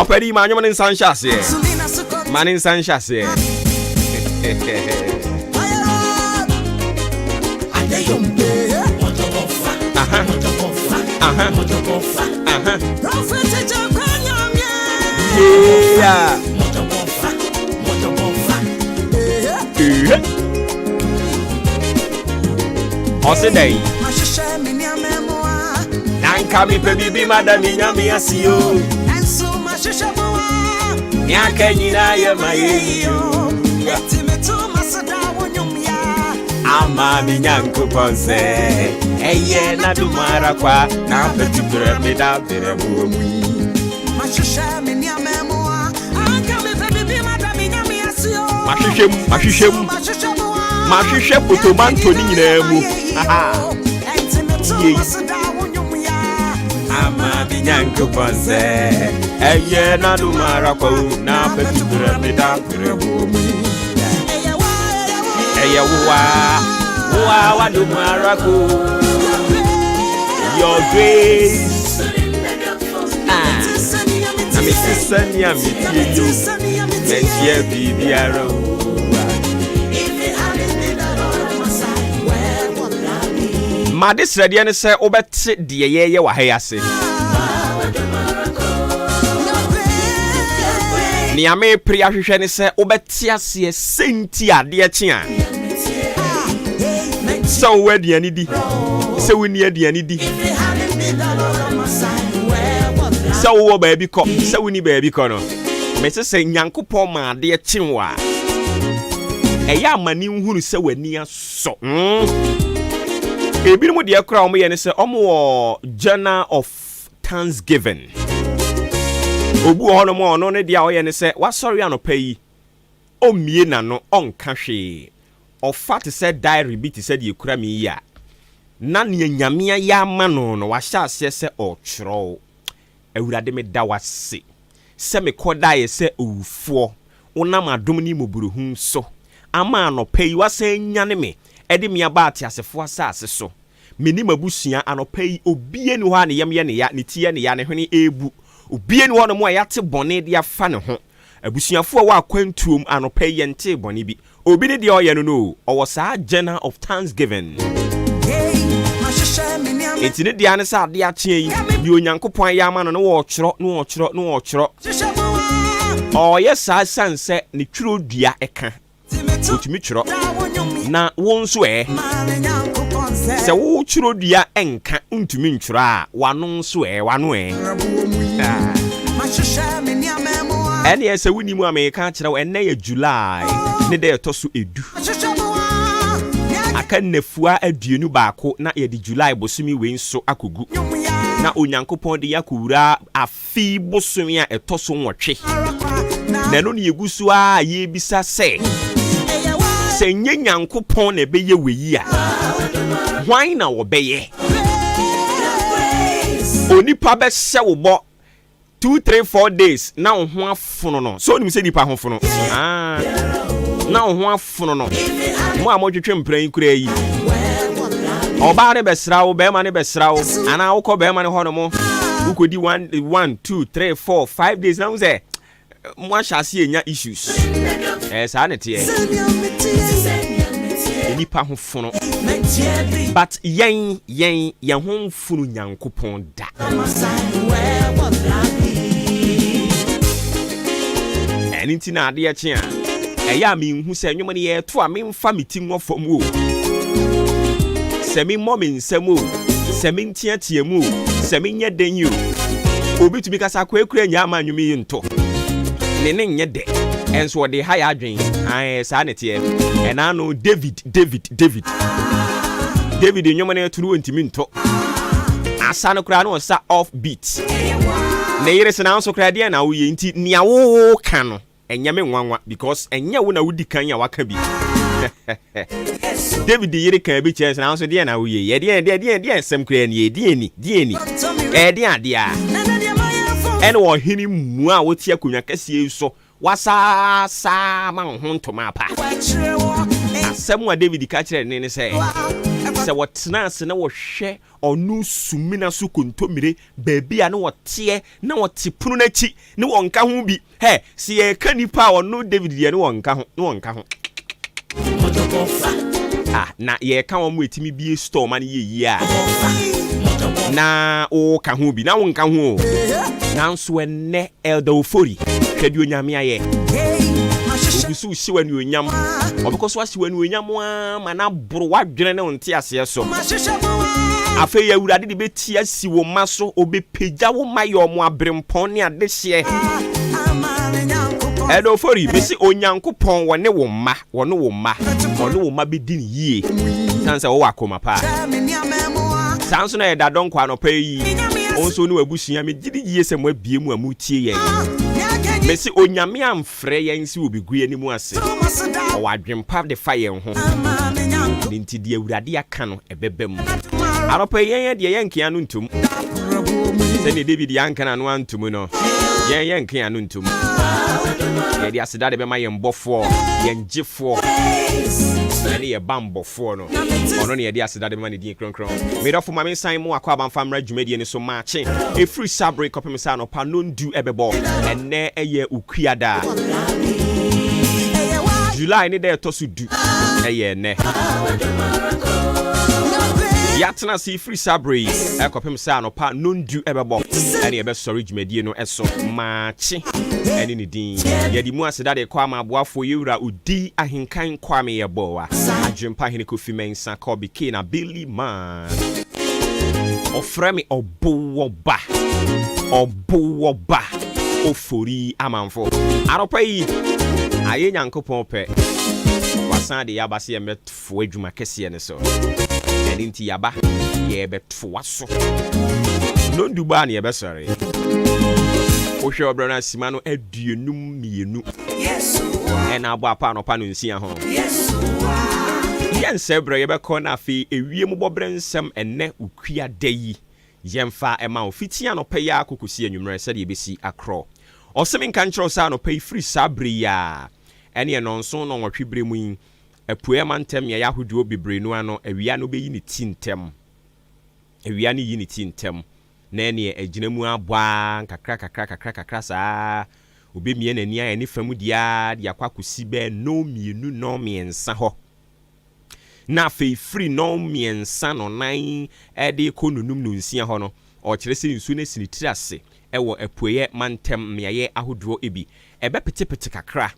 Ɔpɛni ma anwom ne nsa nhyɛ aseɛ. Ma ne nsa nhyɛ aseɛ. Aha. Aha. Aha. Yeah. Eh. Ɔse dɛn? Na nka mepɛ biribi mada me nyame ase o. Nea aka nyinaa yɛ ma yɛ yie o. Ama me Nyankopɔn sɛ ɛyɛ n'adom ara kwa na apɛtubrɛ meda berɛ boɔ mu yi. Mahwehwɛ mu, mahwehwɛ mu, mahwehwɛ potomanto ne nyinaa mu. Yei. Ama me Nyankopɔn sɛ ɛyɛ n'adom ara kwa o na apɛtubrɛ meda berɛ boɔ mu yi. Ɛyɛ woa, woa w'adom ara ko. Your grace. Ah. Na mete sɛnea metie yo mɛnhyia biribiara o. Made srɛdeɛ ne sɛ wobɛte deɛ yɛyɛ wɔ ha yi ase. Nea mepere ahwehwɛ ne sɛ wobɛte aseɛ sɛ nti adeɛ kye a sɛ wowɔ aduane di sɛ wonni aduane di sɛ wowɔ baabi kɔ sɛ wonni baabi kɔ no mese sɛ Nyankopɔn ma adeɛ kye wo a ɛyɛ ama ne nhunu sɛ w'ani asɔ mm. Ebinom deɛ koraa wɔyɛ ne sɛ wɔwɔ journal of thanksgiving. Obi wɔ hɔnom a ɔno ne deɛ a ɔyɛ ne sɛ wasɔre anɔpa yi ɔmmie n'ano ɔnka hwee ɔfa te sɛ diary bi te sɛ deɛ ekura mi yi a na nea Nyame ayɛ ama no no wahyɛ aseɛ sɛ ɔretwerɛw. Awurade meda wo ase sɛ mekɔdaeɛ sɛ owufoɔ wonam adom ne mmɔborɔhunu so ama anɔpa yi wasan anyane me de me aba ateasefoɔ asase so. Me ne m'abusua, anɔpa yi, obiara nni hɔ a ne yam yɛ ne ya, ne ti yɛ ne ya, ne hwene rebu. Obiara nni hɔnom a yɛate bɔne de afa ne ho. Abusuafoɔ a ɛwɔ akwantuo mu, anɔpa yi, yɛntee bɔne bi. Obi ne deɛ ɔyɛ no no o, ɔwɔ saa Journal of Thanksgiving. Enti ne deɛ ara ne sɛ adeɛ akyeɛ yi, deɛ Onyankopɔn ayɛ ama no no ɔretwerɛ, na ɔretwerɛ, na ɔretwerɛ. Ɔreyɛ saa ɛsiane sɛ ne twerɛdua ka. Ɔtumi twerɛ. Na wo nso ɛ? Sɛ wo twerɛdua nka, wontumi ntwerɛ a, w'ano nso ɛ? W'ano ɛ? Ɛnneɛ sɛ wonim a mereka akyerɛ wo, ɛnnɛ yɛ July ne da ɛtɔ so edu. Aka nnafua 21 na yɛde July bosome wei nso akɔgu. Na Onyankopɔn de yɛn akɔwura afe bosome a ɛtɔ so nwɔtwe. Na ɛno na yɛgu so ara a yɛrebisa sɛ, sɛ nyɛ Nyankopɔn na ɛbɛyɛ wei a, hwan na ɔbɛyɛ? Onipa bɛhyɛ wo bɔ 2, 3, 4 days na wo ho afono no. Sɛ onim sɛ nipa ho fono. Ah, na wo ho afono no. Mo a motwetwe mpena yi koraa yi. Ɔbaa ne bɛsra wo, bɛrima ne bɛsra wo, anaa wokɔ bɛrima ne hɔ nom, wokɔdi 1, 1, 2, 3, 4, 5 days na wo sɛ mo ahyɛ ase enya issues. Ɛɛ saa ne teɛ. Nipa ho fono. But yɛn ho mfono Nyankopɔn da. Ɛno nti na adeɛ kye a ɛyɛ a menhu sɛ nnwom no yɛto a memfa me ti ngɔ fam o, sɛ memmɔ me nsam o, sɛ menteatea mu o, sɛ menyɛ dɛn yi o. Obi tumi kasa akɔakura nya ama nnwom yi nto ne ne nyɛ dɛ, ɛnso ɔde ha yɛ adwen. Ae, saa ne teɛ. Ɛna no David David David David nnwom no to no wɔntumi nto asa no koraa na ɔsa off beat. Ne yere sɛ nanso koraa deɛ na woyɛ nti nea woka no ɛnyɛ me nwanwa because ɛnyɛ wo na wodi kan a waka bi. David yere kan bi kyerɛ sɛ nanso deɛ na woyɛ yɛ deɛ deɛ deɛ deɛ nsɛm koraa nie, deɛ ni deɛ ni ɛyɛ deɛ adeɛ a ɛne ɔhene mu a wote akonnwa kɛseɛ yi so wasaasaa ma wo ho ntoma pa. Asɛm a David ka kyerɛɛ ne ne sɛ, sɛ wɔtena ase na wɔhwɛ ɔno sumina so kontommire baabi a na wɔteɛ na wɔte pono no akyi ne wɔnka ho bi. Hɛ, sɛ yɛreka nnipa a ɔno David deɛ ne wɔnka ho, ne wɔnka ho. Ah, na yɛreka wɔn a ɛtumi bie store ma no yɛ yie a, na woka ho bi, na wonka ho o. Nanso ɛnnɛ, Elder Ofori, hwɛ deɛ Onyame ayɛ. Ogu so rehye w'anuonyam. Ɔbɛkɔ so ahye w'anuonyam ara ma no aboro w'adwene ne wo nteaseɛ so. Afei Awurade de bɛti asi wo mma so, ɔbɛpagya wo mma yɛ wɔn aberempɔn ne adehyeɛ. Elder Ofori, mese Onyankopɔn wɔne wo mma, wɔne wo mma, ɔne wo mma bɛdi no yie, sane sɛ wowɔ akoma pa. Saa nso na yɛda dɔnkɔ anɔpa yi, wo nso ne w'abusua, megye di yie sɛ moabie mu a moretie yɛn. Mese Onyame amfrɛ yɛn sɛ ɔbɛgu yɛn anim ase, ɔwɔ adwempa de fa yɛn ho. Ne nti deɛ Awurade aka no, ɛbɛba mu. Anɔpa yi yɛn deɛ yɛnke ano ntom. Sɛdeɛ David anka n'ano antom no, yɛn yɛnke ano ntom. Yɛde aseda de bɛma yɛn bɔfoɔ, yɛn gyefoɔ, ɛne yɛn bammɔfoɔ no. Ɔno na yɛde aseda de bɛma ne din kronkron. Me dɔfo, ma mensan mo akwaaba mfa mmra dwumadie no so maakye. Ɛfiri saa bere kɔpem sɛ anɔpa nnɔndu ɛbɛbɔ. Ɛnnɛ ɛyɛ Okuada. July ne da ɛtɔ so du ɛyɛ ɛnnɛ. Yɛatena ase firi saa berɛ yi ɛkɔpem sɛ anɔpa nnɔndu ɛbɛbɔ ɛne yɛbɛsɔre dwumadie no ɛso maakye ɛne ne din. Yɛde mu aseda de kɔ ama aboafoɔ yɛwura Odi Ahenkan Kwame Yeboah, Adwempa Hene Kofi Mensah, Kobe K na Billy Man. Ɔfrɛ me Ɔbowɔba, Ɔbowɔba, Ofori Amanfo. Anɔpa yi, ayɛ Nyankopɔn pɛ, wasan de yɛaba sɛ yɛmmɛtoa adwuma kɛseɛ no so. Ɛno nti yɛaba, yɛrebɛtoa so. Nnɔndu bɔ a na yɛbɛsɔre. Wohwɛ ɔbrɛ no asima no 52 ɛna abɔ apa anɔpa no nsia ho. Yɛnsɛe berɛ, yɛbɛkɔ na afei ewiem bɔberɛ nsɛm ɛnnɛ Okua da yi yɛmfa ɛma wo fiti anɔpa yi ara kɔkɔsi anwummerɛ sɛdeɛ ɛbɛsi akorɔ. Ɔse menka nkyerɛ wo sɛ anɔpa yi firi saa berɛ yi ara ɛneɛ nnɔnson nnɔnwɔtwe berɛ mu yi apueɛ mantam mmeaeɛ ahodoɔ bebree no ano awia no bɛyi ne ti ntɛm. Awia no yi ne ti ntɛm na ɛneɛ agyina mu abɔ ara nkakra kakra kakra kakra saa ara, ɔbɛmia n'ani ayɛ ne fa mu deɛ ara de akɔ akɔsi bɛyɛ nnɔnmienu nnɔnmiɛnsa hɔ. Na afei firi nnɔnmiɛnsa nnɔnnan de rekɔ nnɔnum nnɔnsia hɔ no, ɔrekyerɛ sɛ nsuo no asi ne tiri ase wɔ apueɛ mantam mmeaeɛ ahodoɔ bi. Ɛbɛpetepete kakra.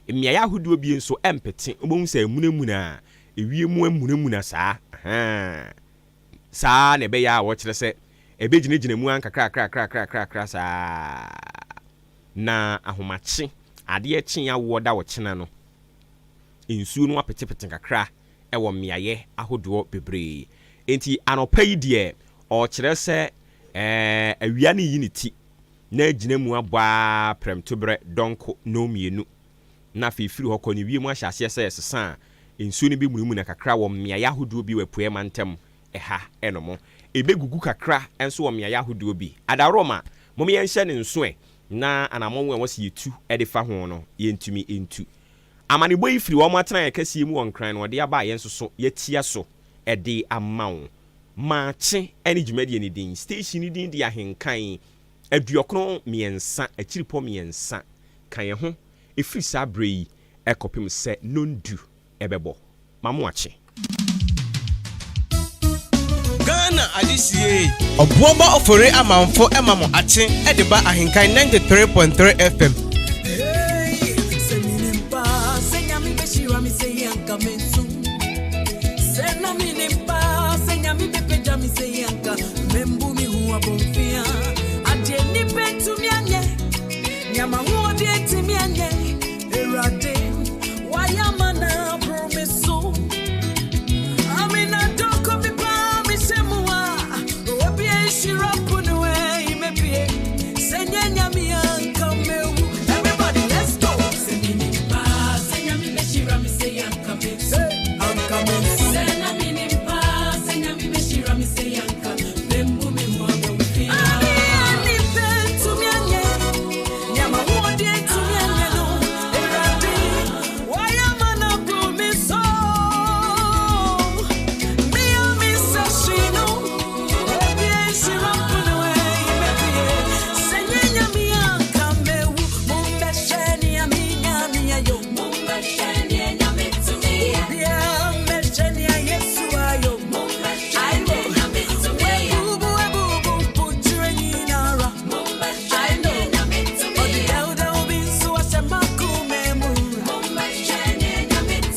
Mmeaeɛ ahodoɔ bi nso ɛmpete, wobɛhu sɛ amunamuna a, ewiem amunamuna saa, ahaa. Saa ara na ɛbɛyɛ a wɔkyerɛ sɛ ɛbɛgyinagyina mu ara nkakrakrakrakrakra saa ara, na ahomakye, adeɛ kye awoɔ da ɔkyena no, nsuo no apetepete kakra wɔ mmeaeɛ ahodoɔ bebree. Enti anɔpa yi deɛ ɔrekyerɛ sɛ ɛɛ awia no reyi ne ti na agyina mu abɔ ara prɛmtoberɛ dɔnko nnɔnmienu, na afei firi hɔ kɔ no wiem ahyɛ aseɛ sɛ ɛsesa a, nsuo no bɛmunamuna kakra wɔ mmeaeɛ ahodoɔ bi wɔ apueɛ mantam ha nom. Ɛbɛgugu kakra nso wɔ mmeaeɛ ahodoɔ bi. Adaworoma, mom yɛnhyɛ no nso ɛ, na anammɔn a ɛwɔ sɛ yɛtu de fa ho no, yɛntumi ntu. Amanebɔ yi firi wɔn atenaeɛ kɛseɛ mu wɔ Nkran na wɔde aba a yɛn nso so yɛatia so de ama wo. Maakye ne dwumadie no din. Station no din de Ahenkan 93 akyiripɔ mmiɛnsa. Ka yɛn ho ɛfiri saa berɛ yi kɔpem sɛ nnɔndu bɛbɔ. Ma mo akye. Ghana adehyeɛ. Ɔboɔba Ofori Amanfo ma mo akye de ba Ahenkan 93.3 FM.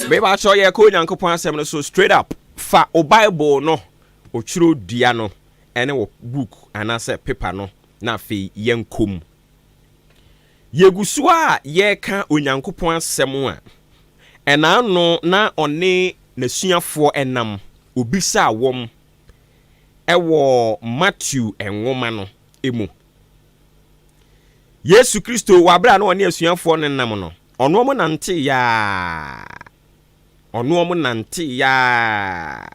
Mebakyɛ, yɛkɔ Onyankopɔn asɛm no so straight up. Fa o Bible no, otwerɛ dua no, ɛne wo book anaasɛ paper no, na afei yɛnkɔ mu. Yɛgu so a yɛreka Onyankopɔn asɛm a ɛna no na ɔne n'asuafoɔ ɛnam obisaa wɔm ɛwɔ Matthew nwoma no mu. Yesu Kristo wɔ abere a na ɔne asuafoɔ no nam no, ɔno ɔmo nante yaa, ɔno ɔmo nante yaa,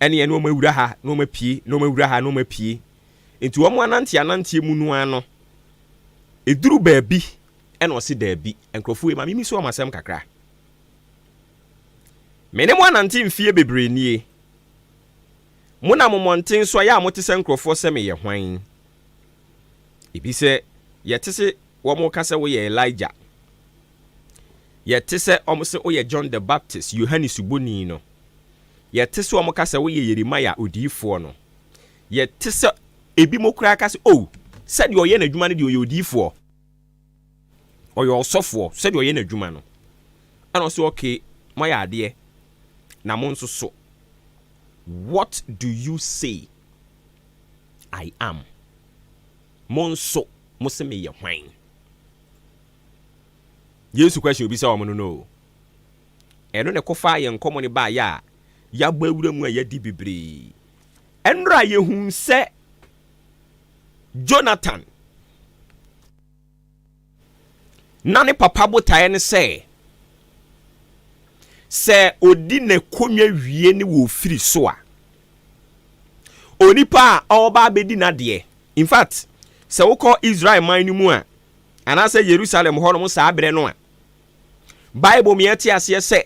ɛne ɔmo awura ha na ɔmo apue, na ɔmo awura ha na ɔmo apue. Nti wɔn anante ananteɛ mu no ano eduru baabi ɛna ɔsi, "Daabi, nkurɔfoɔ yi, ma mimi so ɔmo asɛm kakra. Me ne mo anante mfie bebree nie. Mo nam mmɔnten so a, yɛ a mote sɛ nkurɔfoɔ sɛ meyɛ hwan? Ebi sɛ yɛte sɛ wɔn ka sɛ woyɛ Elijah, yɛte sɛ wɔn sɛ woyɛ John the Baptist, Yohane Suboni no, yɛte sɛ wɔn ka sɛ woyɛ Yeremia odiyifoɔ no, yɛte sɛ ebi mo koraa ka sɛ, oh, sɛdeɛ ɔyɛ n'adwuma no deɛ, ɔyɛ odiyifoɔ, ɔyɛ ɔsɔfoɔ, sɛdeɛ ɔyɛ n'adwuma no." Ɛna ɔsɛ, "Okay, moayɛ adeɛ, na mo nso so, what do you say I am? Mo nso mo sɛ meyɛ hwan?" Yesu question obi sɛ wɔn no, ɛno na ɛkɔfa yɛn nkɔmɔ ne baayɛ a yɛabɔ awura mu a yɛadi bebree. Ɛnora yɛhu sɛ Jonathan na ne papa botaeɛ ne sɛ odi n'akonnwa wie ne wɔ firi so a, onipa a ɔreba abɛdi n'adeɛ. In fact, sɛ wokɔ Israel man no mu a, anaasɛ Yerusalem hɔnom saa berɛ no a, Bible mi ɛte aseɛ sɛ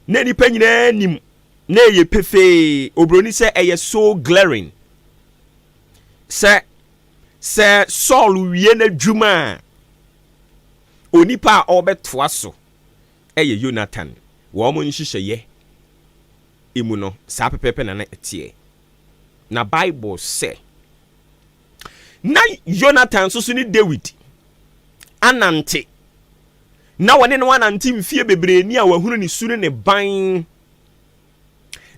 na nipa nyinaa nim na ɛyɛ pefee, oburoni sɛ ɛyɛ so glaring sɛ Saul wie n'adwuma a, onipa a ɔrebɛtoa so ɛyɛ Jonathan. Wɔn mo nhyehyɛeɛ emu no, saa pɛpɛɛpɛ na na ɛteɛ. Na Bible sɛ na Jonathan nso so ne David anante, na wɔne no anante mfie bebree ni a wahunu ne su ne ne ban.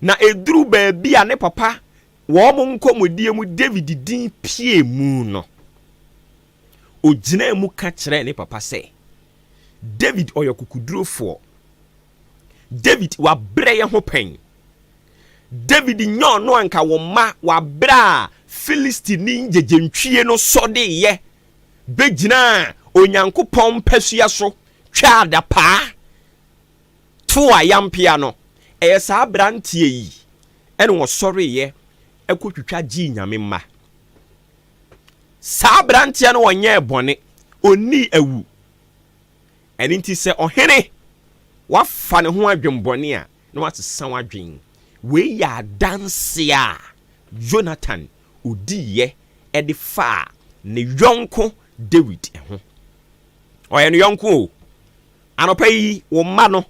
Na eduru baabi a ne papa wɔn mo nkɔmmɔdie mu David din pie mu no, ogyina mu ka kyerɛ ne papa sɛ David ɔyɛ kokodurofoɔ, David wabrɛ yɛ ho pɛn, David nyɛ ɔno anka wɔn mma wabrɛ a Filistini gyegyentwie no sɔdeeɛ bɛgyina Onyankopɔn mpasua so twa adapaa to a yampea no. Ɛyɛ saa aberanteɛ yi ɛna wɔsɔreeɛ ɛkɔtwitwa gyee Nyame mma. Saa aberanteɛ no wɔnyɛɛ bɔne, ɔnnii awu. Ɛno nti sɛ ɔhene wafa ne ho adwembɔne a, na wasesa w'adwen. Wei yɛ adanse a Jonathan odiiɛ ɛde faa ne yɔnko David ho. Ɔyɛ ne yɔnko o. Anɔpa yi, wo mma no,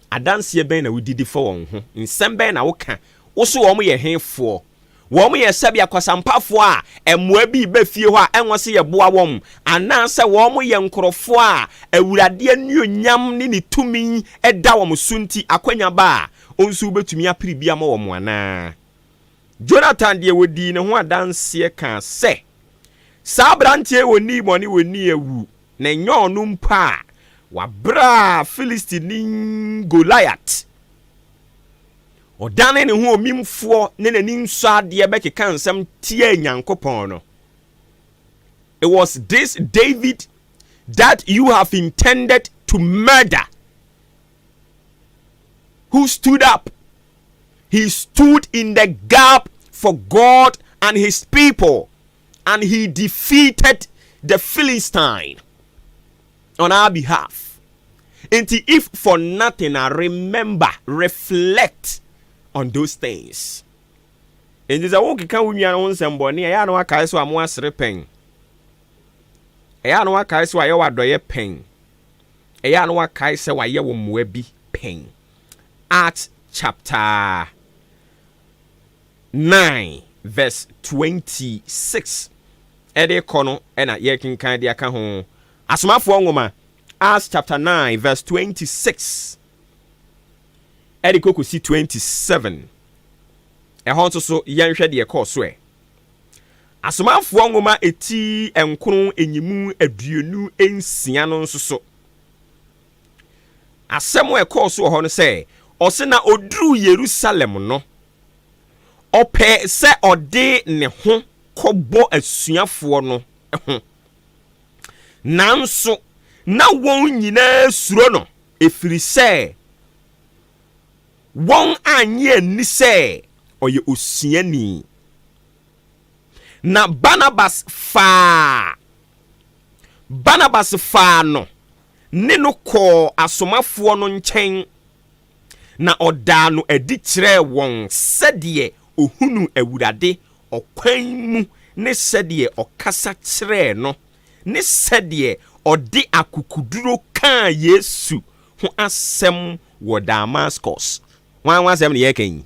adanseɛ bɛn na wodidi fa wɔn ho? Nsɛm bɛn na woka wo so? Wɔn yɛ hefoɔ? Wɔn yɛ sɛbi akwasampafoɔ a mmoa bi ba fie hɔ a ɛnwɔ sɛ yɛboa wɔn, anaasɛ wɔn yɛ nkorɔfoɔ a Awurade anuonyam ne ne tumi da wɔn so nti akwanya ba a ɔnso wobɛtumi apere bi ama wɔn anaa? Jonathan deɛ, wɔdii ne ho adanseɛ kaa sɛ saa aberanteɛ wɔ nii bɔne, wɔ nii awu, na ɛnyɛ ɔno mpo a wabrɛ Filistini Goliat ɔdane ne ho omimfoɔ ne n'ani nsɔ adeɛ bɛkeka nsɛm tia Nyankopɔn no. It was this David that you have intended to murder who stood up. He stood in the gap for God and his people, and he defeated the Philistine on our behalf. Nti if for nothing, I remember, reflect on those things. Nti sɛ wokeka wo nua no ho nsɛmbɔne a, ɛyɛ a na wakae so a mo asere pɛn, ɛyɛ a na wakae so a yɛwɔ adɔyɛ pɛn, ɛyɛ a na wakae sɛ wayɛ wo mmoa bi pɛn. Acts chapter 9 verse 26 ɛde kɔ no ɛna yɛkenkan de aka ho. Asomafoɔ nwoma, Acts chapter 9 verse 26. Ɛde kɔkɔsi 27. Ɛhɔ nso so yɛnhwɛ deɛ ɛkɔɔ so ɛ. Asomafoɔ nwoma eti nkron enyimu 26 no nso so. Asɛm a ɛkɔɔ so wɔ hɔ no sɛ, ɔse na ɔduruu Yerusalem no, ɔpɛɛ sɛ ɔde ne ho kɔbɔ asuafoɔ no ho. Nanso na wɔn nyinaa suro no, ɛfiri sɛ wɔannye anni sɛ ɔyɛ osuani. Na Barnabas faa Barnabas faa no ne no kɔɔ asomafoɔ no nkyɛn, na ɔdaa no adi kyerɛɛ wɔn sɛdeɛ ɔhunuu Awurade ɔkwan mu ne sɛdeɛ ɔkasa kyerɛɛ no ne sɛdeɛ ɔde akokoduro kaa Yesu ho asɛm wɔ Damaskos. Hwan ho asɛm na yɛreka yi?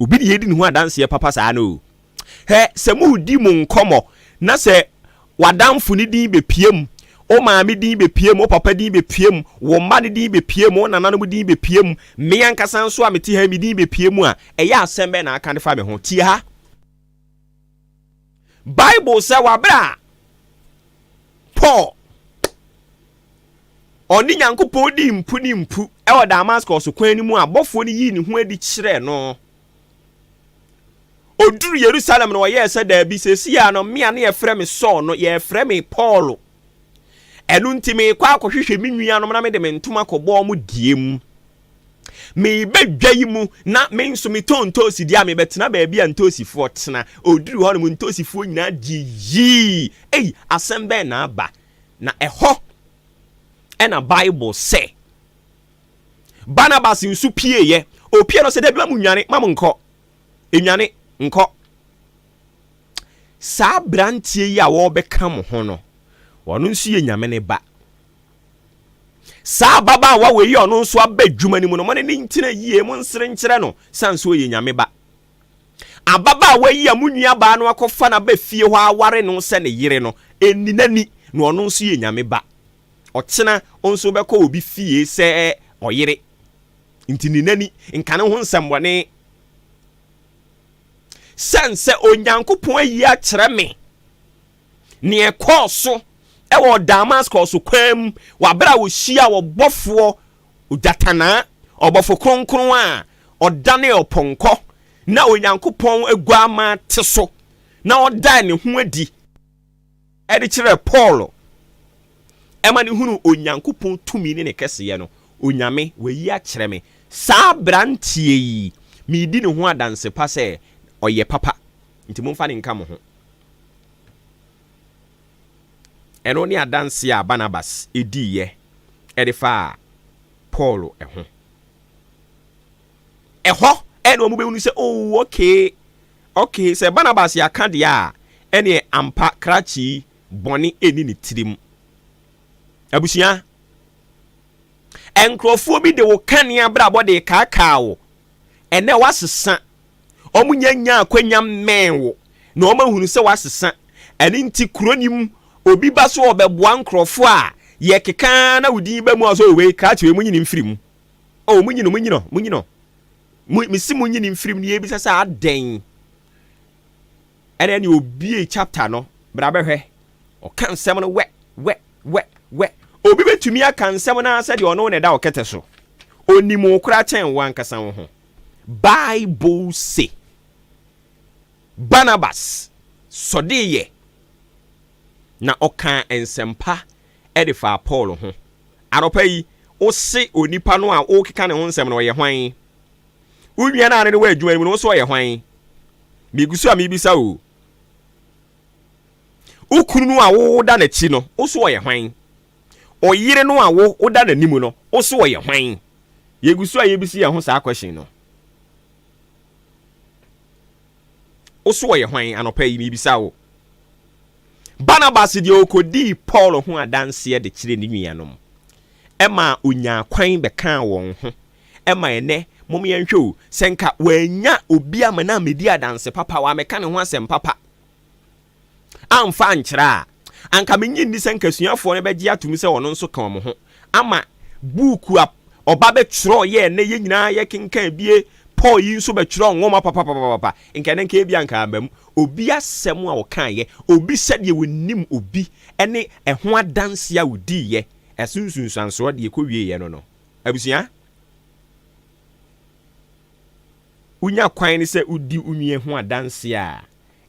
Obi na yɛredi ne ho adanseɛ papa saa no o. Hwɛ, sɛ moredi mo nkɔmmɔ na sɛ w'adamfo no din bɛpue mu, wo maame din bɛpue mu, wo papa din bɛpue mu, wo mma no din bɛpue mu, wo nananom din bɛpue mu, me ankasa nso a mete ha yi me din bɛpue mu a, ɛyɛ asɛm bɛn na aka de fa me ho? Tie ha. Bible sɛ wɔ abere a Paul ɔne Nyankopɔn dii mpu ne mpu wɔ Damascus kwan no mu a bɔfoɔ no yii ne ho adi kyerɛɛ no. Ɔduru Yerusalem no ɔyɛɛ sɛ daabi, seesei a no me a ne yɛfrɛ me Saul no yɛfrɛ me Paul. Ɛno nti meekɔ akɔhwehwɛ me nuanom na mede me ntoma kɔbɔ wɔn deɛ mu. Mereba dwa yi mu na me nso metɔ ntoosi deɛ a, mebɛtena baabi a ntoosifoɔ tena. Ɔduruu hɔ nom, ntoosifoɔ nyinaa gye yii. Ei, asɛm bɛn na aba? Na ɛhɔ na Bible sɛ Barnabas nso pieeɛ. Ɔpie no sɛ, dabi, ma mo nnwane, ma mo nkɔ. Nnwane, nkɔ. Saa aberanteɛ yi a wɔrebɛka mo ho no, ɔno nso yɛ Nyame ne ba. Saa ababaawa wei a ɔno nso aba adwuma no mu no, mo ne no ntena yie, monsere nkyerɛ no, sane sɛ ɔyɛ Nyame ba. Ababaawa yi a mo nuabaa no akɔfa no aba fie hɔ aware no sɛ ne yere no, ɛnni n'ani, na ɔno nso yɛ Nyame ba. Ɔkyena wo nso wobɛkɔ obi fie sɛ ɔyere, nti nni n'ani, nka ne ho nsɛmmɔne. Sane sɛ Onyankopɔn ayi akyerɛ me Nea ɛkɔɔ so wɔ Damascus kwan mu wɔ bere a wohyiaa ɔbɔfoɔ ogyatanaa, ɔbɔfo kronkron a ɔdanee ɔpɔnkɔ na Onyankopɔn aguammaa te so na ɔdaa ne ho adi de kyerɛɛ Paul ma no hunuu Onyankopɔn tumi ne ne kɛseyɛ no, Onyame, wayi akyerɛ me saa aberanteɛ yi, meredi ne ho adanse pa sɛ ɔyɛ papa, nti momfa no nka mo ho. Ɛno ne adanseɛ a Barnabas diiɛ de faa Paul ho. Ɛhɔ na wɔbɛhunu sɛ, oh, okay, okay, sɛ Barnabas aka deɛ a, ɛneɛ ampa krakye yi bɔne ɛnni ne tirim. Abusua, nkurɔfoɔ bi de wo kane abrabɔ de kaakaa wo, ɛnɛ woasesa. Wɔnnya nnya akwanya mmɛn wo na wɔahunu sɛ woasesa. Ɛno nti kuro no mu, obi ba so ɔbɛboa nkurɔfoɔ a, yɛkeka ara na wo din ba mu a, ɔsɛ oh wei krakye wei monyi no mfiri mu. Oh monyi no, monyi no, monyi no. Mo, mese monyi no mfiri mu na yɛbisa sɛ adɛn? Ɛna ɛne obie chapter no, bra bɛhwɛ. Ɔka nsɛm no wɛ, wɛ, wɛ, wɛ. Obi bɛtumi aka nsɛm no ara sɛdeɛ ɔno na ɛda wo kɛtɛ so. Ɔnim wo koraa kyɛn wo ankasa wo ho. Bible se, Barnabas sɔdeeɛ na ɔkaa nsɛmpa de faa Paul ho. Anɔpa yi, wose onipa no a worekeka ne ho nsɛm no, ɔyɛ hwan? Wo nua no a ne ne wɔ adwuma no mu no, wose ɔyɛ hwan? Megu so a mebisa o. Wo kunu no a woda n'akyi no, wose ɔyɛ hwan? Ɔyere no a wo woda n'anim no, wose ɔyɛ hwan? Yɛgu so a yɛbisi yɛn ho saa question no. Wo so ɔyɛ hwan anɔpa yi mebisa wo. Barnabas deɛ ɔkɔdii Paul ho adanseɛ de kyerɛ ne nuanom. Ɛma ɔnyaa kwan bɛkaa wɔn ho. Ɛma ɛnɛ mom yɛnhwɛ o, sɛ nka wannya obi ama no ammɛdi adanse papa, wammɛka ne ho asɛm papa amfa ankyerɛ a, anka minnye nni sɛ anka asuafoɔ no bɛgye atom sɛ ɔno nso ka wɔn ho ama buuku a Ɔba bɛtwerɛ yɛ ɛnɛ yɛn nyinaa yɛkenkan bie. Paul yi nso bɛtwerɛ nwoma papapapapa. Nka ɛnɛ nka ebi anka aba mu. Obi asɛm a ɔkaeɛ, obi sɛdeɛ wɔnim obi ne ɛho adanseɛ a ɔdiiɛ, ɛso nsunsuansoɔ deɛ ɛkɔwieeɛ no no. Abusua, wonya kwan ne sɛ wodi wo nua ho adanseɛ a,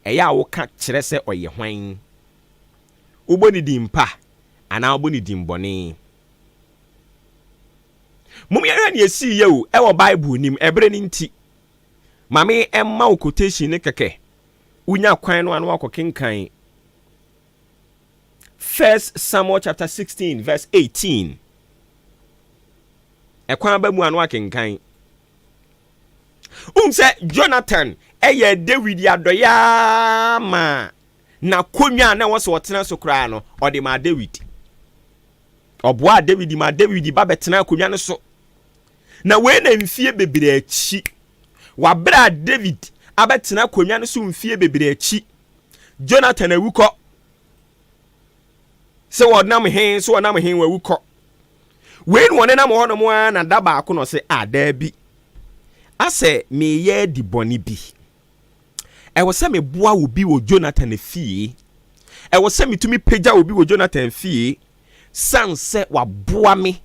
ɛyɛ a woka kyerɛ sɛ ɔyɛ hwan? Wobɔ ne din pa anaa wobɔ ne din bɔne? Mom yɛnhwɛ nea ɛsiiɛ o ɛwɔ Bible nim, ɛberɛ no nti. Ma me mma wo quotation no kɛkɛ, wonya kwan no a na wakɔkenkan First Samuel chapter 16 verse 18. Ɛkwan ba mu a na wakenkan. Wohu sɛ Jonathan ɛyɛ David adɔeɛ ara ma n'akonnwa a na ɛwɔ sɛ ɔtena so koraa no, ɔde maa David. Ɔboaa David ma David ba bɛtena akonnwa no so. Na wei na mfie bebree akyi, wɔ a David abɛtena akonnwa no so mfie bebree akyi, Jonathan awu kɔ. Sɛ wɔnam he, sɛ wɔnam he, wawu kɔ. Wei na wɔnenam hɔnom ara na da baako na ɔsɛ, a daabi, asɛ meyɛ adi bɔne bi. Ɛwɔ sɛ meboa obi wɔ Jonathan fie. Ɛwɔ sɛ metumi pagya obi wɔ Jonathan fie, san sɛ waboa me.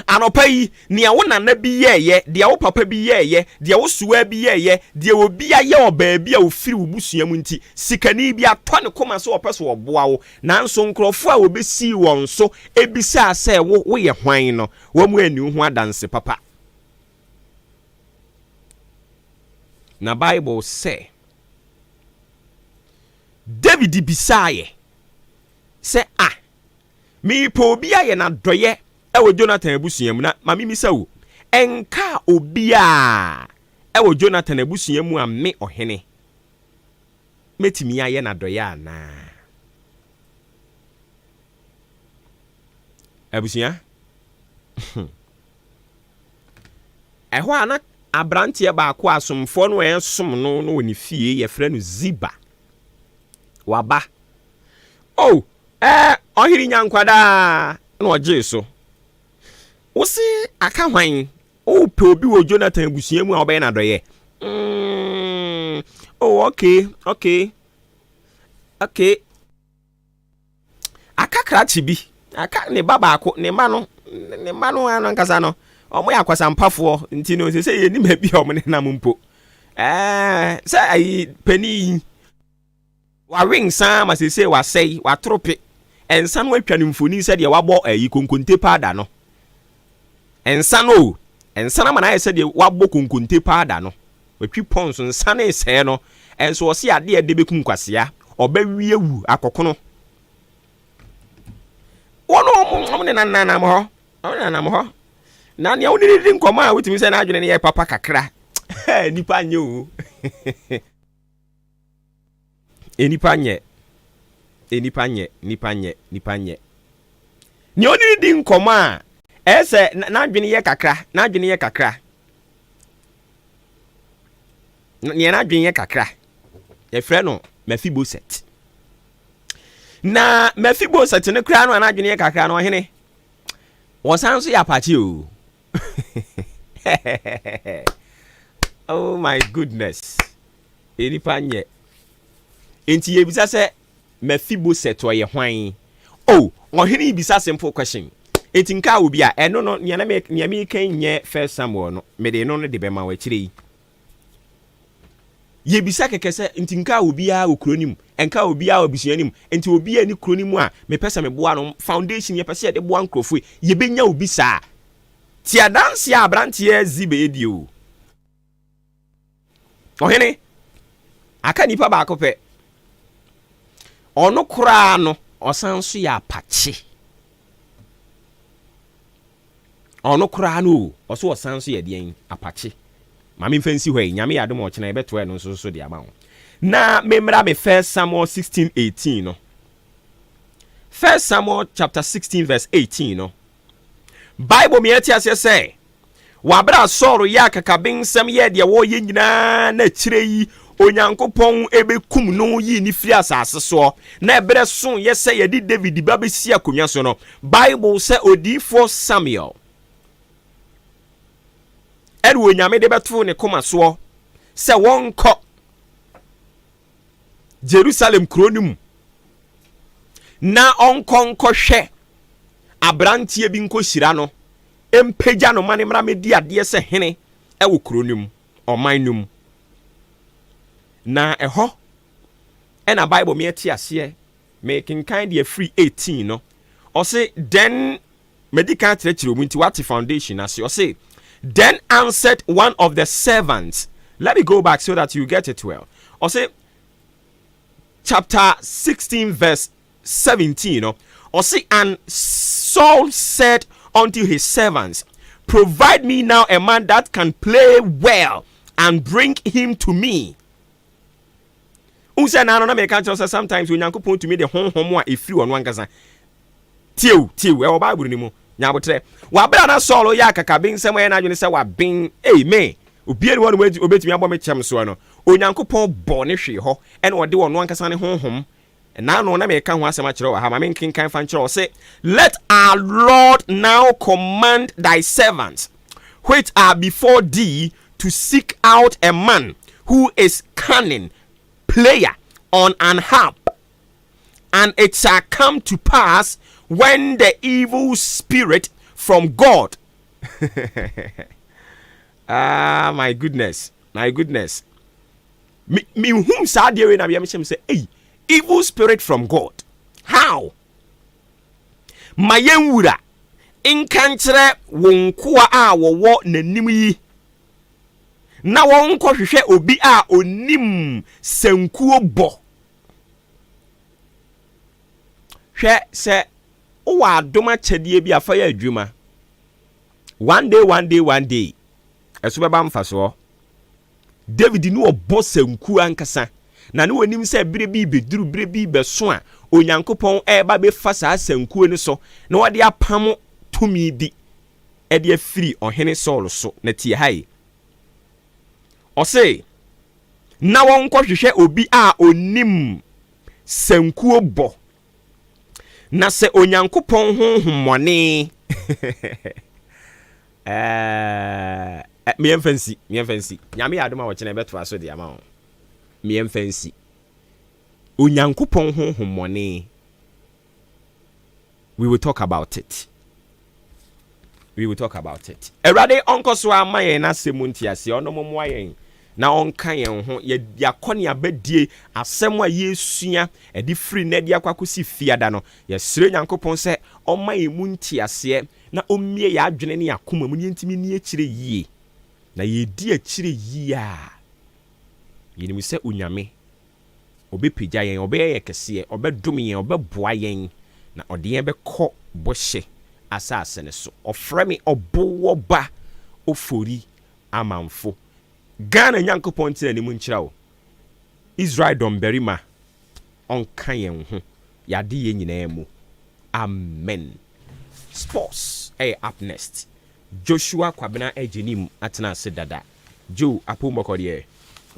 Anɔpa yi, nea wo nana bi yɛɛyɛ, deɛ wo papa bi yɛɛyɛ, deɛ wo soa bi yɛɛyɛ, deɛ obi ayɛ wɔ baabi a ofiri wo busua mu nti, sikani bi atɔ ne koma so ɔpɛ so ɔboa wo, nanso nkurɔfoɔ a wɔbɛsii wɔn so ebisaa sɛ wo woyɛ hwan no, wɔn mu ani wo ho adanse papa. Na Bible sɛ, David bisaeɛ sɛ, a mepɛ obi ayɛ n'adɔyɛ ɛwɔ Jonathan abusua mu, na ma memisa wo, ɛnka obiaa ɛwɔ Jonathan abusua mu a me ɔhene mɛtumi ayɛ n'adɔyɛ anaa? Abusua, ɛhɔ a na aberanteɛ baako a asomfoɔ no a ɛsom no no wɔ ne fie, yɛfrɛ no Ziba. Waba. Oh, ɔhene nya nkwadaa na ɔgyee so. Wose aka hwan? Wopɛ obi wɔ Jonathan abusua mu a wobɛyɛ n'adɔyɛ? Oh, okay, okay. Okay. Aka krakye bi, aka ne ba baako, ne mma no, ne mma no ano ankasa no, ɔmo yɛ akwasampafoɔ, nti no sɛ sɛ yɛnim baabi a ɔmo nenam mpo. Sɛ ayi panin yi, wawe nsa ma sese wasɛe, watorope. Nsa no atwa ne mfoni sɛdeɛ wabɔ ayi konkonte paada no. Nsa no o, nsa no ama no ayɛ sɛdeɛ wabɔ konkonte paada no. Watwi pɔn so, nsa no esɛe no. Ɛnso ɔse adeɛ a ɛde bɛkum nkwasea, ɔbɛwie wu akɔkono. Wɔn wɔn nenam hɔ, wɔn nenam hɔ. Na nea wɔn didi nkɔmɔ a wotumi sɛ n'adwene no yɛ papa kakra. Nipa nyɛ o. Nipa nyɛ. Nipa nyɛ, nipa nyɛ, nipa nyɛ. Nea ɔne di nkɔmɔ a ɛyɛ sɛ n'adwene yɛ kakra, n'adwene yɛ kakra. Nea n'adwene yɛ kakra, yɛfrɛ no Mephibosheth. Na Mephibosheth no koraa no a n'adwene yɛ kakra no, ɔhene, wɔsan nso yɛ apakye o. Oh my goodness. Nipa nyɛ. Nti yɛbisa sɛ Mephibosheth ɔyɛ hwan? Oh, ɔhene yi bisa simple question. Nti nka obi a ɛno no nea na me nea meka nyɛ First Samuel no, mede no no de bɛma wo akyire yi. Yɛbisa kɛkɛ sɛ nti nka obiara wɔ kuro no mu, nka obiara wɔ abusua no mu, nti obiara ni kuro no mu a mepɛ sɛ meboa no, foundation yɛpɛ sɛ yɛde boa nkurɔfoɔ yi, yɛbɛnya obi saa. Ti adanseɛ a aberanteɛ Ziba edi o. Ɔhene, aka nipa baako pɛ. Ɔno koraa no, ɔsan so yɛ apakye. Ɔno koraa no o, ɔso ɔsan so yɛ deɛn? Apakye. Maame mfa nsi hɔ yi, Nyame yɛ adom a ɔkyena yɛbɛtoa ɛno nso so de ama wo. Na memmra me First Samuel 16:18 no. First Samuel chapter 16 verse 18 no. Bible mi ɛte aseɛ sɛ wabere a Saul yɛ akakabensɛm yɛ deɛ wɔreyɛ nyinaa na akyire yi Onyankopɔn bɛkum no yii no firi asase soɔ, na ɛberɛ soeɛ sɛ yɛde David ba bɛsi akonnwa so no, Bible sɛ odiyifoɔ Samuel ɛne Onyame de bɛtoo ne koma soɔ sɛ wɔnkɔ Jerusalem kuro no mu na ɔnkɔ nkɔhwɛ aberanteɛ bi nkɔhyira no, mpagya no ma ne mmra mɛdi adeɛ sɛ hene wɔ kuro no mu, ɔman no mu. Na ɛhɔ ɛna Bible me ɛte aseɛ, mekenkan deɛ firi 18 no, ɔse then madi kan akyerɛkyerɛ mu nti wate foundation ase. Ɔse, "Then answered one of the servants." Let me go back so that you get it well. Ɔse chapter 16 verse 17 no, ɔse, "And Saul said unto his servants, 'Provide me now a man that can play well and bring him to me.'" Wohu sɛ naano na meka kyerɛ sɛ sometimes Onyankopɔn tumi de honhom a ɛfiri ɔno ankasa tiew tiew ɛwɔ Bible no mu nyabotrɛ wabere na Saul yɛ akakabensɛm, ɛyɛ n'adwene sɛ waben ei me obiara ni hɔ no obɛtumi abɔ me kyɛm soɔ no, Onyankopɔn bɔ ne hwee hɔ ɛna ɔde ɔno ankasa ne honhom. Naano na meka ho asɛm akyerɛ wɔ ha ma menkenkan fa nkyerɛ wɔ sɛ, "Let our Lord now command thy servants which are before thee to seek out a man who is cunning player on an harp. And it shall come to pass, when the evil spirit from God," ah, my goodness, my goodness, me me hum saa adeɛ wei na bia mehyɛ me sɛ, ei, evil spirit from God, how? Ma yɛn wura nka nkyerɛ wɔn nkoa a wɔwɔ n'anim yi na wɔnkɔhwehwɛ obi a onim sankuo bɔ. Hwɛ sɛ wowɔ adom akyɛdeɛ bi afa yɛ adwuma. One day, one day, one day, ɛso bɛba mfasoɔ. David ne ɔbɔ sankuo ankasa na ne wɔnim sɛ berɛ bi bɛduru, berɛ bi bɛso a Onyankopɔn ɛreba bɛfa saa sankuo no so na wɔde apam tumi bi ɛde afiri ɔhene Saul so. Na tie ha yi, ɔse na wɔnkɔhwehwɛ obi a onim sankuo bɔ, na sɛ Onyankopɔn honhommɔne mmiɛmfa nsi, mmiɛmfa nsi. Nyame yɛ adom a, wɔkyena ɛbɛtoa so de ama wo. Mmiɛmfa nsi Onyankopɔn honhommɔne. We will talk about it, we will talk about it. Awurade ɔnkɔ so ama yɛn n'asɛm mu nteaseɛ, ɔno mmoa yɛn na ɔnka yɛn ho. Yɛakɔ ne abɛdie asɛm a yɛsua ɛde firi nnɛ de akɔ akɔsi fiada no. Yɛsrɛ Nyankopɔn sɛ ɔma yɛn mu nteaseɛ na ɔmmie yɛn adwene ne yɛn akoma mu ne yɛntumi ni akyire yie. Na yɛdi akyire yie a, yɛnim sɛ Onyame ɔbɛpagya yɛn, ɔbɛyɛ yɛ kɛseɛ, ɔbɛdom yɛn, ɔbɛboa yɛn na ɔde yɛn bɛkɔ bɔhyɛ asase no so. Ɔfrɛ me Ɔbowɔ Ba Ofori Amanfo. Ghana Nyankopɔn tena anim nkyerɛ wo. Israel dɔmbarima ɔnka yɛn ho yɛade yɛn nyinaa mu. Amen. Sports ɛyɛ up next. Joshua Kwabena Agyenim atena ase dada. Joe Apombɔkɔ deɛ?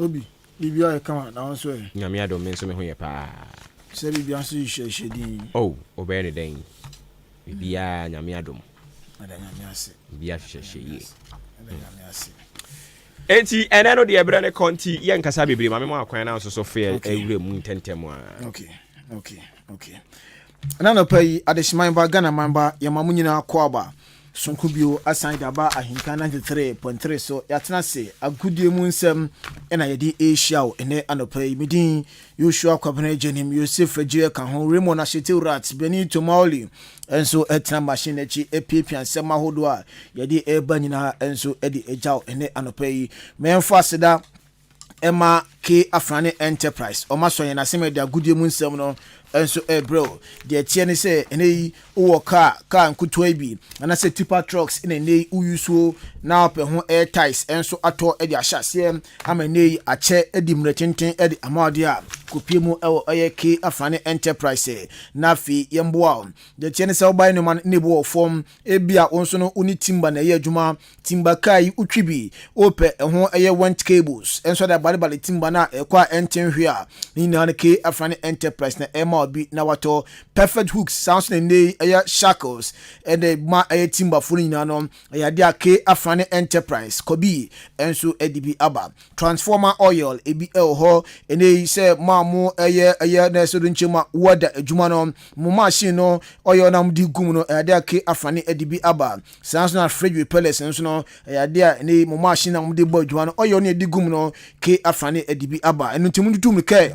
Obi biribiara yɛ kama, na wo nso ɛ? Nyame adom, me nso me ho yɛ paa. Sɛ biribiara nso hyehyɛ din. Oh, wobɛyɛ ne dɛn? Biribiara Nyame adom. Ɛda Nyame ase. Biribiara hyehyɛhyɛ yie. Ɛda Nyame ase. Enti ɛnɛ no deɛ, berɛ ne kɔ nti yɛnkasa bebree. Ma me ma akwan na nso so fɛ awura mu ntɛntɛm a. Okay, ɛna nɔpa yi, adehyeman ba, Ghana man ba, yɛma mo nyinaa kɔ aba sonko bio asan de aba Ahenka 93.3 so. Yɛatena ase, agodie mu nsɛm ɛna yɛde ɛrehyia wo ɛnɛ anɔpa yi. Medin Yosua Kwabena Gyanim, Yosef Agyire ka ho, Raymond Ahyete Rat, Benito Maoli nso ɛtena machine n'akyi apiapia nsɛm ahodoɔ a yɛde ɛreba nyinaa nso de agya wo ɛnɛ anɔpa yi. Mɛmfa aseda ɛma K Afrane Enterprise, ɔma sɔ yɛn asɛm ɛde agodie mu nsɛm no. nso ɛrebrɛ wo. Deɛ ɛteɛ ne sɛ ɛnɛ yi wowɔ kaa, kaa nketewa yi bi anaasɛ tipper trucks na ɛnɛ yi woyi so na wopɛ ho air ties nso atɔ de ahyɛ aseɛ ama ɛnɛ yi akyɛ di mmerɛ tenten de ama wo deɛ a, kɔpie mu wɔ ɛyɛ K Afrane Enterprise na afei yɛmboa wo. Deɛ ɛteɛ ne sɛ wobae nneɛma no na ebi wɔ fam. Ebia wo nso no wo ne timba na ɛyɛ adwuma. Timba kaa yi wotwi bi, wopɛ ɛho ɛyɛ went cables nso de abalebale timba no a ɛkɔ a ɛnte nhwe a, ne nyinaa no K Afrane Enterprise na ɛma wo bi na watɔ. Perfect hooks saa nso na nnɛ yi ɛyɛ shackles ɛde ma ɛyɛ timbafoɔ no nyinaa no, ɛyɛ adeɛ a K Afrane Enterprise kɔbi nso de bi aba. Transformer oil ebi wɔ hɔ ɛnɛ yi sɛ mo a mo ɛyɛ ɛyɛ na ɛsɛ do nkyɛn mu a wɔda adwuma no mo machine no oil na mo de gu mu no ɛyɛ adeɛ a ke afane ɛde bi aba. Saa nso na fridge repellers nso no ɛyɛ adeɛ a ɛnɛ yi mo machine na mo de bɔ adwuma no oil no ɛde gu mu no ke afane ɛde bi aba. Ɛno nti mo tutu mu kɛ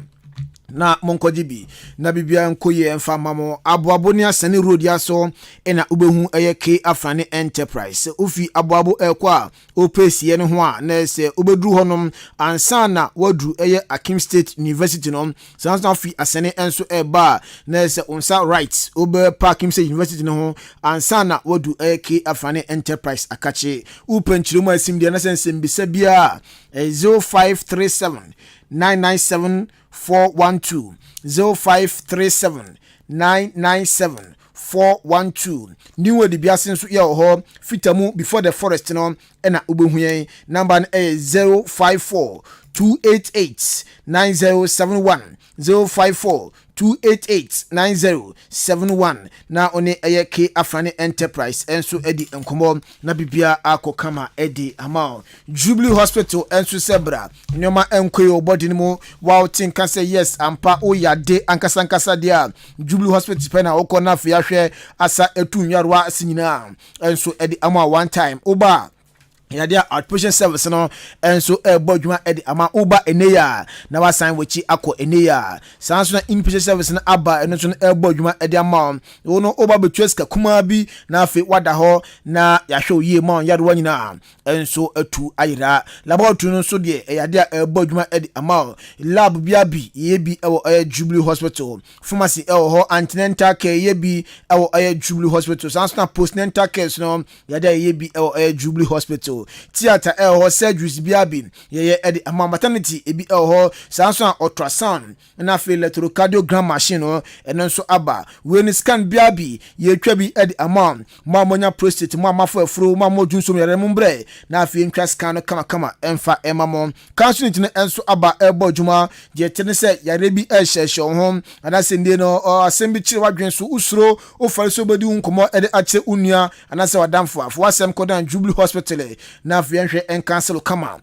na monkɔgye bi na biribiara nkɔ yie mfa mma mo. Aboabo ne Asane road yi aso na wobɛhu ɛyɛ K Afrane Enterprise. Sɛ wofi Aboabo ɛrekɔ a wopɛ sieɛ no ho a na ɛyɛ sɛ wobɛduru hɔnom ansa na woaduru ɛyɛ Akim State University no. Saa nso na wofi Asane nso ɛreba a na ɛyɛ sɛ wo nsa right wobɛpa Akim State University no ho ansa na woadu ɛyɛ K Afrane Enterprise Akakye. Wopɛ nkyerɛmu a ɛsim deɛ na sɛ nsɛmbisa biara a ɛyɛ 0537 997 412 0537 997 412. New World biase nso yɛ wɔ hɔ fita mu before the forest no ɛna wobɛhu yɛn. Number no ɛyɛ 054 288 9071, 054 288 9071, na ɔne ɛyɛ K Afrane Enterprise nso adi nkɔmmɔ na biribiara akɔ kama de ama wo. Jubilee Hospital nso sɛ bra, nneɛma nkɔ yie wɔ body no mu, wa wote nka sɛ yes ampa woyade ankasa ankasa deɛ a, Jubilee Hospital pɛ na wokɔ na afei ahwɛ asa atu nyarewa ase nyinaa nso de ama wo one time. Woba a, yɛde a outpatient service no nso ɛrebɔ adwuma de ama woba ɛnɛ yi a na wasan w'akyi akɔ ɛnɛ yi a. Saa nso na inpatient service no aba, ɛno nso no ɛrebɔ adwuma de ama wo no, woba bɛtua sika kumaa bi na afei wada hɔ na yɛahwɛ wo yie ma wo nyarewa nyinaa nso atu ayera. Laboratory no nso deɛ ɛyɛ adeɛ a ɛrebɔ adwuma de ama wo. Lab bia bi yɛyɛ bi ɛwɔ ɛyɛ Jubilee Hospital. Pharmacy ɛwɔ hɔ, antenatal care yɛyɛ bi ɛwɔ ɛyɛ Jubilee Hospital. Saa nso na postnatal care no yɛde a yɛyɛ bi ɛwɔ ɛyɛ Jubilee Hospital. Theatre ɛwɔ hɔ, surgeries biara bi yɛyɛ ɛde ama. Maternity ebi ɛwɔ hɔ, saa nso na ultrasound na afei electrocardiogram machine no ɛno nso aba. Wei no scan biara bi yɛtwa bi ɛde ama mo a moanya prostate, mo a moafo afuro, mo a mo dwonsom yare mo mbrɛ na afei ntwa scan no kamakama ɛmfa ɛma mo. Cancer unit no nso aba ɛrebɔ adwuma. Deɛ ɛte ne sɛ yareɛ bi ɛrehyɛhyɛ wo ho anaasɛ nnie no asɛm bi kyerɛ w'adwene so, wosuro, wofɛre sɛ wobɛdi wo nkɔmmɔ de akyerɛ wo nua anaasɛ w'adamfo a, fa w'asɛm kɔdan Jubilee Hospital na afei yɛnhwɛ nkanselo kama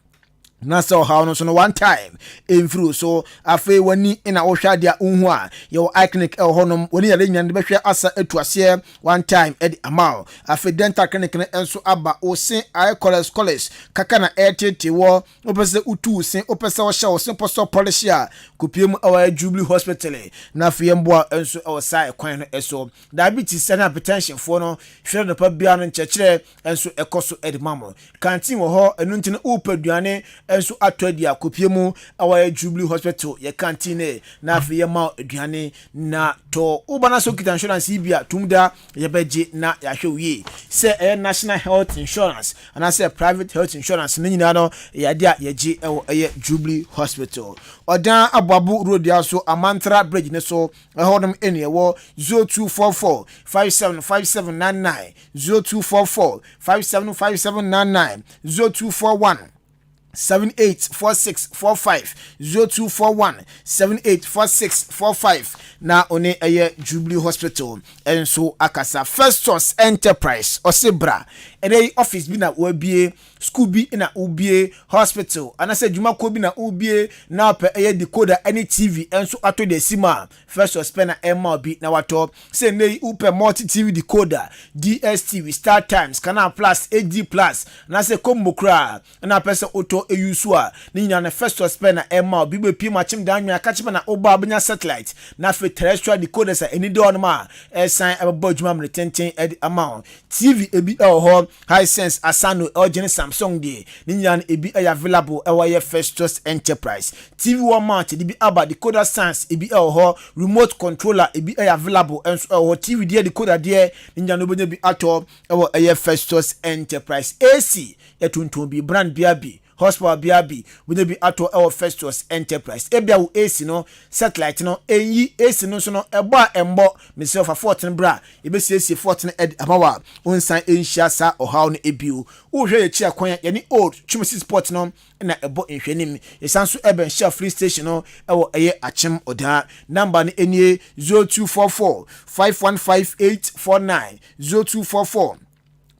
na sɛ ɔhaw no nso no one time ɛmfiri wo so. Afei w'ani na wohwɛ adeɛ a wohu a, yɛwɔ eye clinic ɛwɔ hɔnom, w'ani yare nyina no de bɛhwɛ asa atu aseɛ one time ɛde ama wo. Afei dental clinic no nso aba, wo se ayɛ kɔlɛs kɔlɛs kaka na ɛretete wɔ, wopɛ sɛ wotu wo se, wopɛ sɛ wɔhyɛ wo se pɔsɔ pɔlehye a, kɔpie mu ɛwɔ Jubilee Hospital na afei yɛmboa nso ɛwɔ saa ɛkwan no so. Diabetes ne hypertension foɔ no hwɛ anɔpa biara no nkyerɛkyerɛ nso ɛkɔ so de ma mo. Canteen wɔ hɔ, ɛno nti no wopɛ aduane nso atɔ adi a, kɔpie mu ɛwɔ yɛ Jubilee Hospital yɛ canteen ne na afei yɛma wo aduane na tɔ. Woba na sɛ wokita insurance yi bi a, tum da yɛbɛgye na yɛahwɛ wo yie. Sɛ ɛyɛ National Health Insurance anaasɛ private health insurance no nyinaa no ɛyɛ adeɛ a yɛgye ɛwɔ ɛyɛ Jubilee Hospital. Ɔdan Aboabo Road yi ara so, Amantra Bridge no so, Ɛhɔnom ɛne ɛwɔ 0244 575799, 0244 575799, 0241 784645, 0241 784645 na ɔne ɛyɛ Jubilee Hospital nso akasa. Festus Enterprise ɔse bra ɛnɛ yi office bi na wabie, school bi na wobie, hospital anaasɛ adwumakuo bi na wobie na wopɛ ɛyɛ decoder ɛne TV nso atɔ de asi mu a, Festus pɛ na ɛma obi na watɔ. Sɛ nnɛ yi wopɛ multi TV decoder, DSTV, Star Times, Canal Plus, HD Plus anaasɛ combo koraa na apɛ sɛ wotɔ eyi so a, ne nyinaa no Festus pɛ na ɛma obi. Wobɛpie mu akyem dan nwea kakye pɛ na wobɔ a wobɛnya satellite na afei terrestrial decoders a ɛni dɔɔnom a ɛsan ɛbɛbɔ adwuma mmere tenten de ama wo. TV ebi ɛwɔ hɔ. Hisense, Asano, LG ne Samsung deɛ, ne nyinaa no ebi ɛyɛ available ɛwɔ yɛ Festus Enterprise. TV wall mount de bi aba, decoder stands ebi ɛwɔ hɔ, remote controller ebi ɛyɛ available nso ɛwɔ hɔ. TV deɛ, decoder deɛ, ne nyinaa no wobɛnya bi atɔ ɛwɔ ɛyɛ Festus Enterprise. AC yɛtontɔn bi, brand bia bi, horsepower bia bi, wobɛnya bi atɔ ɛwɔ Festus Enterprise. Ebia wo AC no satellite no ɛnyi, AC no nso no ɛbɔ a ɛmbɔ, mesɛ ɔfa fault no bra, yɛbɛsiesie fault no ɛde ama wa wonsan ɛnhyia saa ɔhaw no ebio. Wohwɛ yɛkyi akwan a yɛne Old Twumasi Sport no na ɛbɔ nhwɛnim. Yɛsan so ɛbɛn hyɛ free station no ɛwɔ ɛyɛ Akyem Ɔdaa. Number no ɛnie: 0244 515849, 0244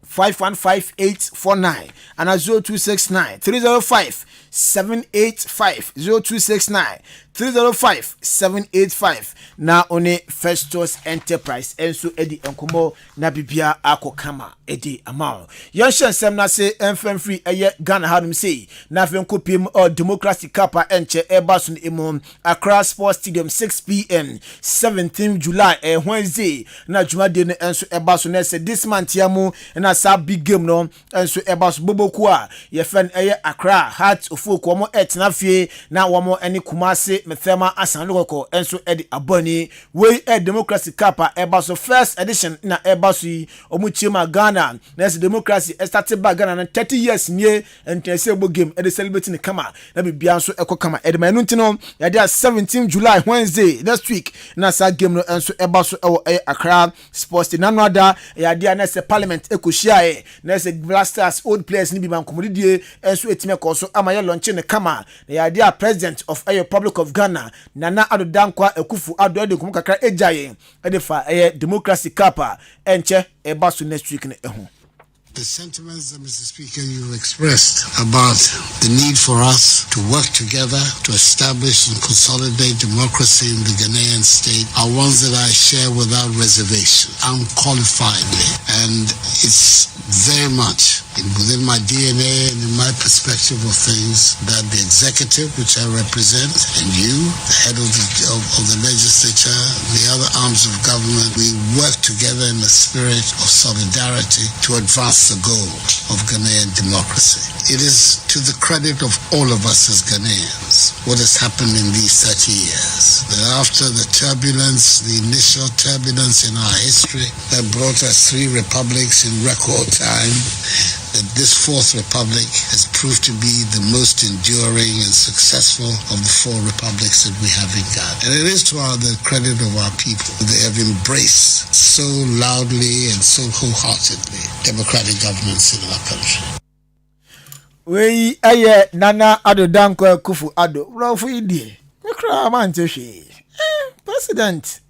515849 ana 0269 305 785, 0269 305 785, na one Festus Enterprise nso di nkɔmmɔ na bibia akɔ kama de ama wo. Yɛnhyɛ nsɛm no ase mfɛmfiri ɛyɛ Ghana hanom sei na afei nkɔpie mu Democracy Cup a ɛnkyɛ ɛba so no mu, Accra Sports Stadium, 6 p.m., 17 July, ɛyɛ Wednesday na dwumadie no nso ɛba so. Na ɛsɛ this month ya mu na saa big game no nso ɛba so. Boboku a yɛfɛ no ɛyɛ Accra Hearts of Oak, wɔn ɛtena fie na wɔn ne Kumase Mɛthɛma Asan Kɔkɔ nso ɛde abɔ ani. Wei ɛ Democracy Cup a ɛba so, first edition na ɛba so yi. Wɔn kyerɛ mu a Ghana na ɛsɛ democracy ɛstart ba Ghana no 30 years nie, nti ɛsɛ ɛbɔ game ɛde celebrate ne kama na biribiara nso ɛkɔ kama ɛde ma. Ɛno nti no yɛde a 17 July, Wednesday next week, na saa game no nso ɛba so ɛwɔ ɛyɛ Accra Sports Stadium. Nanu ada ɛyɛ adeɛ a na ɛsɛ parliament ɛkɔhyia ɛ na ɛsɛ Black Stars old players ne bi ma nkɔmɔdidie nso ɛtumi ɛkɔ so ama yɛ launch ne kama. Na yɛ adeɛ a President of ɛyɛ Republic of Ghana, Nana Addo Dankwa Akufo Addo, ɛde nkɔmɔ kakra ɛgya yɛn ɛde fa ɛyɛ Democracy Cup a ɛnkyɛ ɛba so next week no ɛho. The sentiments that, Mr. Speaker, you expressed about the need for us to work together to establish and consolidate democracy in the Ghanaian state are ones that I share without reservation, unqualifiedly. And it's very much within my DNA and in my perspective of things that the executive, which I represent, and you, the head of the legislature, the other arms of government, we work together in a spirit of solidarity to advance the goal of Ghanaian democracy. It is to the credit of all of us as Ghanaians what has happened in these 30 years. That after the turbulence, the initial turbulence in our history that brought us three republics in record time, that this fourth republic has proved to be the most enduring and successful of the four republics that we have in Ghana. And it is to the credit of our people. They have embraced so loudly and so wholeheartedly democratic governance in our country. Wei ɛyɛ Nana Addo Dankwa Akufo Addo. Borɔfo yi deɛ, me koraa mante hwee. President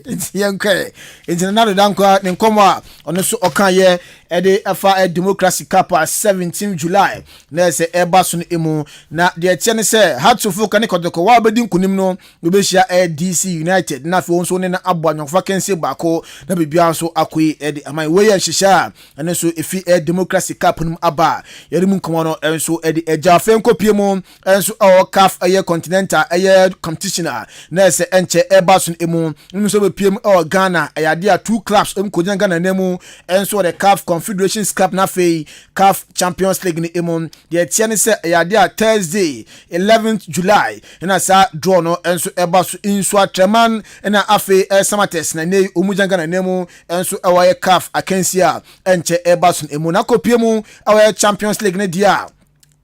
nti yɛnkɛ nti Nana Addo Dankwa ne nkɔmmɔ a ɔno nso ɔka yɛ ɛde ɛfa Democracy Cup a 17 July na ɛsɛ ɛba so no mu. Na deɛ ɛkyɛ ne sɛ Hearts of Oak ne Kɔtɔkɔ wa bɛdi nkunim no wɔbɛhyia ɛyɛ DC United na afei wɔn nso ne no abɔ anyɔnkofa kɛnse baako na biribiara nso akɔ yi ɛde ama. Wei yɛ nhyehyɛ a ɛno nso efi ɛyɛ Democracy Cup no mu aba a yɛde mu nkɔmmɔ no nso ɛde ɛgya. Afei nkɔpie mu nso ɛwɔ CAF ɛyɛ continental ɛyɛ competition a na ɛsɛ ɛnkyɛ ɛba so no mu nso bɛpie mu ɛwɔ Ghana. Ɛyɛ adeɛ a two clubs ɛmu kɔgyina Ghana nan mu nso wɔde CAF Confederations Cup na afei CAF Champions League no mu. Deɛ ɛteɛ ne sɛ ɛyɛ adeɛ a Thursday, 11th July, ɛna saa draw no nso ɛba so. Nsoatreman ɛna afei Samartex na ne ɔmu gyina Ghana nan mu nso ɛwɔ yɛ CAF akansi a ɛnkyɛ ɛba so no mu. Na akɔpie mu ɛwɔ yɛ Champions League no deɛ a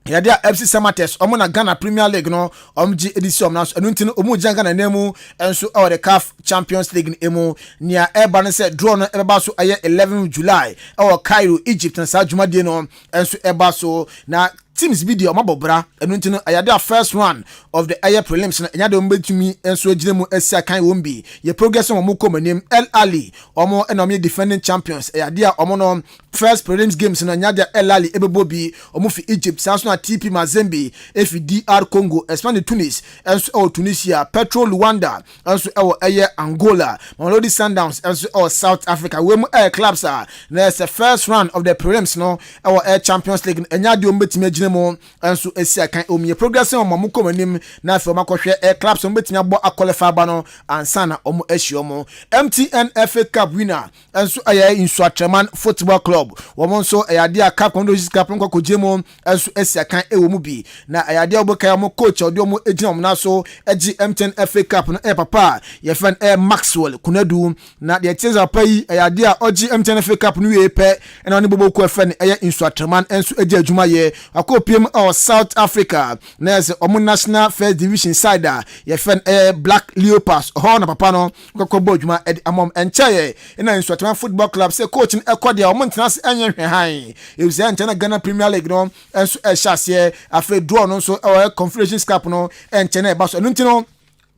yɛde a FC Samartex, ɔmo na Ghana Premier League no ɔmo gye edi si ɔmo na so. Ɛno nti no ɔmo gyina Ghana nan mu nso ɛwɔ the CAF Champions League no mu. Nea ɛba no sɛ draw no ɛbɛba so ɛyɛ 11 July ɛwɔ Cairo, Egypt, na saa dwumadie no nso ɛba so. Na teams bi deɛ ɔmo abɔ bra, ɛno nti no ɛyɛ de a first round of the ɛyɛ prelims no ɛnya de ɔmo bɛtumi nso gyina mu asi akan wɔn bi yɛ progress wɔn kɔ wɔn anim. Al Ahly, ɔmo ɛna ɔmo yɛ defending champions. Ɛyɛ adeɛ a ɔmo no First prelims games no, ɛnyɛ adeɛ a Al Ahly ɛbɛbɔ bi. Wɔn fi Egypt, saa nso na TP Mazembe efi DR Congo, Esperance de Tunis nso ɛwɔ Tunisia, Petro Luanda nso ɛwɔ ɛyɛ Angola, Mamelodi Sundowns nso ɛwɔ South Africa. Wei mu ɛyɛ clubs a na ɛsɛ first round of the prelims no ɛwɔ ɛyɛ Champions League no, ɛnyɛ adeɛ wɔn bɛtumi agyina mu nso esi akan. Wɔn yɛ progressing, wɔn a wɔn kɔ wɔn anim na afei wɔn akɔhwɛ ɛyɛ clubs wɔn bɛtumi abɔ aqualify aba no ansa na wɔn ahyia wɔn. MTN FA Cup winner nso ɛyɛ Nsoatreman Football Club. Wɔn nso ɛyɛ adeɛ a Cup Confederations Cup no kɔkɔgye mu nso asi akan ɛwɔ mu bi, na ɛyɛ adeɛ a wɔbɛka wɔn coach a ɔde wɔn gyina wɔn nan so gye MTN FA Cup no ɛyɛ papa a yɛfrɛ no ɛyɛ Maxwell Konadu. Na deɛ ɛteɛ sɛ papa yi, ɛyɛ adeɛ a ɔgye MTN FA Cup no wie pɛ ɛna ɔne Boboko ɛfɛ no ɛyɛ Nsoatreman nso agye adwuma yɛ akɔ piem ɛwɔ South Africa, na ɛsɛ wɔn national first division side a yɛfrɛ no ɛyɛ Black Leopards hɔ na papa no kɔkɔ bɔ adwuma ɛde ama wɔn. Ɛnkyɛeɛ ɛna Nsoatreman Football Club sɛ coach no ɛkɔ deɛ, wɔn ntena ase ɛnyɛ hwɛ han, efisɛ ɛnkyɛn na Ghana Premier League no nso ɛhyɛ aseɛ. Afei draw no nso ɛwɔ Confederations Cup no ɛnkyɛn na ɛba so. Ɛno nti no,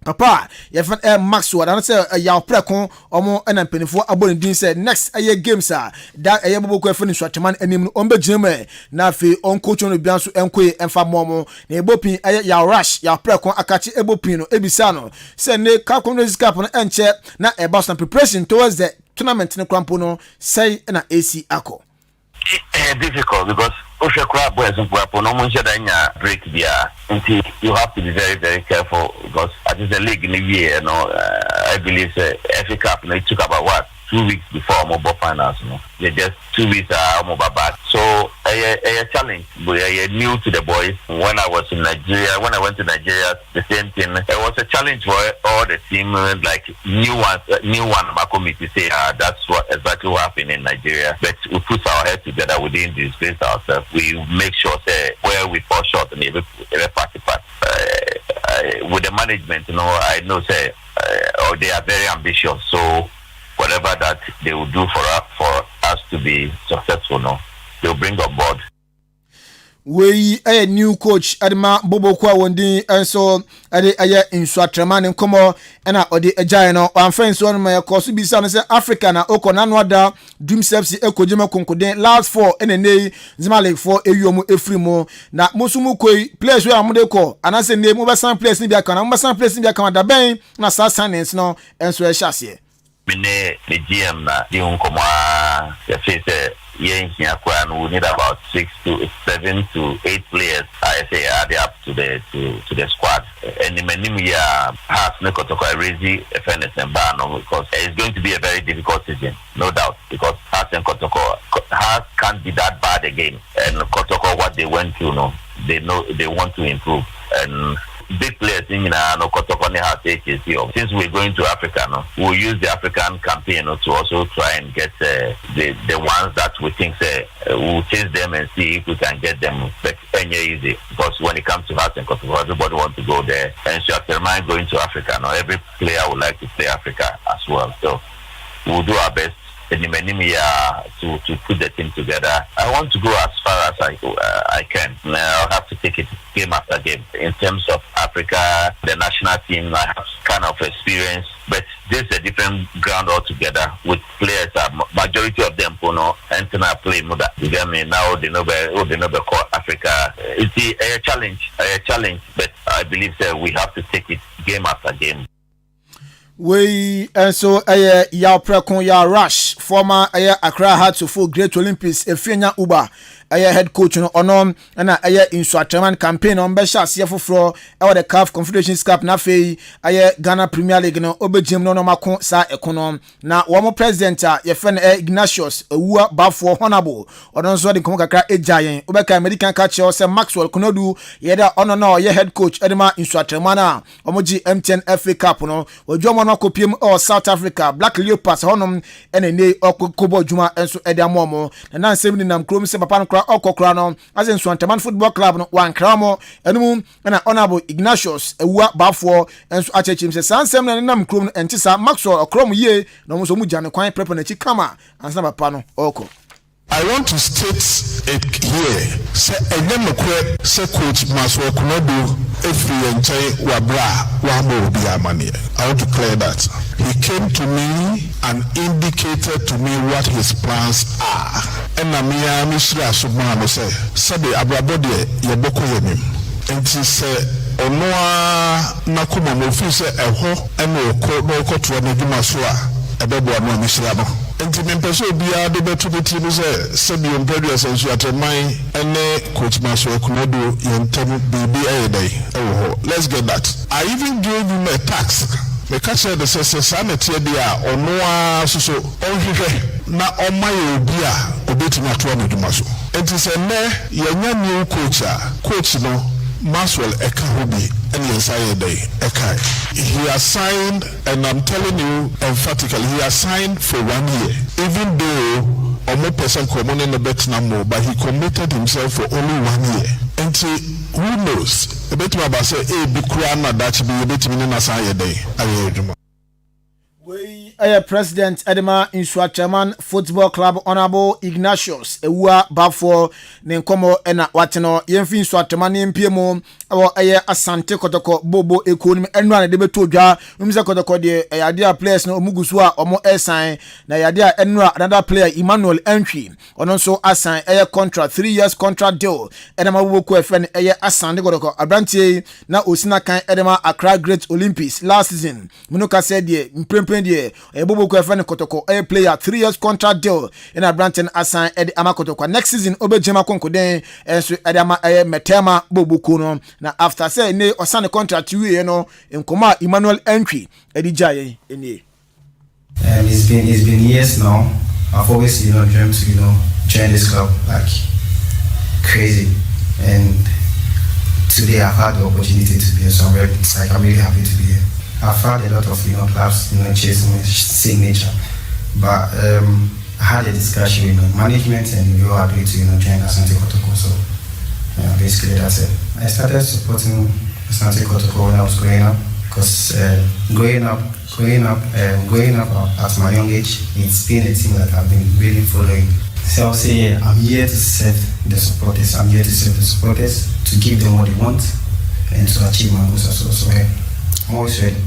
papa a yɛfrɛ no ɛ Maxwell ano sɛ ɛyaw prɛko ɔmo ɛna mpanimfoɔ abɔ ne din sɛ next ɛyɛ games a da ɛyɛ bɔbɔkɔ ɛfɛ no Nsoatreman anim no, ɔmbɛgyina mu ɛ na afei ɔnkɔtwa no bia nso ɛnkɔye ɛmfa mmɔ mo. Na ɛbɔ pin ɛyɛ Yaw Rush, Yaw Prɛko akakye ɛbɔ pin no, ebisa no sɛ ne Cup Confederations Cup no ɛnkyɛ na ɛba so, na preparation towards the tournament no koraa mpo no, sɛe na ɛsi akɔ. Ɛyɛ difficult because wohwɛ koraa, boys nkoa po no, ɔmo nhyɛ da nya break biara, nti you have to be very, very careful because ati sɛ league no wie no, I believe sɛ FA Cup no, it took about, what, 2 weeks before ɔmo bɔ finals no. They just 2 weeks a ɔmo ba back, so ɛyɛ challenge, but ɛyɛ new to the boys. When I was in Nigeria, when I went to Nigeria, the same thing. It was a challenge for all the team, like new ones, new one Mako to say that's what exactly what happened in Nigeria. But we put our head together, we didn't disgrace ourselves. We make sure say where we fall short and every party part. With the management, I know say oh, they are very ambitious. So whatever that they will do for us to be successful, no, they'll bring on board. Wei ɛyɛ new coach ɛde ma boboko a wɔn din nso ɛde ɛyɛ Nsoatreman ne nkɔmɔ ɛna ɔde agyae no. Wamfa nsuo no ma yɛkɔ so bisa no sɛ Africa na okɔ n'ano ada Dreams FC ɛkɔ gyema konkoden last four, ɛna ne yi Zamalek foɔ eyi wɔn efiri mu, na mo nso mo kɔ yi, players wey a mo de kɔ anaasɛ ne mo bɛsan players ne bi aka na mo bɛsan players ne bi aka dabɛn na saa signings no nso ɛhyɛ aseɛ? Me ne me GM na di ho nkɔmmɔ a yɛfei sɛ yɛnhia koraa no, we need about six to seven to eight players a yɛsɛ yɛ add up to the squad. Anim anim yi a Hearts ne Kɔtɔkɔ raise ɛfɛ ne sɛn baa no, because it's going to be a very difficult season, no doubt, because Hearts and Kɔtɔkɔ, Hearts can't be that bad again, and Kɔtɔkɔ, what they went through no, they know they want to improve, and big players in no Kotoko ne Hearts HAC. Since we're going to Africa no, we'll use the African campaign no, to also try and get the ones that we think say we'll chase them and see if we can get them. But any easy because when it comes to Hearts and Kotoko, everybody wants to go there. And so after mine going to Africa, no, every player would like to play Africa as well. So we'll do our best anim anim yi a to put the team together. I want to go as far as I can. I'll have to take it game after game. In terms of Africa, the national team, I have kind of experience, but this is a different ground altogether with players. Majority of them, you know, enter play muda. You get me? Now they know oh, they know call Africa. It's a challenge, a challenge, but I believe that we have to take it game after game. Wei nso yɛ Yaw Prɛko, Yaw Rush, former ɛyɛ Accra Hearts of Oak, Great Olympics, Efienya Uba ɛyɛ head coach no. Ɔno ɛna ɛyɛ Nsoatreman campaign na ɔmbɛhyɛ aseɛ foforɔ ɛwɔ the CAF Confederations Cup, na afei ɛyɛ Ghana Premier League no ɔbɛgyina mu na ɔno ako saa ɛko no. Na wɔn president a yɛfrɛ no ɛyɛ Ignatius Awua Bafoɔ Honourable, ɔno nso de nkɔmɔ kakra agya yɛn. Wobɛka American ka kyerɛ sɛ Maxwell Konadu yɛda ɔno na ɔyɛ head coach ɛde ma Nsoatreman a wɔgye MTN FA Cup no. Wɔadwuma mu no akɔpiem ɛwɔ South Africa, Black Leopards hɔnom, ɛna ne ɔkɔbɔ adwuma nso ɛde ama ɔmo. Na nansɛm nenam kurom sɛ papa no koraa ɔkɔ koraa no asɛ Nsoatreman Football Club no wankra mo. Ɛno ɛna Honourable Ignatius Awua Baafoɔ nso akyerɛkyerɛ mu sɛ saa nsɛm no nenam kurom no ɛnte saa. Maxwell ɔkorɔ mu yie na ɔmo nso ɔmo gya ne kwan prɛpɛ n'akyi kama ansa na papa no ɔrekɔ. I want to state it here sɛ ɛnyɛ nokorɛ sɛ Coach Maxwell Konadu efiri yɛn nkyɛn wɔ abere a wama obi amaneɛ. I want to clear that. He came to me and indicated to me what his plans are. Ɛna me ara me hyiraa so maa no sɛ, sɛbe abrabɔ deɛ yɛbɔ kɔ yɛn anim. Nti sɛ ɔno ara n'akoma mu ɔfeel sɛ ɛhɔ na ɔkɔ na ɔkɔtoa n'adwuma so a, ɛbɛboa no a, mehyira no. Nti mempɛ sɛ obiara de bɛto ne tirim sɛ sɛbio Mprɛduasa Nsuatreman ne Coach Maxwell Konadu yɛn ntam biribi yɛ dɛn wɔ hɔ. Let's get that. I even gave him a task, meka kyerɛɛ no sɛ sɛ saa na ɛteɛ deɛ a, ɔno ara nso so ɔnhwehwɛ na ɔmma yɛn obi a ɔbɛtumi atoa n'adwuma so. Nti sɛ nnɛ yɛanya new coach a, coach no, Maxwell ka ho bi na yɛn nsa yɛɛ dɛn ɛkae. He has signed and I'm telling you emphatically, he has signed for one year even though ɔmo pɛ sɛ nka ɔmo ne no bɛtena more but he committed himself for only one year. Nti who knows, ɛbɛtumi aba sɛ ebi koraa na daakye bi yɛbɛtumi ne no asan ayɛ dɛn ayɛ adwuma. Wei yɛ President de ma Nsuatreman Football Club Honourable Ignatius Awuah Baffour ne nkɔmmɔ na wate no. Yɛmfi Nsuatreman ne yɛmpie mu wɔ ɛyɛ Asante Kɔtɔkɔ Bobo ekuo no mu. Ɛnora na ɛde bɛto dwa. Wonim sɛ Kɔtɔkɔ deɛ ɛyɛ adeɛ a players no wɔn gu so a wɔn ɛresan na ɛyɛ adeɛ a ɛnora another player Emmanuel Antwi ɔno nso asan ɛyɛ contract 3 years contract deal ɛna ma bobo kuo ɛfɛ no ɛyɛ Asante Kɔtɔkɔ. Aberanteɛ yi na osi n'akan ɛde ma Accra Great Olympics last season mu kasa deɛ mprempren deɛ ɛyɛ bobo kuo ɛfɛ no Kɔtɔkɔ ɛyɛ player 3 years contract deal ɛna aberanteɛ no asan ɛde ama Kɔtɔkɔ. Next season ɔbɛgyina mu akonkoden ɛnso ɛde ama ɛyɛ Mɛtɛɛma bobo kuo no. Na after sɛ ne ɔsan ne contract wie no, nkɔmɔ a Emmanuel Antwi ɛde gya yɛn nie. It's been years now. I've always dreamed to join this club like crazy, and today I've had the opportunity to be here, so I'm very, like, I'm really happy to be here. I've had a lot of clubs chasing my signature, but I had a discussion with my management and we all agreed to join Asante Kotoko. So yeah, basically that's it. I started supporting Asante Kotoko when I was growing up because growing up at my young age, it's been a team that I've been really following. So I'll say I'm here to serve the supporters. I'm here to serve the supporters, to give them what they want, and to achieve my goals as well. So yeah, I'm always ready.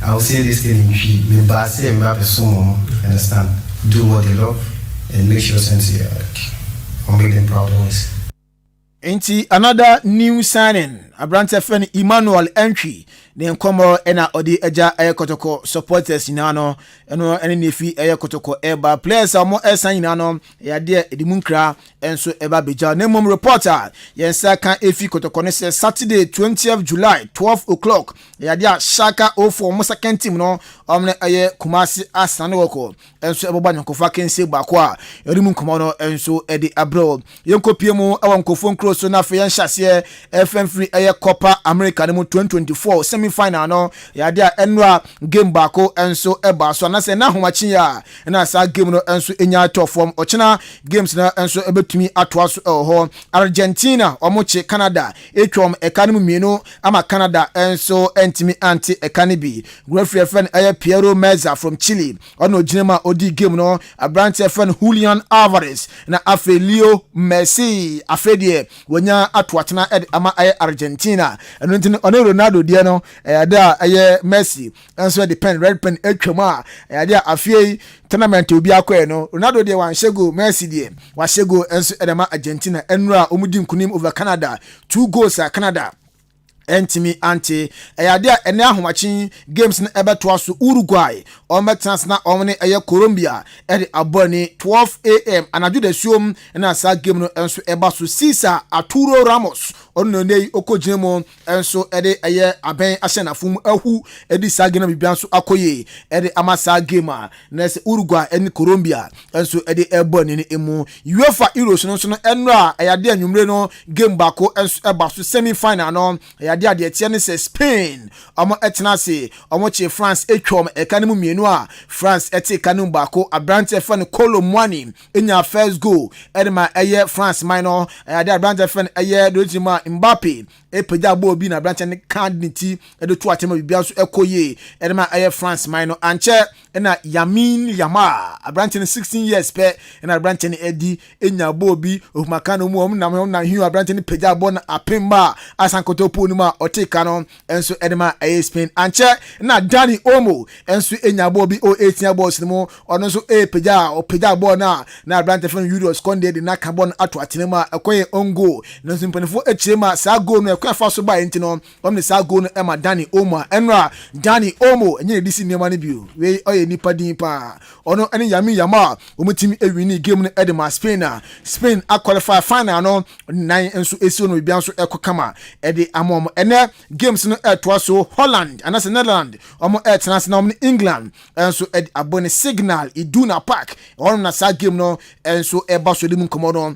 I will say this thing in Twi. Me ba say me ba understand? Do what they love and make sure sense, yeah, like, I'll make them proud always. Nti another new signing, aberante fɛ no Emmanuel Antwi ne nkɔmmɔ ɛna ɔde agya ɛyɛ Kɔtɔkɔ supporters nyinaa no. Ɛno ɛne ne fi ɛyɛ Kɔtɔkɔ ɛba players a wɔn ɛsan nyinaa no, ɛyɛ adeɛ ɛde mu nkira ɛnso ɛba abɛgya. Na mmom report a yɛn nsa ka efi Kɔtɔkɔ no sɛ Saturday 20th July 12 o'clock, ɛyɛ adeɛ a Schalke 04 wɔn second team no, wɔn no ɛyɛ Kumasi Asante Kɔtɔkɔ ɛnso ɛbɛbɔ anyɔnkofa kɛnse baako a yɛde mu nkɔmɔ no ɛnso ɛde abrɛw. Yɛnkɔpie mu ɛwɔ nkɔfoɔ nkuro so na afei yɛnhyɛ aseɛ ɛfɛn ɛyɛ Copa America no mu 2024 semi final no. Yɛade a ɛnora game baako ɛnso ɛba so anaasɛ ɛna ahomakye a ɛna saa game no ɛnso ɛnya atɔ fam. Ɔkyena games no ɛnso ɛbɛtumi atoa so ɛwɔ hɔ. Argentina wɔn kye Canada atwam ɛka no mu mmienu ama Canada ɛnso ɛntumi ante ɛka no bi. Referee ɛfɛ no ɛyɛ Piero Meza from Chile, ɔna ogyina mu a odi game no. Aberanteɛ fɛ no Julian Alvarez na afei Leo Messi afei deɛ wɔnya ato atena ɛde ama ɛyɛ Argentina. Ɛno nti no ɔne Ronaldo deɛ no ɛyɛ ade a ɛyɛ Messi nso de pen red pen atwam a ɛyɛ ade a afei tournament obi akɔɛ no, Ronaldo deɛ wanhyɛ goal, Messi deɛ wahyɛ goal nso ɛde ama Argentina. Ɛnura a wɔn di nkunim over Canada, two goals a Canada ɛntumi ante. Ɛyɛ adeɛ a ɛnɛ ahomakye games no ɛbɛtoa so. Uruguay wɔn bɛtena ase na wɔn ne ɛyɛ Colombia ɛde abɔ ani 12 a.m. anadwo dasuom ɛna saa game no nso ɛba so. Cesar Arturo Ramos, ɔno na ɛnɛ yi ɔkɔ gyina mu nso ɛde ɛyɛ abɛn ahyɛ n'afom ahu ɛde saa game no biribiara nso akɔ yie ɛde ama saa game a na ɛsɛ Uruguay ɛne Colombia nso ɛde ɛbɔ ani no mu. UEFA Euros no nso no, ɛnora ɛyɛ adeɛ anwummere no game baako nso ɛba so, semi final no. Ɛyɛ adeɛ adeɛ teɛ ne sɛ Spain ɔmo ɛtena ase, ɔmo kye France atwam ɛka no mu mmienu a France ɛte ɛka no mu baako. Aberanteɛ fɛ no Kolo Muani enya first goal ɛde ma ɛyɛ France man no. Ɛyɛ adeɛ aberanteɛ fɛ no ɛyɛ dɔɔti mu a Mbappe epagya bɔɔl bi na aberanteɛ no kan ne ti ɛde to atɛm a biribiara nso ɛkɔ yie ɛde ma ɛyɛ France man no. Ankyɛ Ɛna Yamin Yamal, aberanteɛ no 16 years pɛ ɛna aberanteɛ no adi nya bɔɔl bi ohumaka no mu wɔn nam wɔn nam hiu aberanteɛ no pagya bɔɔl no apem ba a asan kɔtɔ pool no mu a ɔte ka no nso ɛde ma ɛyɛ Spain. Ankyɛ na Dani Olmo nso nya bɔɔl bi o 18 bɔɔls no mu, ɔno nso ɛrepagya a ɔpagya bɔɔl no a na aberanteɛ fɛn Julius Kounde de n'aka bɔɔl no ato atena mu a ɛkɔyɛ own goal. Nanso mpanimfoɔ akyire ma saa goal no ɛkwan fa so baeɛ nti no Wɔn de saa goal no ma Dani Olmo a ɛnora Dani Olmo ɛnyɛ na ɛde si nneɛma no bio. Wei ɔyɛ nipa din paa. Ɔno ne Lamine Yamal wɔn tumi winni game no de ma Spain a Spain aqualify final no nan nso esi hɔ no biribiara nso ɛkɔ kama ɛde ama wɔn. Ɛnɛ games no ɛtoa so Holland anaasɛ Netherland wɔn ɛtena ase na wɔn ne England nso ɛde abɔ ne Signal Iduna Park ɛhɔ na saa game no nso ɛba so de mu nkɔmɔ no.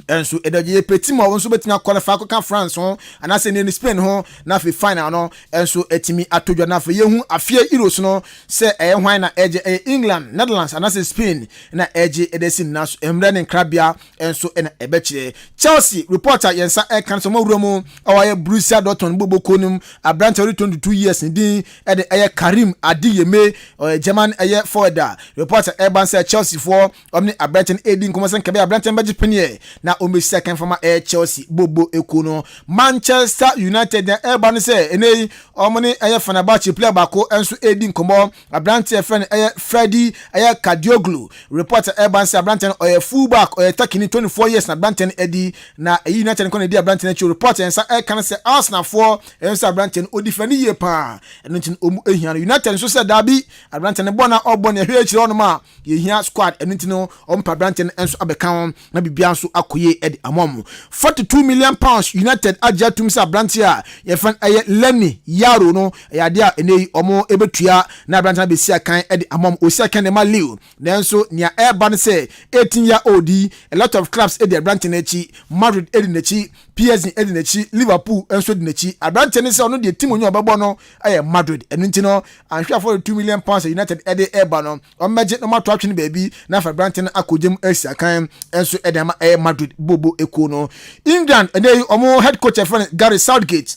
Nso ɛda yɛ pɛ team a wɔn nso bɛtumi akɔlify akɔka France ho anaasɛ ne Spain ho na afei final no nso atumi atɔ dwa na afei yɛhu afeɛ Euros no sɛ ɛyɛ hwan na ɛgye, ɛyɛ England, Netherlands anaasɛ Spain na ɛgye ɛde asi nyinaa so. Mmerɛ ne nkrabea nso na ɛbɛkyerɛ. Chelsea report a yɛn nsa ɛka no sɛ wɔn awura mu ɛwɔ ayɛ Borussia Dortmund bɔbɔ kuo no mu aberante a ɔde 22 years ne din ɛde ɛyɛ Karim Adeyemi, ɔyɛ German ɛyɛ forward a report a ɛba sɛ Chelsea foɔ Wɔn ne aberante no redi nkɔmmɔ sɛ nka ɛbɛyɛ aberante no bɛgye peneɛ na wɔbɛsi akan fama ɛyɛ Chelsea bobo ekuo no. Manchester United deɛ ɛreba no sɛ ɛnɛ yi wɔn ne ɛyɛ Fenerbahce player baako nso redi nkɔmmɔ. Aberante a yɛfrɛ no ɛyɛ Ferdi ɛyɛ Kadioglu. Report a ɛreba no sɛ aberante no ɔyɛ full back, ɔyɛ Turkey 24 years na aberante no adi na ɛyi United nkɔ na ɛdi aberante no akyi. Report a yɛn nsa ɛreka no sɛ Arsenalfoɔ ɛyɛ sɛ aberante no ɔdi fɛ no yie paa, ɛno nti no wɔn ehia no. United nso sɛ daabi, aberante no bɔ na ɔbɔ no ɛhwɛ akyire hɔnom a Yɛhia squad ɛno nti no wɔn pɛ aberanteɛ no nso abɛka ho na biribiara nso akɔ yie de ama wɔn. £42 million United agye atum sɛ aberanteɛ a yɛfrɛ no ɛyɛ Lenny Yaro no ɛyɛ adeɛ a ɛnɛ yi wɔn bɛtua na aberanteɛ no abɛsi akan de ama wɔn. Ɔsi akan de ma Lille nanso nea ɛreba no sɛ 18 year old yi a lot of clubs di aberanteɛ no akyi. Madrid di n'akyi, PSG di n'akyi, Liverpool nso di n'akyi. Aberanteɛ no sɛ ɔno deɛ team onye ɔbɛbɔ no ɛyɛ Madrid ɛno nti no anhwɛ a £42 million a United ɛde ɛreba no Wɔbɛgye na wɔato atwene baabi na afei aberante no akɔ gyam asi akan nso de ama ɛyɛ Madrid bobo ekuo no. England ɛnɛ yi wɔn head coach ɛfrɛ no Gary Southgate,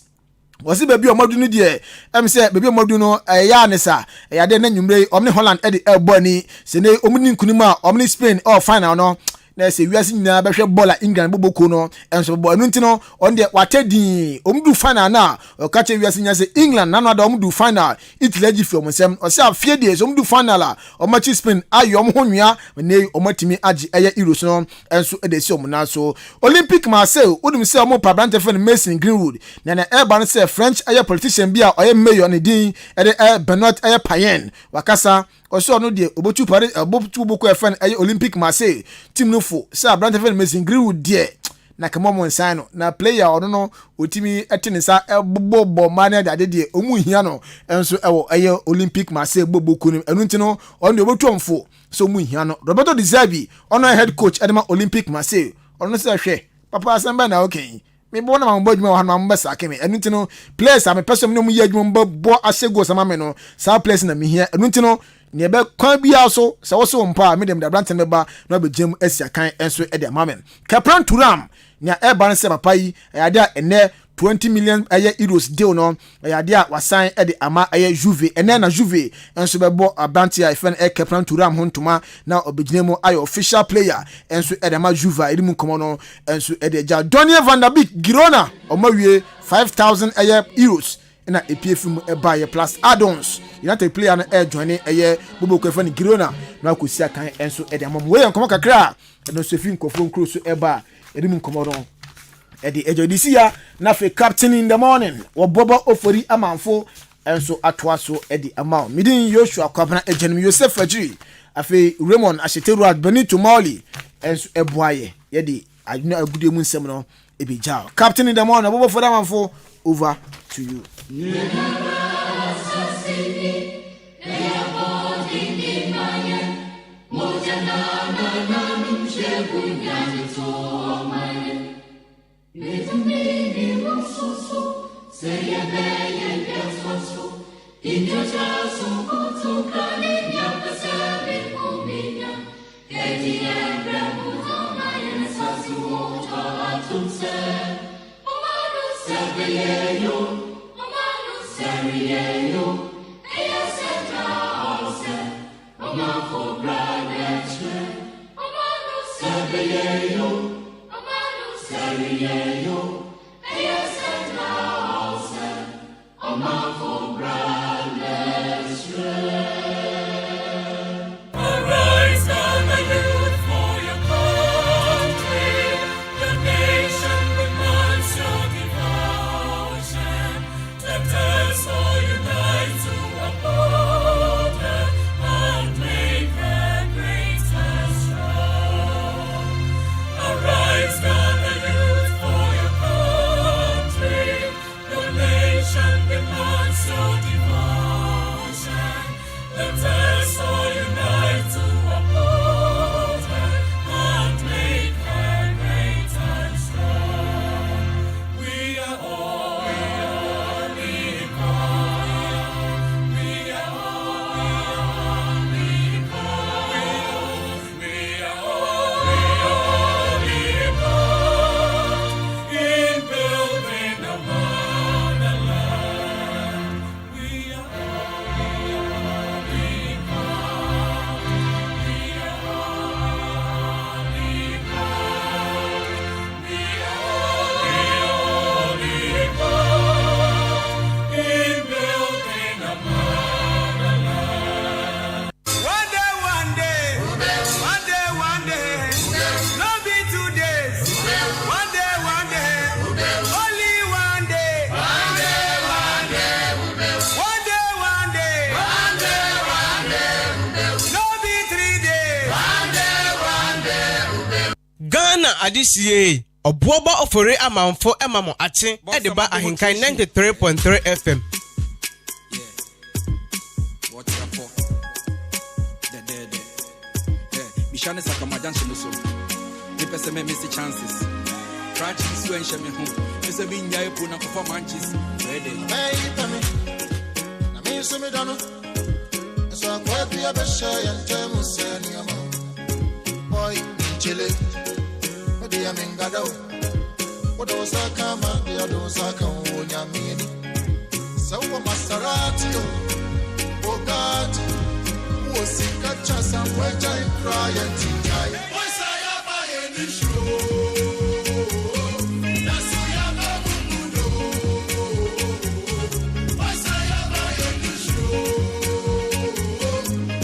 wɔsi baabi a wɔadu no deɛ ɛm sɛ baabi a wɔadu no ɛyɛ a ne sa ɛyɛ adeɛ na nwumire yi wɔn ne Holland ɛde ɛrebɔ ani sɛ ne wɔn ni nkunim a wɔn ne Spain ɛwɔ final no na ɛsɛ wiase nyinaa bɛhwɛ bɔɔl a England bɔbɔ kuo no nso bɛbɔ. Ɛno nti no, ɔno deɛ watɛ dinn. Wɔn du final no a, ɔka kyerɛ wiase nyinaa sɛ England nano ada wɔn du final, Italy agye fi wɔn nsam. Ɔsɛ afeɛ deɛ sɛ wɔn du final a, wɔn akyi Spain ayɛ wɔn ho nwea, na yi wɔn atumi agye ɛyɛ Euros no nso de asi wɔn nan so. Olympic Marseille, wonim sɛ wɔn pɛ aberante fɛ no Mason Greenwood, na nea ɛreba no sɛ French ɛyɛ politician bi a ɔyɛ mayor ne din ɛde ɛyɛ Benoit ɛyɛ Payen, wakasa. Ɔsɛ ɔno deɛ ɔbɛtu Paris ɔbɛtu boko ɛfɛ no ɛyɛ Olympic Marseille team no fo sɛ aberante fɛ no Mason Greenwood deɛ na kɛmɔ mo nsan no na player ɔno no ɔtumi ɛte ne nsa ɛbobɔ bɔ mmaa ne ade ade deɛ ɔmu hia no nso ɛwɔ ɛyɛ Olympic Marseille bɔ boko no ɛno nti no ɔno deɛ ɔbɛtu ɔmo fo sɛ ɔmu hia no. Roberto De Zerbi ɔno yɛ head coach ɛde ma Olympic Marseille ɔno sɛ hwɛ papa asɛm bɛn na ɔka yi. Mebɔ na mabɔ adwuma wɔ ha no ma mobɛsake me. Ɛno nti no, players a mepɛ sɛ me ne wɔn yɛ adwuma bɛbɔ ahyɛ goals ama me no, saa players na mehia. Ɛno nti no, nea ɛbɛ kwan biara so, sɛ wɔso wɔn mpo a, me deɛ mede aberante no bɛba na wabɛgyina mu asi akan nso de ama me. Khephren Thuram, nea ɛreba no sɛ papa yi, ɛyɛ adeɛ a ɛnnɛ 20 million ɛyɛ euros deal no, ɛyɛ adeɛ a wasan de ama ɛyɛ Juve. Ɛnnɛ na Juve nso bɛbɔ aberante a yɛfrɛ no ɛyɛ Khephren Thuram ho ntoma na ɔbɛgyina mu ayɛ official player nso de ama Juve a yɛde mu nkɔmmɔ no nso de agya. Donny van der Beek, Girona, wɔn awie 5,000 ɛyɛ euros na epie fi mu ɛbaeɛ plus add-ons. United player no ɛrejoine ɛyɛ boboko ɛfɛ no Girona na akɔsi akan nso de ama mu. Wei yɛ nkɔmmɔ kakra a ɛno nso efi nkurɔfoɔ nkuro so ɛba a yɛde mu nkɔmmɔ no ɛde agya de si ya na afei captain in the morning wɔbɔbɔ ofori amanfo nso atoa so de ama wo. Medin Joshua Kwabena Agyanom Yosef Agyiri afei Raymond Ahyetewura Benito Mauli nso ɛboa yɛ yɛde adwene agudie mu nsɛm no ebegya wo. Captain in the morning wɔbɔbɔ ofori amanfo, over to you. Ghana adehyeɛ Ɔboɔba Ofori Amanfo ma mo akye de ba Ahenkan 93.3 FM. Mehyia ne Sakama junction no so. Mepɛ sɛ me miss chances. Krakye bi so ɛnhyɛ me ho. Me sɛ mennyae po na kɔfa manches. Ready. Bɛyi me, na me nso medɔ no. Nso akoa bi abɛhyɛ yɛn ntam sɛ nneɛma. Boy, chile, me deɛ mengada o. Wode wo nsa ka ma deɛ ɔde wo nsa ka wo Nyame ani. Sɛ wowɔ Maserati o, Bugatti, wowɔ sika kyɛ asamoah agyan koraa yɛnte gyae. Boys a yɛaba yɛn ni hwee o, nanso yɛaba mo mu do. Boys a yɛaba yɛn ni hwee o,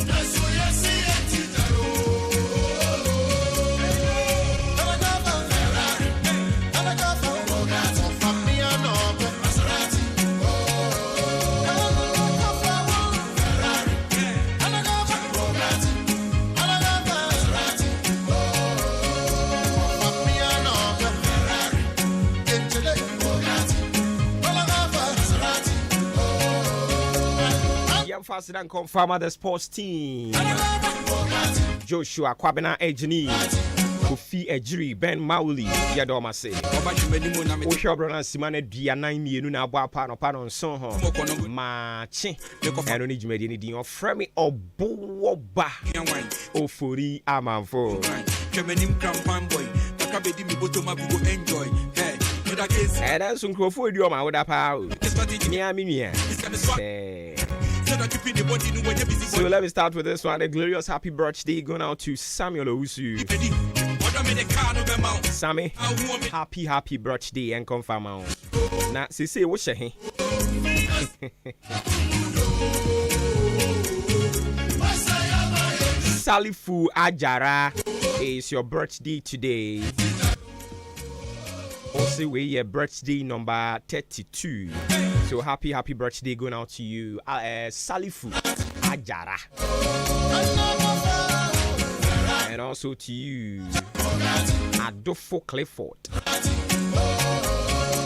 nanso yɛsi yɛnte gyae o. Ferrari, Bugatti, Famiano, Maserati, Ferrari, Bugatti, Maserati, Famiano, Ferrari, Bugatti, Maserati. Yɛmfa aseda nkɔmfa the sports team. Joshua Kwabena Ejini, Kofi Ejiri, Ben Mauli, yɛdɔ ɔma se. Ɔba dwumani mu na me Wohwɛ ɔbrɔ no asima no 42 na abɔ apa anɔpa no nson ho. Maakye. Ɛno ne dwumadie no din. Ɔfrɛ me Ɔbowɔ Ba. Ofori Amanfo. Hwɛ m'anim krampan boy. Kakra bɛdi me bɔtɔ ma we go enjoy. Hey, meda case. Ɛnɛ nso nkurɔfoɔ adi ɔma woda paa o. Mea me nua. Sɛ. So let me start with this one. A glorious happy birthday going out to Samuel Owusu. Sammy, happy happy birthday and confirm. Na sese wo hyɛ he. Salifu Ajara, it's your birthday today. Also, we your birthday number 32. So happy, happy birthday going out to you, Salifu Ajara. And also to you, Adolfo Clifford.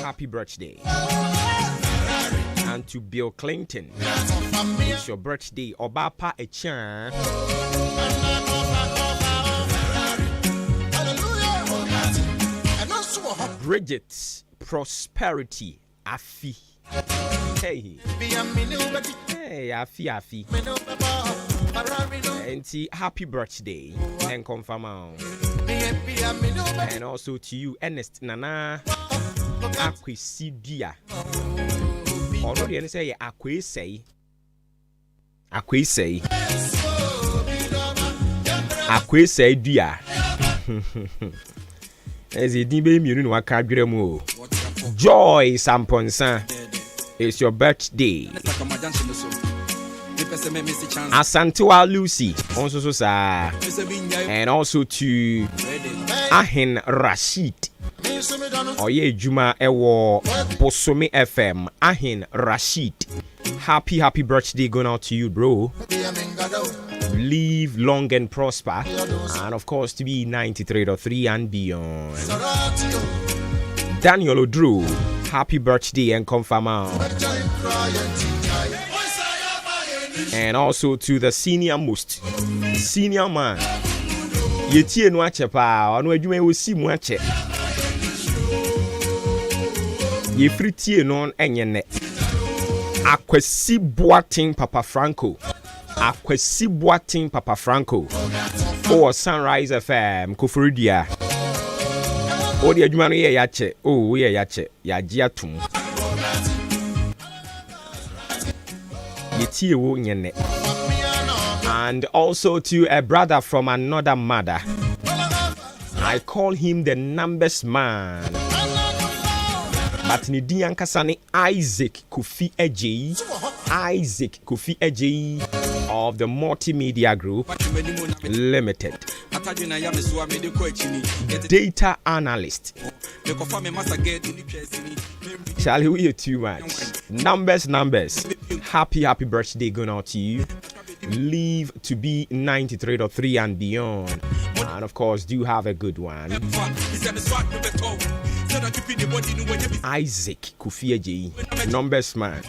Happy birthday. And to Bill Clinton, it's your birthday. Obapa Echan. Bridget Prosperity Afi. Hey. Hey, Afi Afi. And happy birthday. And confirm. And also to you, Ernest Nana Akwesidia. Ɔno deɛ ne sɛ yɛ Akwesɛi. Akwesɛi. Akwesai Dua. Ɛsɛ din bɛyɛ mmienu na waka adwerɛ mu o. Joy Samponsa, it's your birthday. Asantewa Lucy, also so saa. And also to Ahen Rashid. Ɔyɛ adwuma ɛwɔ Bosome FM. Ahen Rashid. Happy, happy birthday going out to you, bro. Live long and prosper. And of course, to be 93.3 and beyond. Daniel Odru, happy birthday and confirm out. And also to the senior most, senior man. Yɛtie no akyɛ paa, ɔno adwuma yi wɔsi mu akyɛ. Yɛfiri tie no ɛnyɛ nnɛ. Akwasi Boateng Papa Franco. Akwasi Boateng Papa Franco. Wowɔ Sunrise FM, Koforidua. Wode adwuma no yɛ yɛakyɛ. Oh, woyɛ yɛakyɛ. Yɛagye atom. Yɛtie wo nyɛ nnɛ. And also to a brother from another mother. I call him the numbers man. But ne din ankasa ne Isaac Kofi Adjei. Isaac Kofi Adjei of the Multimedia Group Limited. Data analyst. Charlie, we are too much. Numbers, numbers. Happy, happy birthday going out to you. Live to be 93.3 and beyond. And of course, do have a good one. Isaac Kofi Adjei, numbers man.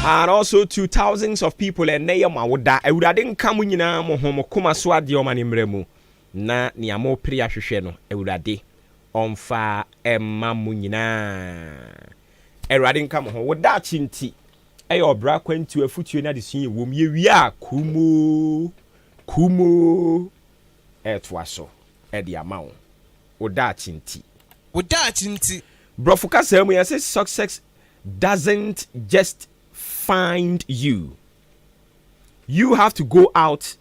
And also to thousands of people ɛnɛ yɛ mo awoda. Awurade nka mo nyinaa mo ho, mo koma so adeɛ ɔma ne mmerɛ mu, na nea mopere ahwehwɛ no Awurade ɔmfa ɛma mo nyinaa. Awurade nka mo ho. Wo daakye nti ɛyɛ ɔbra kwantuo afutuo ne adesua yɛ wom. Yɛwie a kumo kumo ɛtoa so ɛde ama wo. Wo daakye nti. Wo daakye nti. Borɔfo kasa mu yɛse success doesn't just find you. You have to go out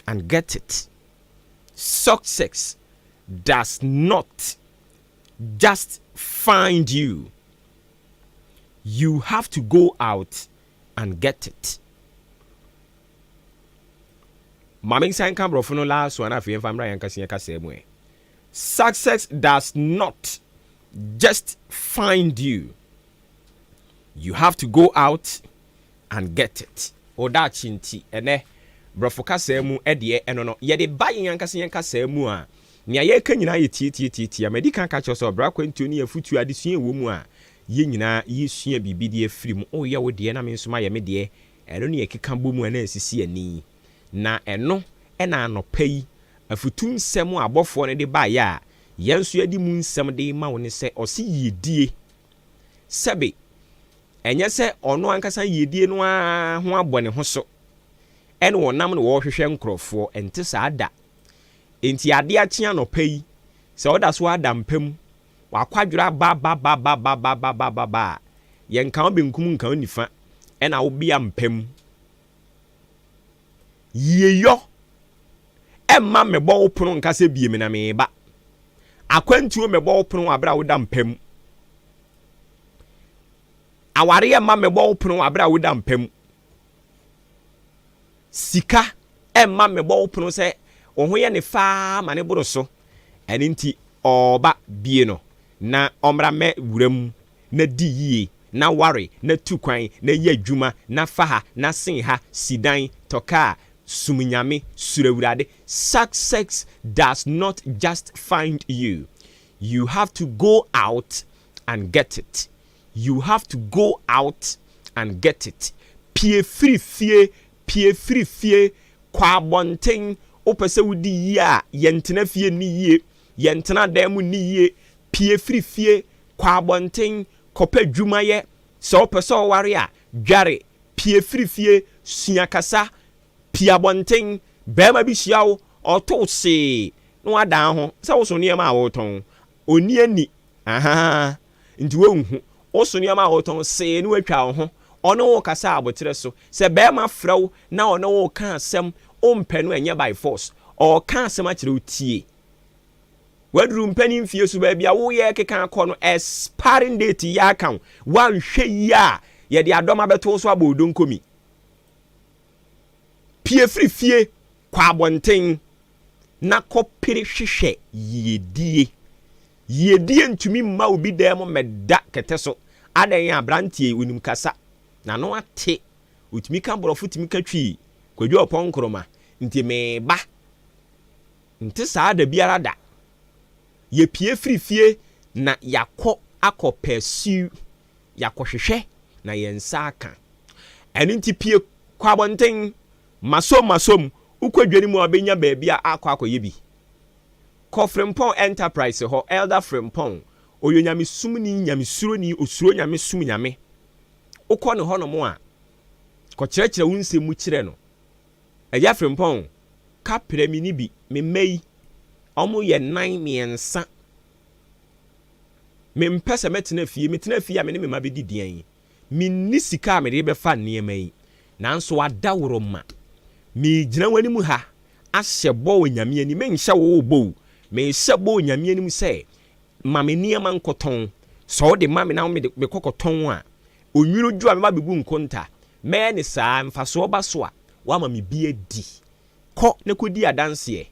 and get it. Success does not just find you. You have to go out and get it. Maame nsan ka borɔfo no last one afei yɛmfa mmra yɛn kasa yɛn kasa mu ɛ. Success does not just find you. You have to go out and get it. Ɔdaakye nti ɛnɛ borɔfo kasa mu ɛdeɛ ɛno no yɛde ba yɛn ankasa yɛn kasa mu a nea yɛreka nyinaa yɛ tiatiatiatia. Madi kan ka kyerɛ sɛ ɔbra kwantuo ne afutuo adesua ɛwɔ mu a yɛn nyinaa yɛsua biribi de afiri mu. Woyɛ wo deɛ na me nso mayɛ me deɛ. Ɛno ne yɛkeka bɔ mu a na ɛsisi ani. Na ɛno ɛna anɔpa yi afutu nsɛm a abɔfoɔ no de baeɛ a yɛn nso yɛde mu nsɛm de ma wo ne sɛ ɔse yiedie sɛbe ɛnyɛ sɛ ɔno ankasa yiedie no ara ho abɔ ne ho so ɛna ɔnam na wɔrehwehwɛ nkurɔfoɔ. Ɛnte saa da. Enti adeɛ akye anɔpa yi, sɛ woda so ara da mpa mu, w'akwadworɔ aba ba ba ba ba ba ba ba ba ba a, yɛnka wo benkum nka wo nifa, ɛna wobea mpa mu. Yieyɔ ɛmma mmɛbɔ wo pono nka sɛ bie me na mereba. Akwantuo mmɛbɔ wo pono wɔ aberɛ a woda mpa mu. Awareɛ mma mmɛbɔ wo pono wɔ aberɛ a woda mpa mu. Sika mma mmɛbɔ wo pono sɛ wo ho yɛ ne faa ma ne boro so, ɛno nti ɔɔba, bue no na ɔmmra mmɛ wura mu na di yie, na ware, na tu kwan, na yɛ adwuma, na fa ha, na sen ha, si dan, tɔ kaa, som Nyame, suro Awurade. Success does not just find you, you have to go out and get it. You have to go out and get it. Pue firi fie, pue firi fie, kɔ abɔnten. Wopɛ sɛ wodi yie a, yɛntena fie nni yie, yɛntena dan mu nni yie. Pue firi fie, kɔ abɔnten, kɔpɛ adwuma yɛ. Sɛ wopɛ sɛ woware a, dware, pue firi fie, sua kasa, pue abɔnten. Barima bi hyia wo, ɔto wo see na wadan ho sɛ woso nneɛma a woretɔn. Ɔnni ani. Ahaa. Nti wonhu. Woso nneɛma a wotɔn see na watwa wo ho. Ɔne wo kasa aboterɛ so. Sɛ bɛrima frɛ wo na ɔne wo ka asɛm, wompɛ no, ɛnyɛ by force. Ɔɔka asɛm akyerɛ wo, tie. Waduru mpanin mfie so, baabi a woyɛ keka akɔ no, expiring date yɛ aka wo. Woanhwɛ yie a, yɛde adɔm abɛto so abɔ odonkomi. Pie firi fie kɔ abɔnten na kɔpere hwehwɛ yiedie. Yiedie ntumi mma obi dan mu mmɛda kɛtɛ so. Adan aberanteɛ yi, onim kasa, n'ano ate, otumi ka borɔfo, tumi ka Twi. Kwadwo Ɔpɔn Nkroma nti meeba nte saa da biara da. Yɛpie firi fie na yɛakɔ akɔ pursue, yɛakɔhwehwɛ na yɛn nsa aka. Ɛno nti pie kɔ abɔnten, masom masom, wokɔ dwa no mu a, wobɛnya baabi a akɔ akɔyɛ bi. Kɔ Frimpɔn Enterprise hɔ. Elder Frimpɔn, ɔyɛ nyamesomni, nyamesuroni, osuro Nyame, som Nyame. Wokɔ ne hɔnom a, kɔkyerɛkyerɛ wo nsɛm mu kyerɛ no. Ɛgya Frimpɔn, kaprɛ mi ni bi, me mma yi, ɔmo yɛ nan mmiɛnsa. Mempɛ sɛ mɛtena fie. Metena fie a, me ne me mma bɛdi deɛn? Menni sika a mede bɛfa nneɛma yi, nanso adaworo ma megyina w'anim ha ahyɛ bɔ wɔ Nyame anim. Menhyɛ wo bɔ o, mehyɛ bɔ wɔ Nyame anim sɛ ma me nneɛma nkɔtɔn. Sɛ wode ma me na mede mekɔkɔtɔn a, onwunu dwo a, meba bɛgu nkonta. Mɛyɛ ne saa, mfasoɔ ba so a, woama me bi adi. Kɔ na kɔdi adanseɛ.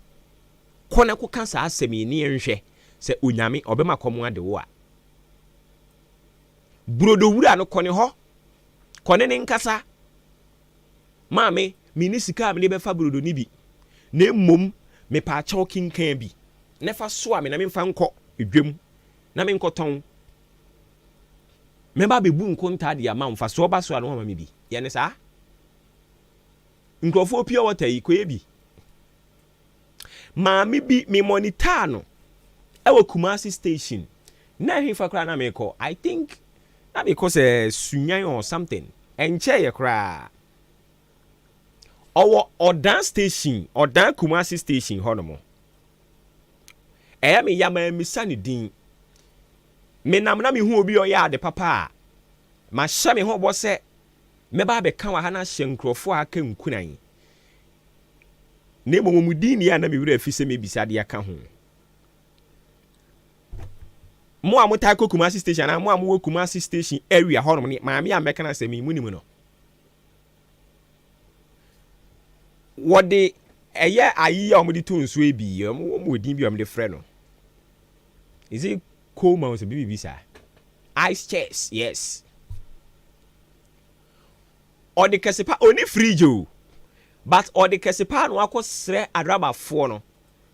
Kɔ na kɔka saa asɛm yi ne yɛnhwɛ sɛ Onyame ɔbɛma kɔm ade wo a. Burodo wura no, kɔ ne hɔ, kɔ ne ne nkasa. "Maame, menni sika a mede bɛfa burodo no bi, na mmom mepaakyɛw, kenkan bi na fa soa me na memfa nkɔ dwam na menkɔtɔn. Mɛba abɛbu nkonta de ama wo. Mfasoɔ ba so a, na wama me bi." Yɛ ne saa. Nkurɔfoɔ pure water yi, kɔyɛ bi. Maame bi, me monitor no ɛwɔ Kumasi Station. Na ɛhefa koraa na mekɔ? I think na mekɔ sɛ Sunyan or something. Ɛnkyɛ yɛ koraa, ɔwɔ Ɔdan Station, Ɔdan Kumasi Station hɔ nom. Ɛyɛ me yama misa ne din. Menam na mehu obi a ɔyɛ ade papa a, mahyɛ me ho bɔ sɛ mɛba abɛka wɔ ha na ahyɛ nkurɔfoɔ a aka nkuran, na mmom wɔn din ni a na me werɛ afi sɛ mebisa de aka ho. Mo a motaa kɔ Kumasi Station anaa mo a mowɔ Kumasi Station area hɔnom ne maame a mɛka no asɛm yi, munim no. Wɔde ɛyɛ ayi a wɔde to nsuo yi bi, wɔn wɔ din bi a wɔde frɛ no. Is it coma or biribi saa? Ice chest, yes. Ɔde kɛse pa, ɔni fridge o, but ɔde kɛse pa na wakɔ srɛ adrabafoɔ no.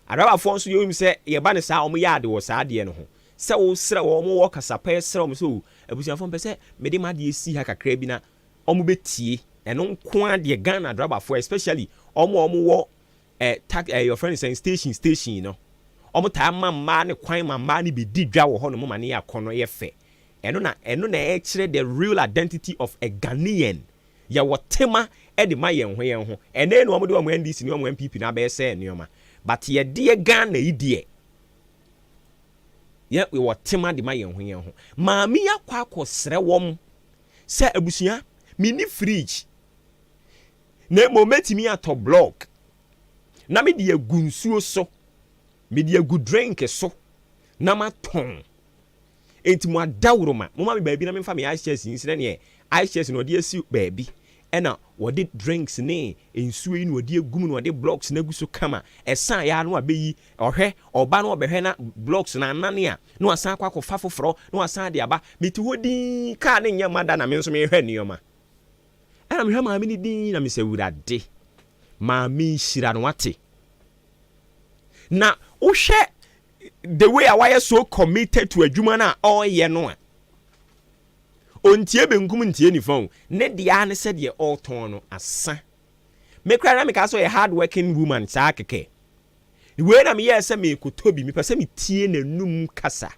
Adrabafoɔ nso yɛnim sɛ yɛba ne saa, wɔn yɛ ade wɔ saa adeɛ no ho sɛ wosrɛ wɔn, wɔ kasapɛ srɛ wɔn sɛ, "O abusuafoɔ, mpɛ sɛ mede ma adeɛ si ha kakra bi," na wɔn bɛtie. Ɛno nko ara deɛ, Ghana adrabafoɔ, especially wɔn a wɔn wɔ tag yɛfrɛ no sɛn, station no, wɔn taa ma mmaa ne kwan ma mmaa ne bɛdi dwa wɔ hɔ nom ma ne yɛ akɔnɔ, yɛ fɛ. Ɛno na ɛkyerɛ the real identity of a Ghanaian. Yɛwɔ tema ɛde ma yɛn ho yɛn ho. Ɛnɛ na wɔn de wɔn NDC ne wɔn NPP na abɛyɛ sɛ nneɛma, but yɛdeɛ Ghana yi deɛ, yɛ wɔ tema de ma yɛn ho yɛn ho. Maame yi akɔ akɔsrɛ wɔn sɛ, "Abusua, menni fridge, na mmom mɛtumi atɔ block na mede agu nsuo so, mede agu drink so na matɔn. Enti mo adaworoma, moma me baabi na memfa me ice chest nsi." Na neɛ ice chest na ɔde asi baabi, ɛna wɔde drinks ne nsuo yi na wɔde agu mu, na wɔde blocks na agu so kama. Ɛsan yɛ ano abɛyi, ɔhwɛ ɔba no, ɔbɛhwɛ na blocks na anane a, na wasan akɔ akɔfa foforɔ na wasan de aba. Mete hɔ din, kaa ne nyɛ ma da, na me nso mehwɛ nneɛma, ɛna mehwɛ maame no din na mesɛ, "Wurade, maame nhyira no." Wate na wohwɛ the way a wayɛ so committed to adwuma no a ɔreyɛ no a, ɔntie benkum, ntie nifa o, ne deɛ ne sɛdeɛ ɔretɔn no asa. Me koraa na meka sɛ ɔyɛ hard working woman saa kɛkɛ. Wei na meyɛɛ sɛ meekɔtɔ bi, mepɛ sɛ metie n'anum kasa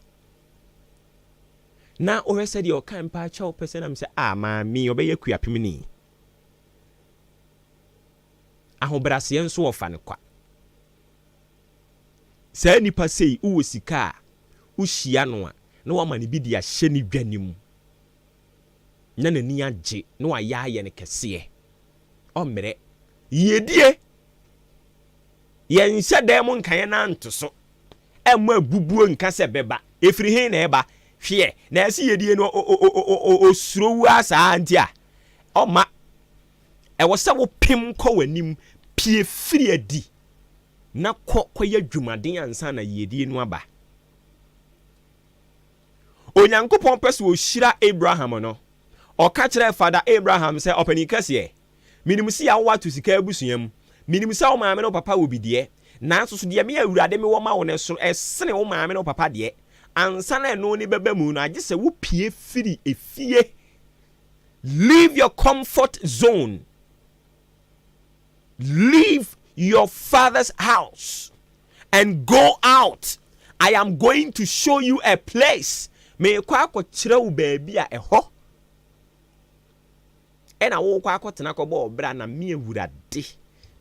na wohwɛ sɛdeɛ ɔka mpa kyɛw pɛ sɛ nam sɛ a maame ɔbɛyɛ kuapem ni. Ahobrɛaseɛ nso wɔfa no kwa. Saa nipa sei, wowɔ sika a, wohyia no a. na wama no bi de ahyɛ ne dwa no mu na n'ani agye na wayɛ ayɛ no kɛseɛ. Ɔmmerɛ. Yiedie. Yɛnhyɛ dan mu nka yɛn nan nto so. Ɛmmɔ abubuo nka sɛ bɛba. Ɛfiri he na ɛba? Hweɛ, na ɛse yiedie no ɔsuro wu ara saa nti a, ɔmma. Ɛwɔ sɛ wopem kɔ w'anim, pue firi adi na kɔ kɔyɛ adwumaden ansa na yiedie no aba. Onyankopɔn pɛ sɛ ɔhyira Abraham no, ɔka kyerɛɛ Fada Abraham sɛ, Ɔpanin kɛseɛ, menim sɛ yɛawo wo ato sika abusua mu, menim sɛ wo maame ne wo papa wɔ bi deɛ, nanso so deɛ me Awurade mewɔ ma wo no ɛsono, ɛsene wo maame ne wo papa deɛ. Ansa na ɛno ne bɛba mu no, agye sɛ wopue firi efie. Leave your comfort zone. Leave your father's house and go out. I am going to show you a place. Meekɔ akɔkyerɛ wo baabi a ɛhɔ ɛna wokɔ akɔtena kɔbɔ ɔbra na me Awurade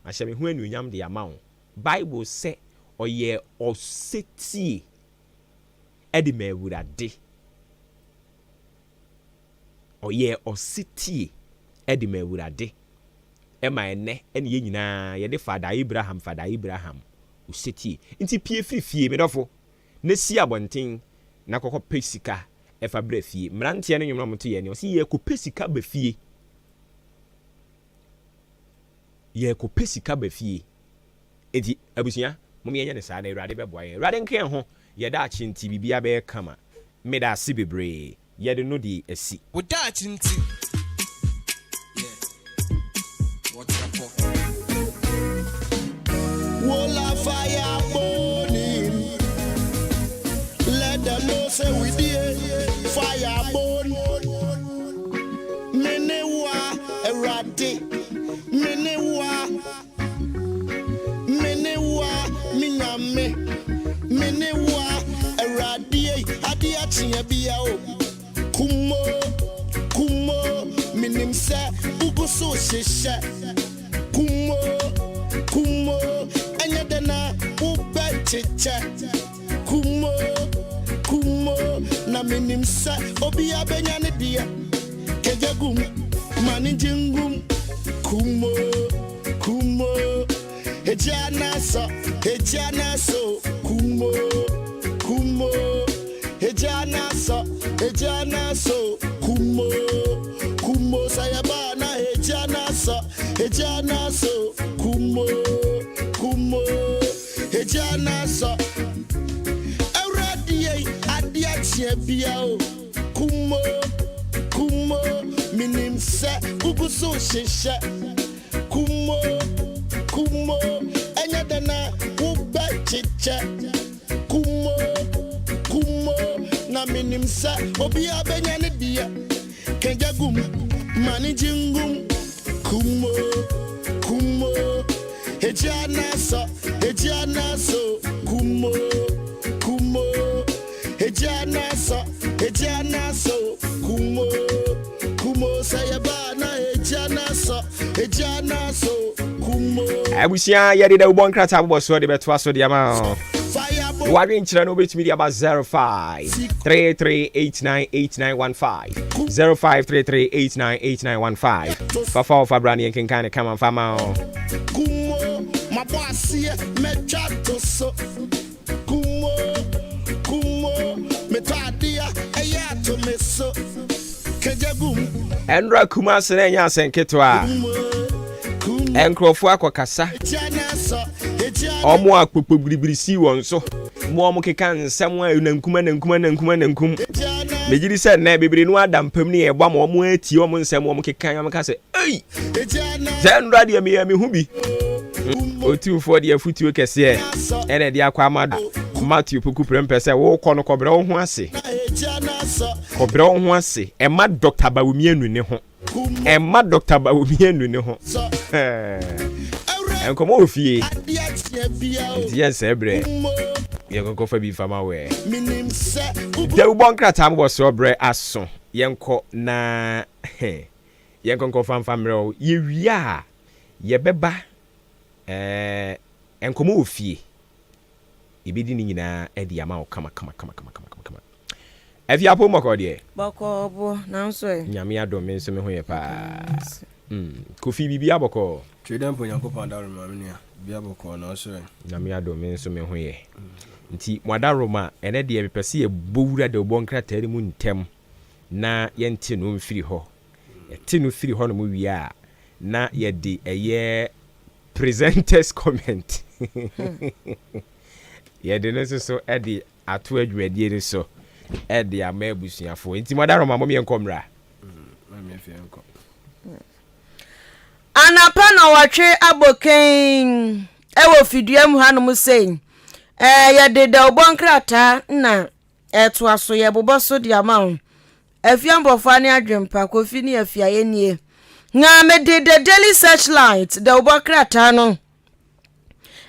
mahyɛ me ho anuonyam de ama wo. Bible sɛ ɔyɛɛ ɔsetie de ma Awurade. Ɔyɛɛ ɔsetie de ma Awurade. Ɛma ɛnnɛ ɛne yɛn nyinaa yɛde Fada Abraham, Fada Abraham, osetie. Nti pue firi fie, me dɔfo, na si abɔnten na kɔkɔ pɛ sika fa bra fie. Mmeranteɛ no nnwom na wɔto yɛ ne ɔse yɛkɔpɛ sika ba fie. Yɛkɔpɛ sika ba fie. Enti abusua, mom yɛnyɛ no saa na Awurade bɛboa yɛn. Awurade nka yɛn ho, yɛ daakye nti biribiara bɛyɛ kama. Medaase bebree. Yɛde no de asi. Wo daakye nti. Yeah, wɔtra pɔ. Wola fire burning. Let them know say we dey fire burn. Me ne wa Awurade. Me ne wa. Me ne wo a, me Nyame, me ne wo a, Awurade ei, ade akye bia o. Kumo, kumo, menim sɛ wogu so hyehyɛ. Kumo, kumo, ɛnyɛ dɛ na wobɛkyekyɛ. Kumo, kumo, na menim sɛ obiara bɛnya ne deɛ. Kagya gum, ma ne ngye ngum. Kumo, kumo, egya n'asɔ, egya n'asɔ. Kumo, kumo, egya n'asɔ, egya n'asɔ. Kumo, kumo, sɛ yɛba na egya n'asɔ, egya n'asɔ. Kumo, kumo, egya n'asɔ. Awurade ei, adeɛ akyeɛ bia o. Kumo, kumo, menim sɛ wogu so hyehyɛ. Kumo, kumo, ɛnyɛ dɛ na wobɛkyekyɛ. Kumo, kumo, na menim sɛ obiara bɛnya ne deɛ. Kagya gum, ma ne gye ngum. Kumo, kumo, egya n'asɔ, egya n'asɔ. Kumo, kumo, egya n'asɔ, egya n'asɔ. Kumo, kumo, sɛ yɛba na egya n'asɔ, egya n'asɔ. Kumo. Abusua, yɛde dawubɔ nkrataa bobɔ soɔ de bɛtoa so de ama wo. Wadwenkyerɛ no wobɛtumi de aba 05 33898915 0533898915 fafa wɔfa bra ne yɛnkenkan ne kama mfa ma wo. Kumo, mabɔ aseɛ mɛtwa to so. Kumo, kumo, metɔ adeɛ ɛyɛ ato me so. Kagya gum. Ɛnora Kumase na ɛnyɛ asɛnketewa a nkurɔfoɔ akɔkasa. Wɔn a kpokpogiribiri sii wɔn so ma wɔn keka nsɛm a nankum anankum anankum anankum. Megye di sɛ nnɛ bebree no ada mpam ne yɛbɔ ama wɔn atie wɔn nsɛm wɔn keka wɔn ka sɛ ei sɛ nnora deɛ meyɛ me ho bi. Otumfoɔ deɛ afutuo kɛseɛ ɛna ɛde akɔ ama Matthew Poku Prempeh sɛ wokɔ no kɔbrɛ wo ho ase. Kɔbrɛ wo ho ase. Ɛma Dr. Bawumia nu ne ho. Ɛmma Dɔkta Bawumia nnu ne ho. Nkɔmmɔ wɔ fie. Nti yɛnsɛe berɛ. Yɛnkɔkɔfa bi mfa ma wo ɛ. Dawubɔ nkrataa mobɔ soɔ berɛ aso. Yɛnkɔ na yɛnkɔ nkɔfa mfa mmerɛ wo. Yɛwie a yɛbɛba ɛɛ nkɔmmɔ wɔ fie. Yɛbɛdi ne nyinaa de ama wo kama kama kama kama kama. Afiapo mmɔkɔ deɛ. Bɔkɔɔ boɔ, nanso ɛ. Nyame adom me nso me ho yɛ paa. Mm, Kofi biribiara bɔkɔɔ. Twe dɛ mpo Nyankopɔn adaworoma me nua, biribiara bɔkɔɔ nanso ɛ. Nyame adom me nso me ho yɛ. Nti mo adaworoma ɛnɛ deɛ mepɛ sɛ yɛbɔ wura dawubɔ nkrataa no mu ntɛm na yɛnte no mfiri hɔ. Yɛte no firi hɔnom wie a na yɛde ɛyɛ presenters comment yɛde no nso so de ato adwumadie no so de ama abusuafoɔ. Nti mo adaworoma mom yɛnkɔ mmra. Anapa nnɔnwɔtwe abɔ kann wɔ fidua mu hanom sei. Ɛɛ yɛde dawubɔ nkrataa na ɛtoa so yɛbobɔ so de ama wo. Afia Mbɔfoa ne Adwempa, Kofi ne Afia yɛnie. Na mede The Daily Searchlight dawubɔ krataa no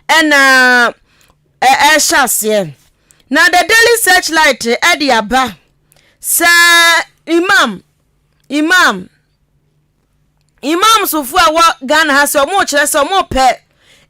ɛna ɛhyɛ aseɛ. Na The Daily Searchlight ɛde aba sɛ Imam Imam Imamsfoɔ a ɛwɔ Ghana ha sɛ wɔrekyerɛ sɛ wɔrepɛ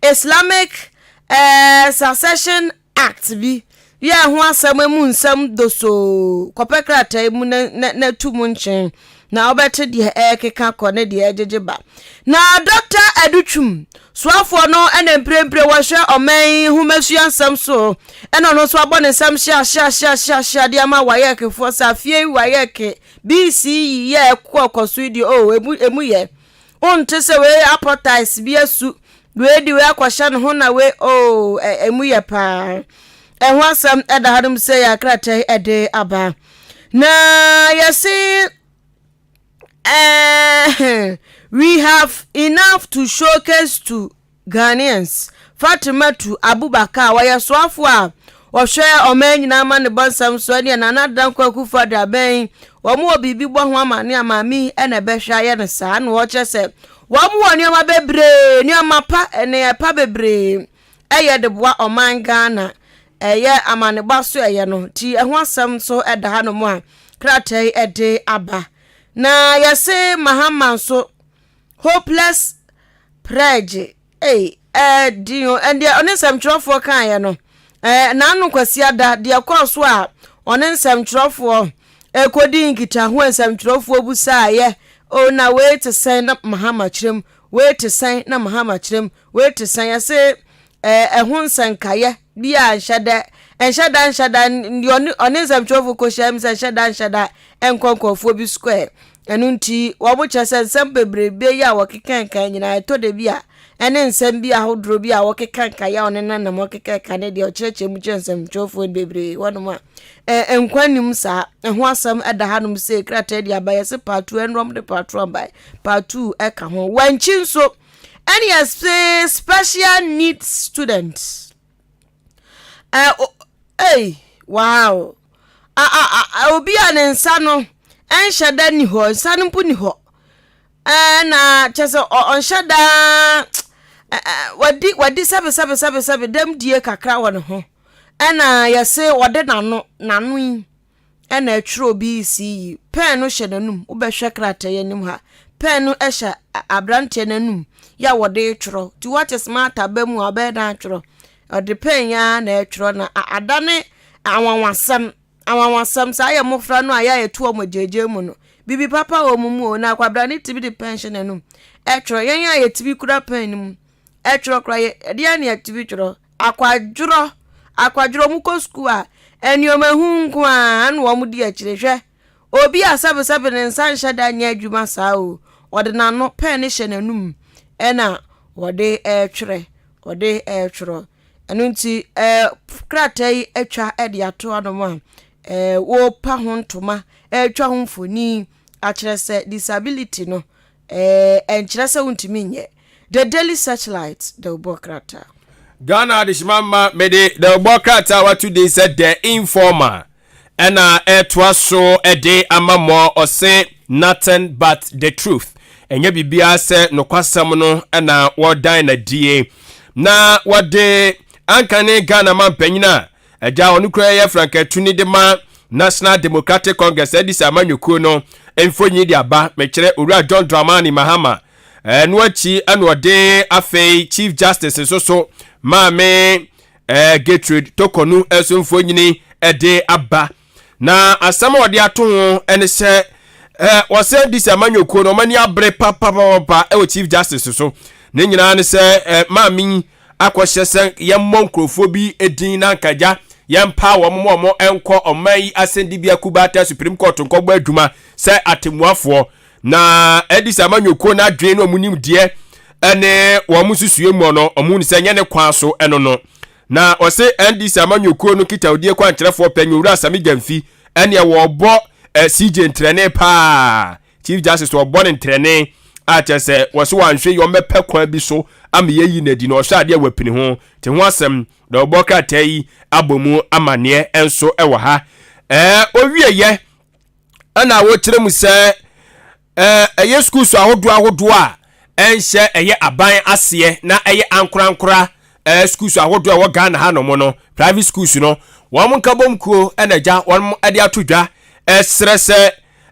Islamic eh, Succession Act bi yɛ ɛho asɛm emu nsɛm dosoo kɔpɛ krataa mu na na na tu mu nkyɛn na wobɛte deɛ ɛrekeka kɔ ne deɛ ɛregyegye ba. Na Dɔkta Adu Twum soafoɔ no na mprempren wɔhwɛ ɔman yi nhomasua nsɛm so ɛna ɔno nso abɔ ne nsɛm hyeahyeahyeahyeahyea de ama WAECfoɔ sɛ afei WAEC BC yi yɛ ɛkɔ kɔ so yi deɛ oh emu emu yɛ wonte sɛ wei apɔtais bi asu wei de wei akɔhyɛ ne ho na wei oh emu yɛ paa ɛho asɛm ɛda hanom sɛ yɛ akrataa yi ɛde aba na yɛse eh, we have enough to showcase to Ghanaians, Fatimatu Abubakar, ɔyɛ soafoɔ a ɔhwɛ ɔman nyinaa amanebɔ nsɛm so ɛneɛ Nana Dankwa Akufo-Addo abɛn yi, wɔn wɔ biribi bɔ ho amane a maame yi na ɛbɛhwɛ ayɛ no saa na ɔkyerɛ sɛ wɔn wɔ nneɛma bebree, nneɛma pa, nneyɛɛ pa bebree ɛyɛ de boa ɔman Ghana ɛyɛ amanebɔ aso ɛyɛ no nti ɛho asɛm nso ɛda hanom a krataa yi ɛde aba na yɛse Mahama nso Hopeless Pledge ei ɛɛ din o ɛndeɛ ɔne nsɛmtwerɛfoɔ kaeɛ no ɛɛ n'ano Kwasiada deɛ ɛkɔɔ so a ɔne nsɛmtwerɛfoɔ ɛkɔdi nkitaho a nsɛmtwerɛfoɔ busaeɛ o na wei te sɛn na Mahama kyerɛm wei te sɛn na Mahama kyerɛm wei te sɛn ɛse ɛɛ ɛho nsɛnkaeɛ bi a nhyɛ dɛ nhyɛ da nhyɛ da deɛ ɔne ɔne nsɛmtwerɛfoɔ kɔhyia mu sɛ nhyɛ da nhyɛ da nkɔ nkurɔfoɔ bi square ɛno nti wɔn kyerɛ sɛ nsɛm bebrebe yi a wɔkeka nka nyinaa ɛtɔ da bi a ɛne nsɛm bi ahodoɔ bi a wɔkeka nka yɛ a ɔne nanam wɔkeka nka ne deɛ ɔkyerɛkyerɛ mu kyerɛ nsɛmtwerɛfoɔ bebree wɔnom a ɛɛ nkwa nim saa ɛho asɛm ɛda hanom sɛ krataa di aba yɛsɛ paatu ɛnrɔm de paatu aba paatu ɛka ho wɔnkyi nso ɛne yɛse special needs students ɛ o ei wow a a a obi a ne nsa no ɛnhyɛ da ni hɔ nsa no mpo ni hɔ ɛɛ na kyɛ sɛ ɔnhyɛ da wadi wadi sɛbe sɛbe sɛbe sɛbe dɛm die kakra wɔ ne ho ɛna yɛse ɔde n'ano n'ano yi na ɛtwerɛ BEC yi. Pɛn no hyɛ n'anum. Wobɛhwɛ krataa yi anim ha. Pɛn no hyɛ aberanteɛ no anum yɛ a wɔde retwerɛ. Nti what is matter ba mu a ɔbɛyɛ dɛn atwerɛ? Ɔde pɛn yi ara na ɛretwerɛ na adane anwanwasɛm. Anwanwasɛm saa yɛ mmɔfra no a yɛ a yɛto wɔn agyaagyaa mu no. Biribi papa wɔ wɔn mu o na akwadaa no tumi de pɛn hyɛ n'anum ɛtwerɛ. Yɛn a yɛtumi kura pɛn no mu ɛtwerɛ koraa yɛ ɛdeɛn na yɛtumi twerɛ? Akwadworɔ, akwadworɔ, wɔn kɔ sukuu a, nneɛma hu nko ara na wɔn di akyire. Hwɛ, obi a sɛbesɛbe ne nsa nhyɛ da nyɛ adwuma saa o, ɔde n'ano, pɛn no hyɛ n'anum ɛna wɔde ɛretwerɛ, wɔde ɛretwerɛ. Ɛno nti, ɛɛ krataa yi atwa de ato anom a, ɛɛ wɔrepa ho ntoma, ɛretwa ho mfoni akyerɛ sɛ disability no, Ɛɛ, ɛnkyerɛ sɛ wontumi nyɛ. The Daily Searchlight, Dawubɔ Krataa. Ghana adehyema mma mede dawubɔ krataa a wato din sɛ The Informer ɛna ɛtoa so de ama mɔ ɔse nothing but the truth ɛnyɛ biribiara sɛ nokwasɛm no ɛna wɔdan na die na wɔde anka ne Ghana mampanyin a Agya a ɔno koraa yɛ frankatuni de ma National Democratic Congress NDC amanyɔkuo no mfonyin de aba mekyerɛ Owura John Dramani Mahama. Ɛno akyi ɛna ɔde afei Chief Justice nso so maame eh, Gertrude Tokonu nso mfonyini de aba. Na asɛm a wɔde ato ho ne sɛ wɔsɛ NDC amanyɔkuo no wɔn ani abere papapapa wɔ Chief Justice so. Ne nyinaa ne sɛ maame yi akɔhyɛ sɛ yɛmmɔ nkurɔfoɔ bi din na anka gya yɛmpa wɔn ma wɔn nkɔ ɔman yi asɛnnibea Kubata Supreme Court nkɔbɔ adwuma sɛ atemmuafoɔ. Na NDC amanyɔkuo no adwene ne wɔn nimdeɛ ne wɔn nsusuiɛ mu no, wɔn hu sɛ nyɛ ne kwan so ɛno no. Na ɔse NDC amanyɔkuo no nkitahodie kwankyerɛfoɔ panyin Owura Sami Gyamfi ɛneɛ wɔbɔ eh, CJ ntrɛne paa. Chief Justice wɔbɔ no ntrɛne a kyerɛ sɛ wɔse wɔanhwɛ yi wɔbɛpɛ kwan bi so ama yɛyi no adi na ɔhwɛ adeɛ wapini ho. Te ho asɛm na wɔbɔ krataa yi abɔ mu amanneɛ nso wɔ ha. Ɛɛ owieyɛ ɛna wɔkyerɛ mu sɛ ɛyɛ schools ahodoɔ ahodoɔ a ɛnhyɛ ɛyɛ aban aseɛ na ɛyɛ ankorankora ɛɛ schools ahodoɔ a ɛwɔ Ghana ha nom no private schools no wɔn nkabom kuo ɛna agya wɔn ɛde ato dwa ɛsrɛ sɛ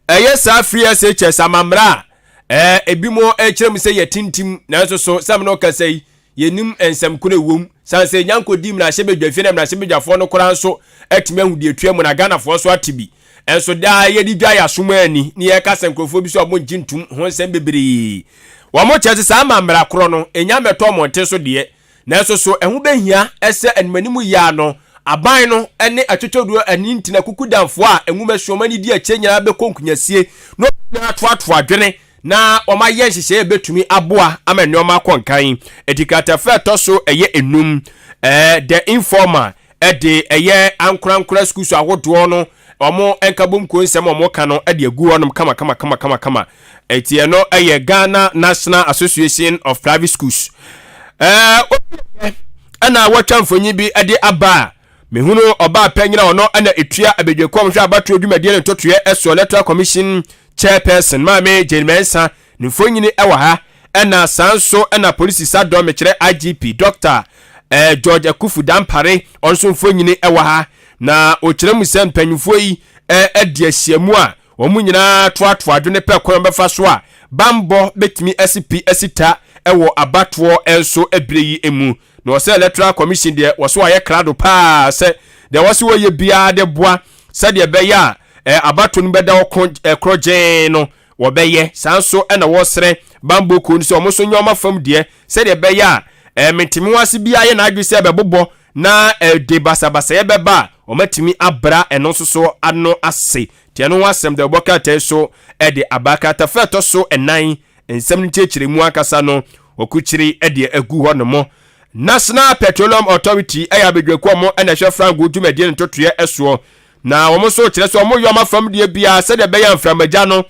ɛyɛ saa free SHS amammerɛ a ɛɛ ebi mo ɛkyerɛ mu sɛ yɛ tintim nanso so sɛm no kasa yi Yennim nsɛm ko no a ɛwom. Sane sɛ yɛnya nkɔdii mmarahyɛbadwafie na mmarahyɛbadwafoɔ no koraa nso atumi ahu deɛ ɛtua mu na Ghanafoɔ nso ate bi. Nso daa yɛde dwa yɛn asom ani na yɛka sɛ nkurɔfoɔ bi sɛ wɔn ngye ntum ho nsɛm bebree. Wɔn kyerɛ sɛ saa amammara korɔ no ɛnya mmɛtɔ mmɔnten so deɛ, nanso so ɛho bɛhia sɛ animanim yi ara no aban no ne atwetweduo ani ntina kukudamfoɔ a nwoma sua wɔn ani di akyire nyinaa bɛkɔ nkunyasie na wɔn nyinaa atoatoa adwene na wɔayɛ nhyehyɛe a ebetumi aboa ama nneɛma akɔ nkan. Eti kratafa a ɛtɔ so ɛyɛ enum, ɛɛ The Informer de ɛyɛ ankorankora sukuu so ahodoɔ no wɔn nkabom kuo nsɛm a wɔka no de agu hɔnom kama kama kama kama kama. Eti ɛno ɛyɛ Ghana National Association of Private Schools. Ɛɛ ɛna wɔatwa mfonyin bi de aba a mehunu ɔbaa panyin a ɔno ɛna etua abadwakuo a wɔhwɛ abatoɔ dwumadie ne ntotoeɛ ɛso Electoral Commission Chairperson Maame Jane Mensah ne mfonini wɔ ha ɛna saa nso ɛna polisi sadɔm mekyerɛ IGP Dr. Eh, George Akufu Dampare ɔno nso mfonini wɔ ha na ɔkyerɛ mu sɛ mpanyinfoɔ yi eh, adi ahyiamu a wɔn nyinaa toatoa adwene pɛ kwan bɛfa so a bambɔ bɛtumi asi pi asi ta wɔ abatoɔ nso ebire yi mu Na ɔsɛ Electoral Commission deɛ wɔso ayɛ krado paa sɛ deɛ wɔse wɔyɛ biara de boa sɛdeɛ ɛbɛyɛ a eh, abato no bɛda hɔ ko eh, korɔgyee no wɔbɛyɛ. Saa nso na wɔsrɛ bambɔ kuo no sɛ wɔn nso nyɛ wɔn afam deɛ sɛdeɛ ɛbɛyɛ a eh, mentemehoase biara yɛ n'adwene sɛ ɛbɛbobɔ na eh, de basabasayɛ bɛba a wɔatumi abra ɛno nso so ano ase. Nti ɛno ho asɛm deɛ wɔbɔ krataa yi so de aba. Kratafa ɛtɔ so ɛnan Nsɛm no nkyerɛkyerɛmu ankasa no, wɔkukyiri de agu hɔ nom. National Petroleum Authority yɛ abadwakuo a wɔn na ɛhwɛ frango dwumadie no ntotoeɛ soɔ. Na wɔn nso kyerɛ sɛ wɔyɛ wɔn afam deɛ biara sɛdeɛ ɛbɛyɛ mframagya no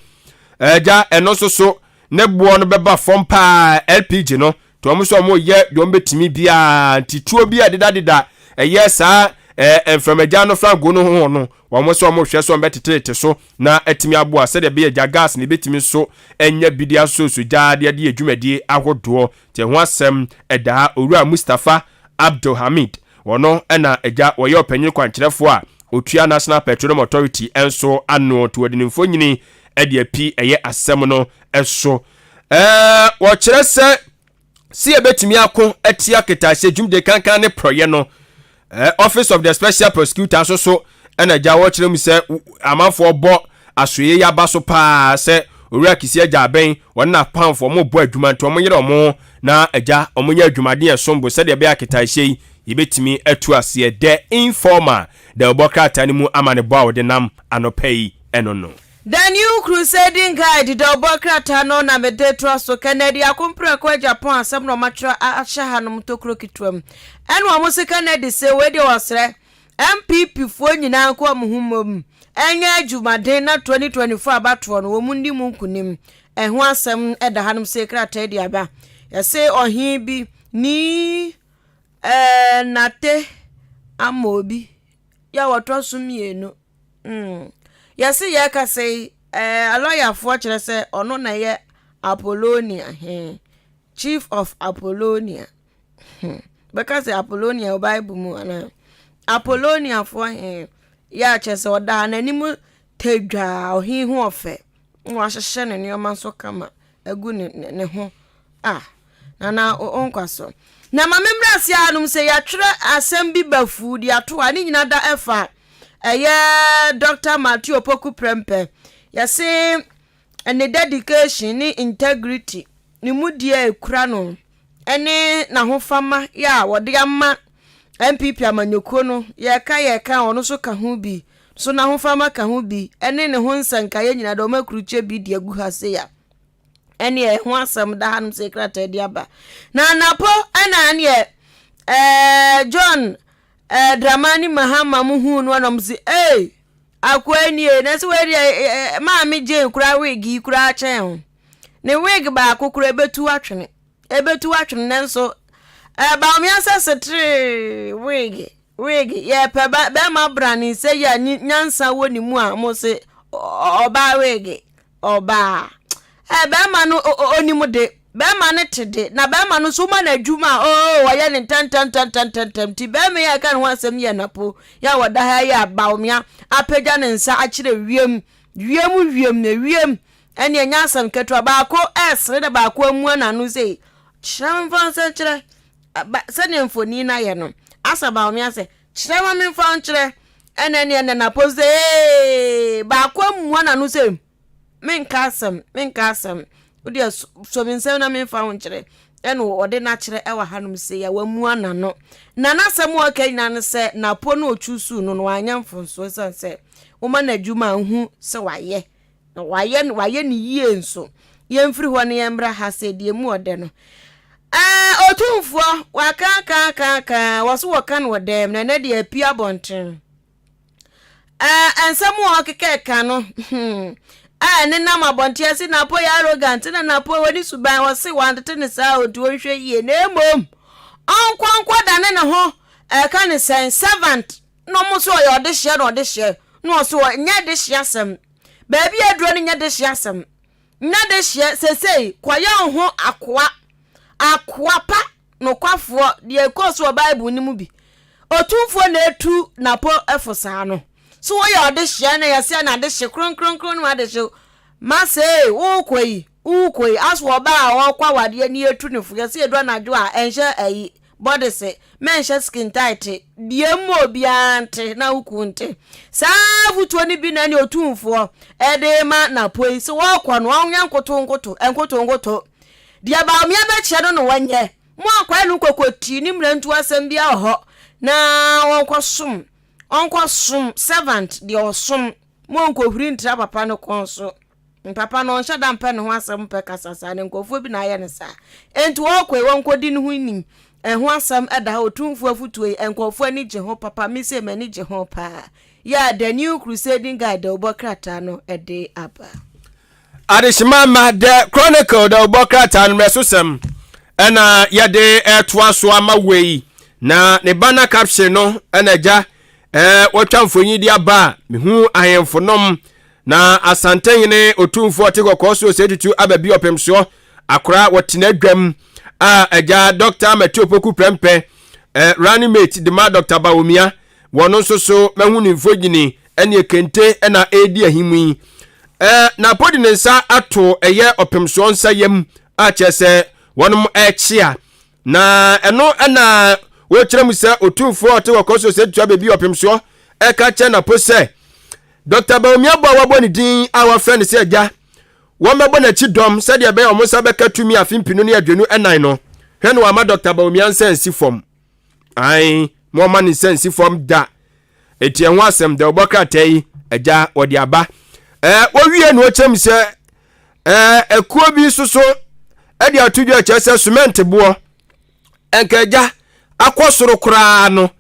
agya ɛno nso so ne boɔ no bɛba fam paa LPG no nti wɔn nso wɔyɛ deɛ wɔbɛtumi biara nti tuo bi a ɛdedadeda ɛyɛ saa ɛɛ mframagya no frango no ho no wɔn nso wɔhwɛ sɛ wɔbɛtetete so na atumi aboa sɛdeɛ ɛbɛyɛ gya gas no ɛbɛtumi nso anya bi de asosɔ gya de adi yɛ dwumadie ahodoɔ nti ɛho asɛm ɛda ha. Owura Mustapha Abdul Hamid ɔno na agya wɔyɛ ɔpanyin kwankyerɛfoɔ a ɔtua National Petroleum Authority nso ano nti wɔde ne mfonyini de api ɛyɛ asɛm no so. Ɛɛ wɔkyerɛ sɛ Sɛ yɛbɛtumi ako atia ketahyɛ dwumde kankan ne porɔyɛ no, eh, Office of the Special Prosecutor nso so ɛna agya wɔkyerɛ mu sɛ amanfoɔ bɔ asoɛyɛ yi aba so paa sɛ Owura Kisi Agya Abɛn wɔne n'apamfoɔ wɔn bɔ adwuma nti wɔn yere wɔn ho na agya wɔn nyɛ adwumaden ɛsom bo sɛdeɛ ɛbɛyɛ aketahyɛ yi yɛbɛtumi atu aseɛ. The Informer da ɛbɔ krataa no mu amanebɔ a wɔde nam anɔpa yi ɛno no. The New Crusading Guide dawubɔ krataa no na mede toa so. Kennedy Akompreko Agyapong asɛm na wɔatwerɛ ahyɛ hanom tokuro ketewa mu. Ɛna wɔn se Kennedy se wei deɛ ɔsrɛ NPP foɔ nyinaa nka wɔn ho mmom nyɛ adwumaden na 2024 abatoɔ no wɔn nni mu nkunim. Ɛho asɛm da hanom se krataa yi de aba. Yɛse ɔhene bi ni ɛɛ Nate Amobi yɛ a wɔtɔ so mmienu. Mm. Yɛse yɛkasa yi, eh, alɔyafoɔ kyerɛ sɛ ɔno na ɛyɛ Apollonia he, Chief of Apollonia. Hmm. Bɛka sɛ Apollonia wɔ Bible mu anaa? Apolloniafoɔ he, yɛ a kyerɛ sɛ ɔdaa n'anim tadwaa ɔhe ho ɔfɛ, na wahyehyɛ ne nneɛma nso kama agu ne, ne, ne ho. Ah, Nana wo nkwa so. Na ma me mmra ase ara nom sɛ yɛatwerɛ asɛm bi bafuu de ato a ne nyina da ɛfa. ɛyɛ Dr. Matthew Opoku Prempeh, yɛse ne dedication ne integrity, ne mudie a ɛkura no ne n'ahofama yɛ a wɔde ama NPP amanyɔkuo no, yɛka yɛka ɔno nso ka ho bi, so n'ahofama ka ho bi, ɛne ne ho nsɛnkaeɛ nyinaa de ɔma akurukyɛ bi de agu ha sei a ɛne ɛho asɛm da hanom sɛ krataa de aba. Na Napo ɛna ɛneɛ John Dramani Mahama mu hu no ɛna ɔmo si ee akoa nie na sɛ wei deɛ maame Jane koraa wig yi koraa kyɛn ho ne wig baako koraa ebetu atwene ebetu atwene, nanso Bawumia sɛ setere wig wig yɛpɛ bɛrima brane sɛ yɛ nyansa wɔ ne mu a mo se ɔbaa wig ɔbaa bɛrima no onim de bɛrima no te de na bɛrima no nso ma n'adwuma a oo wɔyɛ ne ntɛntɛntɛntɛntɛm. Ti bɛrima yi a ɛka ne ho asɛm yɛ Napo yɛ a wɔda ha yi a Bawumia apagya ne nsa akyerɛ wiem wiem wiem na wiem ɛne ɛnyɛ asɛm ketewa. Baako ɛresere na baako amua n'ano sɛ kyerɛ mfa nsa kyerɛ sɛdeɛ mfoni no ayɛ no asa. Bawumia sɛ kyerɛ ma memfa nkyerɛ ɛna ɛne ɛna Napo sɛ ee baako amua n'ano sɛ menka asɛm, menka asɛm, wodeɛ sɔ me nsɛm na memfa ho nkyerɛ. Ɛna ɔde n'akyerɛ ɛwɔ hanom sɛ yɛ wamua n'ano na n'asɛm a ɔka nyinaa no sɛ Napo no ɔtwu suu no no wanyɛ mfonsoɔ ɛsiane sɛ woma n'adwuma a nhu sɛ wayɛ na wayɛ wayɛ ne yie. Nso yɛmfiri hɔ no yɛmmra ha sɛ deɛ mu ɔdɛ no Otumfoɔ waka ka ka ka wɔ so wɔka no wɔ dɛm na ɛnɛ deɛ api abɔnten. Nsɛm a ɔkeka ka no a nenam abɔnten ase, Napo yɛ arrogant na Napo wɔ ne suban, wɔse wantete ne saa a ɔnti wɔnhwɛ yie na mmom ɔnkɔnkɔ dane ne ho ɛka ne sɛn servant na ɔmo so ɔyɛ ɔde hyɛ na ɔde hyɛ na ɔso nyɛ de hyɛ asɛm baabi aduro no nyɛ de hyɛ asɛm nyɛ de hyɛ sesei kɔyɛ wo ho akoa, akoa pa nokwafoɔ deɛ ɛkɔɔ so wɔ Bible no mu bi. Otumfoɔ na etu Napo ɛfo saa no so woyɛ ɔde hyɛ na yɛsɛ na ade hye kronkronkron no ade hye masee wokɔ yi wokɔ yi aso ɔbaa a ɔkɔ awadeɛ ne yɛtu ne fo yɛsɛ yɛdu anadwo a ɛnhyɛ ayi bɔdese mɛnhyɛ skin tight deɛ mu obiara nte na woku nte. Saa afotuo no bi na ne Otumfoɔ ɛde ma Napo yi sɛ wɔkɔ no ɔnyɛ nkoto nkoto nkoto nkoto deɛ Bawumia bɛkyerɛ no no wɔnyɛ mo akwae no nkɔkɔtii ne mmerantu asɛm bi wɔ hɔ na wɔnkɔsom ɔnkɔsom servant deɛ ɔsom mo nkɔhuri ntra papa no kɔn so. Papa no ɔnhyɛ da mpɛ ne ho asɛm mpɛ kasa saa ne nkurɔfoɔ bi na ayɛ no saa enti wɔkɔ yi wɔnkɔdi ne ho nim. Ɛho asɛm ɛda hɔ. Otumfoɔ afotuo yi nkurɔfoɔ ani gye ho papa. Me sɛ m'ani gye ho paa yɛ The New Crusading Guide dɛ wobɔ krataa no ɛde aba. Adehyema ma The Chronicle dɛ wobɔ krataa no mmerɛsosɛm ɛna yɛde ɛtoa so ama wei na ne banner caption no ɛna agya wɔtwa mfonyin de aba a mehu ahemfo nom na Asantehene Otumfoɔ ɔte kɔkɔɔ so sɛ tutu aba bi ɔpem soɔ akora wɔtena adwam a agya Dr. Matthew Opoku Prɛmpɛ running mate de ma Dr. Bawumia wɔn nso so mahu ne mfonyini ɛne kente ɛna ɛredi ahimu yi na apɔ de ne nsa ato ɛyɛ ɔpem soɔ nsa yam a kyerɛ sɛ wɔnom ɛrekyea na ɛno ɛna wɔkyerɛ mu sɛ Otumfoɔ ɔte kɔkɔɔ so sɛ tutu aba bi ɔpem soɔ ɛka kyerɛ Napo sɛ Dr. Bawumia bɔ a wɔabɔ ne din a wɔafrɛ no sɛ agya wɔmmɛbɔ n'akyi dɔm sɛdeɛ ɛbɛyɛ wɔn nsa bɛka tumi afe 2024 no. Hwɛ no wama Dr. Bawumia nsa nsi fam ae ma ɔma ne nsa nsi fam da. Eti ɛho asɛm da ɔbɔ krataa yi agya wɔde aba. Wɔwie no wɔkyerɛ mu sɛ ɛkuo bi nso so ɛde ato dwa kyerɛ sɛ cement boɔ nka agya akɔ soro koraa no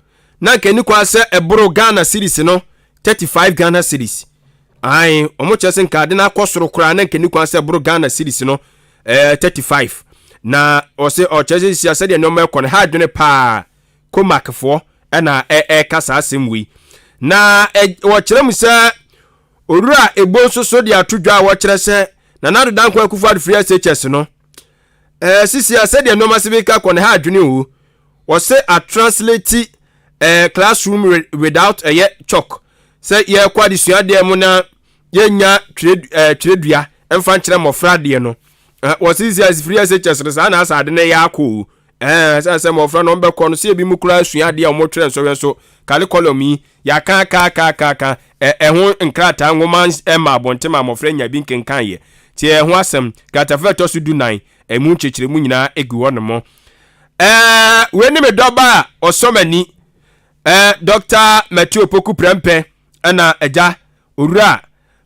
na nka ni kwan sɛ ɛboro Ghana cedis no 35 Ghana cedis. Ae wɔn kyerɛ sɛ nka ade no akɔ soro koraa na nka ni kwan sɛ ɛboro Ghana cedis no 35 na ɔsɛ ɔkyerɛ sɛ sisia sɛdeɛ nneɛma ɛkɔ no ha adwene paa. Comac-foɔ ɛna ɛɛka saa asɛm wei na wɔkyerɛ mu sɛ Owura Ebo nso so de ato dwa a wɔkyerɛ sɛ Nana Addo Dankwa Akufo-Addo free SHS no sisi a sɛdeɛ nneɛma si bi ka kɔ ne ha adwene o. Wɔsɛ a translate classroom without ɛyɛ chalk sɛ yɛkɔ adesua deɛ mu na yɛnya twerɛdua mfa nkyerɛ mmɔfra adeɛ no. Wɔsɛ sisi a free SHS no saa na asa ade no yɛ akɔ o. Ɛɛ, ɛsiane sɛ mmɔfra no wɔbɛkɔ no, sɛ ebi mu koraa sua adeɛ a wɔtwerɛ nsɔhwɛ nso, curriculum yi, yɛaka aka aka aka aka, ɛ, ɛho nkrataa nwoma ɛma abɔnten ma mmɔfra nya bi nkenkan yɛ. Nti ɛho asɛm, kratafa ɛtɔ so dunan, ɛmu nkyekyeremu nyinaa egu hɔ nom. Ɛɛ, wei ne me dɔba a ɔsɔ m'ani, ɛɛ, Dr. Matthew Opoku Prɛmpɛ, ɛna agya, Owura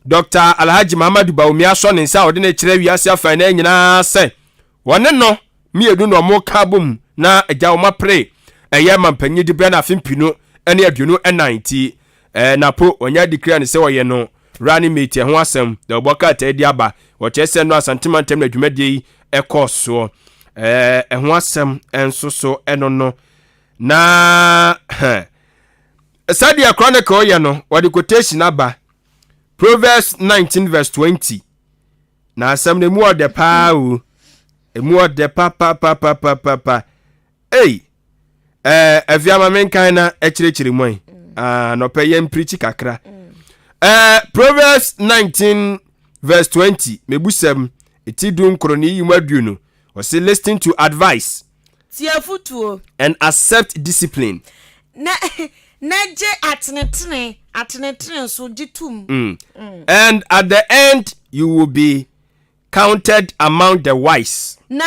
Dr. Alhaji Muhammadu Bawumia asɔ ne nsa a ɔde no kyerɛ wiase afanan nyinaa sɛ wɔne no mmienu na wɔka abom na agya wɔn apere ɛyɛ mampanyin de brɛ no afe mpinu ne 24 nti ɛɛ napo wɔnyɛ declare no sɛ ɔyɛ no running mate ɛho asɛm na ɔbɔ krataa di aba wɔkyerɛ sɛ no Asante mantam na dwumadie yi ɛkɔɔ soɔ ɛɛ ɛho asɛm nso so ɛno no na sɛdeɛ Chronicle yɛ no wɔde quotation aba Proverbs 19 verse 20 na asɛm no emu ɔdɛ paa o emu ɔdɛ papapapapapa ei ɛɛ afi ama menkan na ɛkyerɛkyerɛ mu ayi ah, nɔpɛ yɛn mpirikyi kakra ɛɛ Proverbs 19 verse 20 mebusɛm eti du nkoro ne yi mu 20 ɔsi listen to advice Tie afotuo. And accept discipline. Na na gye atenetene, atenetene nso gye tom. Mm. And at the end you will be counted among the wise. Na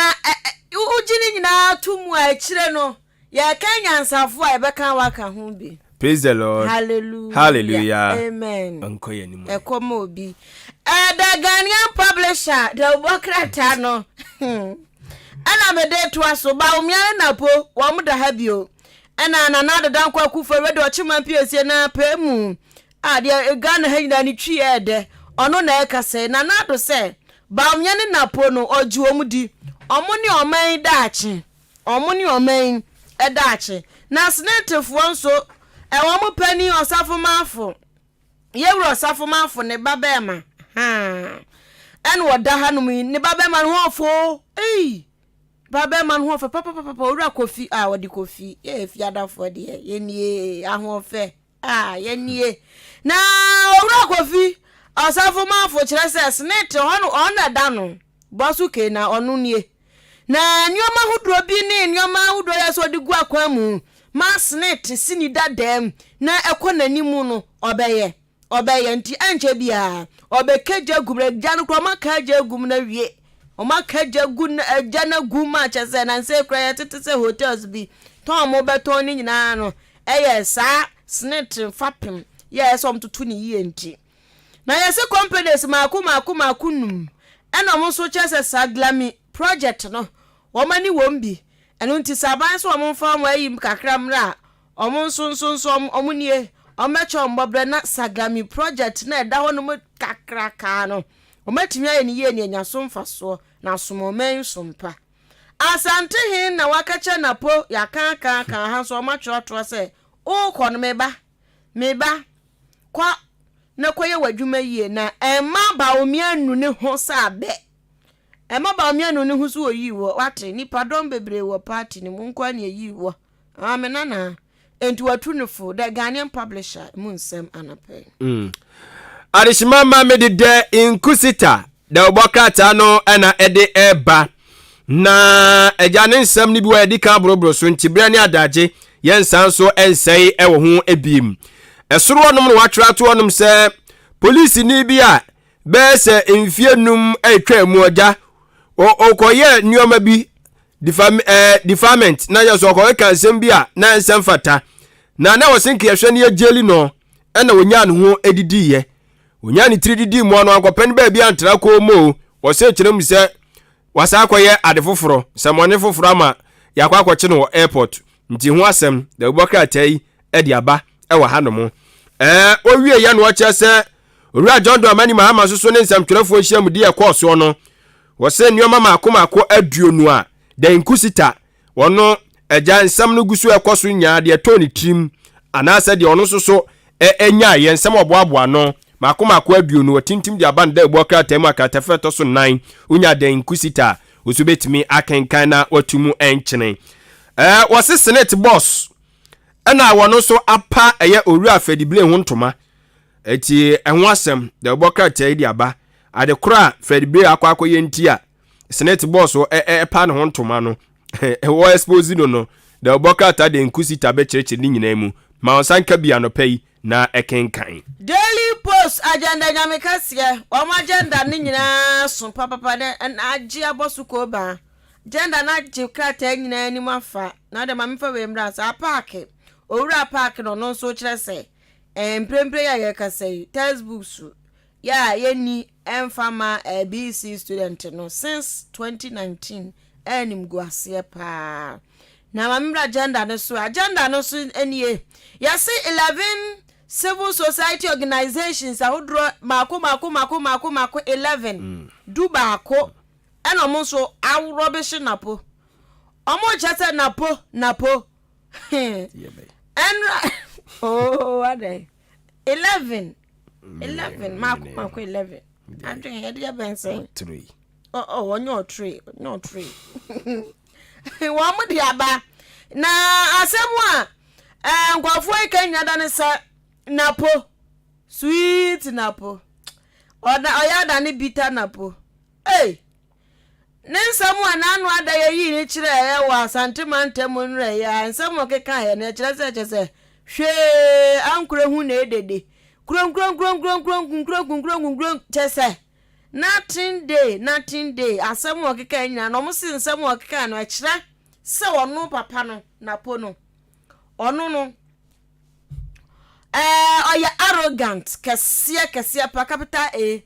wogye ne nyinaa to mu a, akyire no, yɛka nyansafoɔ a yɛbɛka waka ho bi. Praise the Lord. Hallelujah. Hallelujah. Amen. Nkɔ yɛn anim. Ɛkɔ ma obi. The Ghanaian publisher, dawubɔ krataa no. Ɛna mede toa so, Bawumia ne Napo, wɔn da ha bio. Ɛna Nana Addo Dankwa Akufo-Addo de ɔkye piesie na pɛ mu a deɛ Ghana ha nyinaa ne twi yɛ dɛ. Ɔno na ɛka sɛ Nana Addo sɛ Bawumia ne Napo no ɔgye wɔn di. Wɔn ne ɔman yi daakye. Wɔn ne ɔman yi daakye. Na Senetefoɔ nso, ɛwɔ mo panin Ɔsafo Maafo. Yɛwura Ɔsafo Maafo ne ba bɛrima. Haa. Ɛna ɔda hanom yi, ne ba bɛrima no ho ɔfo. Ei! Ba bɛrima no ho ɔfɛ papapapa. Owura Kofi a ɔde Kofi. Yɛ fiadafoɔ deɛ, yɛnie ahoɔfɛ. A yɛnie. Na Owura Kofi, Ɔsafo Maafo kyerɛ sɛ Senate hɔ no ɔno na ɛda no. Bɔso kei na ɔno nie. Na nneɛma ahodoɔ bi ne nneɛma ahodoɔ yɛ sɛ ɔde gu akwan mu ma Senate sini dadaam na ɛkɔ n'anim no, ɔbɛyɛ. Ɔbɛyɛ nti ɛnkyɛ biara ɔbɛka gya gu mu. Gya no koraa ɔmaka gya agu mu no awie. Ɔmaka gya gu no gya no agu mu a kyerɛ sɛ nansa yi koraa yɛtete sɛ hotels bi tɔn a wɔbɛtɔn ne nyinaa no ɛyɛ saa Senate fapem yɛ ɛsɛ sɛ wɔtoto ne yie nti. Na yɛse companies maako maako maako num ɛna wɔn nso kyerɛ sɛ Saglami project no wɔn ani wɔm bi. Ɛno nti sɛ aban sɛ wɔn mfa wɔn ayi kakra mmra a wɔn nso nso nso wɔn wɔn nie wɔn bɛkyɛ wɔn bɔbrɛ na Saglami project no a ɛda hɔ nom kakrakaa no wɔn atumi ayɛ no yie na yɛanya so mfasoɔ na asom ɔman yi som pa. Asante he na waka kyerɛ Napo yɛaka aka aka ha nso wɔn atwerɛ atoa sɛ worekɔ no me ba me ba Kɔ na kɔyɛ w'adwuma yie na mma Bawumia nnu ne ho sɛ abɛ. Mma Bawumia nnu ne ho sɛ ɔyii woɔ. Wate? Nnipadɔm bebree wɔ party no mu, wo nko ara na ɛyii woɔ. Aa me nana. Enti watu no fo. The Ghanaian Publisher mu nsɛm anɔpa yi. Mm. Adehyema ma mede dɛ nkusita dawubɔ krataa no na ɛde ɛreba. Na agya ne nsɛm no bi wɔ yɛde kan boroboro so nti berɛ ne adagye yɛnsan nso nsɛe wɔ ho ebiem. Ɛsoro hɔnom na wɔatwerɛ ato hɔnom sɛ polisini bi a bɛyɛ sɛ mfie num atwa mu agya ɔkɔyɛ nneɛma bi defam ɛɛ defilement na yɛ so ɔkɔkeka nsɛm bi a na nsɛm fata na na wɔse nka yɛhwɛ no yɛgyeli no ɛna wɔnyaa ne ho didiiɛ Onyaa ne tiri didii mmoa no ankɔpɛ no baabi antra kɔɔ mu o. Wɔsɛ kyerɛ mu sɛ wasan akɔyɛ ade foforɔ, nsɛmmɔne foforɔ ama yɛakɔ akɔkye no wɔ airport. Nti ho asɛm dawubɔ krataa yi de aba wɔ hanom. Ɛɛ owie yɛ no ɔkyerɛ sɛ Owura John Dramani Mahama nso so ne nsɛmtwerɛfoɔ nhyiamudi a ɛkɔɔ soɔ no, wɔsɛ nneɛma mmaako mmaako 20 a Dankusita Ɔno, Agya, nsɛm no gu so ɛkɔ so nyaa deɛ ɛtɔɔ ne tirim, anaasɛ deɛ ɔno nso so nyaeɛ, nsɛm a ɔboaboa ano, mako mako 20, ɔtintim de aba no dawubɔ krataa mu a kratafa ɛtɔ so nnan, wonya dɛn nkusita a, wo nso bɛtumi akenkan na watu mu nkyene. Ɛɛ, wɔse Senate boss ɛna wɔn nso apa ɛyɛ Owura Freddy Blay ho ntoma. Eti ɛho asɛm, dawubɔ krataa yi de aba. Ade korɔ a Freddy Blay akɔ akɔyɛ nti a Senate boss ɛpa ne ho ntoma no. Wɔ expose no no, dawubɔ krataa de nkusita bɛkyerɛkyerɛ ne nyinaa mu. Ma wo nsa nka bi anɔpa yi na kenkan. Daily Post agenda Nyame kɛseɛ wɔn agenda no nyinaa so papapa na agye abɔ so koobaa agenda no agye krataa nyinaa anim afa na wode ma memfa wei mmra saa paake owura paake no ɔno nso kyerɛ sɛ eh, mprempren a yɛkasa yi textbooks yɛ a yɛnni ɛmfa ma eh, BEC student no since 2019 animguaseɛ paa. Na ma memmra agenda no so. Agenda no so nie. Yɛse 11 civil society organizations ahodoɔ mako mako mako mako mako 11 mm. du baako ɛna ɔmo nso aworɔbehye napo. Ɔmo kyɛ sɛ napo napo. Ɛnra oh adɛn 11 11 mako mako 11 adwene yɛde yɛ bɛn sɛn. Oh, oh, ɔnyɛ ɔtore, ɔnyɛ ɔtore. Wɔn de aba. Na asɛm a eh, nkurɔfoɔ yi ka nyina da ne sɛ napo, sweet napo. Ɔda ɔyɛ ada ne bitter napo. Ei! Ne nsɛm a n'ano ada yɛyii ne kyerɛɛ wɔ Asante mantam nnora yi a nsɛm a ɔkekaeɛ no ɛkyerɛ sɛ kyɛ sɛ hwee ankorɛ hu na edede. Kuronkuronkuronkuronkuronkuronkuronkuronkuron kyɛ sɛ Nothing day, nothing day, asɛm a ɔkekae nyinaa no, wɔse nsɛm a ɔkekae no, ɛkyerɛ sɛ ɔno papa no, Napo no, ɔno no, ɛɛ, ɔyɛ arrogant kɛseɛ kɛseɛ pa, capital A,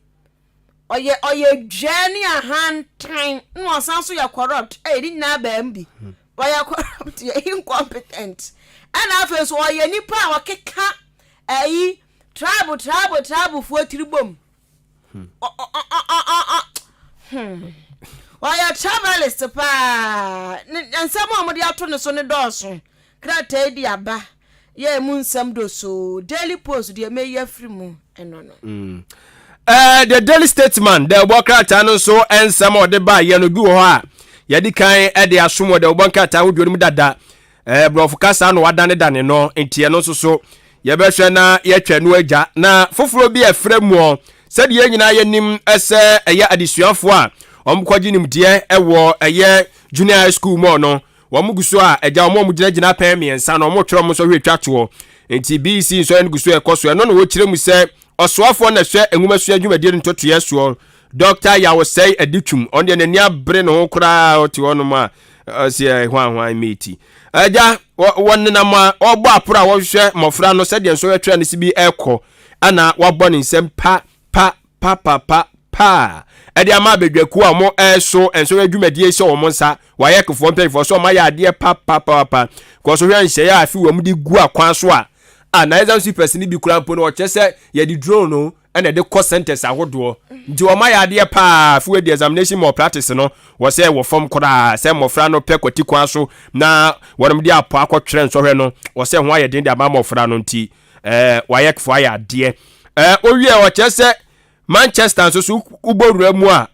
ɔyɛ ɔyɛ dwaa ne ahantan, na ɔsan so yɛ corrupt, ɛyɛ ne nyinaa baa mu bi, ɔyɛ corrupt, yɛ incompetent, ɛna afei nso ɔyɛ nipa a ɔkeka ɛyi tribe tribe tribe foɔ tiri bom. Ɔyɛ tribalist paa. Nsɛm a wɔde ato ne so no dɔɔso. Krataa yi de aba yɛ emu nsɛm dosoo. Daily Post deɛ meyi afiri mu ɛno no. Mm. Uh, the Daily Statesman, the ɛbɔ krataa no nso nsɛm a ɔde baayɛ no bi wɔ hɔ a yɛde kan de asom wɔ dawubɔ nkrataa ahodoɔ no mu dada. Eh, borɔfo kasa na wadanedane no, nti ɛno nso so yɛbɛhwɛ na yɛatwa no agya. Na foforɔ bi a ɛfrɛ muɔ, sɛdeɛ yɛn nyinaa yɛnim sɛ ɛyɛ adesuafoɔ a wɔkɔgye nimdeɛ wɔ ɛyɛ junior high school mu no, wɔn gu so a agya wɔn a wɔgyinagyina pɛn mmiɛnsa no wɔtwerɛ wɔn nsɔhwɛ twa toɔ. Nti BEC nsɔhwɛ no gu so ɛkɔ so. Ɛno na wɔkyerɛ mu sɛ ɔsoafoɔ na ɛhwɛ nwomasua dwumadie no ntotoeɛ soɔ, Dɔkta Yaw Osei Adutwum, ɔno deɛ n'ani abere ne ho koraa ɔte hɔnom a ɔsi hwan hwan meti. Agya, wɔnenam a ɔbɔ aporo a wɔhwehwɛ mmɔfra no sɛdeɛ nsɔhwɛ twerɛ no si bi ɛkɔ, ɛna wabɔ ne nsam pa pa pa pa pa paa ɛde ama abadwakuo a wɔn ɛso nsɔhwɛ dwumadie hyɛ wɔn nsa wɔayɛ kefoɔ mpanyinfoɔ so wɔn ayɛ adeɛ pa pa pa pa kɔ so hwɛ nhyɛeɛ a afi wɔn de gu akwan so a a na exam sweepers no bi kura mpo no ɔkyerɛ sɛ yɛde drone no ɛna ɛde kɔ centers ahodoɔ nti wɔn ayɛ adeɛ paa fi wɔ examination malpractice no wɔ sɛ wɔ fam koraa sɛ mmɔfra no pɛ kwati kwan so na wɔn de apɔ akɔtwerɛ nsɔhwɛ no wɔ sɛ ho ayɛ den de ama mmɔfra no nti ɛɛ wɔayɛ fo ayɛ adeɛ ɛɛ owie ɔkyerɛ sɛ Manchester nso so wobɔ wura mu a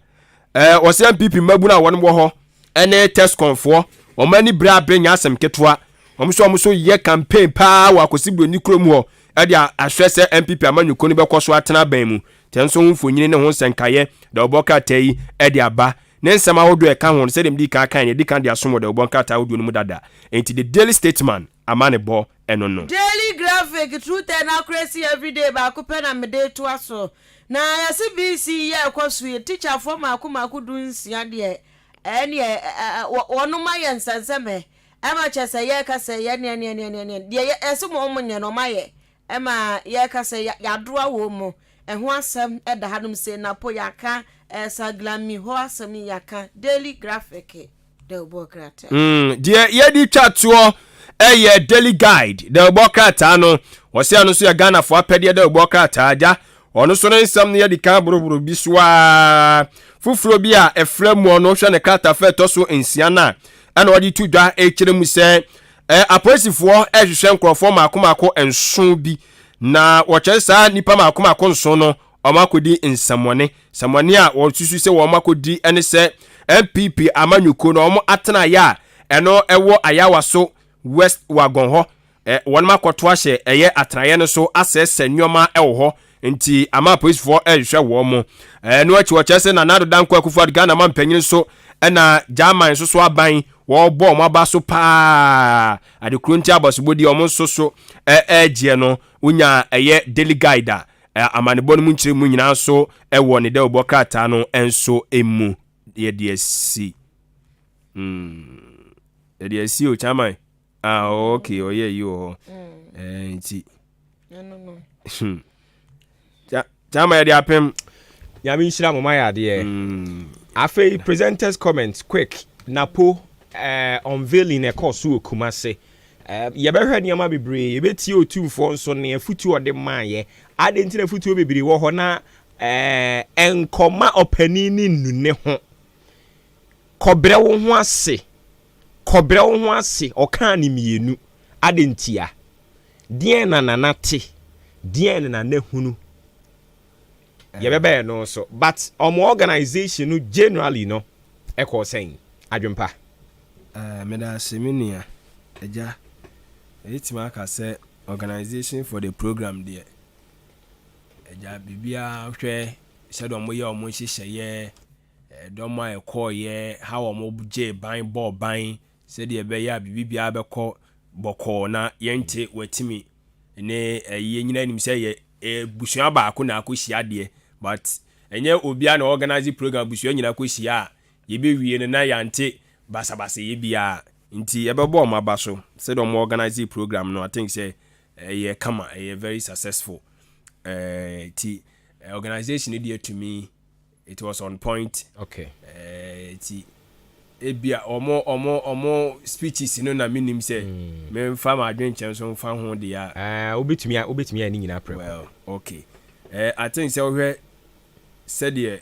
ɛɛ wɔsɛ NPP mmabunu a wɔn wɔ hɔ ɛne Tescon foɔ wɔn ani bere abere nyɛ asɛm ketewa wɔn nso wɔn nso yɛ campaign paa wɔ Akwasi Broni kurom hɔ ɛde ahwɛ sɛ NPP amanyɔkuo no bɛkɔ so atena abɛn mu kyɛ nso ho mfonini ne ho nsɛnkaeɛ dawubɔ krataa yi ɛde aba ne nsɛm ahodoɔ ɛka ho no sɛdeɛ medi kan kan yɛdi kan de asom wɔ dawubɔ nkrataa ahodoɔ no mu dada nti The Daily Statesman amanebɔ ɛno no. Daily Graphic, Truth and Accuracy Everyday baako pɛ na mede retoa so. Na yɛse BC yi a ɛkɔ so yi, tikyafoɔ mmaako mmaako du-nsia deɛ, ɛneɛ wɔnom ayɛ nsɛnsɛmɛ ɛma kyerɛ sɛ yɛreka sɛ yɛ neɛ neɛ neɛ neɛ neɛ deɛ yɛse wɔn nyɛ no wɔn ayɛ ɛma yɛreka sɛ yɛadoa wɔn mu. Ɛho asɛm ɛda hanom sei na po yɛaka Saglami hɔ asɛm yi yɛaka Daily Graphic. Dawubɔ krataa. Mm, deɛ yɛde twa toɔ ɛyɛ Daily Guide dawubɔ krataa no. Wɔsɛ ɛno nso yɛ Ghanafoɔ apɛdeɛ dawubɔ krataa agya. Ɔno nso ne nsɛm no yɛde kan boroboro bi so ara. Foforɔ bi a ɛfrɛ mu ɔno hwɛ ne krataa fɛ ɛtɔ so nsia no a ɛna ɔde to dwa ɛkyerɛ mu sɛ ɛ apolisifoɔ ɛhwehwɛ nkurɔfoɔ mako mako nson bi na wɔkyerɛ saa nnipa mako mako nson no wɔakɔdi nsɛmmɔne. Nsɛmmɔne a wɔsusu sɛ wɔakɔdi ne sɛ NPP amanyɔkuo no wɔn atenaeɛ a ɛno ɛwɔ Ayawaso West Wagon hɔ, wɔn akɔto ahyɛ ɛyɛ atenaeɛ no so asɛesɛe nneɛma wɔ hɔ nti ama apolisifoɔ rehwehwɛ wɔn mo. Ɛno akyi wɔkyerɛ sɛ Nana Addo Dankwa Akufo-Addo Ghana mampanyin nso ɛna German nso so aban. wɔrebɔ wɔn aba so paa adekoro nti abasobɔdi wɔn nso so ɛregyeɛ no wonya ɛyɛ Daily Guide a amanebɔ no mu nkyerɛmu nyinaa nso ɛwɔ ne dawubɔ krataa no nso mu yɛde asi yɛde asi o chairman. Ah, okay, ɔyɛ yi wɔ hɔ. Eh, nti. Kyama yɛde apem. Nyame nhyira mo mayɛ adeɛ. Afei presenters comment quick. Napo unveiling ɛkɔɔ so wɔ Kumase. Yɛbɛhwɛ nneɛma bebree, yɛbɛtie Otumfoɔ nso ne afutuo ɔde maayɛ. Adɛn nti na afutuo bebree wɔ hɔ na ɛnkɔma ɔpanin ne nnu ne ho. Kɔbrɛ wo ho ase. Kɔbrɛ wo ho ase, ɔkaa ne mmienu. Adɛn ntia? Deɛn na Nana te? Deɛn na Nana hunu? Yɛbɛbɛyɛ no nso. But ɔmo organization no generally no, ɛkɔɔ sɛn? Adwempa. Meda ase me nua. Agya, ɛtumi aka sɛ organization for the program deɛ, agya, biribiara hwɛ sɛdeɛ ɔmo yɛ ɔmo nhyehyɛeɛ, ɛdɔm a ɛkɔɔyɛ ha, ɔmo gye ban bɔɔ ban sɛdeɛ ɛbɛyɛ a biribiara bɛkɔ bɔkɔɔ na yɛnte watimi ne ɛyɛ nyina nim sɛ yɛ busua baako na akɔhyia deɛ, but ɛnyɛ obiara na organize program busua nyina akɔhyia a yɛbɛwie no na yɛante basabasa yɛ biara. Nti yɛbɛbɔ ɔmo aba so sɛdeɛ ɔmo organize program no. I think sɛ ɛyɛ kama, ɛyɛ very successful. Ti organization deɛ, to me it was on point. Ti ebia ɔmo speeches no na menim sɛ memfa ma adwenkyɛn so mfa ho deɛ a. Wobɛtumi a ne nyinaa prɛ. Well, okay, I think sɛ wohwɛ sɛdeɛ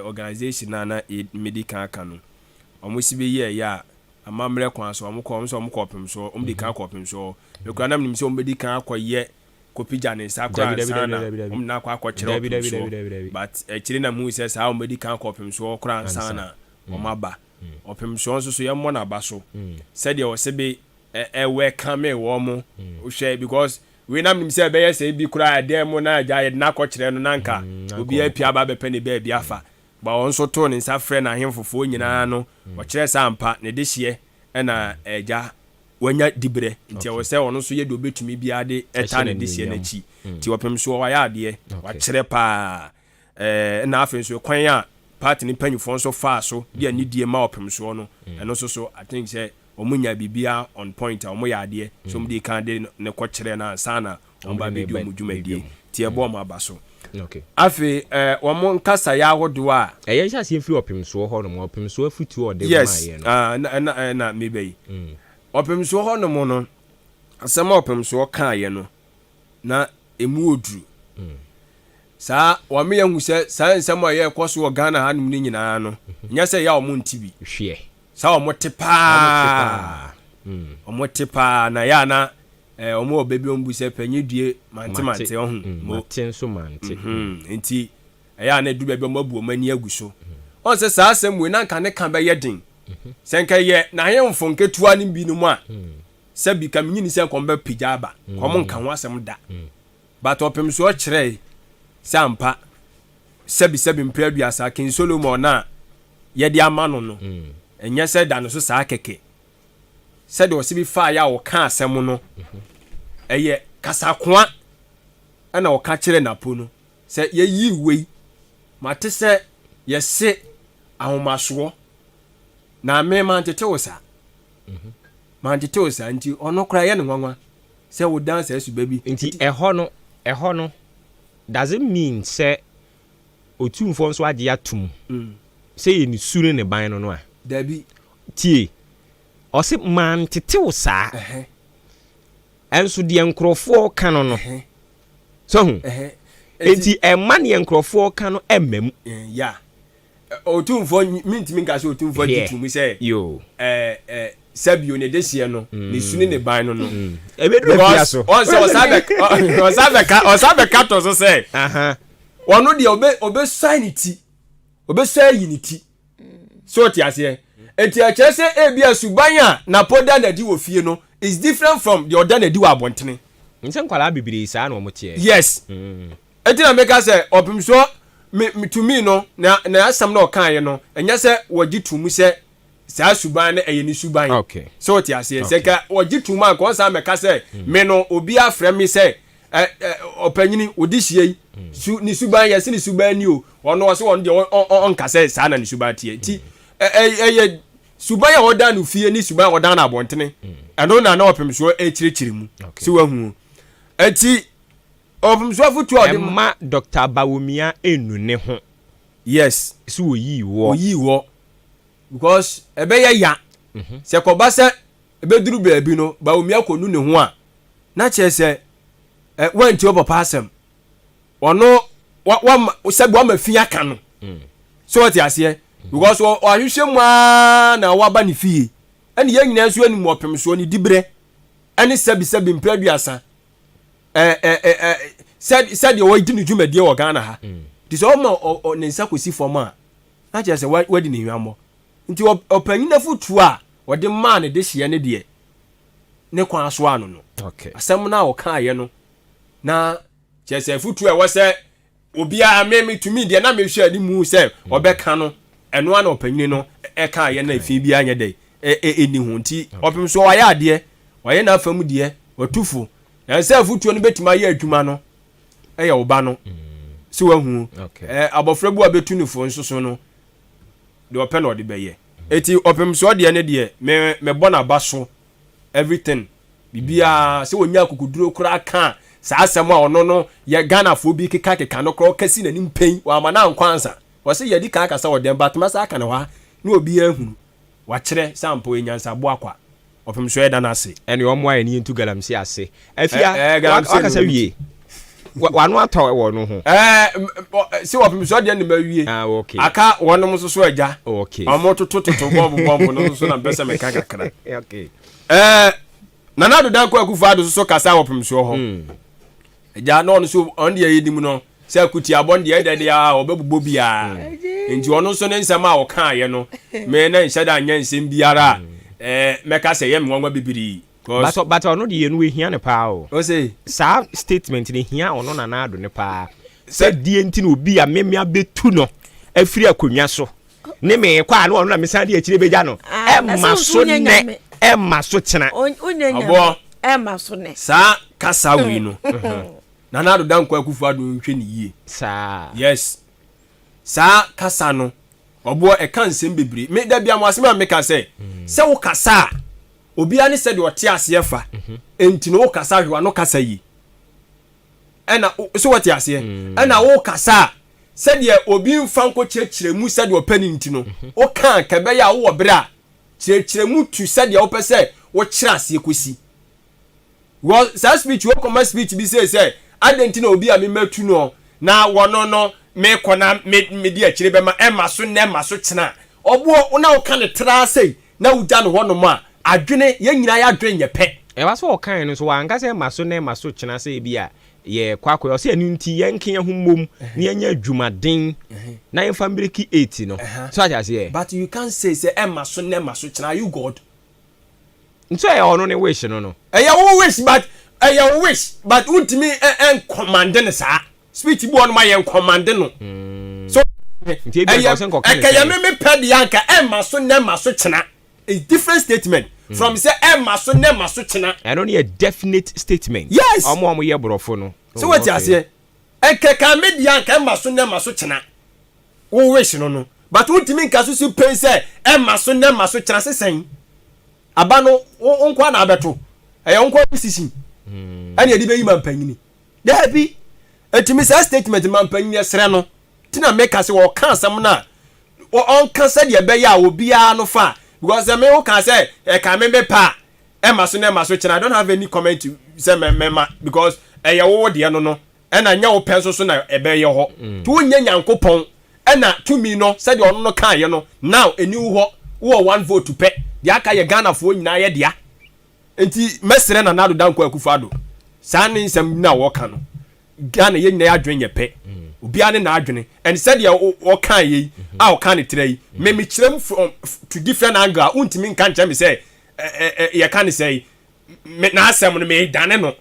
organisation na na medi kan aka no, ɔmo si bɛyi ɛyɛ a amammerɛ kwan so, ɔmo kɔ, ɔmo sɛ ɔmo kɔ ɔpem so, ɔmo di kan kɔ ɔpem so. Mekura nam nim sɛ ɔmo bɛdi kan akɔyɛ kɔpigya ne nsa koraa ansa na ɔmo na akɔ akɔkyerɛ ɔpem soɔ, but akyire na mu sɛ saa ɔmo bɛdi kan kɔ ɔpem soɔ koraa ansa na ɔmo aba ɔpem soɔ nso so. Yɛmmɔ n'aba so sɛdeɛ ɔsɛ bi ɛwɛ kame wɔ mo hwɛ, because wei nam nim sɛ ɛbɛyɛ sɛ ebi koraa ɛdɛn mu na agya yɛde n'akɔkyerɛ no na nka obi apia aba abɛpɛ ne baabi afa ba. Wɔn nso too ne nsa frɛ n'ahemfofoɔ nyinaa no, ɔkyerɛ sɛ ampa ne de hyeɛ ɛna agya wanya diberɛ, nti ɛwɔ sɛ ɔno nso yɛ deɛ obɛtumi biara de ɛta ne de hyeɛ n'akyi. Nti ɔpem so wayɛ adeɛ, wakyerɛ paa. Ɛna afei nso kwan a party ne mpanyinfoɔ nso faa so de anidie ma ɔpem soɔ no, ɛno nso so I think sɛ wɔn nya biribiara on point a wɔn yɛ adeɛ so wɔn de kan de ne kɔ kyerɛ na ansa na wɔn ba bɛdi wɔn dwumadie, nti ɛbɔ wɔn aba so. Afei wɔn nkasaeɛ ahodoɔ a ɛyɛ nhyɛ aseɛ mfiri ɔpemsoɔ hɔ nom, ɔpemsoɔ afutuo ɔde yes ɛna ɛna ɛna meba yi ɔpemsoɔ hɔ nom no, asɛm a ɔpemsoɔ kaeɛ no na emu oduru saa. Wɔn yɛn hu sɛ saa nsɛm a yɛrekɔ so wɔ Ghana hanom no nyinaa no, nyɛ sɛ yɛ a wɔn nti bi hwɛ saa, wɔn te paa, wɔn te paa na yɛ ana wɔn wɔ baabi wɔn bu sɛ panyin due mante mante ɔho. Mate nso mante. Nti ɛyɛ a na edu baabi wɔn abu wɔn ani agu so. Wɔn sɛ saa asɛm wei na nka ne ka bɛyɛ den sɛ nka yɛ n'ahemfo nketewa no binom a sɛbi ka menyini sɛ nkɔm bɛ pagya aba kɔm nka ho asɛm da, but ɔpem so ɔkyerɛ sɛ ampa sɛbi sɛbi mpere 30 King Solomon na yɛde ama no, ɛnyɛ sɛ da no so saa kɛkɛ. Sɛdeɛ ɔsi bi fa yɛ a ɔka asɛm no, ɛyɛ kasakoa ɛna ɔka kyerɛ Napo no sɛ yɛyi wei mate sɛ yɛse ahomasoɔ na me mantete wo saa, mantete wo saa. Nti ɔno koraa yɛ ne nwanwa sɛ wo dan saa suba bi. Nti ɛhɔ no does it mean sɛ Otumfoɔ nso agye atum sɛ yɛ ne su ne ne ban no a? Dabi. Tie, ɔse mantete wo saa, ɛnso deɛ nkurɔfoɔ ka no so hu enti ɛma neɛ nkurɔfoɔ ka no ɛmma mu. Ya, Otumfoɔ, mintimi nka sɛ Otumfoɔ gye tum sɛ yo ɛɛ sɛbio ne de seɛ no ne su ne ne ban no. Ebeduru afia so. Ɔsɛ ɔsa bɛka tɔ so sɛ ɔno deɛ ɔbɛsuan ne ti, ɔbɛsuan ayi ne ti so ɔte aseɛ. Eti ɛkyerɛ sɛ ebi a suban a Napo da n'adi wɔ fie no is different from deɛ ɔda n'adi wɔ abɔntene. Nsɛ nkwadaa bebree saa na wɔn teɛ. Yes, eti na meka sɛ ɔpemsoɔ me tumi no na asɛm na ɔkaeɛ no, ɛnyɛ sɛ wɔgye tu mu sɛ. saa suban no ɛyɛ ne suban. Okay. Sɛ ɔte aseɛ. Sɛ nka ɔgye tom a nka ɔnsan mɛka sɛ mm. me no obi afrɛ me sɛ ɛ ɛ ɔpanyini odi hyia yi mm. su ne suban yɛ se ne suban ni o ɔno ɔsɛ ɔno deɛ ɔnka sɛ saa na ne suban teɛ nti mm. ɛ ɛyɛ suban a ɔda no fie ne suban a ɔda no abɔntene ɛno na na ɔpem soɔ ɛkyerɛkyerɛ mu sɛ wahu ɛnti ɔpem soɔ afotuo a ɔde ɛma Dr. Bawumia ɛnu ne ho. Yes. So oyii woɔ. Oyii woɔ because ɛbɛyɛ ya mhm. sɛ kɔba sɛ ɛbɛduru baabi no Bawumia kɔnu ne ho a na kyerɛ sɛ ɛ wantie ɔpapa asɛm ɔno wa wama sɛbi wama fi aka no mm. so ɔte aseɛ mm. because ɔahwehwɛ mu aa na waba ne fie ɛne yɛn nyinaa nso anim ɔpem soɔ ne diberɛ ɛne sɛbi sɛbi mpere aduasa sɛdeɛ wɔdi ne dwumadie wɔ Ghana ha mm. nti sɛ ɔma ne nsa kɔsi fam a na kyerɛ sɛ wadi ne hwammɔ nti ɔpanyin afotuo a ɔde maa ne dehyeɛ ne deɛ ne kwan so ano no asɛm no a ɔkaeɛ no na kyerɛ sɛ afotuo a ɛwɔ sɛ Obiara, me, metumi, deɛ na mehwɛ anim sɛ ɔbɛka no, ɛno ara na ɔpanyini no ɛkaeɛ na efi biara nyɛ dɛ, ɛnni ho. Nti, ɔpem so wayɛ adeɛ, wayɛ n'afa mu deɛ, watu fo. Na sɛ afutuo no bɛtumi ayɛ adwuma no, ɛyɛ wo ba no. Sɛ wahu, abɔfra bi a bɛtu no fo nso so no, deɛ ɔpɛ na ɔde bɛyɛ. Eti ɔpem so deɛ ne deɛ, me, mebɔ n'aba so, everything. Biribiara, sɛ ɔnya akokoduro koraa ka saa asɛm a ɔno no yɛ Ghanafoɔ bi keka keka no koraa ɔka si n'anim pɛn, wamma no ankɔ ansa. Ɔse yɛadi kan akasa wɔ dɛm but mɛsan aka no hɔ ha na obiara ahunu. Wakyerɛ sɛ ampa ɔyɛ nyansaboa kwa. Ɔpem so yɛda no ase. Ɛne ɔmmoa yɛn yɛntu galamsey ase. Afia, Ɛɛ galamsey no wakasa wie? W'ano atɔ wɔ no ho. Ɛɛ sɛ wɔpem so deɛ ne ma wie. Ah, okay. Aka wɔnom nso so agya. Okay. Wɔn toto toto bɔmbo bɔmbo no nso so na mpɛ sɛ meka kakra. Okay. Ɛɛ Nana Addo Dankwa Akufo Addo nso kasa wɔ pemsoɔ hɔ. Hmm. Agya na ɔno nso ɔno deɛ yɛnim no sɛ akutiabɔ no deɛ ɛdɛ deɛ a ɔbɛbobɔ biara. Hmm. Nti ɔno nso ne nsɛm a ɔkaeɛ no me na nhyɛ da nyɛ nsɛm biara a hmm. ɛɛ mɛka sɛ ɛyɛ me nwanwa bebree. But but ɔno deɛ no ehia no paa o. Ose. Saa statement no ehia ɔno Nana Addo no paa. Sɛ deɛ nti na obi a meme abɛtu no afiri akonnwa so ne meekɔ a na ɔno na mesan de akyire bɛgya no ah, ɛma so nnɛ ɛma so kyena. Ɔboɔ ɛma so nnɛ. Saa kasa wei no Nana Addo Dankwa Akufo Addo nhwɛ ne yie. Saa. Yes. Saa kasa no ɔboɔ ɛka nsɛm bebree. Me da bia mo asɛm a meka sɛ sɛ wo kasa a obiara ne sɛdeɛ ɔte aseɛ fa enti no wo kasa hwɛ w'ano kasa yie. Ɛna so wɔte aseɛ ɛna wo kasa a sɛdeɛ obi mfa nkɔ kyerɛkyerɛ mu sɛdeɛ ɔpɛ no nti no mhm. woka a kɛbɛyɛ a wowɔ berɛ a kyerɛkyerɛ mu tu sɛdeɛ wopɛ sɛ wokyerɛ aseɛ kɔsi wɔ saa speech wokɔma speech bi sei sɛ adɛn nti na obi a mematu no na wɔno no mekɔ na mede akyire bɛma ɛma so nnɛ ɛma so kyena ɔboɔ na woka ne traa sei na wogya no hɔnom a adwene yɛn nyinaa yɛ adwene nyɛ pɛ. Ɛba sɛ ɔkae no nso wanka sɛ ɛma so nnɛ ɛma so kyena sɛ ebi a yɛkɔ akɔyɛ ɔsɛ ɛno nti yɛnke yɛn ho mmom na yɛnyɛ adwumaden na yɛmfa mbreki eight no so ate aseɛ. But you can't say sɛ ɛma so nnɛ ɛma so kyena are you God? Nso ɛyɛ ɔno ne wish no no. Ɛyɛ wo wish but ɛyɛ wo wish but wontumi nkɔmande no saa speech bi wɔ nom a yɛn kɔmande no mm. so ɛyɛ ɛkɛyɛ me me pɛ deɛ anka ɛma so nnɛ ɛma so kyena a different statement mm. from sɛ ɛma so nnɛ ɛma so kyena. Ɛno ne yɛ definite statement. Yes. Ɔmo a ɔmo yɛ borɔfo no. So wɔte aseɛ ɛkɛka me deɛ anka ɛma so nnɛ ɛma so kyena wo wish no no but wontumi nka so si pɛn sɛ ɛma so nnɛ ɛma so kyena sesɛn aba no wo nkoa na abɛto ɛyɛ wo nkoa decision hmm. ɛne ɛde bɛyi ma mpanyini daabi ɛtumi saa statement ma mpanyini ɛsrɛ no ti na meka sɛ wɔka asɛm no a ɔnka sɛdeɛ ɛbɛyɛ a obiara no fa because sɛ me wo ka sɛ ɛka me me pa a ɛma so na ɛma so kyena I don't have any comment sɛ mɛma because ɛyɛ wo deɛ no no ɛna nyɛ wo pɛ nso so na ɛbɛyɛ hɔ mm. to wonyɛ nyankopɔn ɛna tumi no sɛdeɛ ɔno no kaeɛ no now ɛni wo hɔ wowɔ one vote pɛ deɛ aka yɛ Ghanafoɔ nyinaa yɛ dea nti mɛsrɛ Nana Addo Dankwa Akufo-Addo saa ne nsɛm na wɔka no Ghana yɛn nyinaa adwene nyɛ pɛ obiara ne n'adwene and sɛdeɛ ɔka yɛ yi a ɔka ne tira yi me mekyerɛ mu from to different angle a wontumi nka nkyerɛ me sɛ yɛka ne sɛ yi n'asɛm no medane no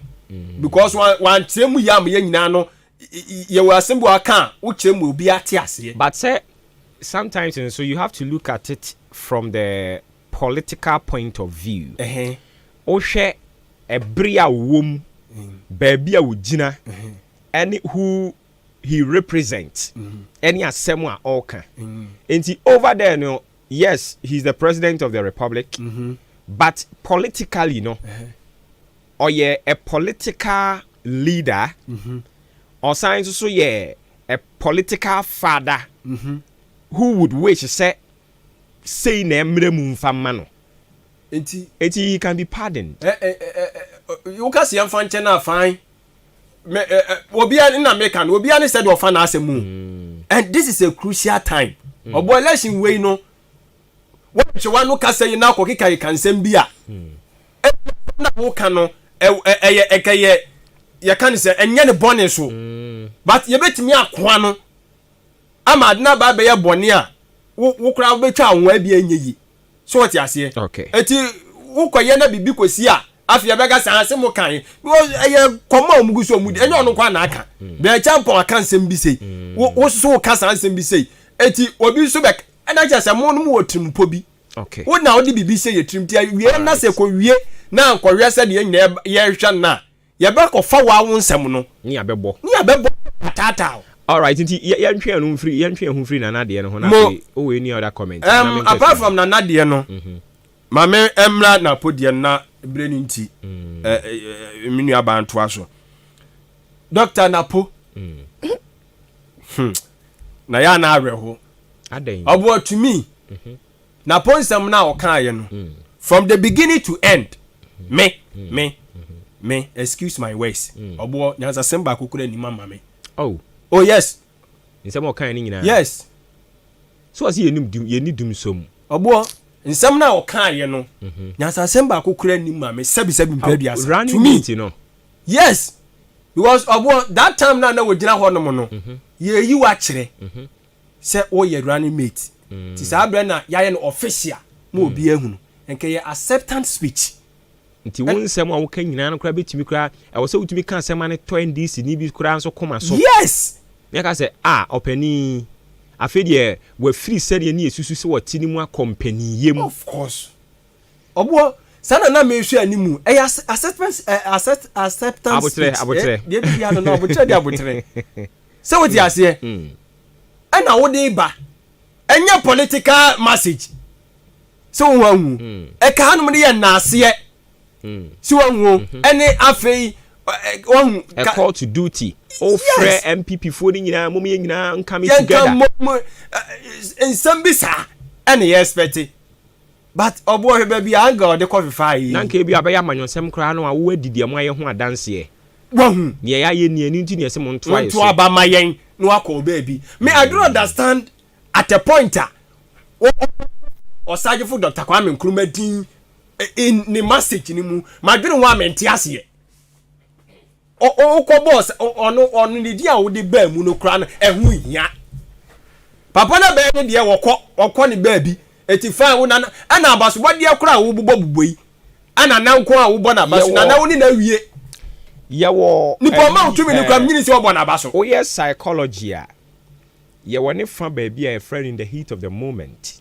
because wankyerɛ mu yɛ ama yɛn nyinaa no yɛwɔ asɛm bi waka a wokyerɛ mu obiara te aseɛ. But sɛ sometimes nso you have to look at it. from the political point of view. Wohwɛ ɛbere a wɔwɔ mu, baabi a wɔgyina, ɛne who he represent, ɛne asɛm a ɔreka. Nti over there no, yes, he's the president of the republic, but politically no, ɔyɛ a political leader. Ɔsan nso so yɛ a political father who would wish sɛ sei na mmerɛ mu nfa mma no. Nti Eti he can be pardoned. Ɛ ɛ ɛ ɛ woka si yɛmfa nkyɛn na fine mɛ ɛ ɛ obiara nna meka no, obiara ne sɛ de ɔfa n'asɛm mu, and this is a crucial time. Ɔbɔ election wei no, wɔntwe wa no kasa yi na akɔ keka keka nsɛm bi a ɛna na woka no ɛ ɛ ɛyɛ ɛkɛyɛ yɛka ne sɛ ɛnyɛ ne bɔne so, but yɛbɛtumi akoa no ama ade no aba abɛyɛ bɔne a wo koraa wobɛtwa ahoa bi ɛnyɛ yi so, wɔte aseɛ? Okay. Eti wokɔyɛ na biribi kɔsi a, afei yɛbɛka saa sɛ mo kan because ɛyɛ kɔmɔ a ɔmo gu so ɔmo di, ɛnyɛ ɔno kɔ ana aka bɛn kyampɔn aka nsɛm bi sei, wo soso woka saa nsɛm bi sei, eti obi nso bɛ ɛna kyerɛ sɛ mo no mo wɔ tirimpo bi. Wo na wode biribi hyɛ yɛ tirim ti wie na sɛ kɔ wie na nkɔhwɛ sɛ deɛ nyinaa yɛhwɛ no a, yɛbɛkɔfa wo nsɛm no Ne abɛbɔ. Ne yɛbɛbɔ ataataa. Alright, nti yɛntwe ɛno mfiri, yɛntwe ɛho mfiri Nana deɛ no ho na Mo- afei wowɔ any other comment? Na menkɔ Apart akyiri. from Nana deɛ no, maame mmra Napo deɛ no na ebire no nti ɛ, ɛ, ɛ, me nua baa ntoa so. Dr Napo, Na yɛ ana awerɛho. Adɛn? Ɔboɔ to me, Napo nsɛm no a ɔkaeɛ no, from the beginning to end, me excuse my words, ɔboɔ nyansasɛm baako kura anim ama me. Oh. Oh yes. Nsɛm a ɔkae no nyinaa? Yes. So ɔsɛ yɛnim dum, yɛni dum som. Ɔboɔ nsɛm no a ɔkaeɛ no, nyansasɛm baako kura anim ma me, sɛbisɛbi mpɛ aduasa. Running To me mate no. Yes, because ɔboɔ that time na na wɔgyina hɔ nom no, yɛyi wa kyerɛ sɛ woyɛ running mate, ti saa berɛ na yɛayɛ no official ma obi ahunu, nkɛ yɛ acceptance speech. Nti wo nsɛm a woka nyinaa no koraa bɛtumi koraa, ɛwɔ sɛ wotumi ka asɛm a ne tɔ NDC ni bi koraa nso koma so. Ne ka sɛ a ɔpanin afei deɛ wafiri sɛdeɛ ne yɛsusu sɛ wɔte ne mu akɔ mpaninyɛ mu. Of course, ɔboɔ saa na na mehwɛ animu ɛyɛ acceptance ɛ acceptance Abotrɛ, speech. abotrɛ. Ɛ, deɛ bi ano no abotrɛ de abotrɛ sɛ wote aseɛ, ɛna wode ba ɛnyɛ political message sɛ wo ahu ɛka hanom de yɛ naaseɛ sɛ wahu ɛne afei wahu A call to duty, wofrɛ NPP foɔ no nyinaa mom yɛ nyinaa nkame yɛnka together. mmom nsɛm bi saa ɛne yɛ expect, but ɔboɔ hwɛ baabi a angle ɔde kɔ fefa yi. Na nka bi abɛyɛ amanyɔsɛm koraa no a, wowadi deɛ mo ayɛ ho adanseɛ. Wahu. Neɛ yɛayɛ ni ɛno nti neɛ sɛ montoa yɛ monto so. Aba ma yɛn na wakɔ baabi. Me, I don't understand at a point a ɔsagyefo Dr Kwame Nkrumah din in ne message ni mu, madwene ho a mente aseɛ. Wokɔ bɔɔ ɔno ne din a wode baa mu no koraa no, ɛho hia papa no bɛyɛ ne deɛ wɔkɔ ne baabi eti fine wo nana ɛna abasobɔdeɛ koraa a wobobɔ bobɔ yi ɛna nan ko a wobɔ n'aba so nana wo ne na wie. Yɛwɔ nipa ɔma wotumi ne kora menyini sɛ wɔbɔ n'aba so. Woyɛ psychology a, yɛwɔ ne fa baabi a yɛfrɛ no in the heat of the moment.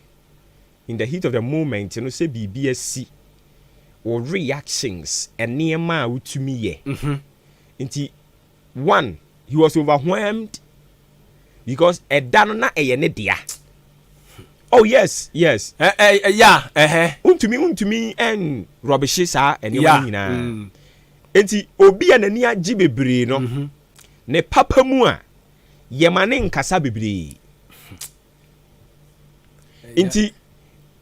In the heat of the moment no, sɛ biribi asi, wo reactions, nneɛma a wotumi yɛ. Nti one, he was overwhelmed because ɛda no na ɛyɛ ne dea. Oh yes. Ɛ ɛ ya ɛhɛ. Ntumi ɛn rɔbihye saa nneɛma no nyinaa. Nti obi a n'ani agye bebree no, ne papa mu a yɛma ne nkasa bebree. Nti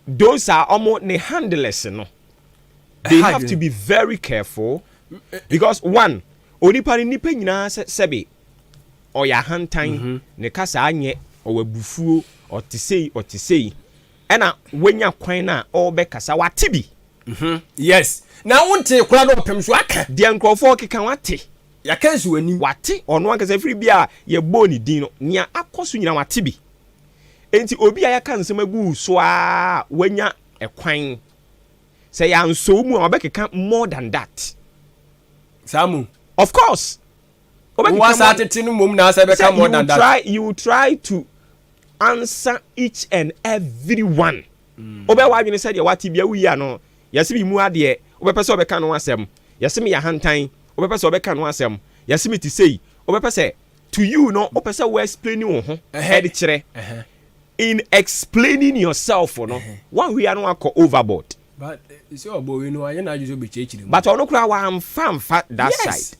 those are ɔmo ne handlers no, they have to be very careful because one, onipa ne nipa nyinaa sɛ sɛbe ɔyɛ ahantan, ne kasa anyɛ, ɔwɔ abufuo, ɔte sei ɔte sei, ɛna wanya kwan na ɔrebɛkasa wate bi. Yes, na wonte koraa na ɔpem so aka. Deɛ nkurɔfoɔ keka wate. Yɛka nsi w'anim. Wate ɔno ankasa firi bi a yɛbɔɔ ne din no, nea akɔ so nyinaa wate bi. Nti obi a yɛaka nsɛm agu so a wanya ɛkwan sɛ yɛansɔ mu a, ɔbɛkeka more than that. Saa mu. Of course. Wọ́n sa tete no mom na asɛ bɛka more than that. Try, you will try to answer each and every one. Wobɛyɛ w'adwene sɛ deɛ wate bia woyi ano. Yɛse me mu adeɛ, wobɛpɛ sɛ wobɛka no asɛm. Yɛse meyɛ ahantan, wobɛpɛ sɛ wobɛka no asɛm. Yɛse mete sei, wobɛpɛ sɛ, to you no, wopɛ sɛ wo explain wo ho de kyerɛ. In explaining yourself no, woanhwɛ a na woakɔ overboard. But sɛ ɔbɔ wei no, wanyɛ n'adwene sɛ ɔbɛkyerɛkyerɛ mu. But ɔno koraa wamfa amfa that side.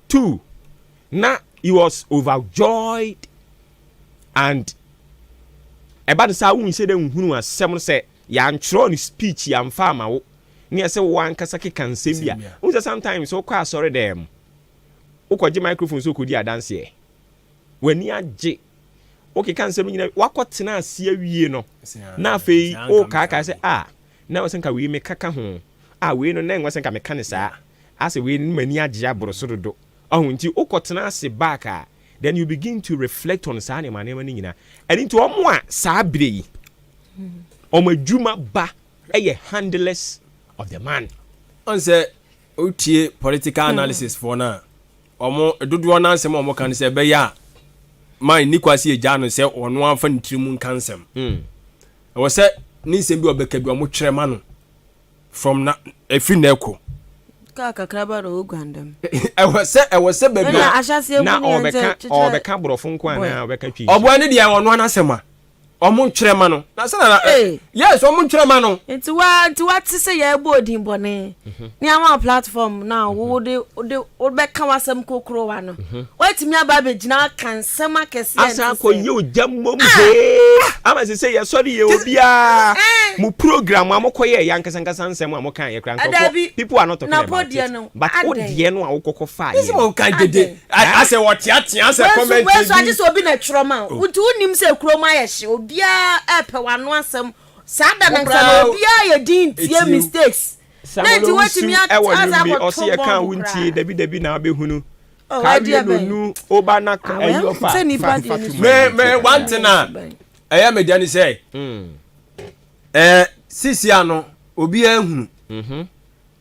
Too, na he was overjoyed and ɛba no saa wonhyɛ dɛ nhunu asɛm no sɛ yɛantwerɛ no speech yɛamfa ama wo ne ɛsɛ wo ankasa keka nsɛm bi a wohu sɛ sometimes wokɔ asɔre dɛm wokɔgye microphone sɛ wokɔdi adanseɛ w'ani agye wokeka nsɛm nyina wakɔtena ase awie no na afei wokaakae sɛ a na ɛwɔ sɛ nka wei mekaka ho a wei no na ɛnwɔ sɛ nka meka ne saa asɛ wei no m'ani agye aboro so dodo. Ɔho nti wokɔ tena ase back a then you begin to reflect on saa nneɛma nneɛma no nyinaa. Ɛno nti wɔn a saa bere yi wɔn adwuma ba yɛ handlers of the man. Ɔn sɛ wotie political analysis foɔ no a, wɔn dodoɔ no asɛm a wɔka no sɛ ɛbɛyɛ a man nni kwa sɛ yɛgyaa no sɛ ɔno amfa ne tiri mu nka nsɛm. Ɛwɔ sɛ ne nsɛm bi a ɔbɛka bi wɔtwerɛ ma no. From na ɛfiri na ɛkɔ. Kaa kakraba na ɔguan dɛm. Ɛwɔ sɛ ɛwɔ sɛ baabi a. Ahyɛseɛ mu ne yɛn sɛ kyekyɛ. Na ɔbɛka borɔfo nko anaa ɔbɛka twi. Ɔboa ne deɛ ɔno anasɛm a ɔmo ntwerɛ ma no na sɛ na yes ɔmo ntwerɛ ma no. Nti wa nti wate sɛ yɛrebɔ odin bɔne ne ama platform na wo de wo de wobɛka w'asɛm kokorowa no woatumi aba abɛgyina aka nsɛm akɛseɛ asan akɔ yɛ ogya mmom hee ama sɛ sɛ yɛsɔre yɛ obiara mo program a mokɔ yɛ yɛ ankasa ankasa nsɛm a moka yɛ kora nkurɔfoɔ people are not talking about it but wo deɛ no a wokɔkɔ fa yɛ no wɔka dede asɛ wɔteatea asɛ comment bi wei so agye sɛ obi na twerɛ ma wo nti wonim sɛ kurom ayɛ hye obiara ɛpɛ w'ano asɛm saa da no nsa na obiara yɛ din tie mistakes Samuel Owusu ɛwɔ nnwom bi ɔsi yɛ kan wo ntie dabi dabi na abɛhunu oh, kawie no nu oba na ɛyi ah, ɔfa fa fa to me me one thing a ɛyɛ me deɛ ne sɛ ɛɛ sisi ano obiara ehunu mhm.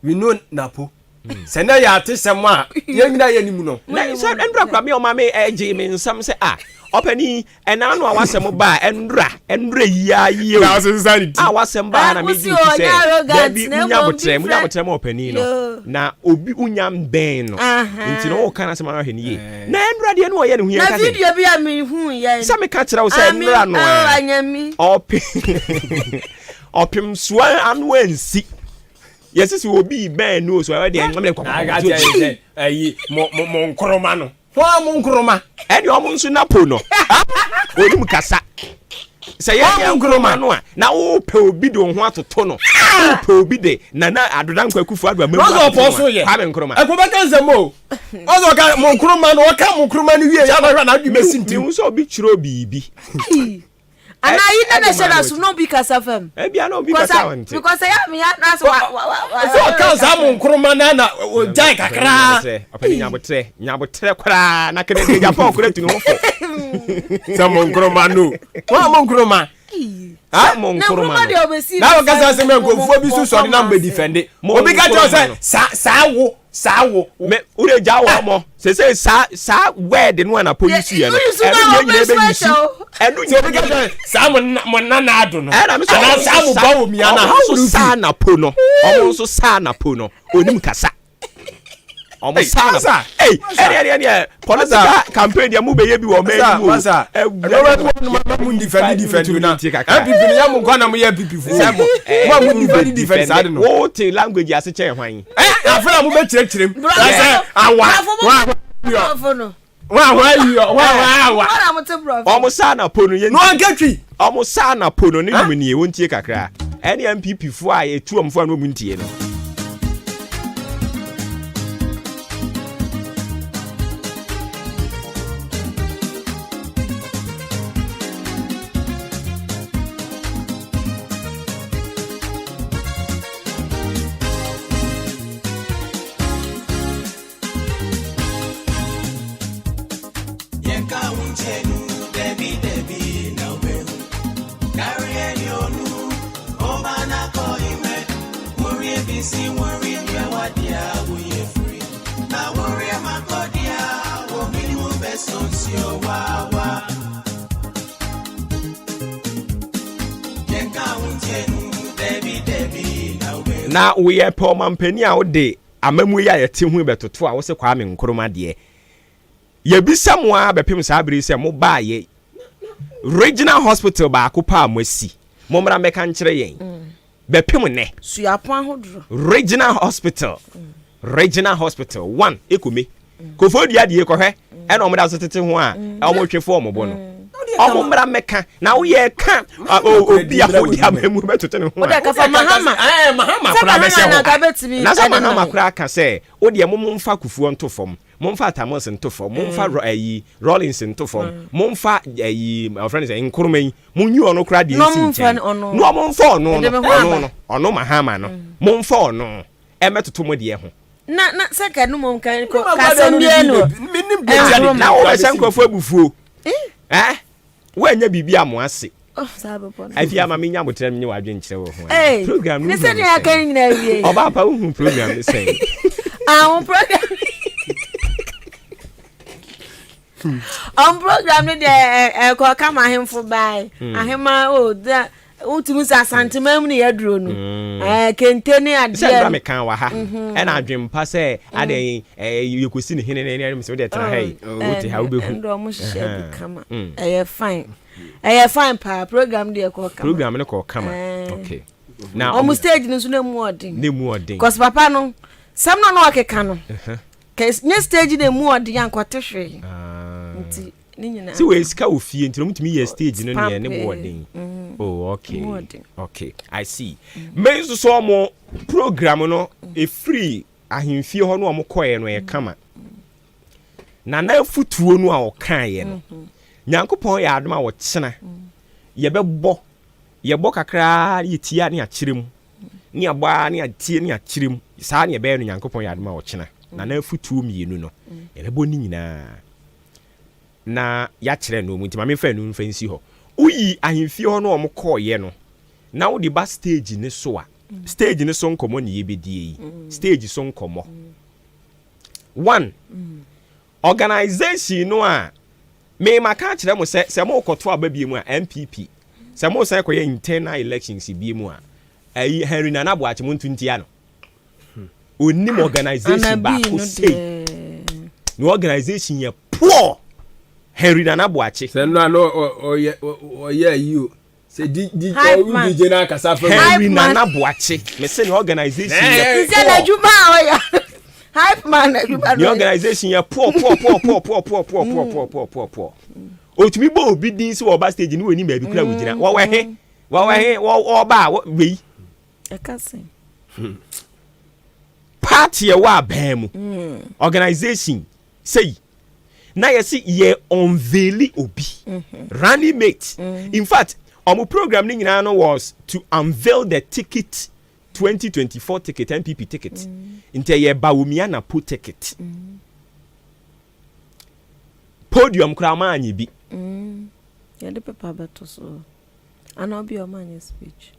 we know napo hmm. sɛ na yɛ ate sɛm a yɛn nyinaa yɛ nimu no. na sɛ ɛnura kura mi ɔma mi ɛgye mi nsɛm sɛ a ɔpɛni Ɛna ano a w'asɛm baa ɛnora ɛnora yi ara yie o a w'asɛm baa na megye wo ti sɛ daabi munya abotrɛ munya abotrɛ ma ɔpanin no na obi wonya mbɛn no nti no woka n'asɛm ahwɛ no yie na ɛnora deɛ no ɔyɛ ne ho yɛn ka video bi a mehu yɛ sɛ meka kyerɛ wo sɛ ɛnora no a ɔpe ɔpem soa ano ansi yɛsisi obi bɛn no so ɛwɔ deɛ ɛnwom ne kɔkɔkɔ ɛyi mo mo nkoroma no Hwan mo nkroma? Ɛne ɔmo nso na po no. Onim kasa. Sɛ yɛ yɛ nkroma no a, na wopɛ obi de wo ho atoto no. Wopɛ obi de Nana Addo Dankwa Akufo Addo amamu atoto no a, Kwame Nkrumah. Ɛkò bɛka nsɛm o. Ɔsɛ ɔka mo nkroma no, ɔka mo nkroma no wie yɛ anahwɛ na adwi bɛsi ntirim. Mehu sɛ obi kyerɛ biribi. Anaa yi na na hyɛ na so na obi kasa fam. Ebia na obi kasa wɔn ti. Because ɛyɛ mi ya na so wa wa wa. Sɛ ɔka saa mo nkoroma na na ɔgyae kakra. Ɔpɛni nyabotrɛ nyabotrɛ koraa na kene de Japan kora tu ne ho fo. Sɛ mo nkoroma no. Wɔn mo nkoroma. Sɛ mo nkoroma no. Na wɔkasa sɛ mɛ nkurɔfoɔ bi so sɔre na mbɛ defende. Obi ka kyerɛ sɛ saa saa wo saa wo. Mɛ wode gya wɔ mɔ sese saa saa word no a na polisi yɛ no ɛno deɛ nyina ebe yusu ɛno nyina obi ka saa mo mo nana ado no ɛna mi sɛ ɔmo saa mo ba wɔ mia na ɔmo nso saa na po no ɔmo nso saa na po no onim kasa ɔmo saa na ɛy ɛne ɛne ɛne political campaign deɛ mo bɛ yɛ bi wɔ ɔmo anim o ɛwura bi wɔn ma mo defend defend na npp no yɛ mo nkwa na mo yɛ npp fo mo a mo defend defend saa de no wo te language ase kyɛn hwan. Ɛ afei na mo bɛ kyerɛkyerɛ mu. Ɛsɛ awa wa wa wa yi wa wa awa. Ɔmo saa na po no yɛn. No anka twi. Ɔmo saa na po no ne nnwom nie wɔn tie kakra. Ɛne NPP foɔ a etu ɔmo fo a na ɔmo ntie no. Na woyɛ pɛ ɔmampanin a wode amammuo yi a yɛte ho yi bɛtoto a wose Kwame Nkrumah deɛ. Yɛbisa mo ara bɛpem saa bere yi sɛ mobaeɛ regional hospital baako pɛ a moasi. Mommra mmɛka nkyerɛ yɛn. Bɛpem nnɛ. Suapɔn ahodoɔ. Regional hospital. Regional hospital one ekome. Kofoɔ dua deɛ kɔhwɛ ɛna wɔn da so tete ho a wɔn twe fo wɔn bo no. Wɔn mmra mmɛka na woyɛ ka obi a wodi amamu bɛtoto ne ho a. Wode kafa Mahama. Mahama koraa bɛhyɛ hɔ. Na sɛ Mahama koraa ka sɛ wodeɛ mo momfa Kufuor nto fam. Momfa Atta Mills nto fam, momfa mm. ayi Rawlings nto fam, mm. momfa ayi ɔfrɛ no sɛ Nkrumah yi, monyi ɔno koraa deɛ nsi nkyɛn. Na ɔmo mfa ɔno no, ɔno no, ɔno Mahama no, mm. momfa ɔno ɛmɛtoto mo deɛ ho. Na na sɛ ka no mom ka kasɛm bi no. Na wobɛhyɛ nkurɔfoɔ abufuo. Eh? eh? Woanya biribi a mo ase. Oh, saa bepɔ no. Afei ama menya abotrɛ menye w'adwen kyerɛ wɔ ho. Hey, program no ne sɛ ne aka nyina awie. Ɔbaa pa wohu program no sɛn? Ah, wo program. On program no deɛ ɛkɔ kama ahemfo bae. Hmm. Ahema o da wotumi sɛ asantema mu ne yɛaduro no hmm. eh, kente ne adeɛ sɛ ndra meka wɔ ha mhm. ɛna adwempa sɛ mhm. adɛn eh, yɛkɔsi ne hene ne ne sɛ wode tena ha yi oh, wote ha wobɛhu ɛndɛ ɔmo hyehyɛ bi kama mm. ɛyɛ fine ɛyɛ fine paa program deɛ kɔ kama program no kɔ kama eh. okay na ɔmo stage no nso na emu ɔden na emu ɔden cause papa no sɛm na ɔno ɔkeka no nye stage na emu ɔden ankɔte hwee ah. nti ne nyinaa. Sɛ wei sika wɔ fie nti na ɔmutumi yɛ stage no neɛ ne bo ɔden. Mm. Oh okay. Okay I see. Mm. Me nso so ɔmo program no efiri ahemfie hɔ no ɔmo kɔɛ no ɛyɛ kama. Nana afutuo no a ɔkaeɛ no mm-hmm. Nyankopɔn yɛ adom a ɔkyena yɛbɛbɔ yɛbɔ kakraa yɛtia ne akyerɛ mu ne abɔ a ne atie ne akyerɛ mu saa ne ɛbɛyɛ no Nyankopɔn yɛ adom a ɔkyena Nana afutuo mmienu no yɛbɛbɔ ne nyinaa na yɛakyerɛ no mu nti ma memfa ɛno mfa nsi hɔ. Woyi ahemfie hɔ no a wɔkɔeɛ no na wode ba stage no so a, stage no so nkɔmmɔ ne yɛbɛdie yi. Stage so nkɔmmɔ. One, organization no a me maka akyerɛ mo sɛ sɛ mokɔto aba bie mu a NPP sɛ mosan kɔyɛ internal elections bie mu a ayi Henry Nana Boakye monto ntia no. Onim organization baako sei. Ne organization yɛ poor. Henry Nana Boakye. Sɛ no ano ɔyɛ ɔyɛ ayi o. Sɛ di di ɔwu DJ na akasa fam. Henry Nana Boakye. Me se ne organization yɛ poor. Sɛ n'adwuma a ɔyɛ. Hype man n'adwuma no. Ne organization yɛ poor poor poor poor poor poor poor poor poor poor poor poor. Otumi bɔ obi din sɛ ɔba stage ne wɔnim baabi kura wɔgyina. Wɔwɔ he? Wɔwɔ he? Ɔba a wei. Ɛka sɛn? Hmm. Party ɛwɔ abɛn mu. Hmm. Organization sei. Na yɛsi yɛ unveili obi. Mm-hmm. Running mate. Mm. In fact, ɔmo program ne nyinaa no was to unveil the ticket 2024 ticket NPP ticket. Mm. Nti ɛyɛ Bawumia na po ticket. Mm. Podium koraa ɔmo anyi bi. Mm. Yɛde paper bɛto so. Ana obi a ɔmo anyɛ speech.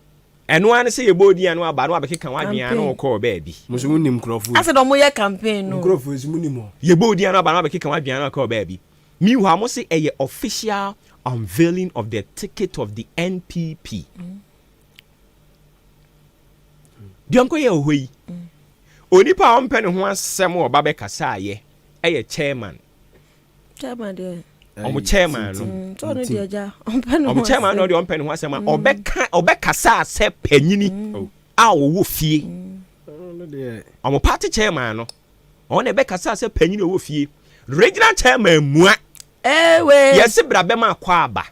Ɛno ara ne sɛ yɛbɔ odin a na waba na wabɛkeka w'adwene a na ɔkɔɔ baabi. Mo nso mo nim nkurɔfoɔ yi. Asɛ dɛ ɔmo yɛ campaign no. Nkurɔfoɔ yi nso mo nim wɔn. Yɛbɔ odin a na waba na wabɛkeka w'adwene a na ɔkɔɔ baabi. Meanwhile mo se ɛyɛ official unveiling of the ticket of the NPP. Deɛ ɔnkɔyɛ wɔ hɔ yi, onipa a ɔmpɛ ne ho asɛm a ɔba bɛkasaeɛ yɛ chairman. Chairman deɛ. Ɔmo chairman no. Mm, sɛ ɔno deɛ agya ɔmpɛ ne ho Ɔmo chairman no deɛ ɔmpɛ ne ho asɛm a mm. ɔbɛka ɔbɛkasa sɛ panyini mm. a ɔwɔ fie. Ɔmo party chairman no ɔno na ɛbɛkasa sɛ panyini ɔwɔ fie. Regional chairman mua. Ewe. Yɛsi bra bɛma akɔ aba.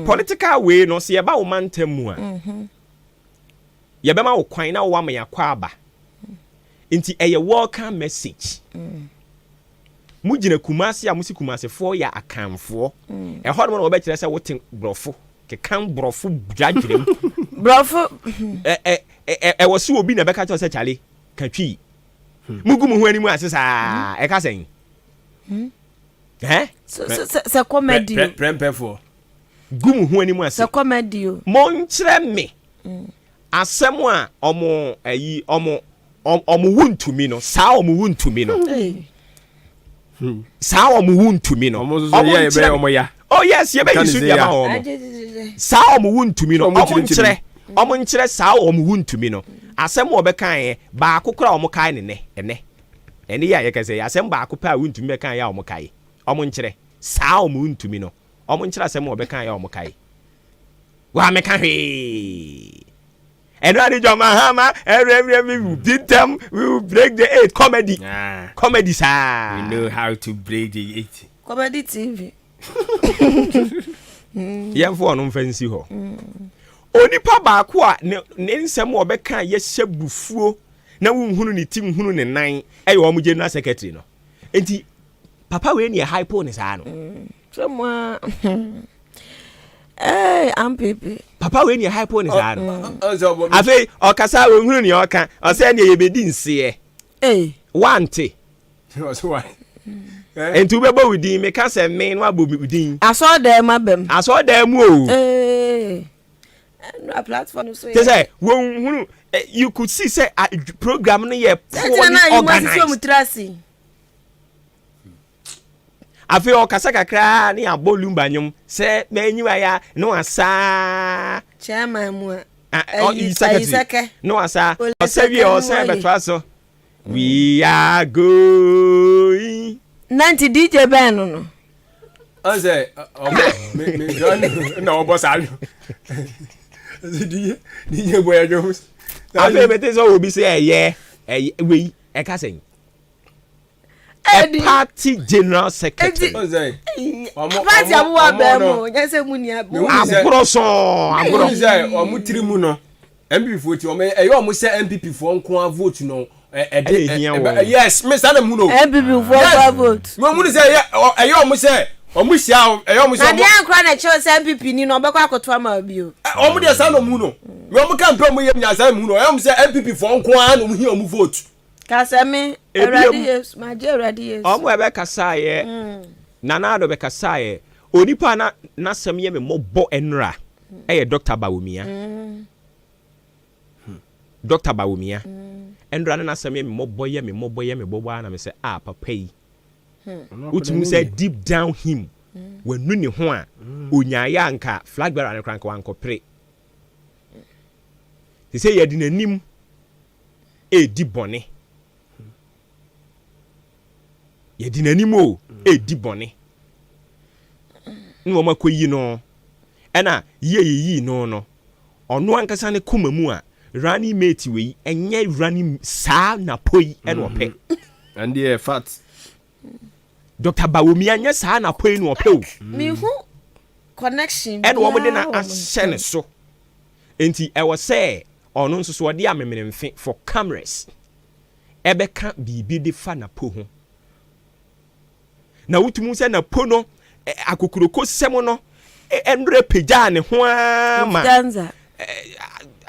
Political wei no sɛ yɛba wo mantam mu a. Mm-hmm. Yɛbɛma wo kwan na wo ama yɛakɔ aba. Nti ɛyɛ welcome message. Mm. Mo gyina Kumasi a mo se Kumasefoɔ yɛ Akanfoɔ. Ɛhɔ nom na wɔbɛkyerɛ sɛ wote borɔfo. Keka borɔfo dwadwerɛ mu. Borɔfo. Ɛ ɛ ɛ ɛwɔ sɛ obi na ɛbɛka kyerɛ sɛ kyale ka twi. Mo gu mo ho anim ase saa ɛka sɛn? Ɛ? Sɛ sɛ comedy o. Prɛmpɛfoɔ. Gu mo ho anim ase. Sɛ comedy o. Monkyerɛ me Asɛm a ɔmo ayi ɔmo ɔmo wu ntumi no saa ɔmo wu ntumi no saa ɔmo wu ntumi no ɔmo nkyerɛ oh yes yɛbɛyi so di ama ɔmo saa ɔmo wu ntumi no ɔmo nkyerɛ. Wɔn nkyerɛ saa wɔn Wontumi no asɛm a wɔbɛkaeɛ baako koraa a wɔkae no nnɛ, ɛnnɛ, ɛnnɛ yi a yɛkasa yi, asɛm baako pɛ a Wontumi bɛkaeɛ a wɔkae. Wɔn nkyerɛ saa wɔn Wontumi no. Wɔn nkyerɛ asɛm a wɔbɛkaeɛ a wɔkae. Wɔammɛka hwee. Ɛno ade John Mahama, ɛwɛwɛ we will beat them, we will break the eight. Comedy. Ah. Comedy saa. We know how to break the eight. Comedy TV. Yɛmfa ɔno mfa nsi hɔ. Onipa baako a ne ne nsɛm a ɔbɛka a yɛhyɛ bufuo na wonhunu ne ti nhunu ne nan ɛyɛ wɔn general secretary no. Nti papa wei ne ɛhype ne saa no. Sɛ mo a Hey, ampepe. Papa wei ne ɛhype ne saa no. Afei ɔkasa wɔnhunu nea ɔka ɔsɛ neɛ yɛbɛdi nseɛ. Wante. Nti wobɛbɔ wo din meka sɛ me na wabɔ me din. Asɔɔdan mu abam. Asɔɔdan mu o. Ɛnura platform so yɛ. Te sɛ wɔn hunu eh, you could see sɛ ah, program no yɛ poorly organized. Afei ɔkasa kakra ne abɔ lumba nnwom sɛ m'anyiwa ya ne wasaa. Chairman mu a. Ah, ayi secretary ne wasaa ɔsɛ wie ɔsɛn bɛtoa so. We are going. Na nti DJ bɛn no no. Ɔn sɛ ɔbɔ me me dɔn na ɔbɔ saa no. DJ DJ bɔ yɛ dwom. Afei mete sɛ obi sɛ ɛyɛ ɛyɛ wei ɛka sɛn. A party general secretary. Party abuwa bɛn mu nyɛ sɛ mu ni abuwa. Agorɔ sɔɔ agorɔ. Sɛ ɔmo tiri mu no. NPP foɔ ti wɔn ɛyɛ wɔn sɛ NPP foɔ nko ara vote no ɛde ɛbɛ yes me saa na mu no. NPP foɔ nko ara vote. Mo mu ni sɛ ɛyɛ ɛyɛ wɔn sɛ wɔn hyia ɛyɛ wɔn sɛ. Na deɛ ankora na ɛkyerɛ sɛ NPP ni na ɔbɛkɔ akoto ama obi o. Wɔn deɛ saa na wɔn no me wɔn campaign wɔn yɛ nyinaa saa na mu no ɛyɛ wɔn sɛ NPP foɔ nko ara na wɔn hia wɔn vote. Kasa me Awurade Yesu ma gye Awurade Yesu. Wɔn ɛbɛ kasa yɛ Nana Addo bɛ kasa yɛ onipa na n'asɛm yɛ me mɔbɔ ɛnora. ɛyɛ Dɔkta Bawumia. Dɔkta Bawumia. Ɛndra ne n'asɛm yɛ me mmɔbɔ yɛ me mmɔbɔ yɛ me mmɔbɔ ara na me sɛ ah papa yi. Wotumi sɛ deep down him wanu ne ho a onyaeɛ a nka flag bearer no koraa nka wankɔpere. Te sɛ yɛde n'anim ɛredi bɔne. Yɛde n'anim o ɛredi bɔne. Na wɔn akɔyi no Ɛna yi a yɛyii no no, ɔno ankasa ne koma mu a, running mate wei, ɛnyɛ running saa napɔ yi ɛna ɔpɛ. Ɛnde yɛ fat. Doctor Bawumia nyɛ saa napɔ yi na ɔpɛ o. Mehu connection Ɛna wɔn de na ahyɛ ne so. Nti ɛwɔ sɛ ɔno nso so ɔde amemenemfe for cameras ɛbɛka biribi de fa napo ho. Na wotumi hu sɛ na po no akokurokosɛm no mmerɛ pagyaa ne ho ara ma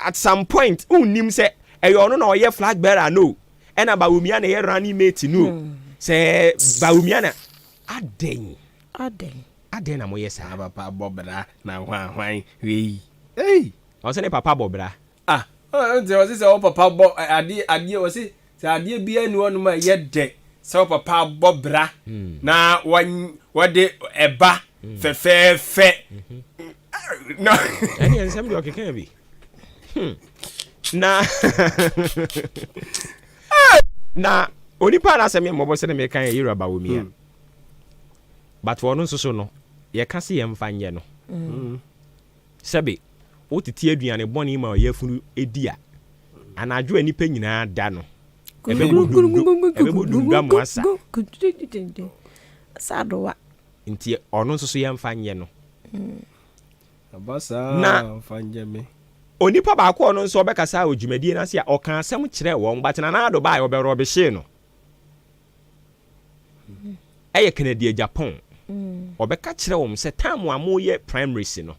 at some point wonnim sɛ ɛyɛ ɔno na ɔyɛ flag bearer no ɛna Bawumia na ɛyɛ running mate no hmm. sɛ Bawumia na adɛn adɛn adɛn na moyɛ saa papa bɔ bra na hwan hwan wei ei ɔsɛ ne papa bɔ bra Ah ɔnte ɔse sɛ wo papa bɔ adeɛ adeɛ ɔse sɛ adeɛ biara ni hɔnom a ɛyɛ dɛ sɛ wo papa abɔ bra na wɔde ɛba fɛfɛɛfɛ na ɛne nsɛm deɛ ɔkeka bi hmm. na na onipa na asɛm yɛ mmɔbɔ sɛ ne meka yɛ yɛwura Bawumia hmm. but ɔno nso so no yɛka se yɛmfa nyɛ no mm. Sɛbe wotete aduane bɔne ma ɔyafunu di a, anadwo a nnipa nyinaa da no, ɛbɛbɔ donno, ɛbɛbɔ donno ama asa. Nti ɔno nso so yɛmfa nyɛ no. Na onipa baako a ɔno nso ɔbɛkasa wɔ dwumadie no ase a ɔka asɛm kyerɛɛ wɔn, but Nana Addo baeɛ ɔbɛrɔbehyee no. Ɛyɛ Kennedy Agyapong. Ɔbɛka kyerɛ wɔn sɛ time a moyɛ primaries no,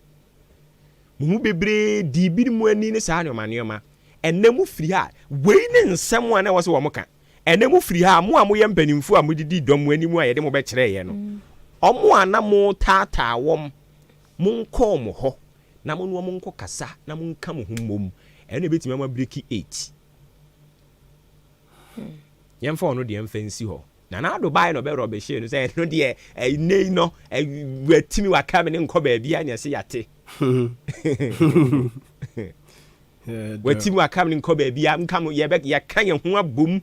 mo mu bebree dii binom ani ne saa nneɛma nneɛma. Ɛnnɛ mofiri ha a, wei ne nsɛm a na ɛwɔ sɛ wɔka. Ɛnnɛ mofiri ha a, mo a moyɛ mpanimfoɔ a modidi dɔm anim a yɛde mo bɛkyerɛeɛ no, wɔn a na motaataa wɔn, monkɔ wɔn hɔ na mo ne wɔn nkɔkasa na monka mo ho mmom. Ɛno na ɛbɛtumi ama breaki eight. Yɛmfa ɔno deɛ mfa nsi hɔ. Nana Addo baeɛ na ɔbɛ rɔbehyee no sɛ ɛno deɛ ɛnɛ yi no watimi waka me ne nkɔ baabi a na ɛsɛ yɛate. Wati mu akam no nkɔ baabi a nka mo yɛbɛ yɛka yɛn ho abom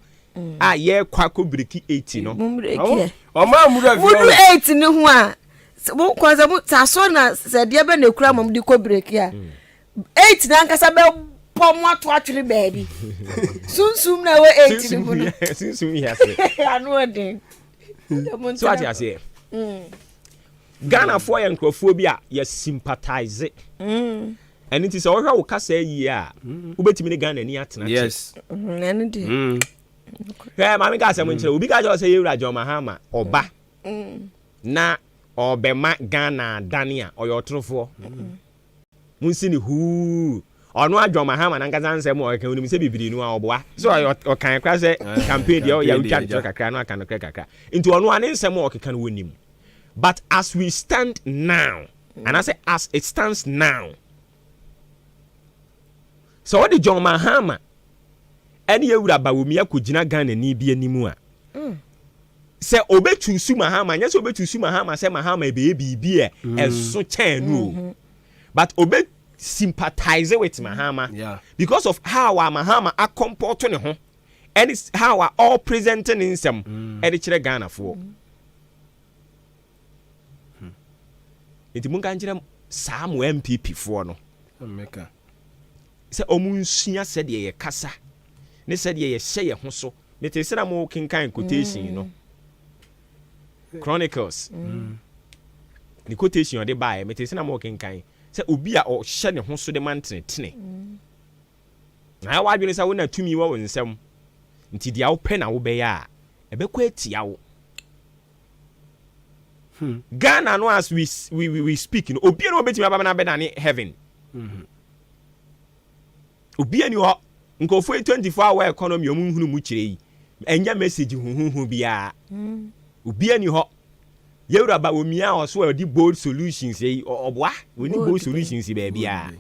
a yɛkɔ akɔ biriki 8 no. Ɔmo amura fi Mudu 8 no ho a mo kɔ sɛ mo sɛ asɔ na sɛ deɛ bɛ na ekura mo de kɔ biriki a 8 na ankasa bɛ bɔ mo ato atwere baabi. Sunsum na ɛwɔ 8 no mu no. Sunsum yɛ ase. Ano ɔden. So ate aseɛ. Ghanafoɔ yɛ nkurɔfoɔ bi a yɛ sympathize. Mm. Ɛno nti sɛ wohwɛ wo kasa yie a, mm. wobɛtumi ne Ghana ni atena kyɛ. Yes. Mm, ɛno deɛ. Mm. Hwɛ maame ka asɛm nkyerɛ obi ka kyerɛ sɛ yɛwura John Mahama ɔba na ɔbɛma Ghana adane a ɔyɛ ɔtorofoɔ. Monsi no huu. Ɔno a John Mahama nankasa nsɛm a ɔkeka onim sɛ bebree no a ɔboa. So ɔkan koraa sɛ campaign deɛ ɔyɛ wotwa ntorɔ kakra na aka nokorɛ kakra. Nti ɔno a ne nsɛm a ɔkeka no wɔnim. But as we stand now, anaasɛ as it stands now, sɛ ɔde John Mahama ɛne Yɛwura Bawumia kɔgyina Ghanani bi anim a, sɛ ɔbɛchuusu Mahama, nyɛ sɛ ɔbɛchuusu Mahama sɛ Mahama ɛbɛyɛ biribi a ɛso kyɛn no o, but ɔbɛ sympathize with Mahama yeah. because of how a Mahama akɔmpɔto ne ho ɛne how a ɔrepresent ne nsɛm ɛde kyerɛ Ghanafoɔ. Nti monka nkyerɛ saa mo NPP foɔ no sɛ ɔmo nsua sɛdeɛ yɛkasa ne sɛdeɛ yɛhyɛ yɛn ho so. Mete sɛ na mo kenkan quotation no. Chronicles. Ne quotation ɔde baeɛ mete sɛ na mo kenkan sɛ obi a ɔhyɛ ne ho so de ma ntenetene. Na ayɛ w'adwene sɛ wo na tumi wɔ wo nsam nti deɛ wopɛ na wobɛyɛ a ɛbɛkɔ atia wo. Ghana no as we we we speak no obi na obetumi aba na abɛdane heaven. Obi ani hɔ nkurɔfoɔ yi 24 hour economy ɔmo nhunu mu kyerɛ yi ɛnyɛ message huhuhu biara. Obi ani hɔ yɛwura ba omia a ɔso a ɔde bold solutions yi ɔboa ɔni bold solutions baabiara.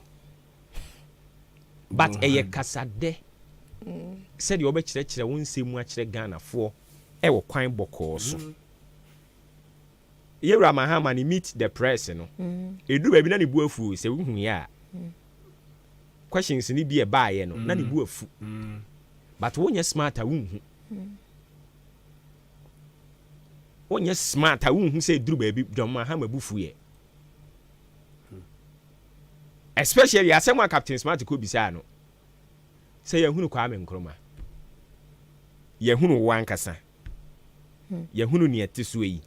But ɛyɛ kasadɛ sɛdeɛ wɔbɛkyerɛkyerɛ wo nsɛm mu akyerɛ Ghanafoɔ ɛwɔ kwan bɔkɔɔ so. Yɛwura Mahama ne meet the press no, ɛduru baabi na ne bu afu sɛ wohu yɛ a, questions no bi ɛbaeɛ no, na ne bu afu. But wonyɛ smart a wonhu. Wonyɛ smart a wonhu sɛ ɛduru baabi John Mahama bu fu yɛ. Especially asɛm a Captain Smart kɔ bisaa no sɛ yɛhunu Kwame Nkrumah, yɛhunu wo ankasa, yɛhunu nea ɛte soɔ yi,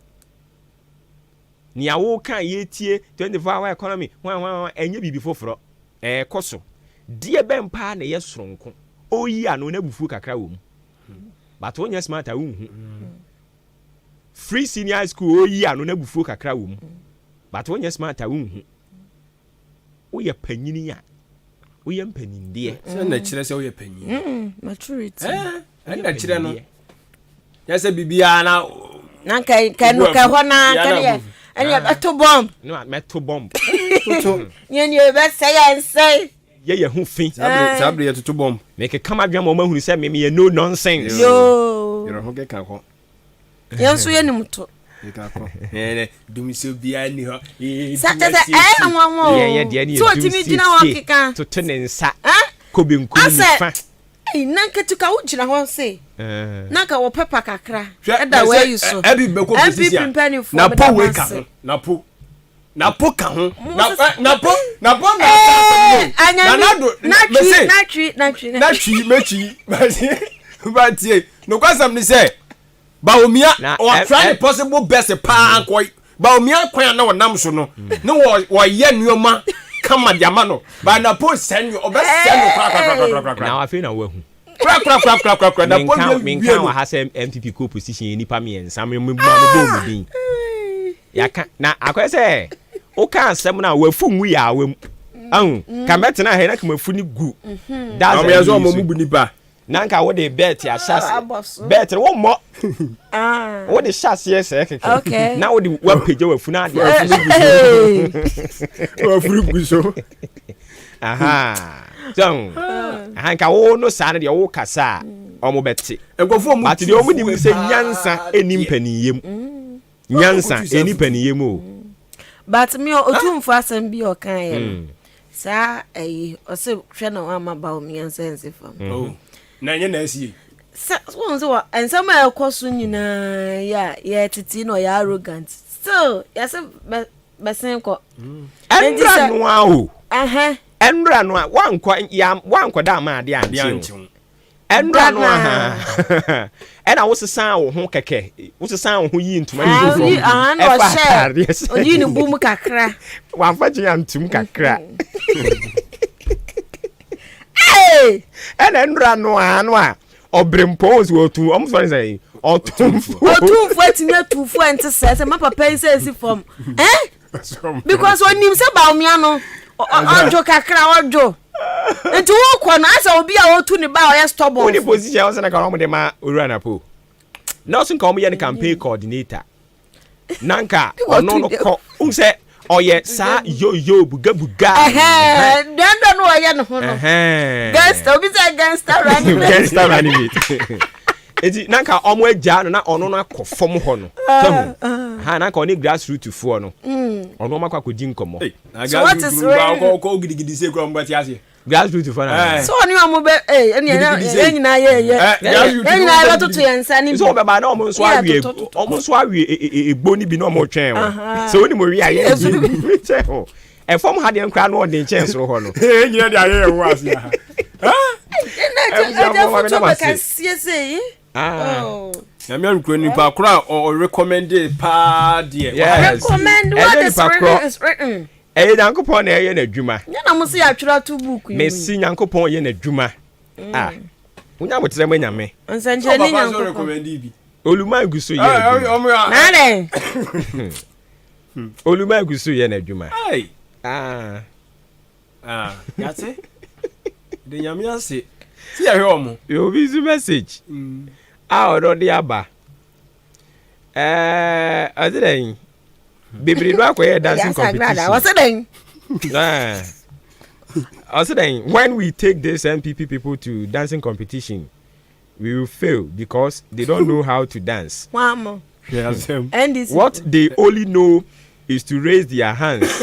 nea woka a yɛtie 24 hour economy hwan hwan hwan ɛnyɛ biribi foforɔ, ɛɛkɔ so. Deɛ bɛn paa na ɛyɛ soronko? Ɔyi ano na abufuo kakra wɔ mu, but wonyɛ smart a wonhu. Free senior high school ɔyi ano na abufuo kakra wɔ mu, but wonyɛ smart a wonhu. Woyɛ panyini a, woyɛ mpanindeɛ. Sɛ na kyerɛ sɛ woyɛ panyin. Mm, maturity. Eh, ɛna kyerɛ no. Yɛ sɛ biribiara na. Na nka nka no ka hɔ na nka ne yɛ ɛne yɛ bɛto bɔmb. No, mɛto bɔmb. Toto. Yɛn yɛ bɛsɛ yɛn nsɛe. Yɛ yɛ ho fi. Saa bere yɛ toto bɔmb. Mekeka m'adwene ma wɔn ahunu sɛ me meyɛ no nonsense. Yoo. Yɛrɛ ho keka kɔ. Yɛn nso yɛnim to. Dumsɛ biara nni hɔ. Sɛ kyɛ sɛ ɛyɛ nwanwa o. Yɛn yɛ deɛ ne Sɛ yɛ otumi gyina hɔ dum keka. siesie toto ne nsa kɔ benkum Asɛ nifa. Ei, na nka tuka wo gyina hɔ se. Na nka wɔ pɛpa kakra Hwɛ, ɛda na sɛ w'ayi so. ɛ- ɛbi bɛkɔ NPP position a, mpanimfoɔ na meda po mo wei ka ase. ho na po na po ka ho Mo na sesa- ɛ, na po na po na aka asɛm no Ee, na anyame na do na twi mese na twi na twi na twi mɛtwi batie nokwasɛm ne sɛ Bawumia Na ɔ ɛ- try ne ɛ- possible best paa nkɔ Bawumia kwan a na ɔnam so no ne wɔ wɔyɛ nneɛma kama de ama no ba na po sɛ no ɔbɛsɛ no korakorakorakorakora Na afei na wahu. korakorakorakorakora na po Menka wie menka wie no wɔ ha sɛ NPP kɔ opposition yɛ nipa mmiɛnsa me me ma mebɔ mu din. Yɛaka na akɔyɛ sɛ woka asɛm no a wafu ngu yɛ awa mu. Ahu ka mɛtena ha yi na ka mafu no gu. Na That's ɔmo yɛ sɛ ayi ɔmo so. mu bu nipa Na nka wode bɛɛt ahyɛ Ah, abɔ ase. so. Bɛɛt no wommɔ. Ah. Wode hyɛ aseɛ sɛɛ kɛkɛ. Okay. Na wode woapagya w'afunu ade W'afunu gu so. W'afunu gu so. Aha. So, aha nka wo no saa no deɛ wo kasa a ɔmo bɛte. Nkurɔfoɔ ɔmo But deɛ ɔmo nim sɛ nyansa ɛni deɛ. mpaniyɛ mu. Nyansa ɛni paniyɛ mu o. But me otumfo asɛm bi a ɔkaeɛ no. Saa ɛyi ɔse hwɛ na wama Bawumia nsa nsi fam. Mm. Oh, na ɛnyɛ na asie. Sɛ wɔn sɛ wɔ nsɛm a ɛkɔ so nyinaa yɛ a yɛtete na ɔyɛ arrogant still yɛsɛ bɛ bɛsen kɔ. Mm. Ɛnura noa o. Ɛnura noa wankɔ ya wankɔ da ama adeɛ ankye o. Ɛnora no aha ɛna wosesaa wo ho kɛkɛ wosesaa wo ho yii ntoma no gu fam ɛfa ataadeɛ sɛ ɔyii ne bu mu kakra wamfa gye antum kakra ɛna ɛnora no aha no a ɔbrempɔn sɛ ɔtu ɔmo sɔre sɛ ɔtumfo ɔtumfo atumi atumfo ɛnte sɛ sɛ ma papa yi sɛ esi fam ɛn because onim sɛ Bawumia no ɔdwo kakra ɔdwo nti wokɔ no asɛ obi a ɔtu ne ba a ɔyɛ stubborn. Wone position a wɔsɛ na ka wɔn de ma Owura Napo na ɔso nka wɔn yɛ no campaign coordinator na nka ɔno no kɔ n sɛ ɔyɛ saa yoyo bugabuga. Ɛhɛn dɛndɛn no ɔyɛ ne ho no gangster obi sɛ gangster running mate. Gangster running mate. Eti na nka ɔmo agyaa no na ɔno no akɔ fam hɔ no. Sɛ ho. Ha na nka ɔne grass root foɔ no. Ɔno ɔmo akɔ akɔdi nkɔmɔ. So what is really? Kɔ gidigidi se kura ɔmo bɛ te aseɛ. Grass root foɔ na. So ɔne ɔmo bɛ ee ɛni yɛn nyinaa yɛ yɛ yɛn nyinaa yɛ bɛtoto yɛn nsa ne bi. So ɔbɛba na ɔmo nso awie ɔmo nso awie egbo ne bi na ɔmo twɛn o. Sɛ onim owi a yɛ bi kyɛn o. Ɛfam ha deɛ nkura no ɔden kyɛn soro hɔ no. Ee nyina de ayɛ yɛn ho ase ha. Ɛgya foto bɛka siesie yi. Nyame anokura nipa koro a ɔrecommende paa deɛ. Yes. Recommend what is written is written. Ɛyɛ Nyankopɔn na ɛyɛ n'adwuma. Nyɛ na mo se yɛatwerɛ ato book yi mu. Mesi Nyankopɔn yɛ n'adwuma. Ah. Wonya aboterɛ ma Nyame. Nsɛnkyerɛnne Nyankopɔn. Oluma gu so yɛ adwuma. Na adɛn? Oluma gu so yɛ n'adwuma. Ah. Ah, yate. De nyame ase. Si yɛhwɛ ɔmo. Obi nso message. Mm. A ɔno de aba. Ɛɛ ɔse dɛn? Bebree no akɔyɛ dancing competition. Ɔse dɛn? Ɔse dɛn? When we take this NPP people to dancing competition, we will fail because they don't know how to dance. What they only know is to raise their hands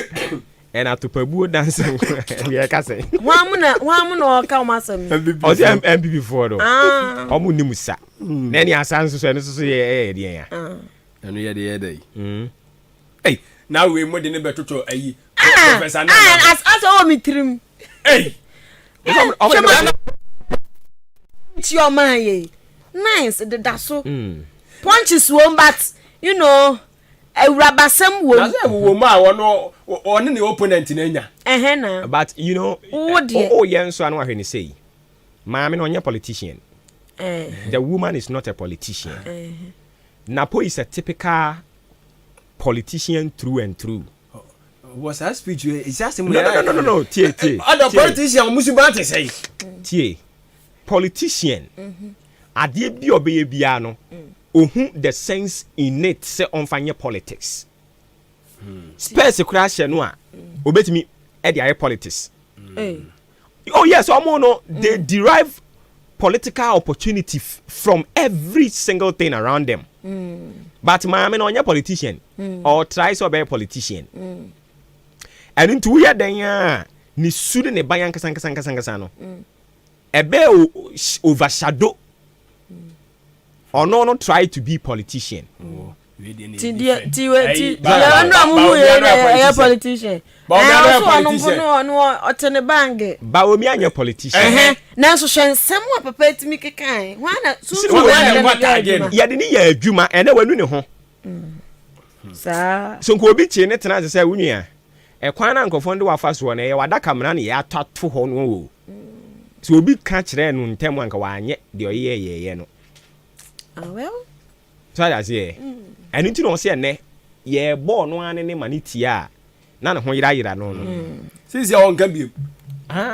and atopabuo dancing. Yɛ ka sɛ. Wɔn mu na wɔn mu na ɔka wɔn asɛm. Ɔsɛ MPP foɔ no. Wɔn nim sa. Na ɛni asa nso so ɛno nso so yɛ ɛyɛ deɛ ya. Ɛno yɛ de yɛ dɛ yi. Ɛy na wei mo de ne bɛ toto ayi. Professor Nana. Asɛ ɔwɔ mi tirim. Ɛy. Hwɛ ma nti ɔman yɛ nice deda so mm. punches wom but you know awurabasɛm wom. Na sɛ wowɔ mu a ɔno ɔne ne opponent na anya. Ɛhɛn na. But you know wo deɛ. O yɛ nso ano ahwɛ ne sei maame no ɔnyɛ politician. Eh. The woman is not a politician. Eh. Napo is a typical politician through and through. Wɔ saa speech yɛ esi asɛm No no no no no tie tie. Ɔdɔ politician ɔmo suban te sɛn. Tie politician adeɛ bi a ɔbɛyɛ biara no ohu the sense in it sɛ ɔnfa nyɛ politics. Spurs koraa hyɛ no a obetumi ɛde ayɛ politics. Oh yes, ɔmo no they derive political opportunity from every single thing around them. Mm. But maame no ɔnyɛ politician. Mm. Or try sɛ ɔbɛyɛ politician. Mm. Ɛno nti woyɛ dɛn a ne su ne ne ban ankasa ankasa ankasa ankasa no. Mm. Ɛbɛ overshadow. Ɔno no try to be politician. Mm. Ti deɛ ti we ti deɛ ɔno a muhu yɛ na ɛyɛ politician. Ɛɛ ɔso ɔno mpo no ɔno ɔte ne bange. Bawumia nyɛ politician. Ɛhɛn nanso hwɛ nsɛm a papa etumi kekae hwan na sunsun wɔn na yɛde ne yɛ adwuma. Yɛde ne yɛ adwuma ɛnɛ wanu ne ho. Saa. So nka obi kyee ne tena ase sɛ wo nua ɛkwan na nkurɔfoɔ no de wafa soɔ no ɛyɛ wadaka mmara na yɛatɔ ato hɔ no o. Sɛ obi ka kyerɛɛ no ntɛm a nka wanyɛ deɛ ɔyɛɛ yɛɛyɛ no. Ah well. So ate aseɛ? Ɛno nti na ɔse ɛnɛ yɛbɔ ɔno ara ne ne ma ne tie a na ne ho yerayera no no. Sisi a ɔnka biem.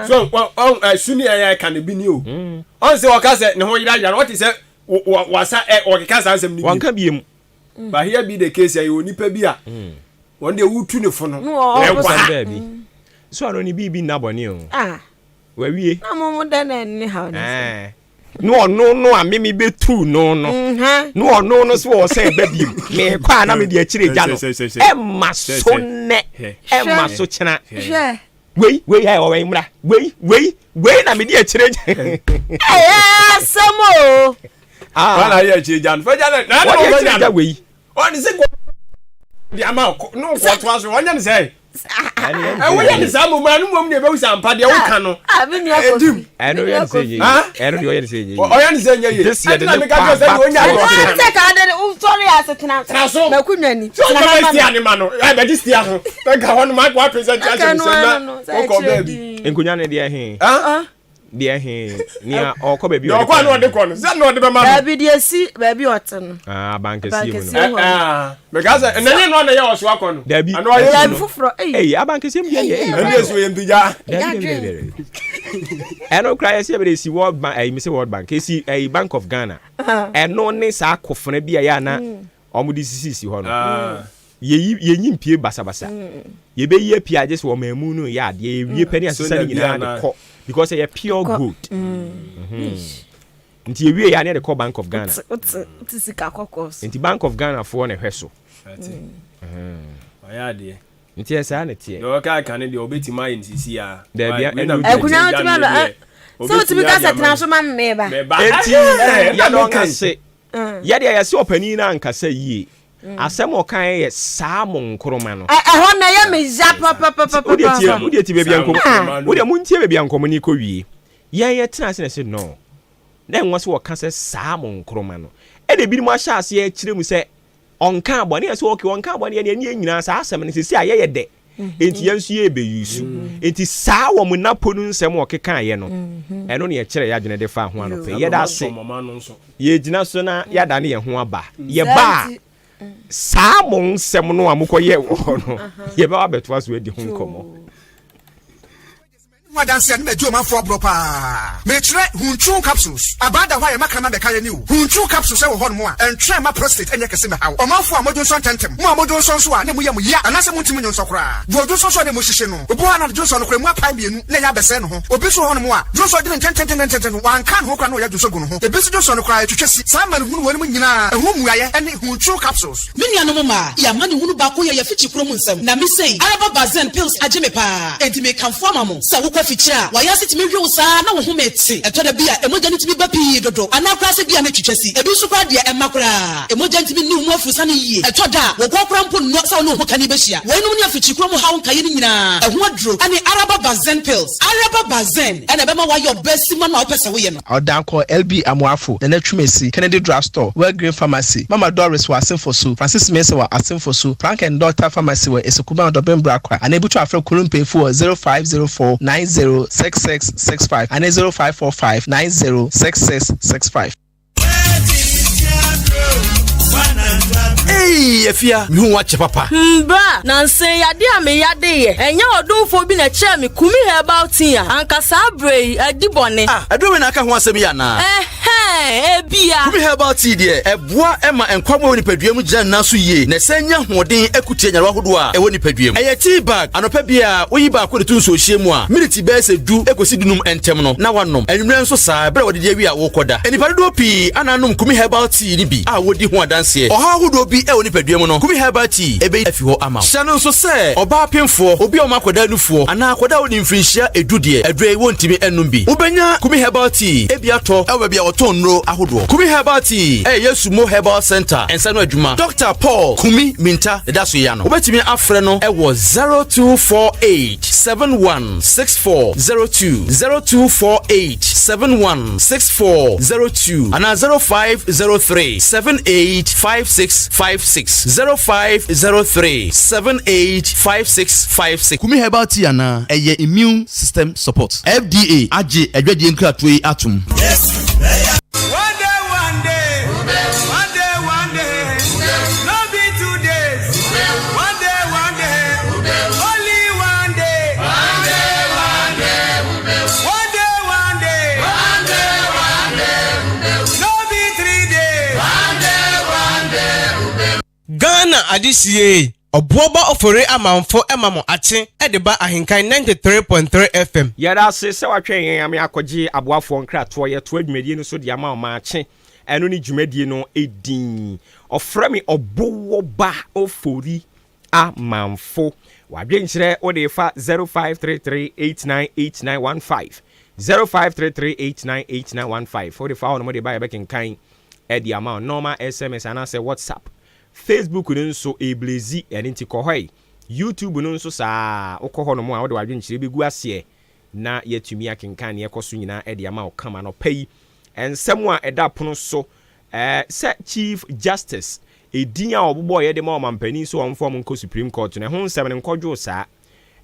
So ɔn ɛsu ne ɛyɛ ɛka ne bi ni o. Ɔn sɛ ɔka sɛ ne ho yerayera no ɔte sɛ wasa ɛ ɔkeka saa nsɛm no bi. Ɔnka biem. But here be the case ɛyɛ onipa bi a wɔn deɛ wotu ne fo no. Ɛnkɔ ha. Baabi. So ano ne biribi nna bɔne o. Ah. Wawie. Na mo mo dɛn na ɛne haw ne sɛ. Ne ɔno no a meme bɛtuu no no ne ɔno no so wɔ sɛ ɛba biem meekɔ a na mede akyire gya no ɛma so nnɛ ɛma so kyena. Hwɛ. Wei wei ɛ ɔwɛn mmra wei wei wei na mede akyire gya. Ɛyɛ asɛm o. Ah. Wọn ayɛ akyire gya no fɛ gya no na ɛna wɔde wɔn akyire gya wei. Ɔne sɛ kɔ de ama no kɔ to aso ɔnyɛ ne sɛ. Ɛwɔ yɛ ne saa mmom ɛno mmom na ɛbɛwu sɛ ampa deɛ woka no. Ɛdim. Ɛno yɛ ne sɛ nyɛ yie. Ɛno deɛ ɔyɛ ne sɛ nyɛ yie. Ɔyɛ ne sɛ nyɛ yie. This yɛ de ne pa ba to. Ɛno sɛ ka ade wosɔre ase tena so. Makunya ni. Sɛ ɔkɔ bɛ stia ne ma no ɛbɛgye stia ho. Nka hɔ no ma akɔ apɛsɛ ti ahyɛ ne sɛm na wokɔ baabi. Nkunya ne deɛ he. Deɛ he nea ɔkɔ baabi ɔde kɔ no ɔde kɔ no sɛ na ɔde bɛma no. Baabi deɛ si baabi ɔte no. Ah, abankɛseɛ mu no. Meka sɛ ɛnɛ nyɛ no ana yɛ ɔso akɔ no. Dabi. Ano ɔyɛ dabi foforɔ. Eyi abankɛseɛ mu deɛ deɛ. Ɛnde esi oyɛ mpigya. Dabi dabi dabi. Ɛno kura yɛ sɛ yɛbɛde esi World Bank ɛyi mi sɛ World Bank esi ɛyi Bank of Ghana. Ɛno ne saa akofena bi a yɛ ana wɔn de sisisi hɔ no. Yɛyi yɛnyi mpie basabasa. Yɛbɛyi apue agye sɛ ɔman mu no yɛ adeɛ yɛwie pɛ ne asesa ne nyinaa de kɔ because ɛyɛ pure gold. Nti yɛwie yɛ a ne yɛde kɔ Bank of Ghana. Wote sika kɔkɔɔ so. Nti Bank of Ghana foɔ na ɛhwɛ so. Ɔyɛ adeɛ. Nti ɛyɛ saa na ɛteɛ. Deɛ ɔka ka ne deɛ ɔbɛtumi ayɛ no sisi a. Daabi ɛno Akonnwa no tumi alɔ sɛ wotumi ka sɛ tena so ma me meba. Enti yɛda wɔn ase. Yɛdeɛ yɛse ɔpanin no ankasa yie. Asɛm a ɔkaeɛ yɛ saa mo nkoroma no. Ɛhɔ na ɛyɛ me ya papapapapa. Wodeɛ tie, wodeɛ tie baabi a nkɔmmɔ, wodeɛ montie baabi a nkɔmmɔ no rekɔ wie. Yɛn yɛtena ase na yɛse no. Na ɛnwɔ sɛ wɔka sɛ saa mo nkoroma no. Ɛna ebinom ahyɛ aseɛ rekyerɛ mu sɛ ɔnkaa bɔne a ɛsɛ okay ɔnkaa bɔne ɛne ɛne nyinaa saa asɛm no sɛsi a yɛyɛ dɛ enti yɛn nso yɛbɛyi su enti saa wɔ mo napo no nsɛm ɔkekaeɛ no ɛno ne yɛkyerɛ yɛ adwene de fa ho anɔpɛ yɛda ase yɛgyina so na yɛadane yɛn ho aba yɛba a saa mo nsɛm no a mokɔyɛ wɔ hɔ no yɛbɛba abɛtoa so adi ho nkɔmmɔ. Ho adanse a ne madi ɔmanfoɔ aborɔ paa. Mekyerɛ Huntru capsules. Abaa da hɔ a yɛma kraman bɛka yɛn ni o. Huntru capsules wɔ hɔnom a ɛntwɛn mma prostate nyɛ kɛse mmɛhaw ɔmanfoɔ a modwonsɔ ntɛmntɛm. Mo a modwonsɔ nso a na emu yɛ mo ya anaasɛ montumi nyonsɔ koraa. Deɛ ɔdwonsɔ nso a na emu hyehye no. Obi wɔ hɔ a na dwonsɔ no koraa emu apae mmienu na ɛyɛ abɛsɛe ne ho. Obi nso wɔ hɔnom a dwonsɔ de no ntɛntɛntɛntɛntɛm no wanka ne ho koraa na ɔyɛ dwonsɔ gu ne ho. Ebi nso dwonsɔ no koraa ɛtwitwa si. Saa amanehunu weinom nyinaa ɛho mmuaeɛ ne Huntru capsules. Me nuanom mmaa, yɛn amanehunu baako yɛ yɛn afikyikurom nsɛm. Na me sei, Araba Bazen pills agye me paa, enti mekamfo ama mo. Sɛ wokɔ afikyire a, w'ayaase tumi hwe wo saa na wo home te. Ɛtɔ da bi a, mogya no tumi ba pii dodo, anaa koraa sɛ bi a na ɛtwitwa si. Ebi nso koraa deɛ, ɛmma koraa. Mogya ntumi nni wo mu afurusane yie. Ɛtɔ da a, wo kɔn koraa mpo nnɔ sɛ wo ne wo hokani bɛhyia. Weinom ne afikyikurom haw nkaeɛ no nyinaa, ɛho aduro ne Araba Bazen pills. Araba Bazen na ɛbɛma woayɛ ɔbaa simma no a wopɛ sɛ woyɛ no. Ɔdankɔ, LB Amoafo, Nana Twumasi, Kennedy Drug Store, Well Green Pharmacy, Mama Doris wɔ Asemfosu, Francis Mensah wɔ Asemfosu, Frank and Daughter Pharmacy wɔ Esekuban Ɔdɔben Brakwa, anaa ebutu afrɛ Kuru mpanyimfo wɔ 0504 90 6665 anaa 0545 90 6665. Eii Afia, mehu wo akyɛ papa. Hmm bra, nansa yi ade a me yade yɛ, ɛnyɛ ɔdomfoɔ bi na ɛkyerɛɛ me Kumi herbal tea a, anka saa berɛ yi adi bɔne. Ah, aduro wei na aka ho asɛm yi anaa? Ɛhɛn, ebia. Kumi herbal tea deɛ, ɛboa ma nkwa mu a ɛwɔ nipadua mu gyina ne nan so yie na ɛsan nya ahoɔden ko tia nyarewa ahodoɔ a ɛwɔ nipadua mu. Ɛyɛ tea bag, anɔpa biara woyi baako de to nsuohyeɛ mu a, miniti bɛyɛ sɛ du kɔsi dunum ntam no na woanom. Anwummerɛ nso saa, berɛ a wadidi awie a worekɔda. Nnipa dodoɔ pii ana anom Kumi Herbal Tea no bi a wɔdi ho adanseɛ. Ɔhaw ahodoɔ bi wɔ nipadua mu no, Kumi Herbal Tea bɛyi afi hɔ ama wo. Hyɛ no nso sɛ ɔbaa pemfoɔ, obi a ɔma akwadaa nufoɔ, anaa akwadaa a ɔdi mfirinhyia edu deɛ, aduro yi wɔntumi nnom bi. Wobɛnya Kumi Herbal Tea bi atɔ wɔ baabi a wɔtɔn nnuro ahodoɔ. Kumi Herbal Tea yɛ Yɛsumo Herbal Centre nsa ano adwuma. Dɔkta Paul Kumi Minta na ɛda so yi ano. Wobɛtumi afrɛ no wɔ 0248 71 6402, 0248 71 6402 anaa 0503 78 5656, 0503 78 5656. Kumi Herbal Tea anaa? Ɛyɛ immune system support. FDA agye adwadie nkratoɔ yi atom. Ghana adehyeɛ Ɔboɔba Ofori Amanfo ma mo akye de ba Ahenkan 93.3 FM. Yɛda ase sɛ woatwɛn yɛn ama yɛakɔgye aboafoɔ nkratoɔ. Yɛtoa dwumadie no so de ama wo maakye. Ɛno ne dwumadie no din. Ɔfrɛ me Ɔbowɔba Ofori. Amanfo. W'adwenkyerɛ wode fa 0533898915, 0533898915, wode fa hɔ nom de ba, yɛbɛkenkan de ama wo. Normal SMS anaasɛ WhatsApp. Facebook no nso ɛblezi, ɛno nti kɔ hɔ yi. YouTube no nso saa, wokɔ hɔ nom a, wode w'adwenkyerɛ bɛgu aseɛ na yɛatumi akenkan neɛ ɛkɔ so nyinaa de ama wo kama. Nɔpa yi, nsɛm a ɛda pono so, sɛ Chief Justice edin a ɔbobɔ yɛde ma ɔmampanin so ɔmfa ɔmo nkɔ Supreme Court no, ɛho nsɛm no nkɔdwoo saa.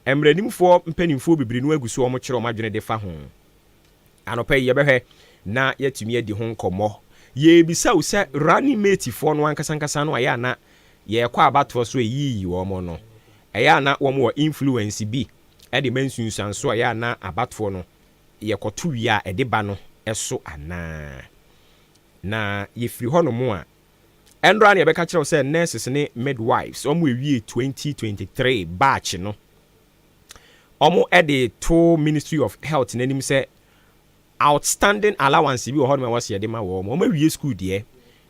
Mmaranimfoɔ mpanimfoɔ bebree no agu so, ɔmo kyerɛ ɔmo adwene de fa ho. Anɔpa yi yɛbɛhwɛ na yɛatumi adi ho nkɔmmɔ. Yɛbisa wo sɛ running mate foɔ no ankasankasa no, ayɛ ana yɛkɔ abatoɔ so ɛyiyi wɔn no, ɛyɛ ana wɔn wɔ influence bi ɛde ma nsunsuanso a ɛyɛ ana abatoɔ no yɛkɔto wie a ɛde ba no ɛso anaa? Na yɛfiri hɔnom a, ɛndora ne yɛbɛka kyerɛ wo sɛ nurses ne midwives, ɔmo ewie 2023 batch no, ɔmo ɛde to Ministry of Health n'anim sɛ outstanding allowance bi wɔ hɔnom a ɛwɔ sɛ yɛde ma wɔn. Ɔmo awie school deɛ,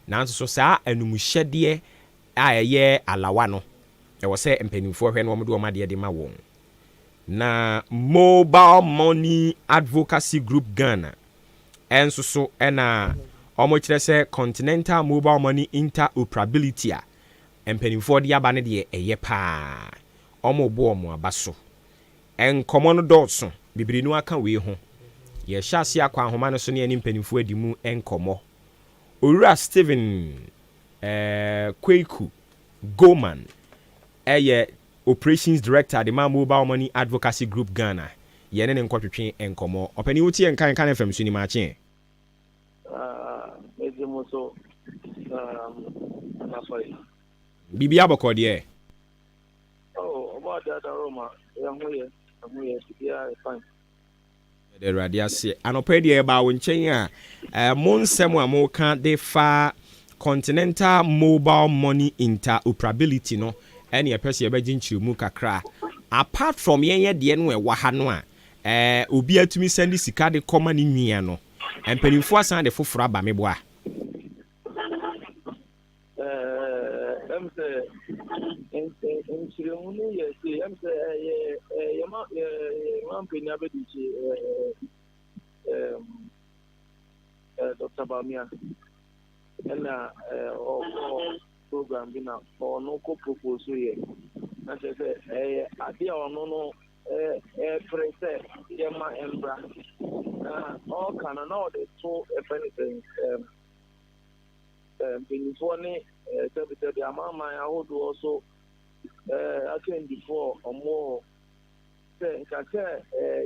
nanso so saa anumhyɛdeɛ a ɛyɛ alawa no, ɛwɔ sɛ mpanimfoɔ hwɛ no, wɔn de wɔn adeɛ de ma wɔn. Na Mobile Money Advocacy Group Ghana ɛnso so, ɛna wɔn kyerɛ sɛ continental mobile money interoperability a mpanimfoɔ de aba no deɛ, ɛyɛ paa, wɔn bɔ wɔn aba so. Nkɔmɔ no dɔɔso bebree no aka wei ho. Yɛhyɛ ase akɔ ahoma no so ne ɛne mpanimfoɔ adi mu nkɔmɔ. Owura Stephen Kweku Goman ɛyɛ operations director de ma Mobile Money Advocacy Group Ghana. Yɛne ne nkɔtwetwe nkɔmɔ. Ɔpanin, wotie nka nka ne fam so ni maakyeɛ. Megye mo so anapa yi. Biribi abɔkɔ deɛ? Oh, ɔbɔ ade adaro ma yɛn ho yɛ, ɛho yɛ, biribiara yɛ fine. Yɛde Awurade ase. Anɔpa yi deɛ, yɛbaa wo nkyɛn a, mo nsɛm a moka de fa continental mobile money interoperability no, ɛne yɛpɛ sɛ yɛbɛgye nkyerɛmu kakra. Apart from yɛn yɛ deɛ no ɛwɔ ha no a, obi atumi send sika de kɔma ne nua no, mpanimfoɔ asan de foforɔ aba, meboa? Ɛm sɛ nkyerɛmu no yɛ se ɛm sɛ ɛyɛ yɛma yɛma mpanyin abɛdi akyi, Dr. Bawumia, ɛna ɔkɔ program bi na ɔno kɔ propose yɛ, na kyerɛ sɛ ɛyɛ ade a ɔno no ɛɛpere sɛ yɛma mbra, na ɔɔka no na ɔde to ɛfɛ ne sɛ mpanyinfoɔ ne sɛbisɛbi amanaman ahodoɔ so akandifoɔ ɔmo wɔ hɔ sɛ nka sɛ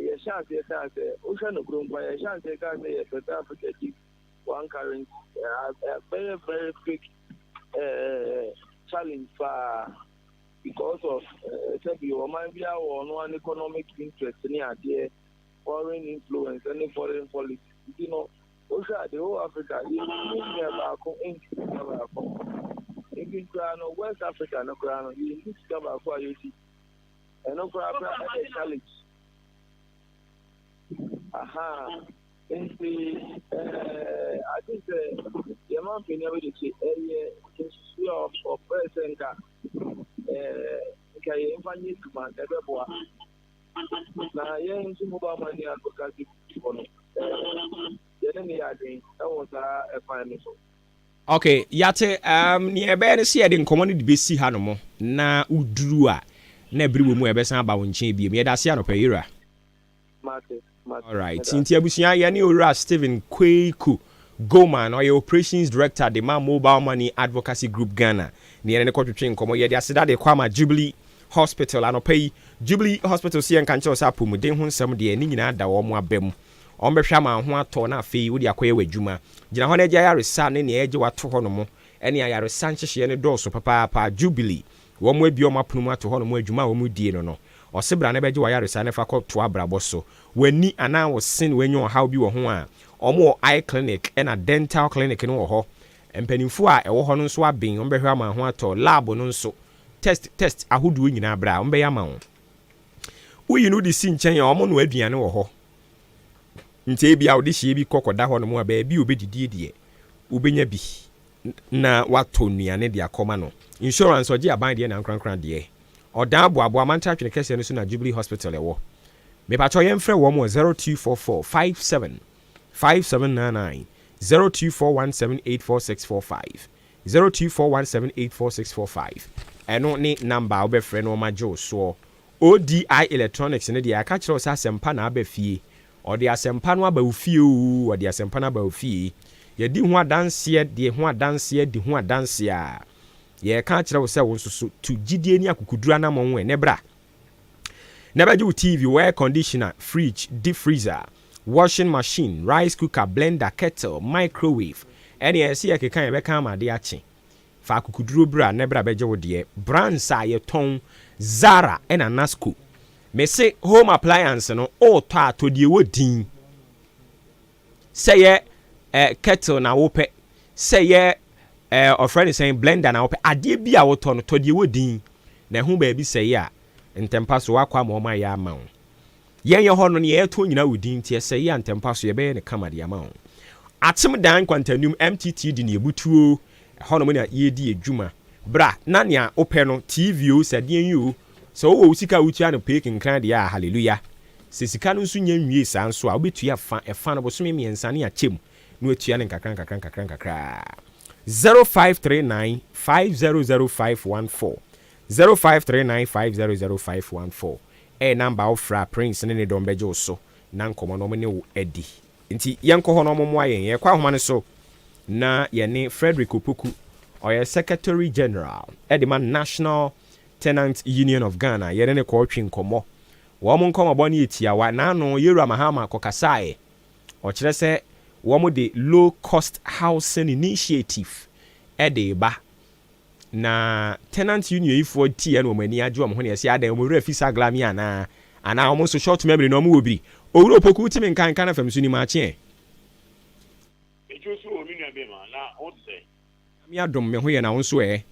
yɛhyɛ aseɛ kaa sɛ wohwɛ no kuro nkwa, yɛhyɛ aseɛ kaa sɛ yɛpɛ sɛ Africa di one currency, bɛyɛ very big challenge paa because of sɛbi ɔman bi awɔ ɔno an economic interest ne adeɛ, foreign influence ne foreign policy. Nti no wohwɛ a, the whole Africa yɛntumi nyɛ baako nti sika baako. Ebi koraa no, West Africa no koraa no, yɛnni sika baako a yɛdi. Ɛno koraa koraa ɛyɛ challenge aha. Nti ade sɛ yɛma mpanyin abɛde kye, ɛyɛ nsusu a ɔpɛ sɛ nka yɛmfa nyɛ adwuma na ɛbɛboa. Na yɛn nso Mobile Money Advocacy hɔ no, yɛne ne yɛ adwene ɛwɔ saa ɛkwan no so. Ok, yate. Nea ɛbɛyɛ no sɛ yɛde nkɔmmɔ no de bɛsi ha no mo na woduru a, na ɛbere wɔ mu a yɛbɛsan aba wo nkyɛn biom. Yɛda ase anɔpa, yɛwura. Mate, mate. Alright, nti abusua, yɛne Owura Stephen Kweku Goman, ɔyɛ operations director de ma Mobile Money Advocacy Group Ghana, ne yɛne ne kɔtwetwe nkɔmmɔ. Yɛde aseda de kɔ ama Jubilee Hospital. Anɔpa yi, Jubilee Hospital si yɛnka nkyerɛw sɛ apɔmuden ho nsɛm deɛ, ne nyinaa da wɔn aba mu. Wɔn bɛhwɛ ama ho atɔ na afei wode akɔyɛ w'adwuma. Gyina hɔ no agye ayaresa ne nea ɛgye wato hɔ nom, ɛne ayaresa nhyehyɛeɛ no dɔɔso papaapa. Jubilee, wɔn mu abie wɔn apono mu ato hɔ nom. Adwuma a wɔn die no, ɔse bra na bɛgye w'ayaresa ne fa kɔto abrabɔ so. W'ani anaa wo se na wanya ɔhaw bi wɔ ho a, wɔn wɔ eye clinic ɛna dental clinic no wɔ hɔ. Mpanimfoɔ a ɛwɔ hɔ no nso aben, wɔn bɛhwɛ ama ho atɔ. Lab no nso, test ahodoɔ nyinaa, bra, wɔn bɛyɛ ama wo. Woyi no de si nkyɛn a, wɔn no aduane wɔ hɔ, nti ebi a wode hyia bi kɔ kɔda hɔ nom a, baabi a obɛdidie deɛ, wobɛnya bi na watɔ nnuane de akɔma no. Insurance, ɔgye aban deɛ na nkorankora deɛ. Ɔdan Aboaboa Mantra Twene Kɛseɛ no so na Jubilee Hospital ɛwɔ. Mepakyɛw yɛmfrɛ wɔn wɔ 0244 57 5799, 0241 784645, 0241 784645. Ɛno ne number a wobɛfrɛ na wɔagye wo soɔ. ODI Electronics no deɛ yɛaka kyerɛ wo sɛ asɛmpa na aba fie. Ɔde asɛmpa no aba wo fie oo, ɔde asɛmpa no aba wo fie. Yɛadi ho adanseɛ, de ho adanseɛ, di ho adanseɛ a, yɛreka akyerɛ wo sɛ wo nso so tu gyidie ne akokoduru anammɔn ɛnnɛ bra na bɛgye wo TV, wo air conditioner, fridge, deep freezer, washing machine, rice cooker, blender, kettle, microwave, ɛne ɛsɛ yɛkeka yɛbɛka ama adeɛ akye. Fa akokoduro bra na bra bɛgye wo deɛ. Brands a yɛtɔn, Zara ɛna Nasco. Mese home appliance no, wotɔ a tɔ deɛ ɛwɔ din. Sɛ yɛ eh, kettle na wopɛ, sɛ yɛ eh, ɔfrɛ no sɛn, blender na wopɛ, adeɛ bi a wotɔ no, tɔ deɛ ɛwɔ din. Na ɛho baabi sɛe a, ntɛmpa so woakɔ ama wɔn ayɛ ama wo. Yɛn yɛ hɔ no, nea yɛtɔn nyinaa wɔ din nti ɛsɛe a ntɛmpa so yɛbɛyɛ no kama de ama wo. Akyem Dan Nkwantanum MTT de nea ɛbutuo, ɛhɔnom na yɛredi yɛn dwuma. Bra na nea wopɛ no, TV o, sɛ deɛn yi o, sɛ wowɔ wo sika a wotua no pee kenkran deɛ a, hallelujah. Sɛ sika no nso nnya nwiee saa nso a, wobɛtua fa, ɛfa no bosome mmiɛnsa ne akyɛ mu na watua no nkakra nkakra nkakra nkakra. 0539 500514 0539 500514 ɛyɛ number a wofrɛ a Prince ne ne dɔm bɛgye wo so na nkɔmmɔ no wɔne wo adi. Nti yɛnkɔ hɔ na wɔmmoa yɛn. Yɛkɔ ahoma no so na yɛne Frederick Opoku, ɔyɛ Secretary General de ma National Tenant Union of Ghana, yɛne no kɔɔtwe nkɔmmɔ. Wɔn nkɔmmɔbɔ no yɛ tiawa. N'ano, Yewura Mahama kɔkasaeɛ. Ɔkyerɛ sɛ wɔde Low Cost Housing Initiative de reba. Na Tenant Union yifoɔ tiiɛ na wɔn ani agye wɔn ho na yɛse adɛn wɔn werɛ afi Saglami anaa? Anaa wɔn nso short memory na wɔn wɔ bi? Owura Opoku wote me nka nka na fam so nim akye ɛ? Metwo so o me nua bema na wo te sɛn? Nyame adom me ho yɛ na wo nso ɛ?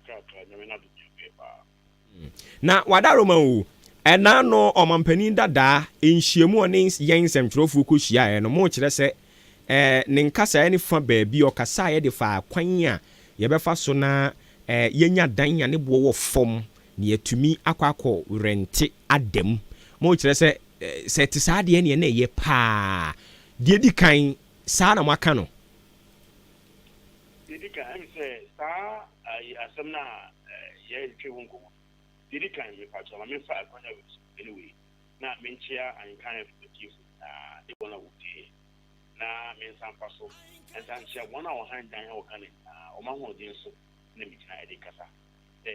Kakrakra Nyame n'adom yɛ ho yɛ paa. Na wadaroma o, ɛna no ɔmampanin dadaa nhyiamu a ɔne yɛn nsɛmtwerɛfoɔ kɔhyiaeɛ no, mokyerɛ sɛ eh, ne nkasaeɛ no fa baabi ɔkasaeɛ de faa kwan a yɛbɛfa so na eh, yɛanya dan a ne boɔ wɔ fam na yɛatumi akɔ akɔ rɛnte ada mu. Mokyerɛ sɛ eh, sɛ ɛte saa deɛ neɛ na ɛyɛ paa. Deɛ ɛdi kan, saa na moaka no? Deɛ ɛdi kan, ɛne sɛ saa ayi asɛm no a yɛretwe ho nkɔmmɔ no, deɛ ɛdi kan, mepakyɛw ma memfa akwanya wei so anyway na menkyea Ahenkan FM atiefo nyinaa ne wɔn a wɔtie yɛn, na mensan mfa so nsan nkyea wɔn a wɔhan dan wɔ Ghana nyinaa, wɔn ahoɔden so na megyina de rekasa sɛ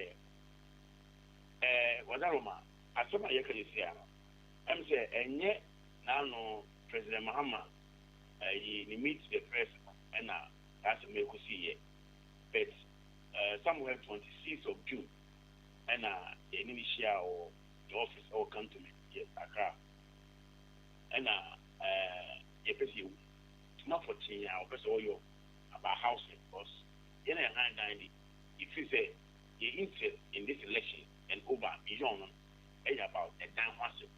ɛɛ Wadaroma, asɛm a yɛka seesei ara no, ɛm sɛ ɛnyɛ n'ano President Mahama ayi ne meet the press no ɛna saa asɛm yi kɔsii yɛ but somewhere 26 of June ɛna yɛne no hyiaa wɔ ne office ɛwɔ Cantonment, yes, Accra, ɛna yɛpɛ sɛ yɛhu tuma pɔtee a ɔpɛ sɛ ɔyɔ about housing because yɛn a yɛhan dan de yɛfiri sɛ yɛ interest in this election and over beyond no ɛyɛ about ɛdan ho asɛm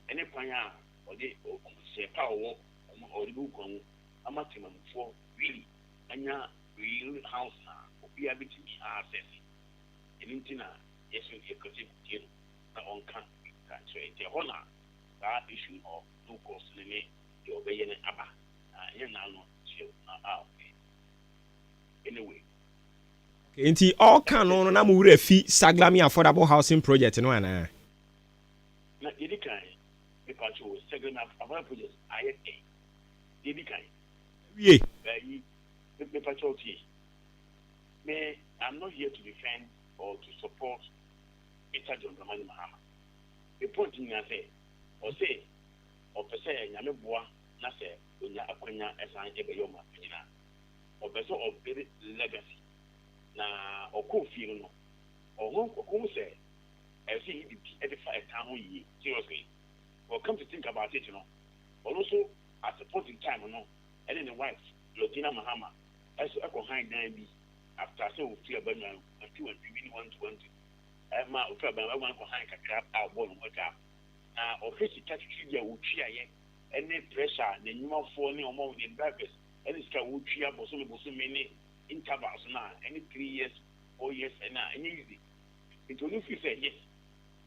ɛne kwan a ɔde ɔhyɛ pa a ɔwɔ ɔde bɛgu kwan mu ama temamufoɔ really anya real house a obiara bɛtumi access. Ɛno nti na yɛso yɛkɔ sɛ yɛkɔtie no na ɔnka biribi nkyerɛ yɛn. Nti ɛhɔ na saa issue no of low cost no ne deɛ ɔbɛyɛ no aba. Na ɛnyɛ n'ano kyerɛ na a ɔbɛyɛ. Anyway. Okay, nti ɔka no no na mo werɛ fi Saglami Affordable Housing Project no anaa? Na deɛ ɛdi kan, mepakyɛw, Saglami Affordable Project ayɛ dɛn? Deɛ ɛdi kan. Awie. Ayi, mepakyɛw tie. Me, I'm not here to defend or to support Mister John Dramani Mahama. Me point nyinaa sɛ, ɔse ɔpɛ sɛ Nyame boa na sɛ onya akwanya san bɛyɛ ɔmanpanyin a, ɔpɛ sɛ ɔ build legacy. Na ɔkɔɔ fie no no, ɔho ɔkɔhu sɛ ɛsɛ sɛ yɛyɛ biribi de fa ɛtan ho yie. Seriously, well come to think about it no, ɔno nso at a point in time no, ɛne ne wife Lordina Mahama nso kɔ han dan bi after sɛ ofiri abannwa no 1 2 1 2 bi ne 1 2 1 2 ɛma ofiri abannwa ɛwan kɔ han kakra a ɔbɔ ne ho adwa na ɔhwɛ sika twitwi bi a wɔtuaeɛ ɛne pressure a n'adwumafoɔ ne wɔn a ne drivers ɛne sika a wɔtua bosome bosome ne intervals no a ɛne 3 years 4 years ɛna ɛnyɛ easy. Nti ɔno feel sɛ yes,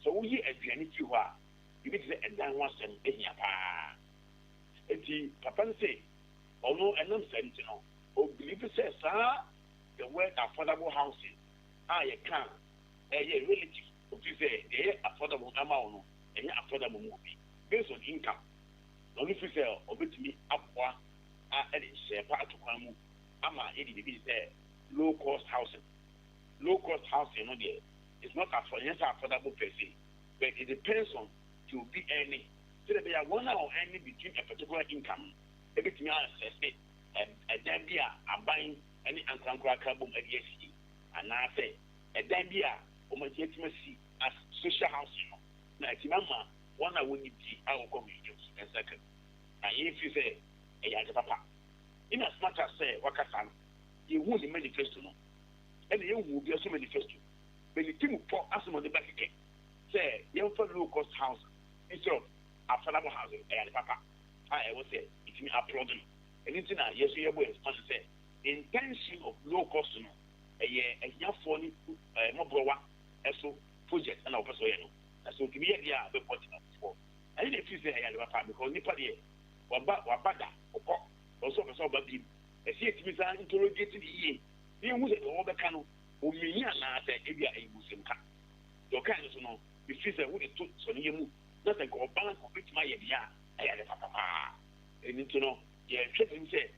sɛ woyi aduane firi hɔ a, biribi te sɛ ɛdan ho asɛm hia paa. Nti papa no se ɔno ɛnam saa nti no, ɔ believe sɛ saa the word affordable housing a yɛka a ɛyɛ relative, ɔfeel sɛ deɛ ɛyɛ affordable ma wo no, ɛnyɛ affordable ma obi based on income. Na ɔno feel sɛ ɔbɛtumi aboa a ɛde nhyehyɛeɛ pa ato kwan mu ama yɛde biribi te sɛ low cost housing. Low cost housing no deɛ, it's not afford, ɛnyɛ sɛ affordable per se, but it depends on deɛ obi earne, sɛdeɛ ɛbɛyɛ a wɔn a wɔ earne between a particular income no bɛtumi a access ɛdan bi a aban ne ankorankoro aka abom de asie, anaasɛ ɛdan bi a wɔn atumi asi as social housing no, na atumi ama wɔn a wɔnni bi a wɔkɔ ahohiahia mu nso nsa aka bi. Na yɛn feel sɛ ɛyɛ ade papa. In as much as sɛ waka saa no, yɛnhuu ne manifesto no, ɛna yɛnhuu obiara nso manifesto, but ne ti mu pɔ asɛm a ɔde ba kɛkɛ sɛ yɛmfa low cost housing instead of affordable housing, ɛyɛ ade papa a ɛwɔ sɛ yɛtumi applaud no. Ɛno nti na yɛn nso yɛbɔ yɛn nsam ase sɛ intention of low cost no, ɛyɛ ahiafoɔ ne mmɔborɔwa so project na wɔpɛ sɛ wɔyɛ no, na sɛ wɔtumi yɛ deɛ a, ɛbɛboa Temanmufoɔ. Ɛno na ɛfiri sɛ ɛyɛ ade papa because nipa deɛ waba waba da ɔkɔ, ɔsɛ ɔpɛ sɛ ɔba bio. Ɛsɛ yɛtumi san interrogate no yie na yɛhu sɛ deɛ ɔbɛka no ɔmini anaasɛ ebia ɛyɛ busemka. Deɛ ɔkae no so no, mefiri sɛ wode to sɔneɛ mu na sɛ nka ɔba na nka ɔbɛtumi ayɛ deɛ a, ɛyɛ ade papa paa. Ɛno nti no, yɛhwɛ anim sɛ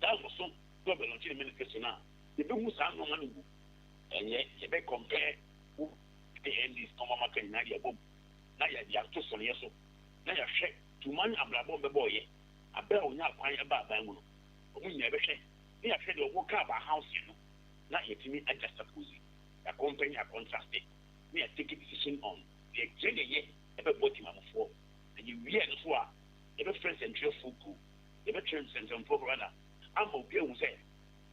da nso na ɔbɛlɔnkye ne manifesto no a, yɛbɛhu saa nnoɔma no mu. Ɛnyɛ yɛbɛ compare wo ne NDC na wɔn aka nyinaa de abom na yɛde ato sɔneɛ so na yɛahwɛ dwuma ne abrabɔ a wɔbɛbɔeɛ aberɛ a wɔnyaa kwan baa aban mu no. Wɔn nyinaa yɛbɛhwɛ na yɛahwɛ deɛ wɔka about housing no na yɛatumi a juxtapose, yɛ compare ne yɛ contraste na yɛ take decision on deɛ kyerɛ deɛ yɛ ɛbɛboa Timamufoɔ. Na yɛwie ɛno so a, yɛbɛfrɛ nsɛntwerɛfoɔ kuo, yɛbɛtwerɛ nsɛntwerɛfoɔ rather ama obi ahu sɛ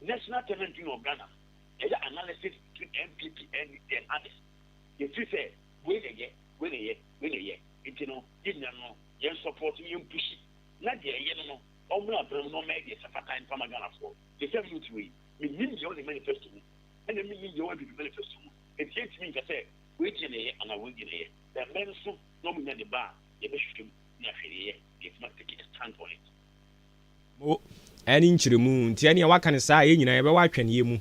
National Tenant Union of Ghana no yɛyɛ analysis between NPP, NDC and others. Yɛfiri sɛ wei na ɛyɛ, wei na ɛyɛ, wei na ɛyɛ. Nti no yɛn nyinaa no yɛn support na yɛn pushi na deɛ ɛyɛ no no ɔmmra abena mu na ɔmmɛyɛ deɛ ɛfata mfa ma Ghanafoɔ. Te sɛ me te wei, mennim deɛ ɛwɔ ne manifesto mu ɛna mennim deɛ ɛwɔ NPP manifesto mu. Nti yɛntumi nka sɛ wei deɛ na ɛyɛ anaa wei deɛ na ɛyɛ. Sɛ mmɛ nso na wɔnya de ba a, yɛbɛhwehwɛ mu na yɛahwɛ deɛ ɛyɛ na yɛatumi a take a stand on it. Mo, ɛne nkyerɛmu. Nti ɛneɛ waka no saa a, yɛn nyinaa yɛbɛwɔ atwɛneɛ mu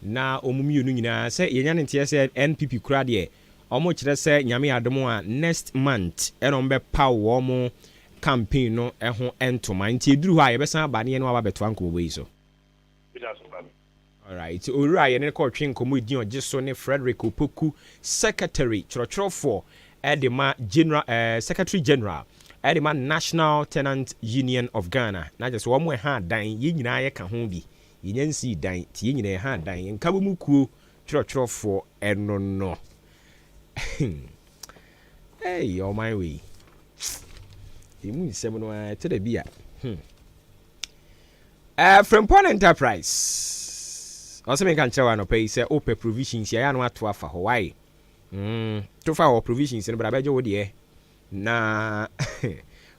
na wɔn mmienu nyinaa sɛ yɛnya no nteɛ sɛ NPP koraa deɛ wɔn kyerɛ sɛ Nyame adom a next month ɛna wɔn bɛpaw wɔn campaign no ho ntoma nti ɛduru hɔ a yɛbɛsan aba ne yɛne wo aba abɛtoa nkɔmmɔbɔ yi so. Alright, Owura a yɛne no kɔɔtwe nkɔmmɔ edin ɔgye so ne Frederick Opoku, Secretary, Kyerɛkyerɛfoɔ de ma General eh, Secretary General de ma National Tenant Union of Ghana. Na kyerɛ sɛ wɔn ɛha adan, yɛn nyinaa yɛka ho bi. Yɛnya nsii dan, nti yɛn nyinaa yɛha adan. Yɛn Nkabomu kuo kyerɛkyerɛfoɔ ɛno no. Hey, ɔman wei. Emu nsɛm no ara ɛtɔ da bi a. Hmm. Eh, Frimpong Enterprise. Ɔsɛ menka nkyerɛ wo anɔpa yi sɛ wopɛ provisions yɛ ano ato afa hɔ. Why? Mm, to fa hɔ provisions no bra bɛgye wo deɛ. Na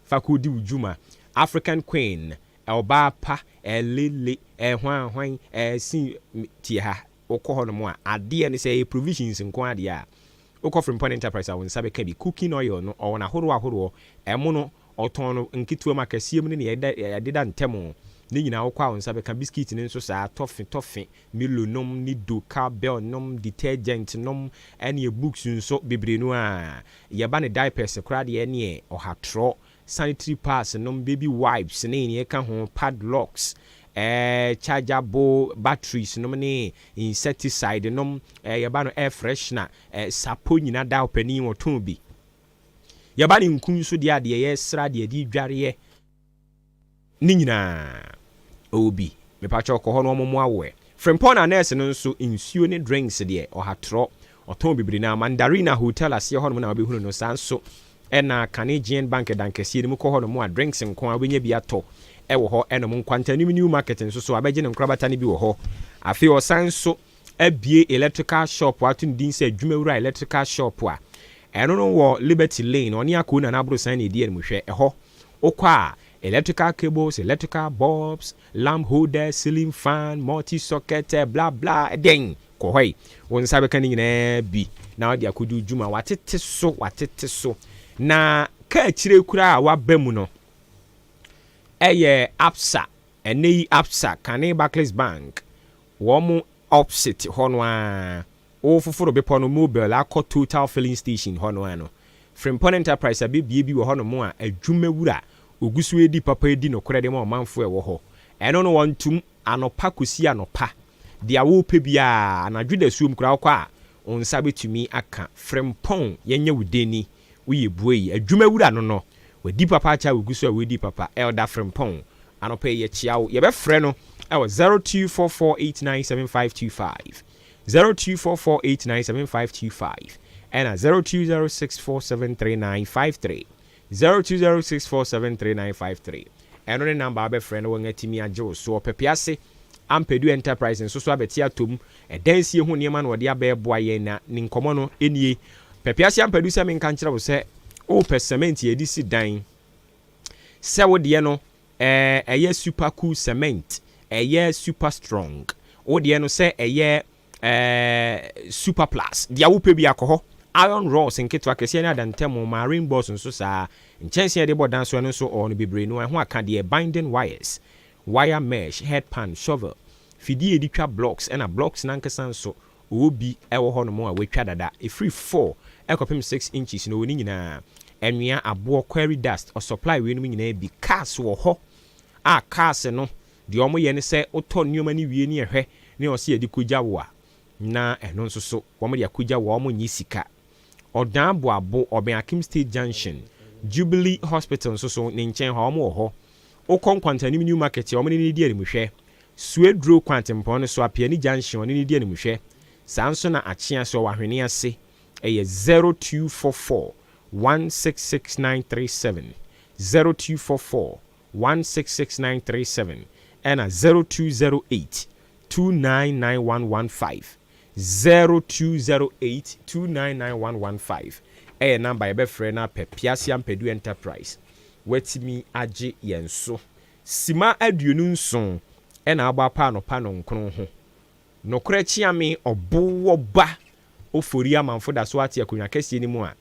fa kɔdi wo dwuma. African Queen, ɔbaa pa, ɛlele, ɛhwanhwan, ɛsin, tie ha. Wokɔ hɔ nom a, adeɛ no sɛ ɛyɛ provisions nko adeɛ a, wokɔ Frimpong Enterprise a wo nsa bɛka bi. Cooking oil no, ɔwɔ no ahoroɔ ahoroɔ. Ɛmo no, Ɔtɔn no nketewa mu, akɛseɛ mu ne nea ɛda ɛdeda ntam. Ne nyinaa wokɔ a wo nsa bɛka. Biscuit no nso saa, tɔfe tɔfe, Milo nom, Nido, Cowbell nom, detergent nom, ɛneɛ books nso bebree no ara. Yɛba ne diapers koraa deɛ ɛneɛ ɔhatorɔ, sanitary pads nom, baby wipes ne nea ɛka ho, padlocks, ɛɛ chargeable batteries nom ne insecticide nom, ɛɛ yɛba no air freshener, ɛɛ sapo nyina da ɔpanin ɔtɔn bi. Yɛba ne nku nso deɛ a, deɛ yɛsra, deɛ yɛde dwareɛ ne nyinaa ɔwɔ bi. Mepakyɛw kɔ hɔ na wɔmmoa wo ɛ. Frimpong na nurse no nso nsuo ne drinks deɛ ɔhatrɔ, ɔtɔn bebree na Mandarina hotel aseɛ hɔnom na wobɛhunu no. Saa nso na kane GN bank dan kɛseɛ no mu kɔ hɔnom a drinks nko ara wobɛnya bi atɔ wɔ hɔ nom. Nkwantanim new market nso so abɛgye ne nkorabata no bi wɔ hɔ. Afei ɔsan nso abue electrical shop a ato ne din sɛ Adwumawura Electrical Shop a ɛno no wɔ Liberty Lane, ɔne Akoo Nana Aborosan na ɛdi animhwɛ. Ɛhɔ, wokɔ a, electrical cables, electrical bulbs, lamp holders, ceiling fan, multi socket, bla bla, ɛdɛn? Kɔ hɔ yi, wo nsa bɛka ne nyinaa bi na wode akɔdi wo dwuma. Watete so, watete so. Na kaakyire koraa a waba mu no yɛ Absa, ɛnnɛ yi Absa, kane Barclays Bank, wɔn opsit hɔ no ara, wofoforo bepɔ no Mobil akɔ Total filling station hɔ no ara no, Frimpong Enterprise abɛbue bi wɔ hɔnom a adwumawura ɔgu so redi papa redi nokorɛ de ma ɔmanfoɔ a ɛwɔ hɔ. Ɛno no wɔntom anɔpa kɔsi anɔpa. Deɛ wopɛ biara, anadwo dasuom koraa wokɔ a, wo nsa bɛtumi aka. Frimpong, yɛnyɛ wo deni, woyɛ buei. Adwumawura no no, wadi papa akyɛ a ɔgu so a ɔredi papa. Elder Frimpong, anɔpa yi yɛkyea wo. Yɛbɛfrɛ no wɔ 0244897525, 0244897525 ɛna 0206473953. 0206473953 Ɛno ne number a wobɛfrɛ na wɔatumi agye wo so. Ɔpɛpease Ampadu Enterprise nso so abɛte atom. Ɛdansie ho nneɛma na wɔde aba ɛreboa yɛn na ne nkɔmmɔ no nie. Pɛpease Ampadu sɛ menka nkyerɛ wo sɛ wopɛ cement a yɛde si dan sɛ wo deɛ no ɛyɛ super cool cement, ɛyɛ super strong, wo deɛ no sɛ ɛyɛ Ɛɛ super plus deɛ wopɛ bi akɔ hɔ. Iron rods nketewa, kɛseɛ ne adantamu, marine boards nso saa. Nkyɛnsee a yɛde bɔ dan so ɛno nso ɔwɔ no bebree no ɛho aka deɛ binding wires, wire mesh, head pan, shovel, fidie a yɛde twa blocks ɛna blocks no ankasa nso ɔwɔ bi ɛwɔ hɔ nom a watwa dada ɛfiri 4 ɛkɔpem 6 inches no ɔwɔ ne nyinaa. Anwea, aboɔ, quarry dust, ɔsupply weinom nyinaa bi. Cars wɔ hɔ a cars no Deɛ wɔyɛ ne sɛ wotɔ nneɛma no wie ne ɛhwɛ ne ɔse yɛde kɔgya wo a, na ɛno nso so wɔde akɔgya wo a wɔnnye sika. Ɔdan Boabo, ɔbɛn Akim State Junction, Jubilee Hospital nso so ne nkyɛn hɔ a wɔwɔ hɔ. Wokɔ Nkwantanim New Market a wɔne no di animhwɛ. Suaduro Kwantempɔn no so, Apiani Junction wɔne no di animhwɛ. Saa nso na Akyea so ɔwɔ Ahwenease ɛyɛ 0244 166937, 0244 166937 ɛna 0208 299115, 0208 299115 ɛyɛ number a yɛbɛfrɛ na apɛ Piase Ampadu Enterprise watumi agye yɛn so. Sima 27 ɛna abɔ apa anɔpa nɔnkron ho. Nokorɛ Kyeame Ɔbowɔ Ba Ofori Amanfo da so ate akonnwa kɛseɛ no mu a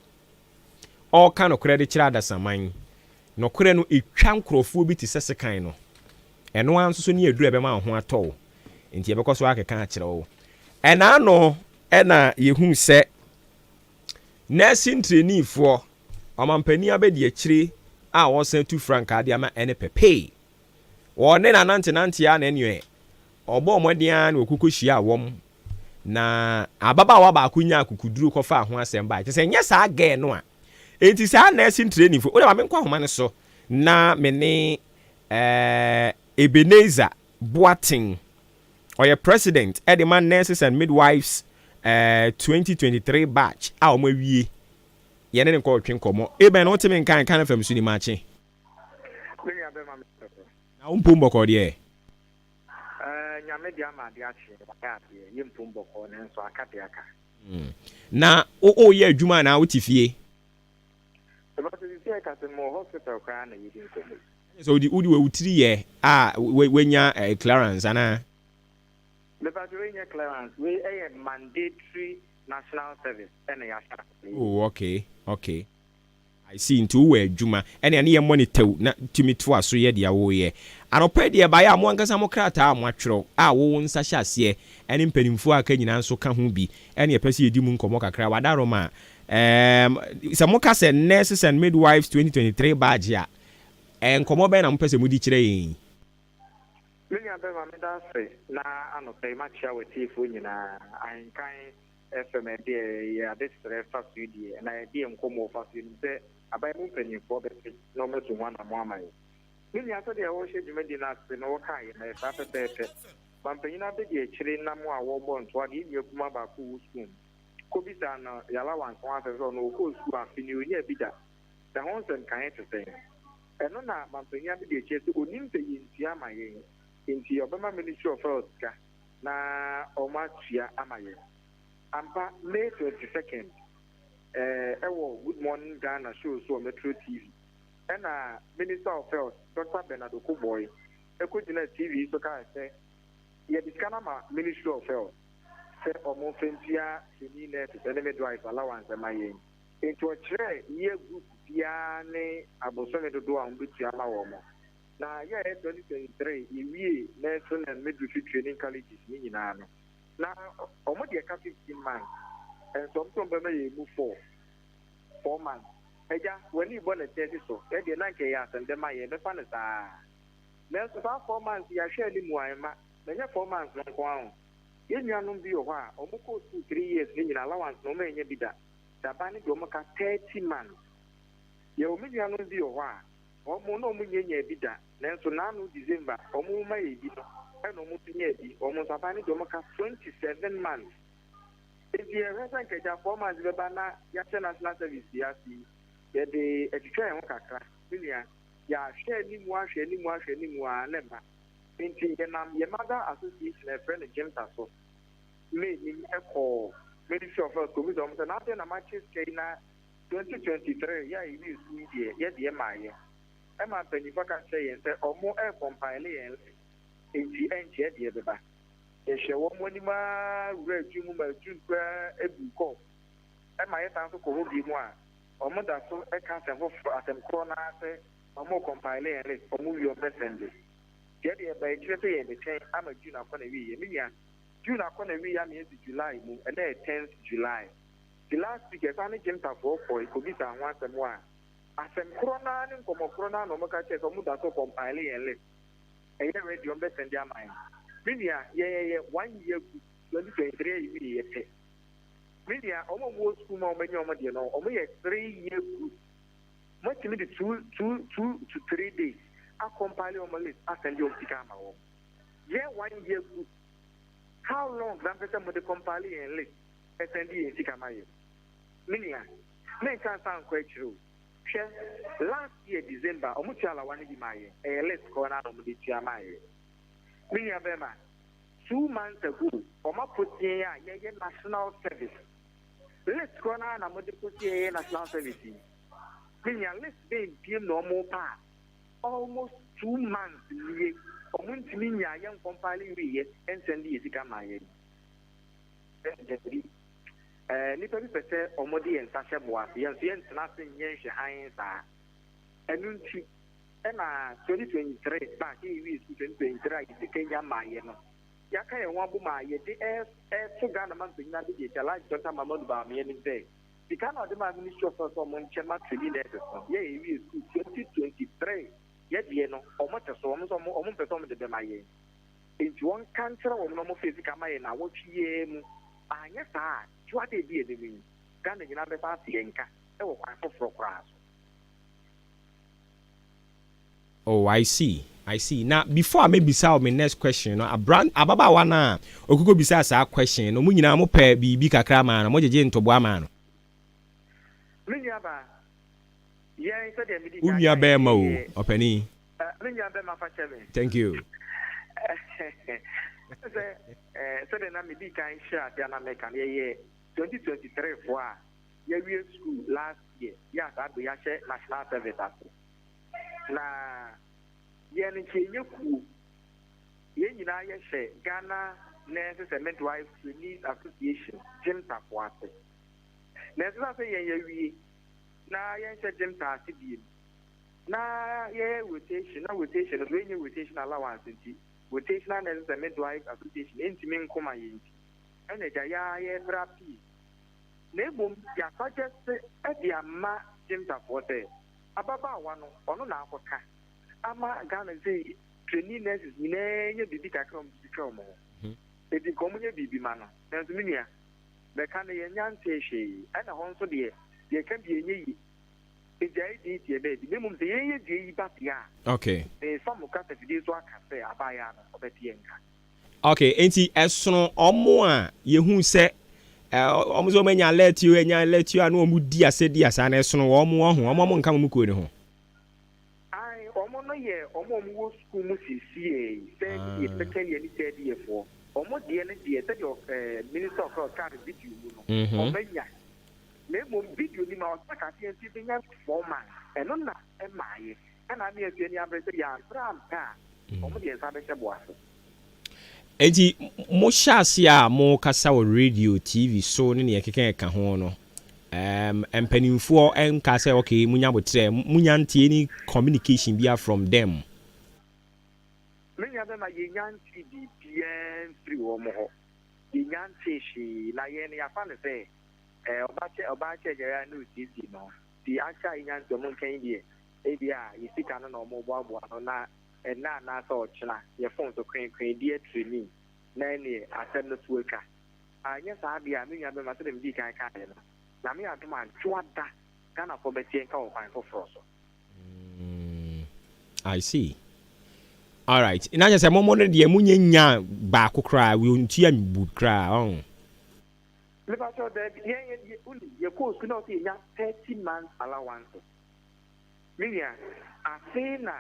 ɔreka nokorɛ de kyerɛ adasamman. Nokorɛ no, ɛtwa nkorɔfoɔ bi te sɛ sekan no. Ɛno ara nso so ne aduru a ɛbɛma wo ho atɔ wo. Enti yɛbɛkɔ so akeka akyerɛ wo. Ɛna ano na yɛhuu sɛ nursing traineefoɔ, ɔmampanin abadiakyire a ɔresan atu frankaa de ama ɛne pɛpee. Wɔne no anantenante ara na ɛneɛ ɔbɔɔ mmɔden ara na ɔkɔkɔ hyiaa wɔn. Na ababaawa baako nyaa akukuduro kɔfaa ho asɛm baeɛ. Kyerɛ sɛ ɛnyɛ saa girl no a Enti saa nursing training fo, wode ma menkɔ ahoma no so na me ne eh, Ebenezer Boateng, ɔyɛ president de ma Nurses and Midwives eh, 2023 batch a wɔn awie, yɛne no nkɔ retwe nkɔmmɔ. Eben, wote me nka nka no fam so ni makye. Me nua bɛma me pɛpɛ. Na wo mpom bɔkɔɔ deɛ? Eh, Nyame de ama ade akye, wayɛ adeɛ, yɛ mpom bɔkɔɔ nanso aka deɛ aka. Na wo woyɛ adwuma anaa wote fie? Ɛba sɛ sisi ɛka sɛ mewɔ hospital koraa na yɛdi nkɔmmɔ yi. Ɛnyɛ sɛ wode wode wo tiri yɛ a wanya clearance anaa? Mepakyɛ wei nyɛ clearance, wei ɛyɛ mandatory national service ɛna yɛahyɛ ase. Oh okay okay. I see, nti wowɔ adwuma. Ɛnea ne yɛ mmɔ no tɛw na tumi toa so yɛ deɛ woreyɛ. Anɔpa yi deɛ ɛbaeɛ a mo ankasa mo krataa a moatwerɛ a wo wo nsa hyɛ aseɛ ɛne mpanimfoɔ a aka nyinaa nso ka ho bi ɛne yɛpɛ sɛ yɛdi mu nkɔmmɔ kakra. Wadaroma, ɛɛm, sɛ moka sɛ Nurses and Midwives 2023 badge a, ɛɛ nkɔmmɔ bɛn na mopɛ sɛ modi kyerɛ yɛn yi? Me nua bɛma meda ase na anɔpa yi makyea w'atiefoɔ nyinaa. Ahenkan FM ɛdeɛ yɛ adesrɛ fa so die anaa yɛde yɛn nkɔmmɔ fa so. Yɛnim sɛ aban mu mpanimfoɔ bɛte na wɔatu ho anammɔn ama yɛn. Me nua, sɛdeɛ wɔrehyɛ dwumadi no ase no wɔkaeɛ no, ɛyɛ saa pɛpɛɛpɛ. Mampanyin abadiakyire nam a wɔrebɔ ntoa no, yɛn nua kumaa baako wɔ sukuu mu kɔbisaa no yɛn allowance ho asɛm sɛ ɔno ɔkɔɔ sukuu afe nie ɔnyaa bi da. Na ɛho nsɛnkaeɛ te sɛn? Ɛno na mampanyin abadiakyire sɛ ɔnim sɛ yɛntua ama yɛn nti ɔbɛma Ministry of Health sika na wɔatua ama yɛn. Ampa, May 22nd, ɛwɔ Good Morning Ghana show so wɔ Metro TV, ɛna Minister of Health, Dɔkta Bernard Okoe-Boye, kɔgyinaa TV so kae sɛ, Yɛde sika no ama Ministry of Health. sɛ wɔmfa ntua trainee nurses ne midwives allowance ma yɛn. Enti ɔkyerɛɛ year group biara ne abosome dodoɔ a wɔbɛtua ama wɔn. Na year a ɛyɛ 2023 yɛwiee nursing and midwifery training colleges no nyinaa no, na wɔn deɛ ɛka 15 months, nso wɔn sɛ wɔbɛma yɛn mu four, four months. Agya, w'ani rebɔ no ɛkyɛ si so, yɛn deɛ na anka ɛyɛ asɛmdɛ ma yɛn, yɛbɛfa no saa ara. Nanso saa four months yi yɛahwɛ anim a, ɛmma. Na ɛnyɛ four months no nko ara o. Yɛn nuanom bi wɔ hɔ a, wɔkɔɔ sukuu three years no nyinaa, allowance no wɔannya bi da. Daban no deɛ wɔka 30 months. Yɛwɔ me nuanom bi wɔ hɔ a, wɔn na wɔnnya nyaa bi da, nanso n'ano December wɔn ma yɛ bi no, ɛna wɔn nso nyaa bi. Wɔn nso aban no deɛ wɔka 27 months. Enti yɛhwɛ sɛ nka agya four months bɛba na yɛahyɛ national service yi ase yi, yɛde atwitwa yɛn ho kakra. Me nua, yɛahwɛ anim ahwɛ anim ahwɛ anim a na ɛmma. Enti yɛnam yɛn mother association a yɛfrɛ no GYMTA so May nim kɔɔ Ministry of Health kɔbisa wɔn sɛ na adɛn na moakyɛ sika yi na 2023 yɛ a yɛwie sukuu yi deɛ yɛdeɛ mmaeɛ. Ɛma mpanyinfoɔ ka kyerɛɛ yɛn sɛ wɔn ɛrekɔmpaele yɛn list enti ɛnkyɛ yɛdeɛ bɛba. Yɛhwɛ wɔn anim ara wuraa June mu ma June koraa buu kɔɔ. Ɛma yɛsan nso kɔ hɔ bio a wɔn da so ka asɛm foforɔ asɛm korɔ no ara sɛ wɔn rekɔmpaele yɛn list wɔn wie wɔn bɛsɛnde. Yɛdeɛ ɛba akyire sɛ yɛrebɛtwɛn ama June akɔ n'awieɛ. Me nua, June akɔ n'awieɛ ama yɛasi July mu, ɛnnɛ yɛ tenth July. Nti last week yɛsan ne Jimtafoɔ kɔe kɔbisaa ho asɛm a, asɛm korɔ no ara ne nkɔmmɔ korɔ no ara na wɔka kyerɛɛ sɛ wɔda so compile yɛn list. Ɛyɛ ready wɔbɛsɛnde ama yɛn. Me nua, yɛn yɛyɛ one year group, 2023 awieɛ pɛ. Me nua, wɔn a wɔwɔ sukuu mu a wɔanya wɔn deɛ no, wɔyɛ three year group. Moatumi de two, two, two to three days akɔmpile wɔn list asɛnde wɔn sika ama wɔn. Yɛ one year group. How long na mpɛ sɛ mode compile yɛn list ɛsɛnde yɛn sika ma yɛn? Me nua, menka nsa nkɔ akyire o. Hwɛ, last year December, wɔn tua alawa no bi maa yɛn. Ɛyɛ list korɔ no ara na wɔde tua maa yɛn. Me nua bɛrima, two months ago, wɔn apost yɛn a yɛyɛ national service. List korɔ no ara na mode kɔsi yɛyɛ national service yi. Me nua, list bɛn biem na wɔn repɛ a almost two months nie wɔn ntumi nyaa yɛn nkɔmpaale nwieɛ nsɛn de yɛ sika maa yɛn. Dabi, ɛɛ nnipa bi pɛ sɛ wɔde yɛn nsa hyɛ bo ase, yɛn nso yɛntena ase nyɛ nhwɛhan saa. Ɛno nti ɛna 2023 batch yɛ yɛwie sukuu 2023 a yɛ sika nya maa yɛ no, yɛaka yɛn ho abom a yɛde ɛreto Ghana mampanyin abɛdi akyi Alhaji Dɔkta Mahamadou Bawumia anim sɛ Sika na ɔde maa Ministry of Health sɛ ɔmo nkyɛ ma trainee nurses no, yɛ yɛwie school 2023 yɛ deɛ no ɔmo te so, ɔmo nso ɔmo ɔmo mpɛ sɛ ɔmo de bɛma yɛn. Enti wɔn nka nkyerɛ wɔn na ɔmo fɛ sika ma yɛn naawɔtwe yi ara mu, anyɛ saa a dwoada a edi anim yi Ghana nyinaa bɛsan ate yɛn nka wɔ kwan foforɔ koraa so. Oh I see, I see. Na before a mɛbisa wo me next question no, abran ababaawa no a ɔkokɔ bisaa saa question no, mo nyinaa mo pɛ biribi kakra maa no, mo gyegye ntoboa maa no? Me nua baa, yɛn sɛdeɛ medi Wo kan nua kaeɛ bɛɛma o, yɛyɛ ɔpanin. Eh, me nua bɛɛma fa kyɛ me. Thank you. Ɛne sɛ, eh, sɛdeɛ na medi kan hyɛɛ aseɛ a na meka no, yɛyɛ 2023 foɔ a yɛawie sukuu last year, yɛ a saa berɛ yi yɛahyɛ national service ase. Na yɛn nso yɛnyɛ kuo. Yɛn nyinaa yɛhyɛ Ghana Nurses and Midwives Trainees Association, GYMTA, foɔ ase. Nanso ɛsiane sɛ yɛn yɛawie na yɛnhyɛ GYMTA ase bio na yɛyɛ rotation na rotation no nso yɛnnya rotation allowance nti, Rotational Nurses and Midwives Association ntumi nko ma yɛn nti, ɛna agya yɛ ara yɛrebrɛ apue. Na mmom yɛasuggest de ama GYMTA foɔ sɛ, Ababaawa no ɔno na akɔka ama Ghana sesei trainee nurses nyinaa nya biribi kakra a wɔde twitwa wɔn ho. Enti nka wɔnyɛ biribi ma no. Nanso me nua, bɛka no yɛnnya ntee hwee. Ɛna hɔ nso deɛ, yɛka bi a ɛnyɛ yie. Enti ayɛ din teɛ baabi. Na mmom sɛ yɛnyɛ deɛ yi ba deɛ a, Okay. merefa mo kasafidie so aka sɛ abaayewa no, ɔbɛte yɛn nka. Ok, enti ɛsono wɔn a yɛhu sɛ wɔn sɛ wɔn anya alert o, anya alert o a na wɔn di asa di asa no, ɛsono wɔn wɔn ho, wɔn a wɔn nka wɔn kuo no ho. Ae, wɔn no yɛ wɔn a wɔwɔ sukuu mu seesei, third year, second year ne third year foɔ. Wɔn deɛ no deɛ, sɛdeɛ ɛɛ Minister of Health kaa no video mu no, wɔn anya. Na mmom video no mu a ɔsan kaa sɛ yɛn nso yɛbɛnya four months, ɛno na ɛmmaeɛ. Ɛna ama yɛn nso yɛn ani abere sɛ yɛampere ampɛ a, wɔn de yɛn nsa bɛhyɛ bo ase. Enti mohyɛ ase a mokasa wɔ radio, TV so ne nea ɛkeka ɛka ho no, um, mpanimfoɔ nka sɛ okay, munya abotrɛ, munya nte any communication bia from them? Me nua bɛma yɛnya ntee biribiara mfiri wɔn hɔ. Yɛnya ntee hwee, na yɛn no yɛafa no sɛ eh, ɔba kyɛ ɔbaa kyɛ gyɛre a na ɔsiesie ne ho. Nti akyɛ a yɛnya ntee wɔn nkyɛn deɛ, ebia yɛ sika no na wɔreboaboa ano na ɛnnɛ anaasɛ ɔkyena yɛ phone so kwenkwen di atireni na ɛneɛ asɛm no to atwa. Anyɛ saa deɛ a, me nua bɛma sɛdeɛ medii kan kaeɛ no, Nyame adom a Dwoada Ghanafoɔ bɛteɛ nka wɔ kwan foforɔ so. Mm, I see. Alright. Na kyerɛ sɛ mo mo no deɛ mo nyɛ nya baako koraa, wɔntua bu koraa, ɔn. Mepakyɛw daabi, yɛn yɛ yɛ wonim yɛkɔɔ sukuu na ɔsɛ yɛnya 30 months allowances. Me nua, afei na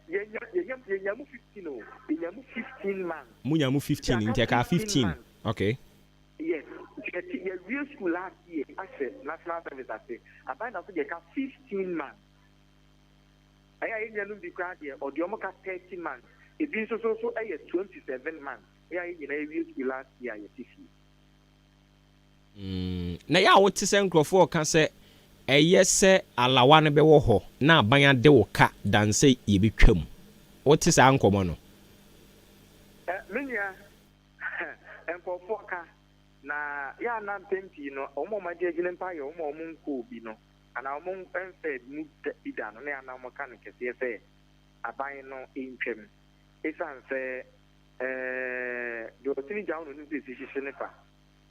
yɛnya yɛnya yɛnya mu 15 o, yɛnya mu 15 months. Mo nya mu 15, Nti nti aka ɛkaa 15 15. months. Okay. Yes, nti yɛte yɛwie sukuu last year ahyɛ national service ase, aban da so deɛ ɛka 15 months. Ɛyɛ a yɛn nuanom bi koraa deɛ ɔde wɔn ka 30 months, ebi nso so so yɛ 27 months. Ɛyɛ a yɛn nyinaa yɛwie sukuu last year a yɛte fie. Mm, na ɛyɛ a wote sɛ nkurɔfoɔ reka sɛ ɛyɛ sɛ alawa no bɛwɔ hɔ na aban ade wo ka dan sɛ yɛbɛtwam. Wote saa nkɔmmɔ no? Eh, me nua, nkurɔfoɔ ka, na yɛ a na mpɛn pii no, wɔn a wɔagye agyina mpo ayɛ wɔn a wɔnkɔɔ bi no, anaa wɔmfaa mu da bi da no, na yɛ a na wɔka no kɛseɛ sɛ aban no ntwam. Ɛsiane sɛ, eh, deɛ ɔtene gya wo na ɔnim sɛ ɛsi hyehye ne fa.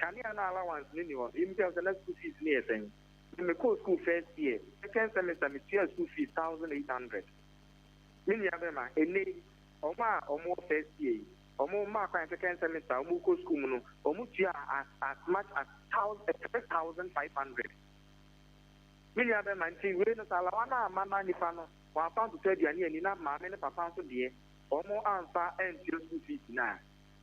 Kanea na allowance no nni hɔ no, yɛmmisa wo sɛ na school fees no yɛ sɛn? Me mekɔɔ school first year, second semester metuaa school fees 1800. Me nua bɛma, ɛnnɛ yi, wɔn a wɔn wɔ first year yi, wɔn mmaa kwan second semester a wɔn rekɔ school mu no, wɔn tua as as much as 3500. Me nua bɛma, nti wei no sɛ alawa no amma na nipa no wɔamfa antotɔ aduane anni na maame ne papa nso deɛ wɔn amfa antua school fees no a,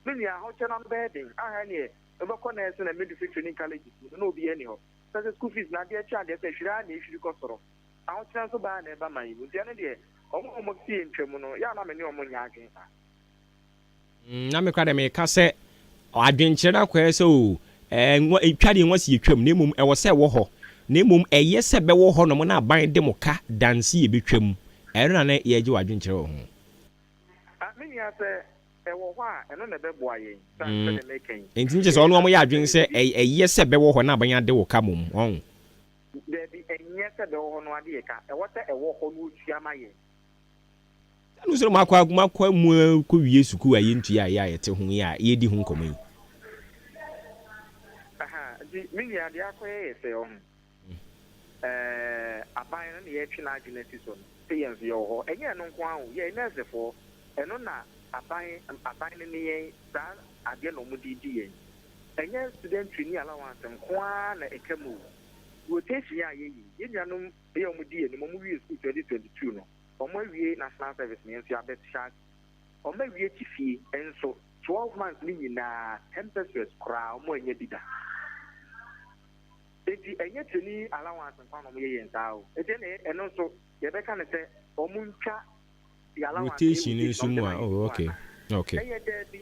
Me nua, ahokyɛ no ano bɛyɛ den. Aha neɛ, wobɛkɔ nursing and midwifery training colleges mu no, na obiara nni hɔ. Sɛ sɛ school fees no, adeɛ kye adeɛ sɛ, hwiri ara na ɛhwiri kɔ soro. Ahokyerɛ nso ba ara na ɛba man yi mu. Nti ɛno deɛ, wɔn a wɔte yɛn ntwa mu no, yɛ a na me ne wɔn nyɛ adwene saa. Mm, na me koraa deɛ meka sɛ, adwenkyerɛ no akɔyɛ sɛ o, ɛɛ, nwa, twa deɛ nwa si yɛtwam, na mmom ɛwɔ sɛ ɛwɔ hɔ. Na mmom ɛyɛ sɛ bɛwɔ hɔ nom na aban de mo ka danse yɛbɛtwam. Ɛno na na yɛregye w'adwenkyerɛ wɔ ho. Ah, me nua, sɛ ɛwɔ hɔ a, ɛno na ɛbɛboa yɛn. Sane sɛdeɛ mereka yi. Enti nkyɛ sɛ ɔno wɔyɛ adwene sɛ ɛyɛ sɛ bɛwɔ hɔ na aban ade wo ka mmom, wahu? Dabi, ɛnyɛ sɛ bɛwɔ hɔ no ade yɛ ka. Ɛwɔ sɛ ɛwɔ hɔ na wɔtua ma yɛn. Ɛno nso no moakɔ moakɔ mu akɔwie sukuu a yɛntua yɛ a yɛte ho yi a yɛredi ho nkɔmmɔ yi. Aha, nti me nua, deɛ akɔyɛ yɛ sɛ, ɔho, ɛɛ, aban no na yɛretwe n'adwene asi so no, sɛ yɛn nso yɛwɔ hɔ. Ɛnyɛ ɛno nko ara o, yɛn nɛɛsefoɔ, ɛno na aban, aban no ne yɛn, saa adeɛ na wɔde redi yɛn. Ɛnyɛ student trainee allowance nko ara na ɛka mu o. Rotation a yɛyi, yɛn nuanom yi a wɔdi yɛn anim, wɔwiee sukuu 2022 no, wɔawie national service na yɛn nso yɛabɛhyɛ ase. Wɔawie te fie nso, 12 months no nyinaa, 10 pesewas koraa wɔannya bi da. Enti ɛnyɛ trainee allowance nko ara na wɔyɛ yɛn saa o. Enti ɛnna ɛno nso yɛbɛka no sɛ wɔntwa yɛn allowance ne Rotation no rotation nso a wɔde mu ma a, yɛn oh no mu okay, anaa? okay. Ɛyɛ daabi.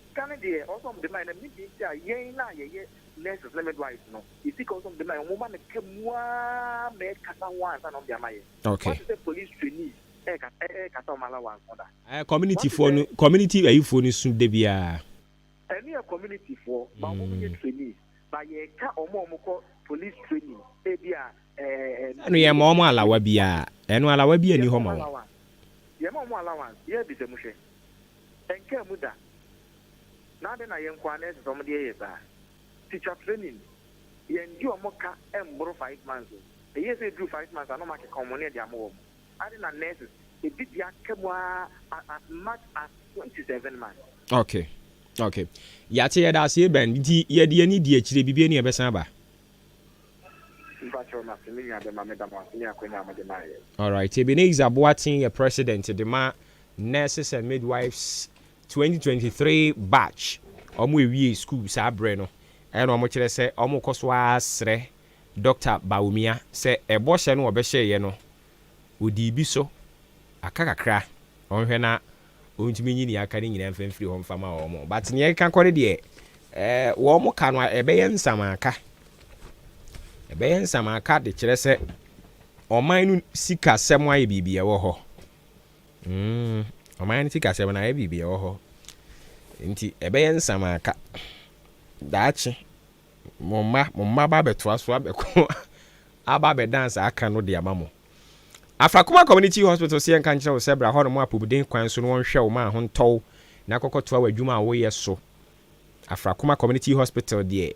Sika no deɛ ɛwɔ sɛ wɔde ma yɛn na mennim deɛ nti a yɛn a yɛyɛ nurses ne midwives no yɛn sika a ɛwɔ sɛ wɔde ma yɛn wɔma no ka mu ara ma ɛkasa ho ansa na wɔde ama yɛn. Okay. Woate sɛ police trainees ɛrekasa ɛrekasa wɔn allowance ho da? Eh, community Woate foɔ sɛ no, community ayifoɔ no su da biara. Ɛno yɛ community foɔ but ɔmo nyɛ trainees but yɛka ɔmo a ɔmo kɔ police training ebi a ɛɛ. Ɛno yɛ ma ɔmo alawa biaa ɛno alawa biaa nni hɔ ma wɔn. Yɛ ma ɔmo allowance yɛ bisa mu hwɛ ɛnkaa mu da na adɛn na yɛn nkoaa nurses ɔmo deɛ yɛ saa teacher training yɛn gye ɔmo ka ɛmboro five months o ɛyɛ sɛ ɛduru five months a na ɔmo akeka ɔmo ne ɛde ama wɔn. Ade na nurses ebi de aka mu ara as much as 27 months. Okay okay yate yɛda ase Eben nti yɛde yɛni di akyire biribi ani ɛbɛsan aba. Mpakyɛw mase me nua bɛma meda mo ase ne akwanya a mode maa yɛn. Alright Ebenezer Boateng yɛ president de ma Nurses and Midwives 2023 batch wɔn ewie school saa berɛ no ɛna wɔn kyerɛ sɛ wɔn kɔ so ara srɛ Doctor Bawumia sɛ ɛbɔhyɛ no ɔbɛhyɛeɛ no ɔdii bi so aka kakra ɔnhwɛ na ɔntumi nyi nea aka no nyinaa mfa mfiri hɔ mfa ma wɔn. But nea ɛkeka kɔ no deɛ, eh, wɔn ka no ɛbɛyɛ nsamaka. Ɛbɛyɛ nsamaka de kyerɛ sɛ ɔman no sikasɛm ayɛ biribi ɛwɔ hɔ. Mm, ɔman no sikasɛm no ayɛ biribi ɛwɔ hɔ. Nti ɛbɛyɛ nsamaka. Daakye, mo mma, mo mma ba abɛtoa so abɛko aba abɛdan saa aka no de ama mo. Afrakoma Community Hospital se yɛnka nkyerɛ wo sɛ bra hɔnom apomuden kwan so na wɔnhwɛ wo ma ho ntɔ wo na kɔkɔtoa w'adwuma a woyɛ so. Afrakoma Community Hospital deɛ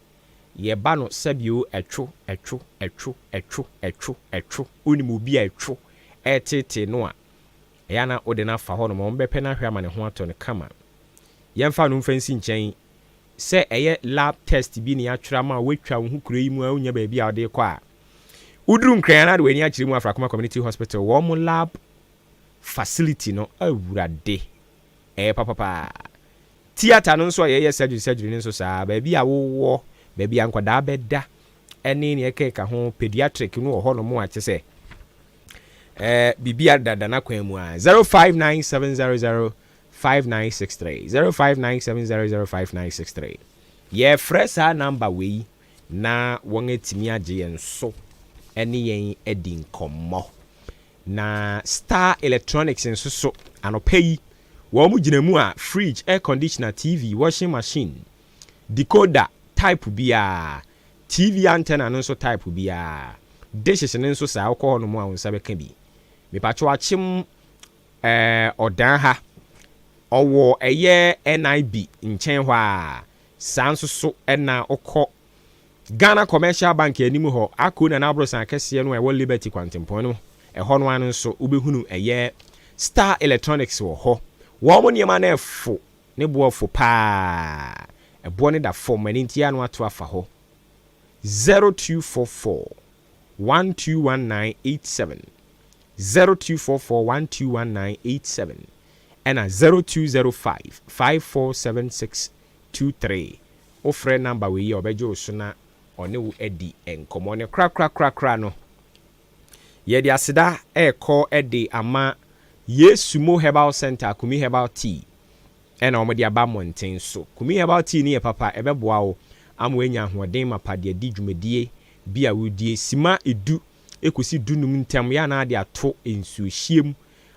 yɛba no sɛbio ɛtwo, ɛtwo, ɛtwo, ɛtwo, ɛtwo, ɛtwo, wonim obi a ɛtwo ɛreteetee no a, ɛyɛ a na wode no afa hɔnom, wɔbɛpɛ no ahwɛ ama ne ho atɔ no kama. Yɛmfa no mfa nsi nkyɛn sɛ ɛyɛ lab test bi na yɛatwerɛ ama wo, woatwa wo ho kuro yi mu a wonnya baabi a wode rekɔ a, woduru Nkran a na de w'ani akyerɛ mu Afrakoma Community Hospital, wɔn lab facility no, awurade, ɛyɛ papa paa. Theatre no nso a yɛyɛ surgery surgery no nso saa, baabi a wowɔ, baabi a nkwadaa bɛda ne nea ɛkeka ho, pediatric no wɔ hɔnom a kyɛ sɛ eh, biribi adada n'akwan mu a 059700 5963 059700 5963 Yɛrefrɛ saa number wei na wɔatumi agye yɛn so ne yɛn adi nkɔmmɔ. Na Star Electronics nso so anɔpa yi wɔn gyina mu a fridge, air conditioner, TV, washing machine, decoder type biara, TV antenna no nso type biara, dishes no nso saa wokɔ hɔ nom a wo nsa bɛka bi. Mepatwo akyem Ɛɛ ɔdan ha. Ɔwɔ ɛyɛ NIB nkyɛn hɔ ara. Saa nso so na wokɔ Ghana Commercial Bank anim hɔ, Akko Nana Aborosan akɛseɛ no a ɛwɔ Liberty kwantempɔn no, ɛhɔ no ara no nso wobɛhunu ɛyɛ Star Electronics wɔ hɔ. Wɔn nneɛma no ɛfo, ne boɔ fo pa ara. Ɛboɔ no da fam, ɛno nti ano ato afa hɔ. 0244 121987. 0244 121987 ɛna 0205 547623. Wofrɛ number wei yi a ɔbɛgye wo so na ɔne wo adi nkɔmmɔ. Ne korakorakorakora no, yɛde aseda rekɔ de ama Yesu Mo Herbal Center, Kumi Herbal Tea ɛna wɔde aba mmɔnten so. Kumi Herbal Tea no yɛ papa, ɛbɛboa wo ama woanya ahoɔden mapa de adi dwumadie bi a woredie. Sima du kɔsi dunum ntam yɛ anaa de ato nsuohyeɛ mu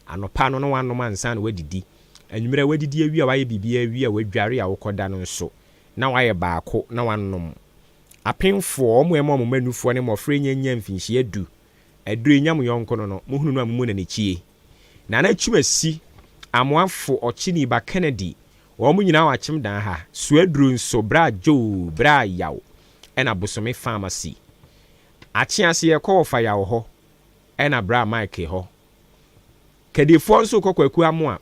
anɔpa no na woanom ansa na woadidi. Anwummerɛ woadidi awie a woayɛ biribiara awie a woadware a wokɔda no nso na woayɛ baako na woanom. Apemfoɔ, wɔn a ɛma wɔn mma nufoɔ ne mmɔfra nnya nnya mfinhyia du, aduro yi nya mo yɔnko no no, mohunu no a mommu no anikyie. Nana Twumasi, Amoafo, Ɔkyeni ba Kennedy, wɔn nyinaa wɔ Akyem Dan ha. Suaduro nso, Bra Joe, Bra Yaw, ɛna Bosome Pharmacy. Akyease yɛkɔ wɔfa Yaw hɔ ɛna bra Mike hɔ. Kadifoɔ nso rekɔ Kwaku Amoa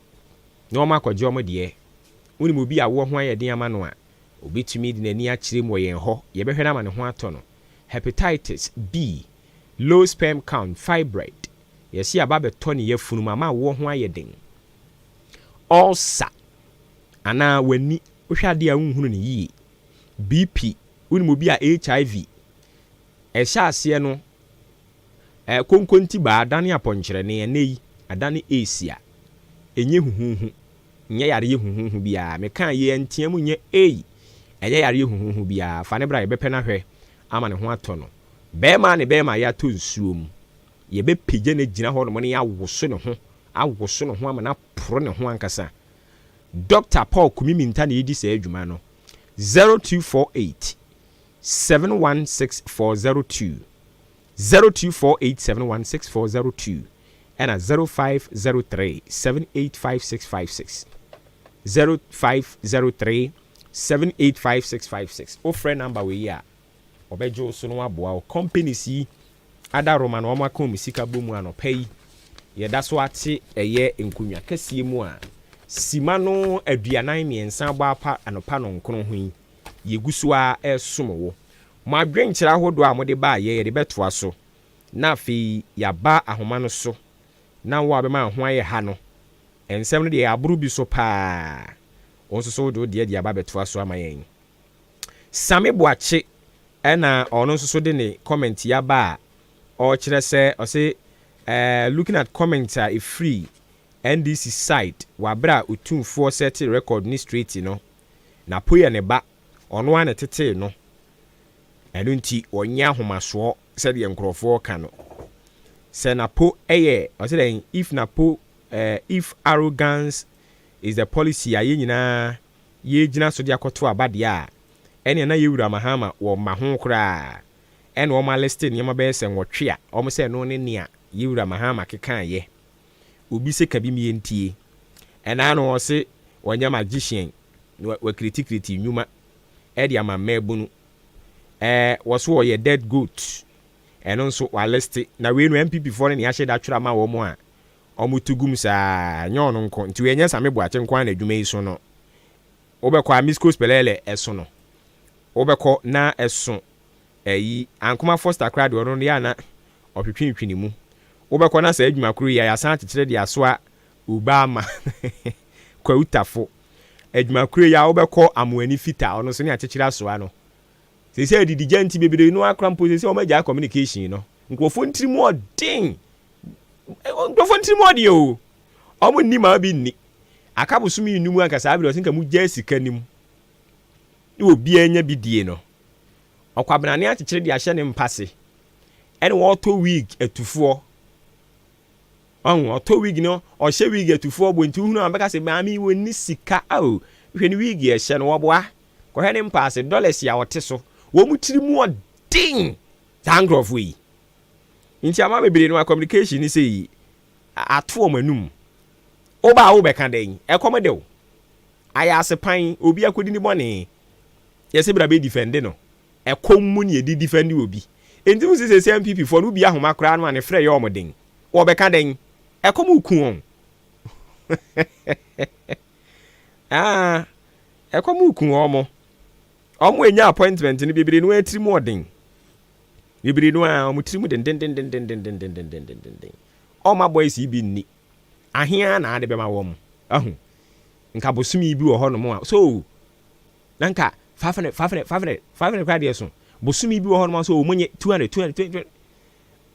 na wɔn akɔgye wɔn deɛ. Wonim obi a awoɔ ho ayɛ den ama no a, obetumi de n'ani akyerɛ mu wɔ yɛn hɔ, yɛbɛhwɛ no ama ne ho atɔ no. Hepatitis B, low sperm count, fibroid, yɛse aba abɛtɔ ne yafunu mu ama awoɔ ho ayɛ den. Ulcer, anaa w'ani, wohwɛ adeɛ a wonhunu no yie. BP, wonim obi a HIV, Ɛhyɛ aseɛ no, konkontibaa adane apɔnkyerɛne, ɛnnɛ yi, adane AIDS a, ɛnyɛ huhuuhu, nyɛ yareɛ huhuuhu biara. Mekaa yei a, ntea mu nyɛ ei, ɛnyɛ yareɛ huhuuhu biara. Fa no bra, yɛbɛpɛ no ahwɛ ama ne ho atɔ no. Barima ne barima yɛatɔ nsuo mu, yɛbɛpagya no agyina hɔnom na yɛawoso ne ho, awoso ne ho ama no aporo ne ho ankasa. Dɔkta Paul Kumi Minta na ɛredi saa adwuma no. 0248 716402, 0248716402 ɛna 0503 785656, 0503 785656. Wofrɛ number wei yi a, wɔbɛgye wo so na wɔaboa wo. Companies yi adaworoma na wɔaka wɔn sika bɔ mu anɔpa yi. Yɛda so ate ɛyɛ nkonnwa kɛseɛ mu a sima no 43 abɔ apa anɔpa nɔnkron ho yi. Yegu so ara resom wo. Mo adwenkyerɛ ahodoɔ a mode baeɛ, yɛde bɛtoa so, na afei yɛaba ahoma no so, na wo a wobɛma wo ho ayɛ ha no, nsɛm no deɛ yɛaboro bi so pa ara. Wo nso so wode wo deɛ de aba abɛtoa so ama yɛn. Sammy Boakye na ɔno nso so de ne comment yi aba a ɔrekyerɛ sɛ, ɔse, eh, looking at comments a ɛfiri. NDC side wɔ aberɛ a Otumfoɔ sɛte record no straight no, Napo yɛ ne ba, ɔno ara na ɛtetee no, ɛno nti ɔnyɛ ahomasoɔ sɛdeɛ nkorɔfoɔ ka no. Sɛ Napo yɛ, ɔse dɛn, if Napo eh, if arrogance is the policy a yɛn nyinaa yɛregyina so de akɔto aba deɛ a, ɛneɛ na yɛn wura Mahama wɔ mma ho koraa. Ɛna wɔn aliste nneɛma bɛyɛ sɛ nwɔtwe a wɔn sɛ ɛno ne nea yɛn wura Mahama kekaeɛ. Obi se ka bi mie ntie. Ɛna ano ɔse ɔnyɛ magician na wakiritikiriti nnwuma de ama mmaabunu. Ɛɛ wɔso ɔyɛ dead goat. Ɛno nso waliste. Na wei no NPP foɔ no na yɛahyɛ da atwerɛ ama wɔn a wɔto gum saa. Ɛnyɛ ɔno nko. Nti wei ɛnyɛ Same Boakye nko ara na adwuma yi so no. Wobɛkɔ a Miskos Pelele ɛso no. Wobɛkɔ na ɛso ɛyi Ankoma Foster koraa deɛ ɔno no yɛ a na ɔtwetwetwe ne mu. Wobɛkɔ na saa adwuma koro yi a yɛasan akyekyere de asoa Obama Kwawu Tafo. Adwuma koro yi a wobɛkɔ Amoani Fita ɔno nso ne akyekyere asoa no. Seesei adidigya nti bebree no ara koraa mpo seesei wɔagyae communication no. Nkurɔfoɔ ntiri mu ɔden. Nkurɔfoɔ ntiri mu ɔden o. Wɔn nni ma obi nni. Aka bosome nnum anka saa bere ɔsɛ nka mugyae sika no mu na obiara nya bi die no. Ɔkwabenane akyekyere de ahyɛ ne mpa ase. Ɛna ɔretɔ wig atufoɔ. Ɔho, ɔtɔ wig no, ɔhyɛ wig atufoɔ bɔ nti wohunu a wɔbɛka sɛ maame yi wɔnni sika ao. Hwɛ ne wig a ɛhyɛ no, wɔboa. Kɔhwɛ ne mpa ase, dollars a ɔte so. Wɔn tiri mu ɔden saa nkurɔfoɔ yi. Nti ama bebree no a communication ne sei ato wɔn anum. Woba a wobɛka dɛn? Ɛkɔm de wo. Ayɛ asepan, obi akɔdi ne bɔne. Yɛsɛ bra bɛ defend no. Ɛkɔm mu ne yɛde defend obi. Enti wohu sɛ seesei NPP foɔ no wobie ahoma koraa no a ne frɛ yɛ wɔn den. Wɔbɛka dɛn? Ɛkɔm reku wɔn. Ah, ɛkɔm reku wɔn. Wɔn anya appointment no bebree no ara tirim ɔden. Bebree no ara wɔn tirim dendendendendendendendendendenden. Wɔn boys yi bi nni. Ahea na ade bɛma wɔn. Ahu. Nka bosome bi wɔ hɔnom a so na nka 500 500 500 500 koraa deɛ so. Bosome bi wɔ hɔnom a so wɔn nye 200 200 200.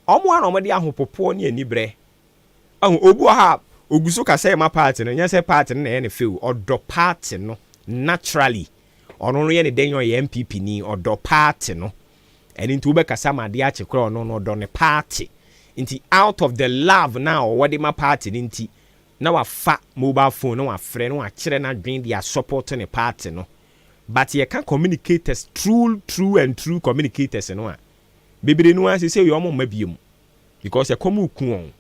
Wɔn a na wɔde ahopopoɔ ne anibrɛ. Ahu, obi wɔ ha a ogu so kasa ma party no, nyɛ sɛ party no na ɛyɛ ne fɛ o, ɔdɔ party no naturally. Ɔno no yɛ ne dɛn ɔyɛ NPP ni, ɔdɔ party no. Ɛno nti wobɛkasa ma adeɛ akye koraa ɔno no ɔdɔ ne party. Nti out of the love na ɔwɔ de ma party no nti, na wafa mobile phone na wafrɛ na wakyerɛ n'adwene de asupport ne party no. But yɛka communicators, true true and true communicators no a, bebree no ara sɛ yɛ ɔmo mma biom because ɛkɔm reku wɔn.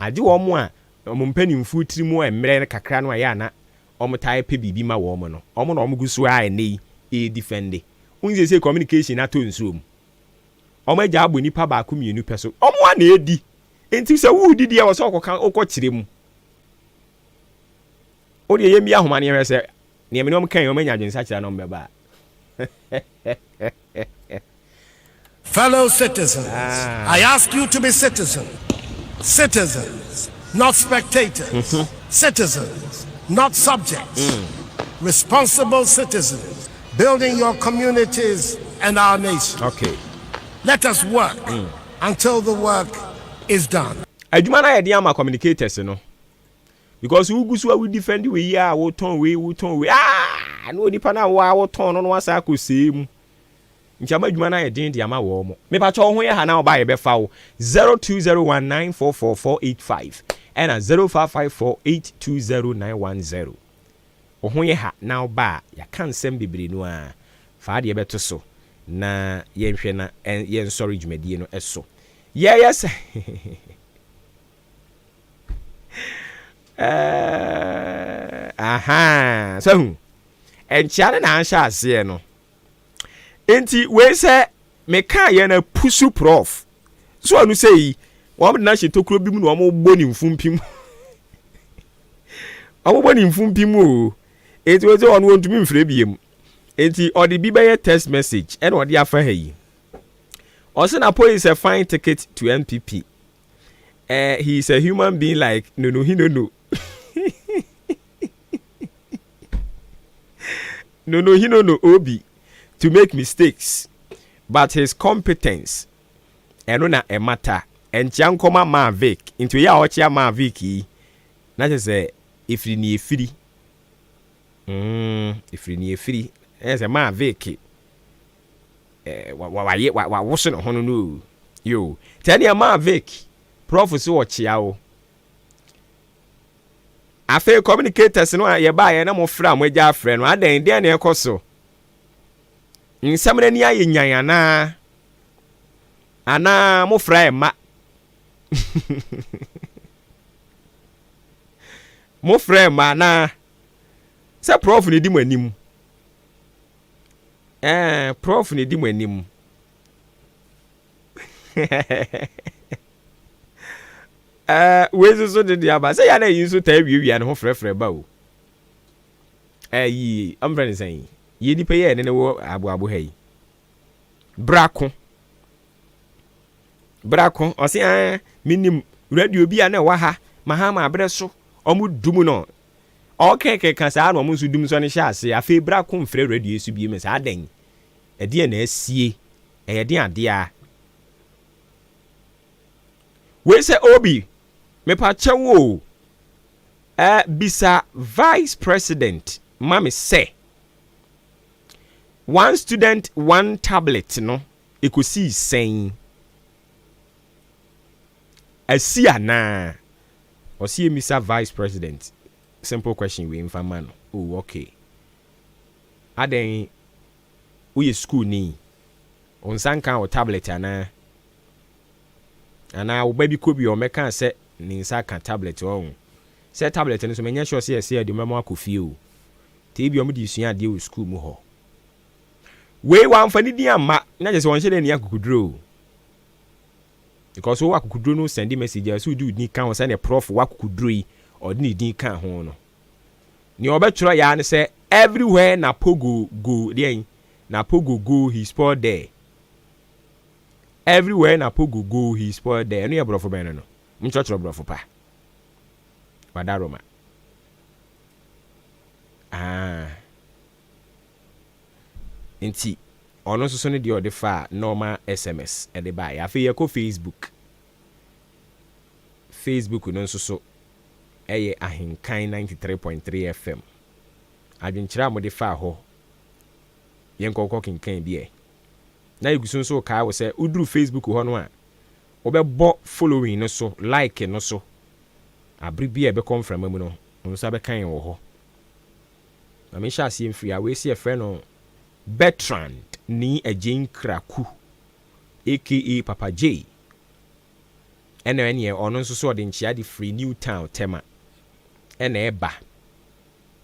Agye wɔn a wɔn mpanimfoɔ tiri mu mmerɛ kakra no a yɛ ana wɔn taa pɛ biribi ma wɔn no, wɔn na wɔn gu so a ɛnɛ yi ɛredefend. Wɔn sɛ communication atɔ nsuo mu. Wɔn agya abɔ nipa baako mmienu pɛ so. Wɔn a na edi. Nti sɛ wudi deɛ wɔ sɛ ɔkɔka ɔkɔ kyerɛ mu. O deɛ yɛn bi ahoma ne yɛhwɛ sɛ nea mene wɔn kan wɔn anya adwensakyera na wɔn bɛba. Fellow citizens, I ask you to be citizens. Citizens, not spectators. Citizens, not subjects. Responsible citizens, building your communities and our nation. Let us work until the work is done. Adwuma no ayɛ den ama communicators no because wogu so a wo defend wei yi a wotɔn wei wotɔn wei ah na onipa no a wo a wotɔn no no wasa akɔ see mu. Nti ama adwuma no ayɛ den de ama wɔn mo. Mepakyɛ wo ho yɛ ha na ɔba yɛbɛfa wo 0201944485 ɛna 0554820910. Wo ho yɛ ha na ɔba a yɛaka nsɛm bebree no a fa adeɛ bɛto so na yɛnhwɛ na yɛnsɔre dwumadie no so. Yɛyɛ sɛ aha sɛ hu nkyea no na ahyɛ aseɛ no. Nti wei sɛ meka yɛ na pusu prof so ɔno sɛ yi wɔn de no ahyɛ tokuro bi mu na wɔn bɔ ne mfumpim wɔn bɔ ne mfumpim o. Nti wei sɛ ɔno wɔntumi mfrɛ biem, nti ɔde bi bɛyɛ text message ɛna ɔde afa ha yi. Ɔsɛ Napo is a fine ticket to NPP. He is a human being like Nono Hinono. Nono Hinono Obi to make mistakes, but his competence ɛno na ɛmata. Nkyea nkɔma Maa Vic. Nti wei a ɔkyea Maa Vic yi, na kyerɛ sɛ ɛfiri ne ɛfiri. Mm, ɛfiri ne ɛfiri. Ɛyɛ sɛ Maa Vic, eh, wayɛ, wawoso ne ho no no o. Yo, nti ɛneɛ Maa Vic, Prof so ɔkyea wo. Afei communicators no a yɛbaeɛ na mofrɛ a moagya afrɛ no, adɛn, deɛn na ɛkɔ so? Nsɛm no ani ayɛ nyan anaa? Anaa mofrɛ mma? Mofrɛ mma anaa? Sɛ prɔf na ɛdi mo anim. Ɛɛ, prɔf na ɛdi mo anim. Ɛɛ, wei nso so de deɛ aba. Sɛ yɛ na yi nso taa wiawia ne ho frɛfrɛ ba o. Ɛyi, ɔmfrɛ ne sɛn? Yɛ nipa yi a yɛne no wɔ aboabo ha yi. Brako. Brako, ɔse ah, menim radio bi a na ɛwɔ ha, Mahama aberɛ so, ɔmo dum no. Ɔkɛkɛka saa na ɔmo nso dum sɔ no hyɛ ase. Afei Brako mfrɛ radio yi so bio saa dɛn? Ɛdeɛn na asie? Ɛyɛ den adeɛ a? Wei sɛ Obi, mepakyɛw o, eh, bisa Vice President ma me sɛ, One student one tablet no ɛkɔsii sɛn? Asi anaa? Ɔse yɛmmisa vice president simple question wei mfa mma no. Oh okay. Adɛn woyɛ sukuuni? Wo nsa nkaa wo tablet anaa? Anaa wo ba bi kɔ bi a ɔmmɛkaa sɛ ne nsa aka tablet ɔho? Sɛ tablet no nso menyɛ sure sɛ yɛse yɛde bɛma akɔ fie o. Nti ebia wɔde resua adeɛ wɔ sukuu mu hɔ. Wei wamfa ne din amma, na kyerɛ sɛ ɔnhyɛ da nni akokoduro o. Because wowɔ akokoduro no sɛnde message a, sɛ wode wo din ka ho sɛdeɛ prɔfo wɔ akokoduro yi ɔde ne din kaa ho no. Nea ɔbɛtwerɛ yɛ ara ne sɛ everywhere na pogo go deɛn na pogo go he spoil there. Everywhere na pogo go he spoil there. Ɛno yɛ borɔfo bɛn no no? Monkyerɛkyerɛ borɔfo pa. Wadaroma. Ah. Nti ɔno nso so ne deɛ ɔde faa normal SMS de baeɛ. Afei yɛkɔ Facebook. Facebook no nso so ɛyɛ Ahenkan 93.3 FM. Adwenkyerɛ a mode faa hɔ, yɛnkɔkɔ kenkan bi ɛ. Na yɛgu so nso rekae wo sɛ woduru Facebook hɔ no a, wobɛbɔ following no so, like no so. Abere bi a ɛbɛkɔ mframa mu no, wo nsa bɛka yɛn wɔ hɔ. Ma menhyɛ aseɛ mfiri ha. Wei se yɛfrɛ no Bertrand Nii Adjei Nkraku aka Papa Jay. Ɛna ɛneɛ ɔno nso so ɔde nkyea de firi New Town, Tema ɛna ɛba.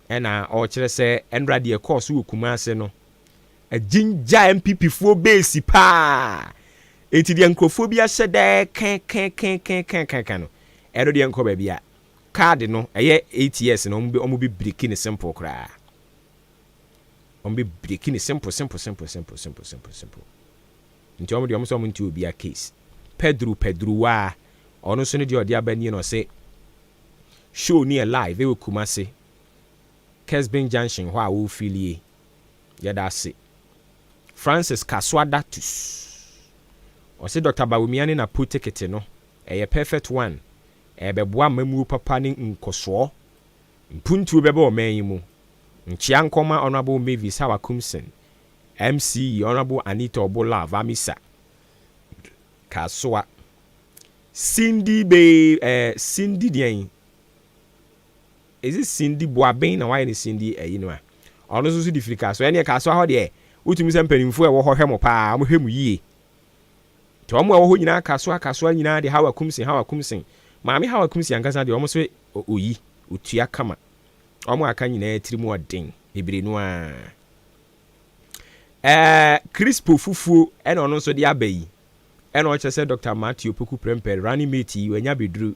Ɛna ɔrekyerɛ sɛ ɛnora deɛ ɛkɔɔ so wɔ Kumasi no agyingya NPP foɔ base paa. Enti deɛ nkurɔfoɔ bi ahyɛ da ɛkɛkɛkɛkɛkɛkɛ no, ɛno deɛ nkɔ baabi a. Card no ɛyɛ ATS no ɔmo ɔmo bɛ breki no simple koraa. Ɔmo bɛ breki no simple simple simple simple simple simple simple. Nti ɔmo deɛ ɔmo sɛ ɔmo nte obia case. Pedro Pedro waa ɔno nso ne deɛ ɔde aba nie na ɔse show no yɛ live ɛwɔ Kumasi Kesben junction hɔ a wo filie. Yɛda ase. Francis Kasuada Tus ɔse Doctor Bawumia ne Napo tekete no ɛyɛ perfect one Ɛrebɛboa amammuo papa ne nkɔsoɔ. Mpuntuo bɛba ɔman yi mu. Nkyea nkɔma Honourable Mavis Hawa Kumson, MCE Honourable Anita Obo Love Amisa, Kasoa, Cindy Bee eh, Cindy deɛn? Is it Cindy Boaben na wayɛ no Cindy ayi no a? Ɔno nso so de firi Kasoa. Ɛneɛ Kasoa hɔ deɛ, wotumi sɛ mpanimfoɔ a ɛwɔ hɔ hwɛ mo paa, wɔhwɛ mo yie. Nti wɔn a ɛwɔ hɔ nyinaa kasoa kasoa nyinaa de Hawa Kumsin Hawa Kumsin. Maame Hawa Kumsin ankasa deɛ wɔn se oyi, otua kama. Wɔn a aka nyinaa tiri mu ɔden bebree no ara. Ɛɛ Crispo fufuo ɛna ɔno nso de aba yi. Ɛna ɔkyerɛ sɛ Dr. Matthew Opoku Prempeh running mate yi wanya abɛduru.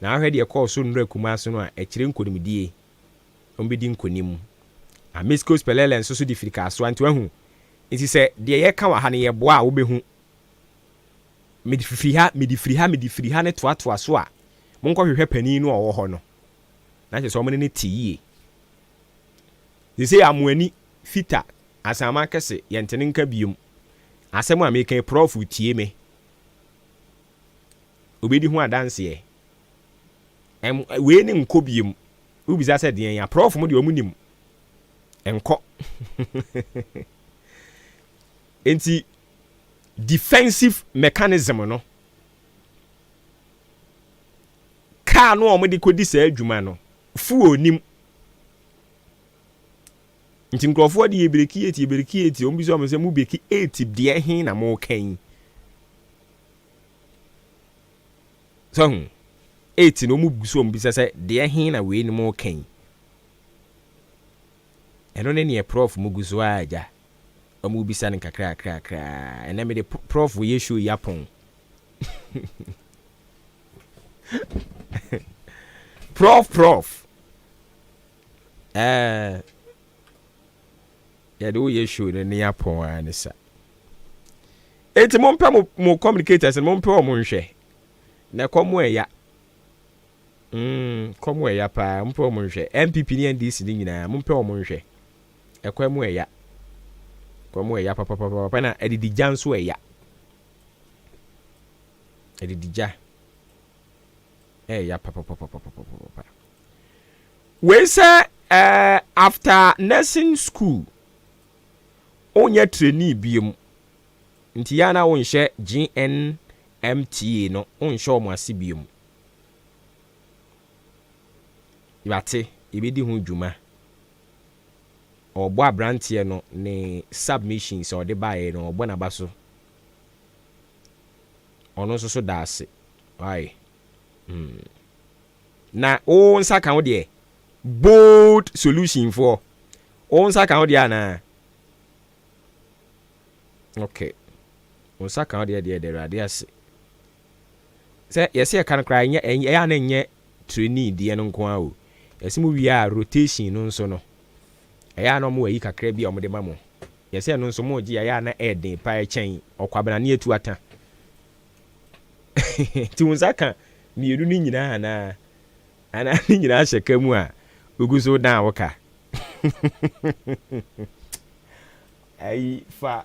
Na ahwɛ deɛ ɛkɔɔ so nnora Kumasi no a ɛkyerɛ nkonimdie. Wɔn bɛdi nkonim. Amiscos Pelele nso so de firi Kasoa nti wahu Nti sɛ deɛ yɛka wɔ ha no yɛboa a wobɛhu. Mede firi ha, mede firi ha, mede firi ha no toatoa so a, monkɔhwehwɛ panin no a ɔwɔ hɔ no. Na kyerɛ sɛ wɔn ne no te yie. Seesei Amoani, Fita, Asaman Kɛse, yɛnte ne nka biom. Asɛm a meka yi, prɔfo tie me. Obɛdi ho adanseɛ. Ɛm wei ne nkɔ biem. Wobisa sɛ deɛn a, prɔfo mo deɛ ɔmo nim. Nkɔ. Enti defensive mechanism no, kaa no a wɔde kɔdi saa adwuma no, fuel nim. Nti nkurɔfoɔ de yɛbreki eight, yɛbreki eight, wɔn bisa wɔn sɛ mo breki eight deɛ he na mo ka yi. So ho, eight na wɔn gu so wɔn bisa sɛ deɛ he na wei ne mo ka yi. Ɛno ne neɛ prɔf mo gu so a agya. Wɔn bisa no nkakrakrakraa. Ɛnɛ mede prɔf yɛ show yi apɔn. Prof prof ɛɛ yɛde woyɛ show no ne apɔn ara ne sa. Eti mompɛ mo mo communicators no mompɛ wɔn nhwɛ na ɛkɔm ɛya. Mm, kɔm ɛya paa mompɛ wɔn nhwɛ. NPP ne NDC ne nyinaa mompɛ wɔn nhwɛ. Ɛkɔm ɛya. Kɔm ɛya papapapa na ɛdidi gya nso ɛya. Adidigya ɛɛya papapapapapapa. Wei sɛ ɛɛ after nursing school wonyɛ trainee biom nti yɛ a na wonhyɛ GNMTA no wonhyɛ wɔn ase biom. Yɛate yɛbɛdi ho dwuma. Ɔrebɔ abranteɛ no ne submissions a ɔde baeɛ no ɔrebɔ n'aba so. Ɔno nso so da ase why hmm. Na wo nsa ka wo deɛ bold solution foɔ wo nsa ka wo deɛ anaa okay wo nsa ka wo deɛ deɛ deɛ awurade ase sɛ yɛsɛ yɛka no koraa ɛnyɛ ɛyɛ a na ɛnyɛ trainee deɛ no nko ara o yɛsɛ mu wie a rotation no nso no Ɛyɛ a na wɔwɔ ayi kakra bi a wɔde ma mo. Yɛ sɛ ɛno nso mogye a, ɛyɛ a na ɛyɛ den paa ɛkyɛn ɔkwabena ne atu ata. Nti wo nsa ka mmienu no nyinaa anaa? Anaa ne nyinaa hyɛ ka mu a wogu so dan wo ka? Ayi fa.